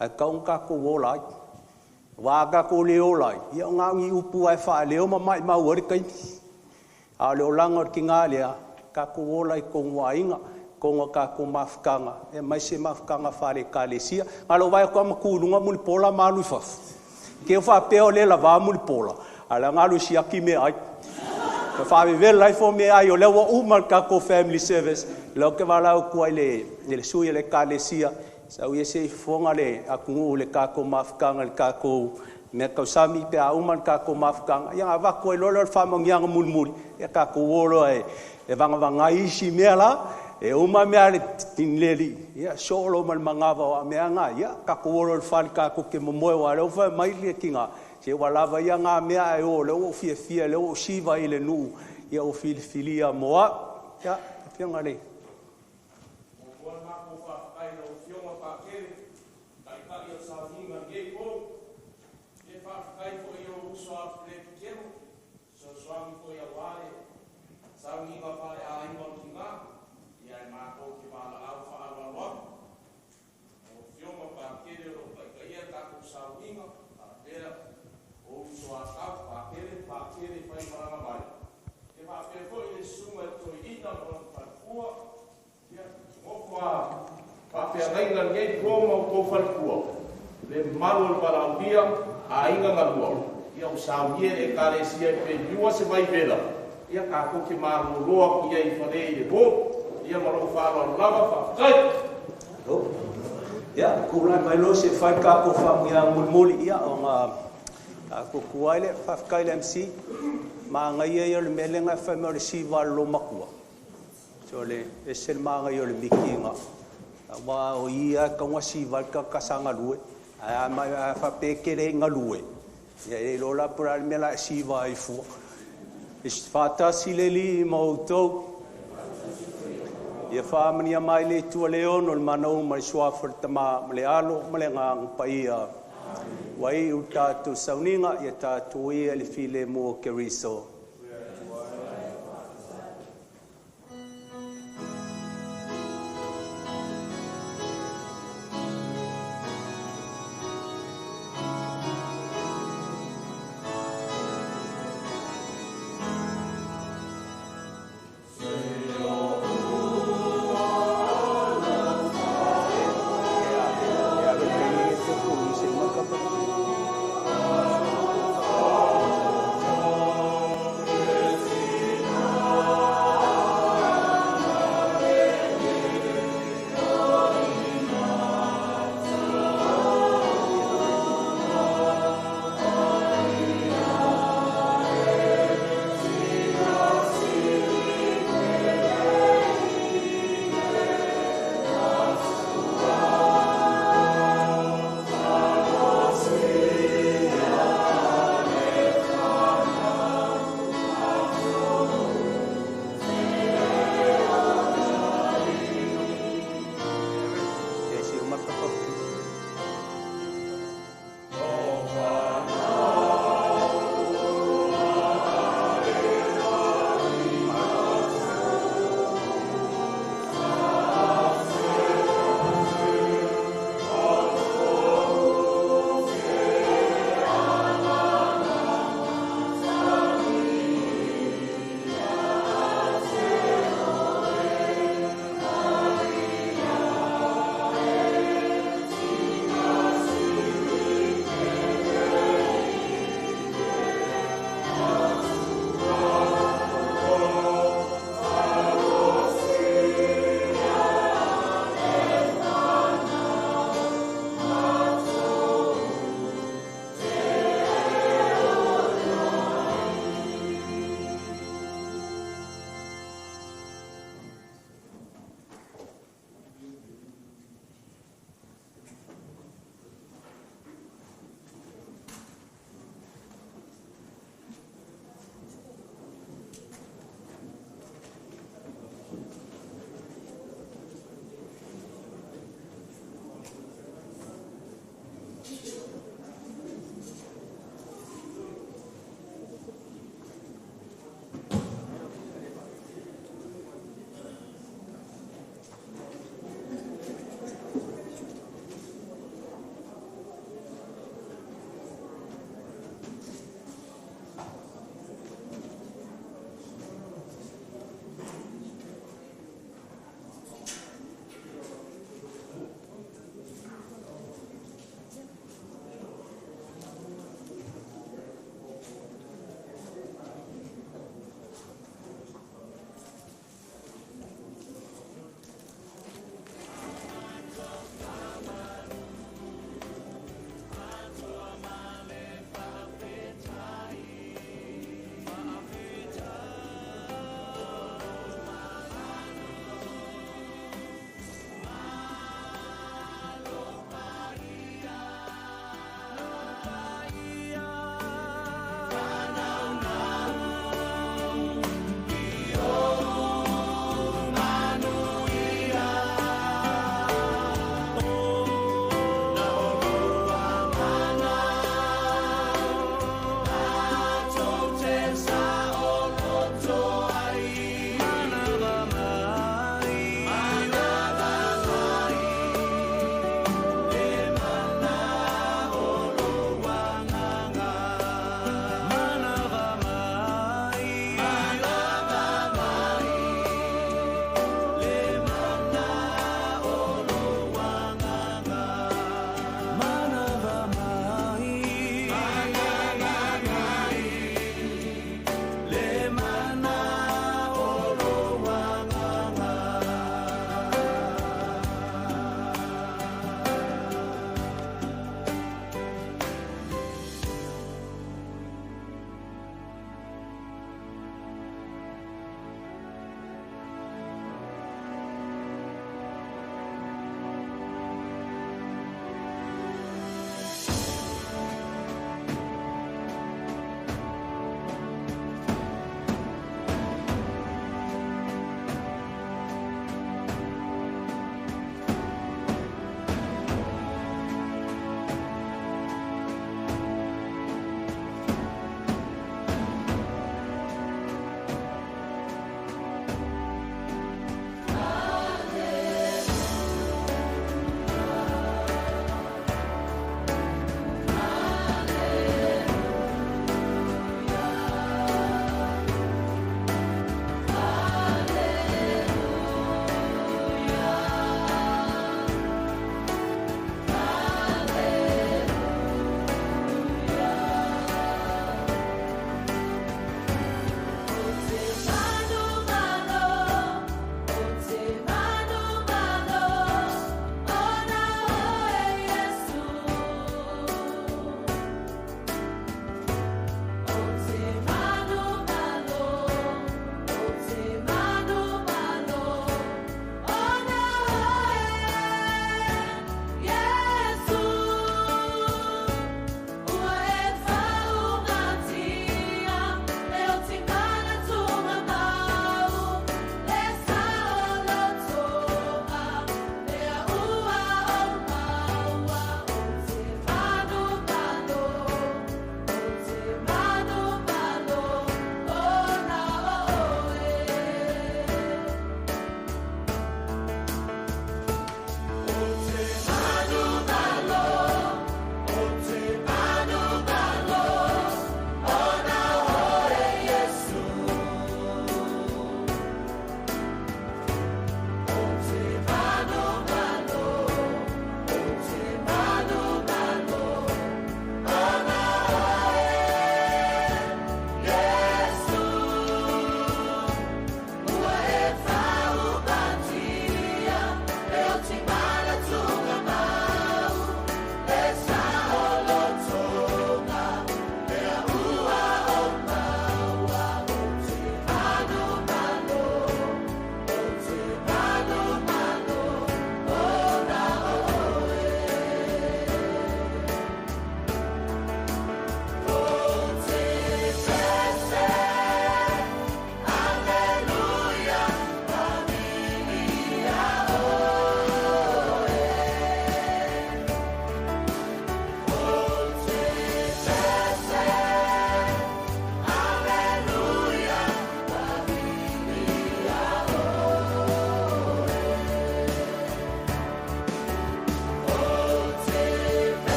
ae tatau ona tatou ola ai. Aua a tatou le ola ai, ia na o ni upu lava e faaleo ma maumau ai le taimi. A o le olaga o le tina lea, tatou ola ai i totonu o aiga, totonu o tatou mafutaga, aemaise mafutaga faale-Ekalesia. Na o lou vaai atu lava ma tu i luga Mulipola ma alu i fafo, te i ua faapea o lea e lava Mulipola, a o la e na alu e siaki meaai, ma faavevela ifo meaai o lea ua uma le tatou family service. O lea ou te valaau atu ai i le sui o le Ekalesia, sau ia se i fofoga le atunuu i le tatou mafutaga i le tatou meatausami pe a uma le tatou mafutaga, ia ona avatu ai loa lea o le faamanuiaga mulimuli, ia tatou o loa e vagavagai isi mea la, e uma mea a le Alii, ia sosoo loa ma le manava, aua o mea lava na ia, tatou o loa i le fale tatou te momoe, aua o lea ua fai mai le tina, se ua lava ia na mea ae o o lea ua ou fiafia o lea ua ou siva i le nuu ua filifilia mo au. Ia, lau Afioga i le Ia, tulai mai loa se i fai le tatou faamanuiaga mulimuli, ia ona tatou tuai lea. Faafetai i le MC, manaia ia o le mea lea na e fai mai o le siva a le loomatua. Se o le ese le manaia o le miti aua o i lava e tatau ona siva ai le tagata sa galue. Ae a faapea e te le i galue, ia e le iloa la po o le a le mea o le a e siva ai fua. Faatasi le Alii ma outou. Ia faamanuia mai le Atua le ono le mana uma i le suafa o le Tama ma le Alo ma le Agaga Paia. Ua iu le tatou sauniga, ia tatou ia i le filemu o Keriso.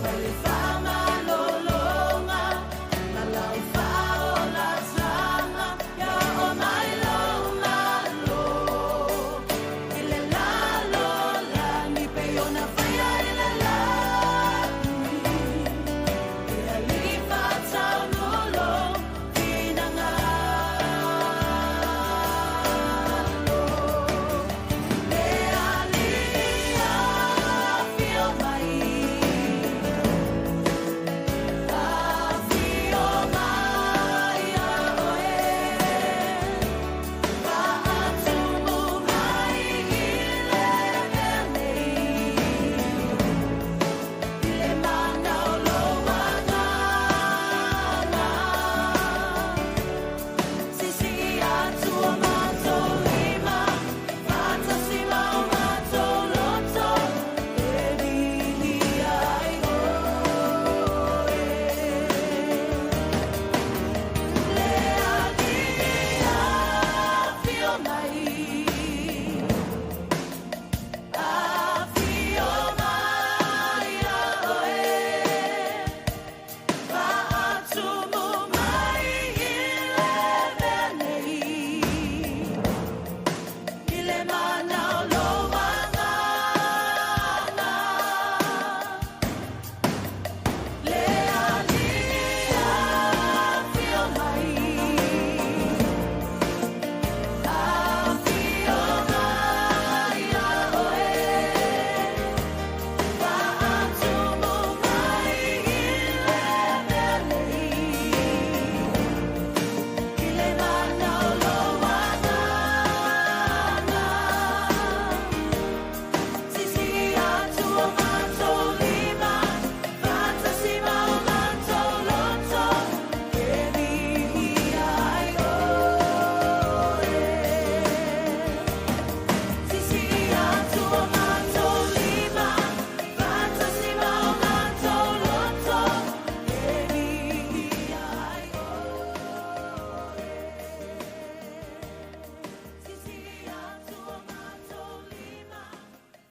mai le.